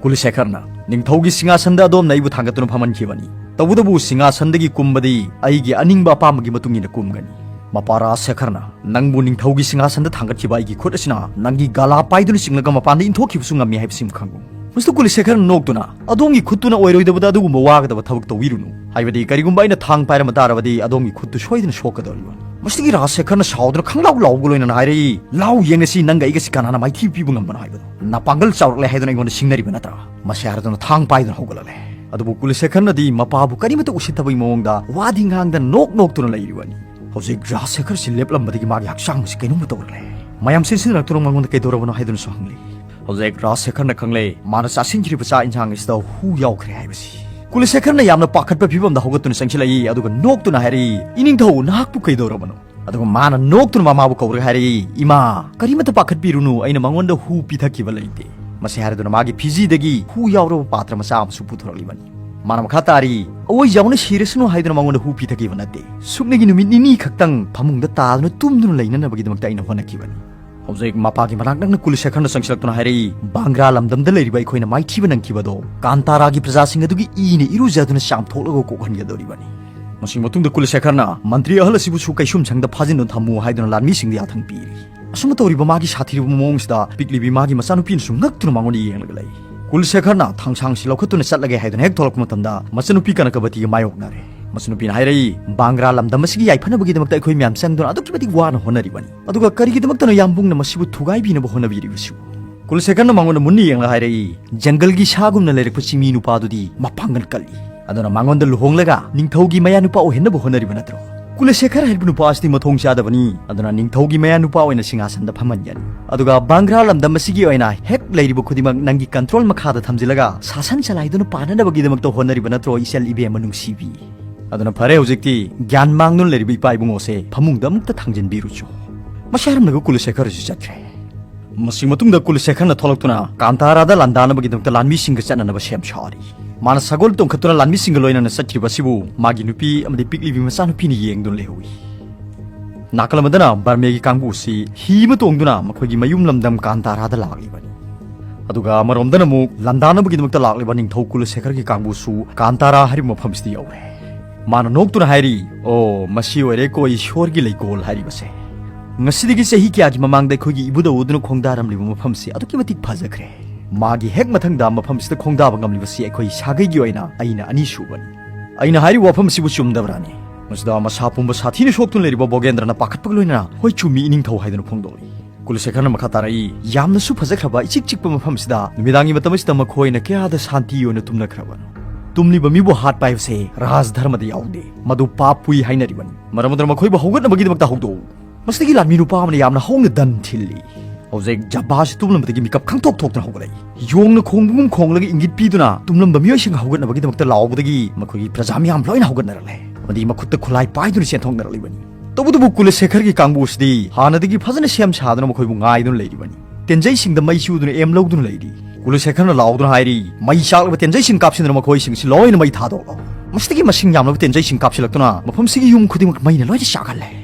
ꯀꯨꯂꯁꯦꯈꯔꯅ, "ꯅꯤꯡꯊꯧꯒꯤ ꯁꯤꯡꯍꯥꯁꯟꯗ ꯑꯗꯣꯝꯅ ꯑꯩꯕꯨ ꯊꯥꯡꯒꯠꯇꯨꯅ ꯐꯝꯍꯟꯈꯤꯕꯅꯤ꯫ ꯇꯧꯕꯇꯕꯨ ꯁꯤꯡꯍꯥꯁꯟꯗꯒꯤ ꯀꯨꯝꯕꯗꯤ ꯑꯩꯒꯤ ꯑꯅꯤꯡꯕ ꯑꯄꯥꯝꯕꯒꯤ ꯃꯇꯨꯡ ꯏꯟꯅ ꯀꯨꯝꯒꯅꯤ"꯫ ꯃꯄꯥ ꯔꯥꯖꯁꯦꯈꯔꯅ, "ꯅꯪꯕꯨ ꯅꯤꯡꯊꯧꯒꯤ ꯁꯤꯡꯍꯥꯁꯟꯗ ꯊꯥꯡꯒꯠꯈꯤꯕ ꯑꯩꯒꯤ ꯈꯨꯠ ꯑꯁꯤꯅ ꯅꯪꯒꯤ ꯒꯥꯂꯥ ꯄꯥꯏꯗꯨꯅ ꯆꯤꯡꯂꯒ ꯃꯄꯥꯟꯗ ꯏꯟꯊꯣꯛꯈꯤꯕꯁꯨ ꯉꯝꯃꯤ ꯍꯥꯏꯕꯁꯤꯃ ꯈꯪꯉꯨ"꯫ ꯃꯤꯁꯇꯔ ꯀꯨꯂꯁꯦꯈꯔꯅ ꯅꯣꯛꯇꯨꯅ, "ꯑꯗꯣꯝꯒꯤ ꯈꯨꯠꯇꯨꯅ ꯑꯣꯏꯔꯣꯏꯗꯕꯗ ꯑꯗꯨꯒꯨꯝꯕ ꯋꯥꯒꯗꯕ ꯊꯕꯛ ꯇꯧꯕꯤꯔꯨꯅꯨ꯫ ꯍꯥꯏꯕꯗꯤ ꯀꯔꯤꯒꯨꯝꯕ ꯑꯩꯅ ꯊꯥꯡ ꯄꯥꯏꯔꯝꯕ ꯇꯥꯔꯕꯗꯤ ꯑꯗꯣꯝꯒꯤ ꯈꯨꯠꯇꯨ ꯁꯣꯏꯗꯅ ꯁꯣꯛꯀꯗꯧꯔꯤꯕꯅꯤ"꯫ ꯃꯁꯤꯗꯒꯤ ꯔꯥꯖꯁꯦꯈꯔꯅ ꯁꯥꯎꯗꯨꯅ ꯈꯪꯂꯥꯎ ꯂꯥꯎꯕꯒ ꯂꯣꯏꯅꯅ ꯍꯥꯏꯔꯛꯏ, "ꯂꯥꯎ ꯌꯦꯡꯅꯁꯤ ꯅꯪꯒ ꯑꯩꯒꯁꯤ ꯀꯅꯥꯅ ꯃꯥꯏꯊꯤꯕ ꯄꯤꯕ ꯉꯝꯕꯅꯣ ꯍꯥꯏꯕꯗꯨ꯫ ꯅꯄꯥꯡꯒꯜ ꯆꯥꯎꯔꯛꯂꯦ ꯍꯥꯏꯗꯨꯅ ꯑꯩꯉꯣꯟꯗ ꯁꯤꯡꯅꯔꯤꯕ ꯅꯠꯇ꯭ꯔꯥ?" ꯃꯁꯤ ꯍꯥꯏꯔꯗꯨꯅ ꯊꯥꯡ ꯄꯥꯏꯗꯨꯅ ꯍꯧꯒꯠꯂꯛꯂꯦ꯫ ꯑꯗꯨꯕꯨ ꯀꯨꯂꯁꯦꯈꯔꯅꯗꯤ ꯃꯄꯥꯕꯨ ꯀꯔꯤꯃꯠꯇ ꯎꯁꯤꯠꯇꯕꯒꯤ ꯃꯑꯣꯡꯗ ꯋꯥꯗꯤ ꯉꯥꯡꯗꯅ ꯅꯣꯛ ꯅꯣꯛꯇꯨꯅ ꯂꯩꯔꯤꯕꯅꯤ꯫ ꯍꯧꯖꯤꯛ ꯔꯥꯖꯁꯦꯈꯔꯁꯤ ꯂꯦꯞꯂꯝꯕꯗꯒꯤ ꯃꯥꯒꯤ ꯍꯛꯆꯥꯡ ꯑꯁꯤ ꯀꯩꯅꯣꯝꯃ ꯇꯧꯔꯛꯂꯦ꯫ ꯃꯌꯥꯝ ꯆꯦꯟꯁꯤꯟꯅꯔꯛꯇꯨꯅ ꯃꯉꯣꯟꯗ ꯀꯩꯗꯧꯔꯕꯅꯣ ꯍꯥꯏꯗꯨꯅꯁꯨ ꯍꯪꯂꯤ꯫ ꯍꯧꯖꯤꯛ ꯔꯥꯖꯁꯦꯈꯔꯅ ꯈꯪꯂꯦ, ꯃꯥꯅ ꯆꯥꯁꯤꯟꯈꯤꯕ ꯆꯥꯛ ꯏꯟꯁꯥꯡ ꯑꯁꯤꯗ ꯍꯨ ꯌꯥꯎꯈ꯭ꯔꯦ ꯍꯥꯏꯕꯁꯤ꯫ ꯀꯨꯂꯁꯦꯈꯔꯅ ꯌꯥꯝꯅ ꯄꯥꯈꯠꯄ ꯐꯤꯕꯝꯗ ꯍꯧꯒꯠꯇꯨꯅ ꯆꯪꯁꯤꯜꯂꯛꯏ, ꯑꯗꯨꯒ ꯅꯣꯛꯇꯨꯅ ꯍꯥꯏꯔꯛꯏ, "ꯏꯅꯤꯡꯊꯧ, ꯅꯍꯥꯛꯄꯨ ꯀꯩꯗꯧꯔꯕꯅꯣ?" ꯑꯗꯨꯒ ꯃꯥꯅ ꯅꯣꯛꯇꯨꯅ ꯃꯃꯥꯕꯨ ꯀꯧꯔꯒ ꯍꯥꯏꯔꯛꯏ, "ꯏꯃꯥ, ꯀꯔꯤꯃꯠꯇ ꯄꯥꯈꯠꯄꯤꯔꯨꯅꯨ, ꯑꯩꯅ ꯃꯉꯣꯟꯗ ꯍꯨ ꯄꯤꯊꯛꯈꯤꯕ ꯂꯩꯇꯦ꯫ ꯃꯁꯤ ꯍꯥꯏꯔꯗꯨꯅ ꯃꯥꯒꯤ ꯐꯤꯖꯤꯗꯒꯤ ꯍꯨ ꯌꯥꯎꯔꯕ ꯄꯥꯇ꯭ꯔ ꯃꯆꯥ ꯑꯃꯁꯨ ꯄꯨꯊꯣꯔꯛꯂꯤꯕꯅꯤ꯫ ꯃꯥꯅ ꯃꯈꯥ ꯇꯥꯔꯤ, ꯑꯋꯣꯏ ꯌꯥꯎꯅ ꯁꯤꯔꯁꯅꯨ ꯍꯥꯏꯗꯨꯅ ꯃꯉꯣꯟꯗ ꯍꯨ ꯄꯤꯊꯛꯈꯤꯕ ꯅꯠꯇꯦ꯫ ꯁꯨꯞꯅꯒꯤ ꯅꯨꯃꯤꯠ ꯅꯤꯅꯤ ꯈꯛꯇꯪ ꯐꯃꯨꯡꯗ ꯇꯥꯗꯨꯅ ꯇꯨꯝꯗꯨꯅ ꯂꯩꯅꯅꯕꯒꯤꯗꯃꯛꯇ ꯑꯩꯅ ꯍꯣꯠꯅꯈꯤꯕꯅꯤ꯫ ꯍꯧꯖꯤꯛ ꯃꯄꯥꯒꯤ ꯃꯅꯥꯛ ꯅꯛꯅ ꯀꯨꯂꯁꯦꯈꯔꯅ ꯆꯪꯁꯤꯜꯂꯛꯇꯨꯅ ꯍꯥꯏꯔꯛꯏ, "ꯕꯥꯡꯒ꯭ꯔꯥ ꯂꯝꯗꯝꯗ ꯂꯩꯔꯤꯕ ꯑꯩꯈꯣꯏꯅ ꯃꯥꯏꯊꯤꯕ ꯅꯪꯈꯤꯕꯗꯣ ꯀꯥꯟꯇꯥꯔꯥꯒꯤ ꯄ꯭ꯔꯖꯥꯁꯤꯡ ꯑꯗꯨꯒꯤ ꯏꯅ ꯏꯔꯨꯖꯗꯨꯅ ꯆꯥꯝꯊꯣꯛꯂꯒ ꯀꯣꯛꯍꯟꯒꯗꯧꯔꯤꯕꯅꯤ꯫" ꯃꯁꯤꯒꯤ ꯃꯇꯨꯡꯗ ꯀꯨꯂꯁꯦꯈꯔꯅ ꯃꯟꯇ꯭ꯔꯤ ꯑꯍꯜ ꯑꯁꯤꯕꯨꯁꯨ ꯀꯩꯁꯨꯝꯁꯪꯗ ꯐꯥꯖꯤꯟꯗꯨꯅ ꯊꯝꯃꯨ ꯍꯥꯏꯗꯨꯅ ꯂꯥꯟꯃꯤꯁꯤꯡꯗ ꯌꯥꯊꯪ ꯄꯤꯔꯤ꯫ ꯑꯁꯨꯝꯅ ꯇꯧꯔꯤꯕ ꯃꯥꯒꯤ ꯁꯥꯊꯤꯔꯕ ꯃꯑꯣꯡꯁꯤꯗ ꯄꯤꯛꯂꯤꯕꯤ ꯃꯥꯒꯤ ꯃꯆꯥꯅꯨꯄꯤꯅꯁꯨ ꯉꯛꯇꯨꯅ ꯃꯉꯣꯟꯗ ꯌꯦꯡꯂꯒ ꯂꯩ꯫ ꯀꯨꯂꯁꯦꯈꯔꯅ ꯊꯥꯡꯁꯥꯡꯁꯤ ꯂꯧꯈꯠꯇꯨꯅ ꯆꯠꯂꯒꯦ ꯍꯥꯏꯗꯨꯅ ꯍꯦꯛ ꯊꯣꯛꯂꯛꯄ ꯃꯇꯝꯗ ꯃꯆꯟꯅꯨꯄꯤ ꯀꯅꯀꯕꯇꯤꯒ ꯃꯥꯌꯣꯛꯅꯔꯦ꯫ ꯃꯆꯟꯅꯨꯄꯤꯅ ꯍꯥꯏꯔꯛꯏ, "ꯕꯥꯡꯒ꯭ꯔꯥ ꯂꯝꯗꯝ ꯑꯁꯤꯒꯤ ꯌꯥꯏꯐꯅꯕꯒꯤꯗꯃꯛꯇ ꯑꯩꯈꯣꯏ ꯃꯌꯥꯝ ꯆꯪꯗꯨꯅ ꯑꯗꯨꯛꯀꯤ ꯃꯇꯤꯛ ꯋꯥꯅ ꯍꯣꯠꯅꯔꯤꯕꯅꯤ꯫ ꯑꯗꯨꯒ ꯀꯔꯤꯒꯤꯗꯃꯛꯇꯅꯣ ꯌꯥꯝꯕꯨꯡꯅ ꯃꯁꯤꯕꯨ ꯊꯨꯒꯥꯏꯕꯤꯅꯕ ꯍꯣꯠꯅꯕꯤꯔꯤꯕꯁꯤꯕꯨ?" ꯀꯨꯂꯁꯦꯈꯔꯅ ꯃꯉꯣꯟꯗ ꯃꯨꯟꯅ ꯌꯦꯡꯂꯒ ꯍꯥꯏꯔꯛꯏ, "ꯖꯪꯒꯜꯒꯤ ꯁꯥꯒꯨꯝꯅ ꯂꯩꯔꯛꯄ ꯆꯤꯡꯃꯤ ꯅꯨꯄꯥꯗꯨꯗꯤ ꯃꯄꯥꯡꯒꯜ ꯀꯜꯂꯤ꯫ ꯑꯗꯨꯅ ꯃꯉꯣꯟꯗ ꯂꯨꯍꯣꯡꯂꯒ ꯅꯤꯡꯊꯧꯒꯤ ꯃꯌꯥ ꯅꯨꯄꯥ ꯑꯣꯏꯍꯟꯅꯕ ꯍꯣꯠꯅꯔꯤꯕ ꯅꯠꯇ꯭ꯔꯣ? ꯀꯨꯂꯁꯦꯈꯔ ꯍꯥꯏꯔꯤꯕ ꯅꯨꯄꯥ ꯑꯁꯤꯗꯤ ꯃꯊꯣꯡ ꯆꯥꯗꯕꯅꯤ꯫ ꯑꯗꯨꯅ ꯅꯤꯡꯊꯧꯒꯤ ꯃꯌꯥ ꯅꯨꯄꯥ ꯑꯣꯏꯅ ꯁꯤꯡꯍꯥꯁꯟꯗ ꯐꯝꯍꯟꯒꯅꯤ꯫ ꯑꯗꯨꯒ ꯕꯥꯡꯒ꯭ꯔꯥ ꯂꯝꯗꯝ ꯑꯁꯤꯒꯤ ꯑꯣꯏꯅ ꯍꯦꯛ ꯂꯩꯔꯤꯕ ꯈꯨꯗꯤꯡꯃꯛ ꯅꯪꯒꯤ ꯀꯟꯇ꯭ꯔꯣꯜ ꯃꯈꯥꯗ ꯊꯝꯖꯤꯜꯂꯒ ꯁꯥꯁꯟ ꯆꯂꯥꯏꯗꯨꯅ ꯄꯥꯟꯅꯅꯕꯒꯤꯗꯃꯛꯇ ꯍꯣꯠꯅꯔꯤꯕ ꯅꯠꯇ꯭ꯔꯣ, ꯏꯆꯜ ꯏꯕꯦꯝꯃ ꯅꯨꯡꯁꯤꯕꯤ?" ꯑꯗꯨꯅ ꯐꯔꯦ, ꯍꯧꯖꯤꯛꯇꯤ ꯒ꯭ꯌꯥꯟ ꯃꯥꯡꯗꯨꯅ ꯂꯩꯔꯤꯕ ꯏꯄꯥ ꯏꯕꯨꯡꯉꯣꯁꯦ ꯐꯃꯨꯡꯗ ꯑꯃꯨꯛꯇ ꯊꯥꯡꯖꯤꯟꯕꯤꯔꯨꯆꯣ꯫ ꯃꯁꯤ ꯍꯥꯏꯔꯝꯂꯒ ꯀꯨꯂꯁꯦꯈꯔꯁꯨ ꯆꯠꯈ꯭ꯔꯦ꯫ ꯃꯁꯤ ꯃꯇꯨꯡꯗ ꯀꯨꯂꯁꯦꯈꯔꯅ ꯊꯣꯛꯂꯛꯇꯨꯅ ꯀꯥꯟꯇꯥꯔꯥꯗ ꯂꯥꯟꯗꯥꯅꯕꯒꯤꯗꯃꯛꯇ ꯂꯥꯟꯃꯤꯁꯤꯡꯒ ꯆꯠꯅꯅꯕ ꯁꯦꯝ ꯁꯥꯔꯤ꯫ ꯃꯥꯅ ꯁꯒꯣꯜ ꯇꯣꯡꯈꯠꯇꯨꯅ ꯂꯥꯟꯃꯤꯁꯤꯡꯒ ꯂꯣꯏꯅꯅ ꯆꯠꯈꯤꯕ ꯑꯁꯤꯕꯨ ꯃꯥꯒꯤ ꯅꯨꯄꯤ ꯑꯃꯗꯤ ꯄꯤꯛꯂꯤꯕꯤ ꯃꯆꯥꯅꯨꯄꯤꯅ ꯌꯦꯡꯗꯨꯅ ꯂꯩꯍꯧꯏ꯫ ꯅꯥꯀꯜ ꯑꯃꯗꯅ ꯕꯔꯃꯦꯒꯤ ꯀꯥꯡꯕꯨ ꯑꯁꯤ ꯍꯤ ꯑꯃ ꯇꯣꯡꯗꯨꯅ ꯃꯈꯣꯏꯒꯤ ꯃꯌꯨꯝ ꯂꯝꯗꯝ ꯀꯥꯟꯇꯥꯔꯥꯗ ꯂꯥꯛꯂꯤꯕꯅꯤ꯫ ꯑꯗꯨꯒ ꯑꯃꯔꯣꯝꯗꯅ ꯑꯃꯨꯛ ꯂꯥꯟꯗꯥꯅꯕꯒꯤꯗꯃꯛꯇ ꯂꯥꯛꯂꯤꯕ ꯅꯤꯡꯊꯧ ꯀꯨꯂꯁꯦꯈꯔꯒꯤ ꯀꯥꯡꯕꯨꯁꯨ ꯀꯥꯟꯇꯥꯔꯥ ꯍꯥꯏꯔꯤꯕ ꯃꯐꯝꯁꯤꯗ ꯌꯧꯔꯦ꯫ ꯃꯥꯅ ꯅꯣꯛꯇꯨꯅ ꯍꯥꯏꯔꯤ, "ꯑꯣ, ꯃꯁꯤ ꯑꯣꯏꯔꯦꯀꯣ ꯏꯁꯣꯔꯒꯤ ꯂꯩꯀꯣꯜ ꯍꯥꯏꯔꯤꯕꯁꯦ꯫ ꯉꯁꯤꯗꯒꯤ ꯆꯍꯤ ꯀꯌꯥꯒꯤ ꯃꯃꯥꯡꯗ ꯑꯩꯈꯣꯏꯒꯤ ꯏꯕꯨꯙꯧ ꯑꯗꯨꯅ ꯈꯣꯡꯗꯥꯔꯝꯂꯤꯕ ꯃꯐꯝꯁꯤ ꯑꯗꯨꯛꯀꯤ ꯃꯇꯤꯛ ꯐꯖꯈ꯭ꯔꯦ꯫ ꯃꯥꯒꯤ ꯍꯦꯛ ꯃꯊꯪꯗ ꯃꯐꯝꯁꯤꯗ ꯈꯣꯡꯗꯥꯕ ꯉꯝꯂꯤꯕꯁꯤ ꯑꯩꯈꯣꯏ ꯁꯥꯒꯩꯒꯤ ꯑꯣꯏꯅ ꯑꯩꯅ ꯑꯅꯤꯁꯨꯕꯅꯤ꯫" ꯑꯩꯅ ꯍꯥꯏꯔꯤꯕ ꯋꯥꯐꯝ ꯑꯁꯤꯕꯨ ꯆꯨꯝꯗꯕ꯭ꯔꯥꯅꯦ? ꯃꯁꯤꯗ ꯃꯁꯥ ꯄꯨꯝꯕ ꯁꯥꯊꯤꯅ ꯁꯣꯛꯇꯨꯅ ꯂꯩꯔꯤꯕ ꯕꯣꯒꯦꯟꯗ꯭ꯔꯅ ꯄꯥꯈꯠꯄꯒ ꯂꯣꯏꯅꯅ, "ꯍꯣꯏ, ꯆꯨꯝꯃꯤ, ꯏꯅꯤꯡꯊꯧ" ꯍꯥꯏꯗꯨꯅ ꯐꯣꯡꯗꯣꯛꯂꯤ꯫ ꯀꯨꯂꯁꯦꯈꯔꯅ ꯃꯈꯥ ꯇꯥꯔꯛꯏ, "ꯌꯥꯝꯅꯁꯨ ꯐꯖꯈ꯭ꯔꯕ ꯏꯆꯤꯛ ꯆꯤꯛꯄ ꯃꯐꯝꯁꯤꯗ ꯅꯨꯃꯤꯗꯥꯡꯒꯤ ꯃꯇꯝ ꯑꯁꯤꯗ ꯃꯈꯣꯏꯅ ꯀꯌꯥꯗ ꯁꯥꯟꯇꯤ ꯑꯣꯏꯅ ꯇꯨꯝꯅꯈ꯭ꯔꯕꯅꯣ? ꯇꯨꯝꯂꯤꯕ ꯃꯤꯕꯨ ꯍꯥꯠꯄ ꯍꯥꯏꯕꯁꯦ ꯔꯥꯖ ꯙꯔꯃꯗ ꯌꯥꯎꯗꯦ, ꯃꯗꯨ ꯄꯥꯞ ꯄꯨꯏ ꯍꯥꯏꯅꯔꯤꯕꯅꯤ꯫ ꯃꯔꯝ ꯑꯗꯨꯅ ꯃꯈꯣꯏꯕꯨ ꯍꯧꯒꯠꯅꯕꯒꯤꯗꯃꯛꯇ ꯍꯧꯗꯣꯛꯎ꯫ ꯃꯁꯤꯗꯒꯤ ꯂꯥꯟꯃꯤ ꯅꯨꯄꯥ ꯑꯃꯅ ꯌꯥꯝꯅ ꯍꯧꯅ ꯗꯟ ꯊꯤꯜꯂꯤ꯫ ꯍꯧꯖꯤꯛ ꯖꯕꯥꯁꯤ ꯇꯨꯝꯂꯝꯕꯗꯒꯤ ꯃꯤꯀꯞ ꯈꯪꯊꯣꯛ ꯊꯣꯛꯇꯨꯅ ꯍꯧꯒꯠꯂꯛꯏ꯫ ꯌꯣꯡꯅ ꯈꯣꯡꯕꯒꯨꯝ ꯈꯣꯡꯂꯒ ꯏꯪꯒꯤꯠ ꯄꯤꯗꯨꯅ ꯇꯨꯝꯂꯝꯕ ꯃꯤꯑꯣꯏꯁꯤꯡ ꯍꯧꯒꯠꯅꯕꯒꯤꯗꯃꯛꯇ ꯂꯥꯎꯕꯗꯒꯤ ꯃꯈꯣꯏꯒꯤ ꯄ꯭ꯔꯖꯥ ꯃꯤꯌꯥꯝ ꯂꯣꯏꯅ ꯍꯧꯒꯠꯅꯔꯛꯂꯦ ꯑꯃꯗꯤ ꯃꯈꯨꯠꯇ ꯈꯨꯠꯂꯥꯏ ꯄꯥꯏꯗꯨꯅ ꯆꯦꯟꯊꯣꯛꯅꯔꯛꯂꯤꯕꯅꯤ꯫ ꯇꯧꯕꯇꯕꯨ ꯀꯨꯂꯁꯦꯈꯔꯒꯤ ꯀꯥꯡꯕꯨ ꯑꯁꯤꯗꯤ ꯍꯥꯟꯅꯗꯒꯤ ꯐꯖꯅ ꯁꯦꯝ ꯁꯥꯗꯨꯅ ꯃꯈꯣꯏꯕꯨ ꯉꯥꯏꯗꯨꯅ ꯂꯩꯔꯤꯕꯅꯤ꯫ ꯇꯦꯟꯖꯩꯁꯤꯡꯗ ꯃꯩ ꯆꯨꯗꯨꯅ ꯑꯦꯝ ꯂꯧꯗꯨꯅ ꯂꯩꯔꯤ꯫ ꯀꯨꯂꯁꯦꯈꯔꯅ ꯂꯥꯎꯗꯨꯅ ꯍꯥꯏꯔꯤ, "ꯃꯩ ꯆꯥꯛꯂꯕ ꯇꯦꯟꯖꯩꯁꯤꯡ ꯀꯥꯞꯁꯤꯟꯗꯨꯅ ꯃꯈꯣꯏꯁꯤꯡꯁꯤ ꯂꯣꯏꯅ ꯃꯩ ꯊꯥꯗꯣꯛꯂꯣ꯫ ꯃꯁꯤꯗꯒꯤ ꯃꯁꯤꯡ ꯌꯥꯝꯂꯕ ꯇꯦꯟꯖꯩꯁꯤꯡ ꯀꯥꯞꯁꯤꯜꯂꯛꯇꯨꯅ ꯃꯐꯝꯁꯤꯒꯤ ꯌꯨꯝ ꯈꯨꯗꯤꯡꯃꯛ ꯃꯩꯅ ꯂꯣꯏꯅ ꯆꯥꯛꯍꯜꯂꯦ꯫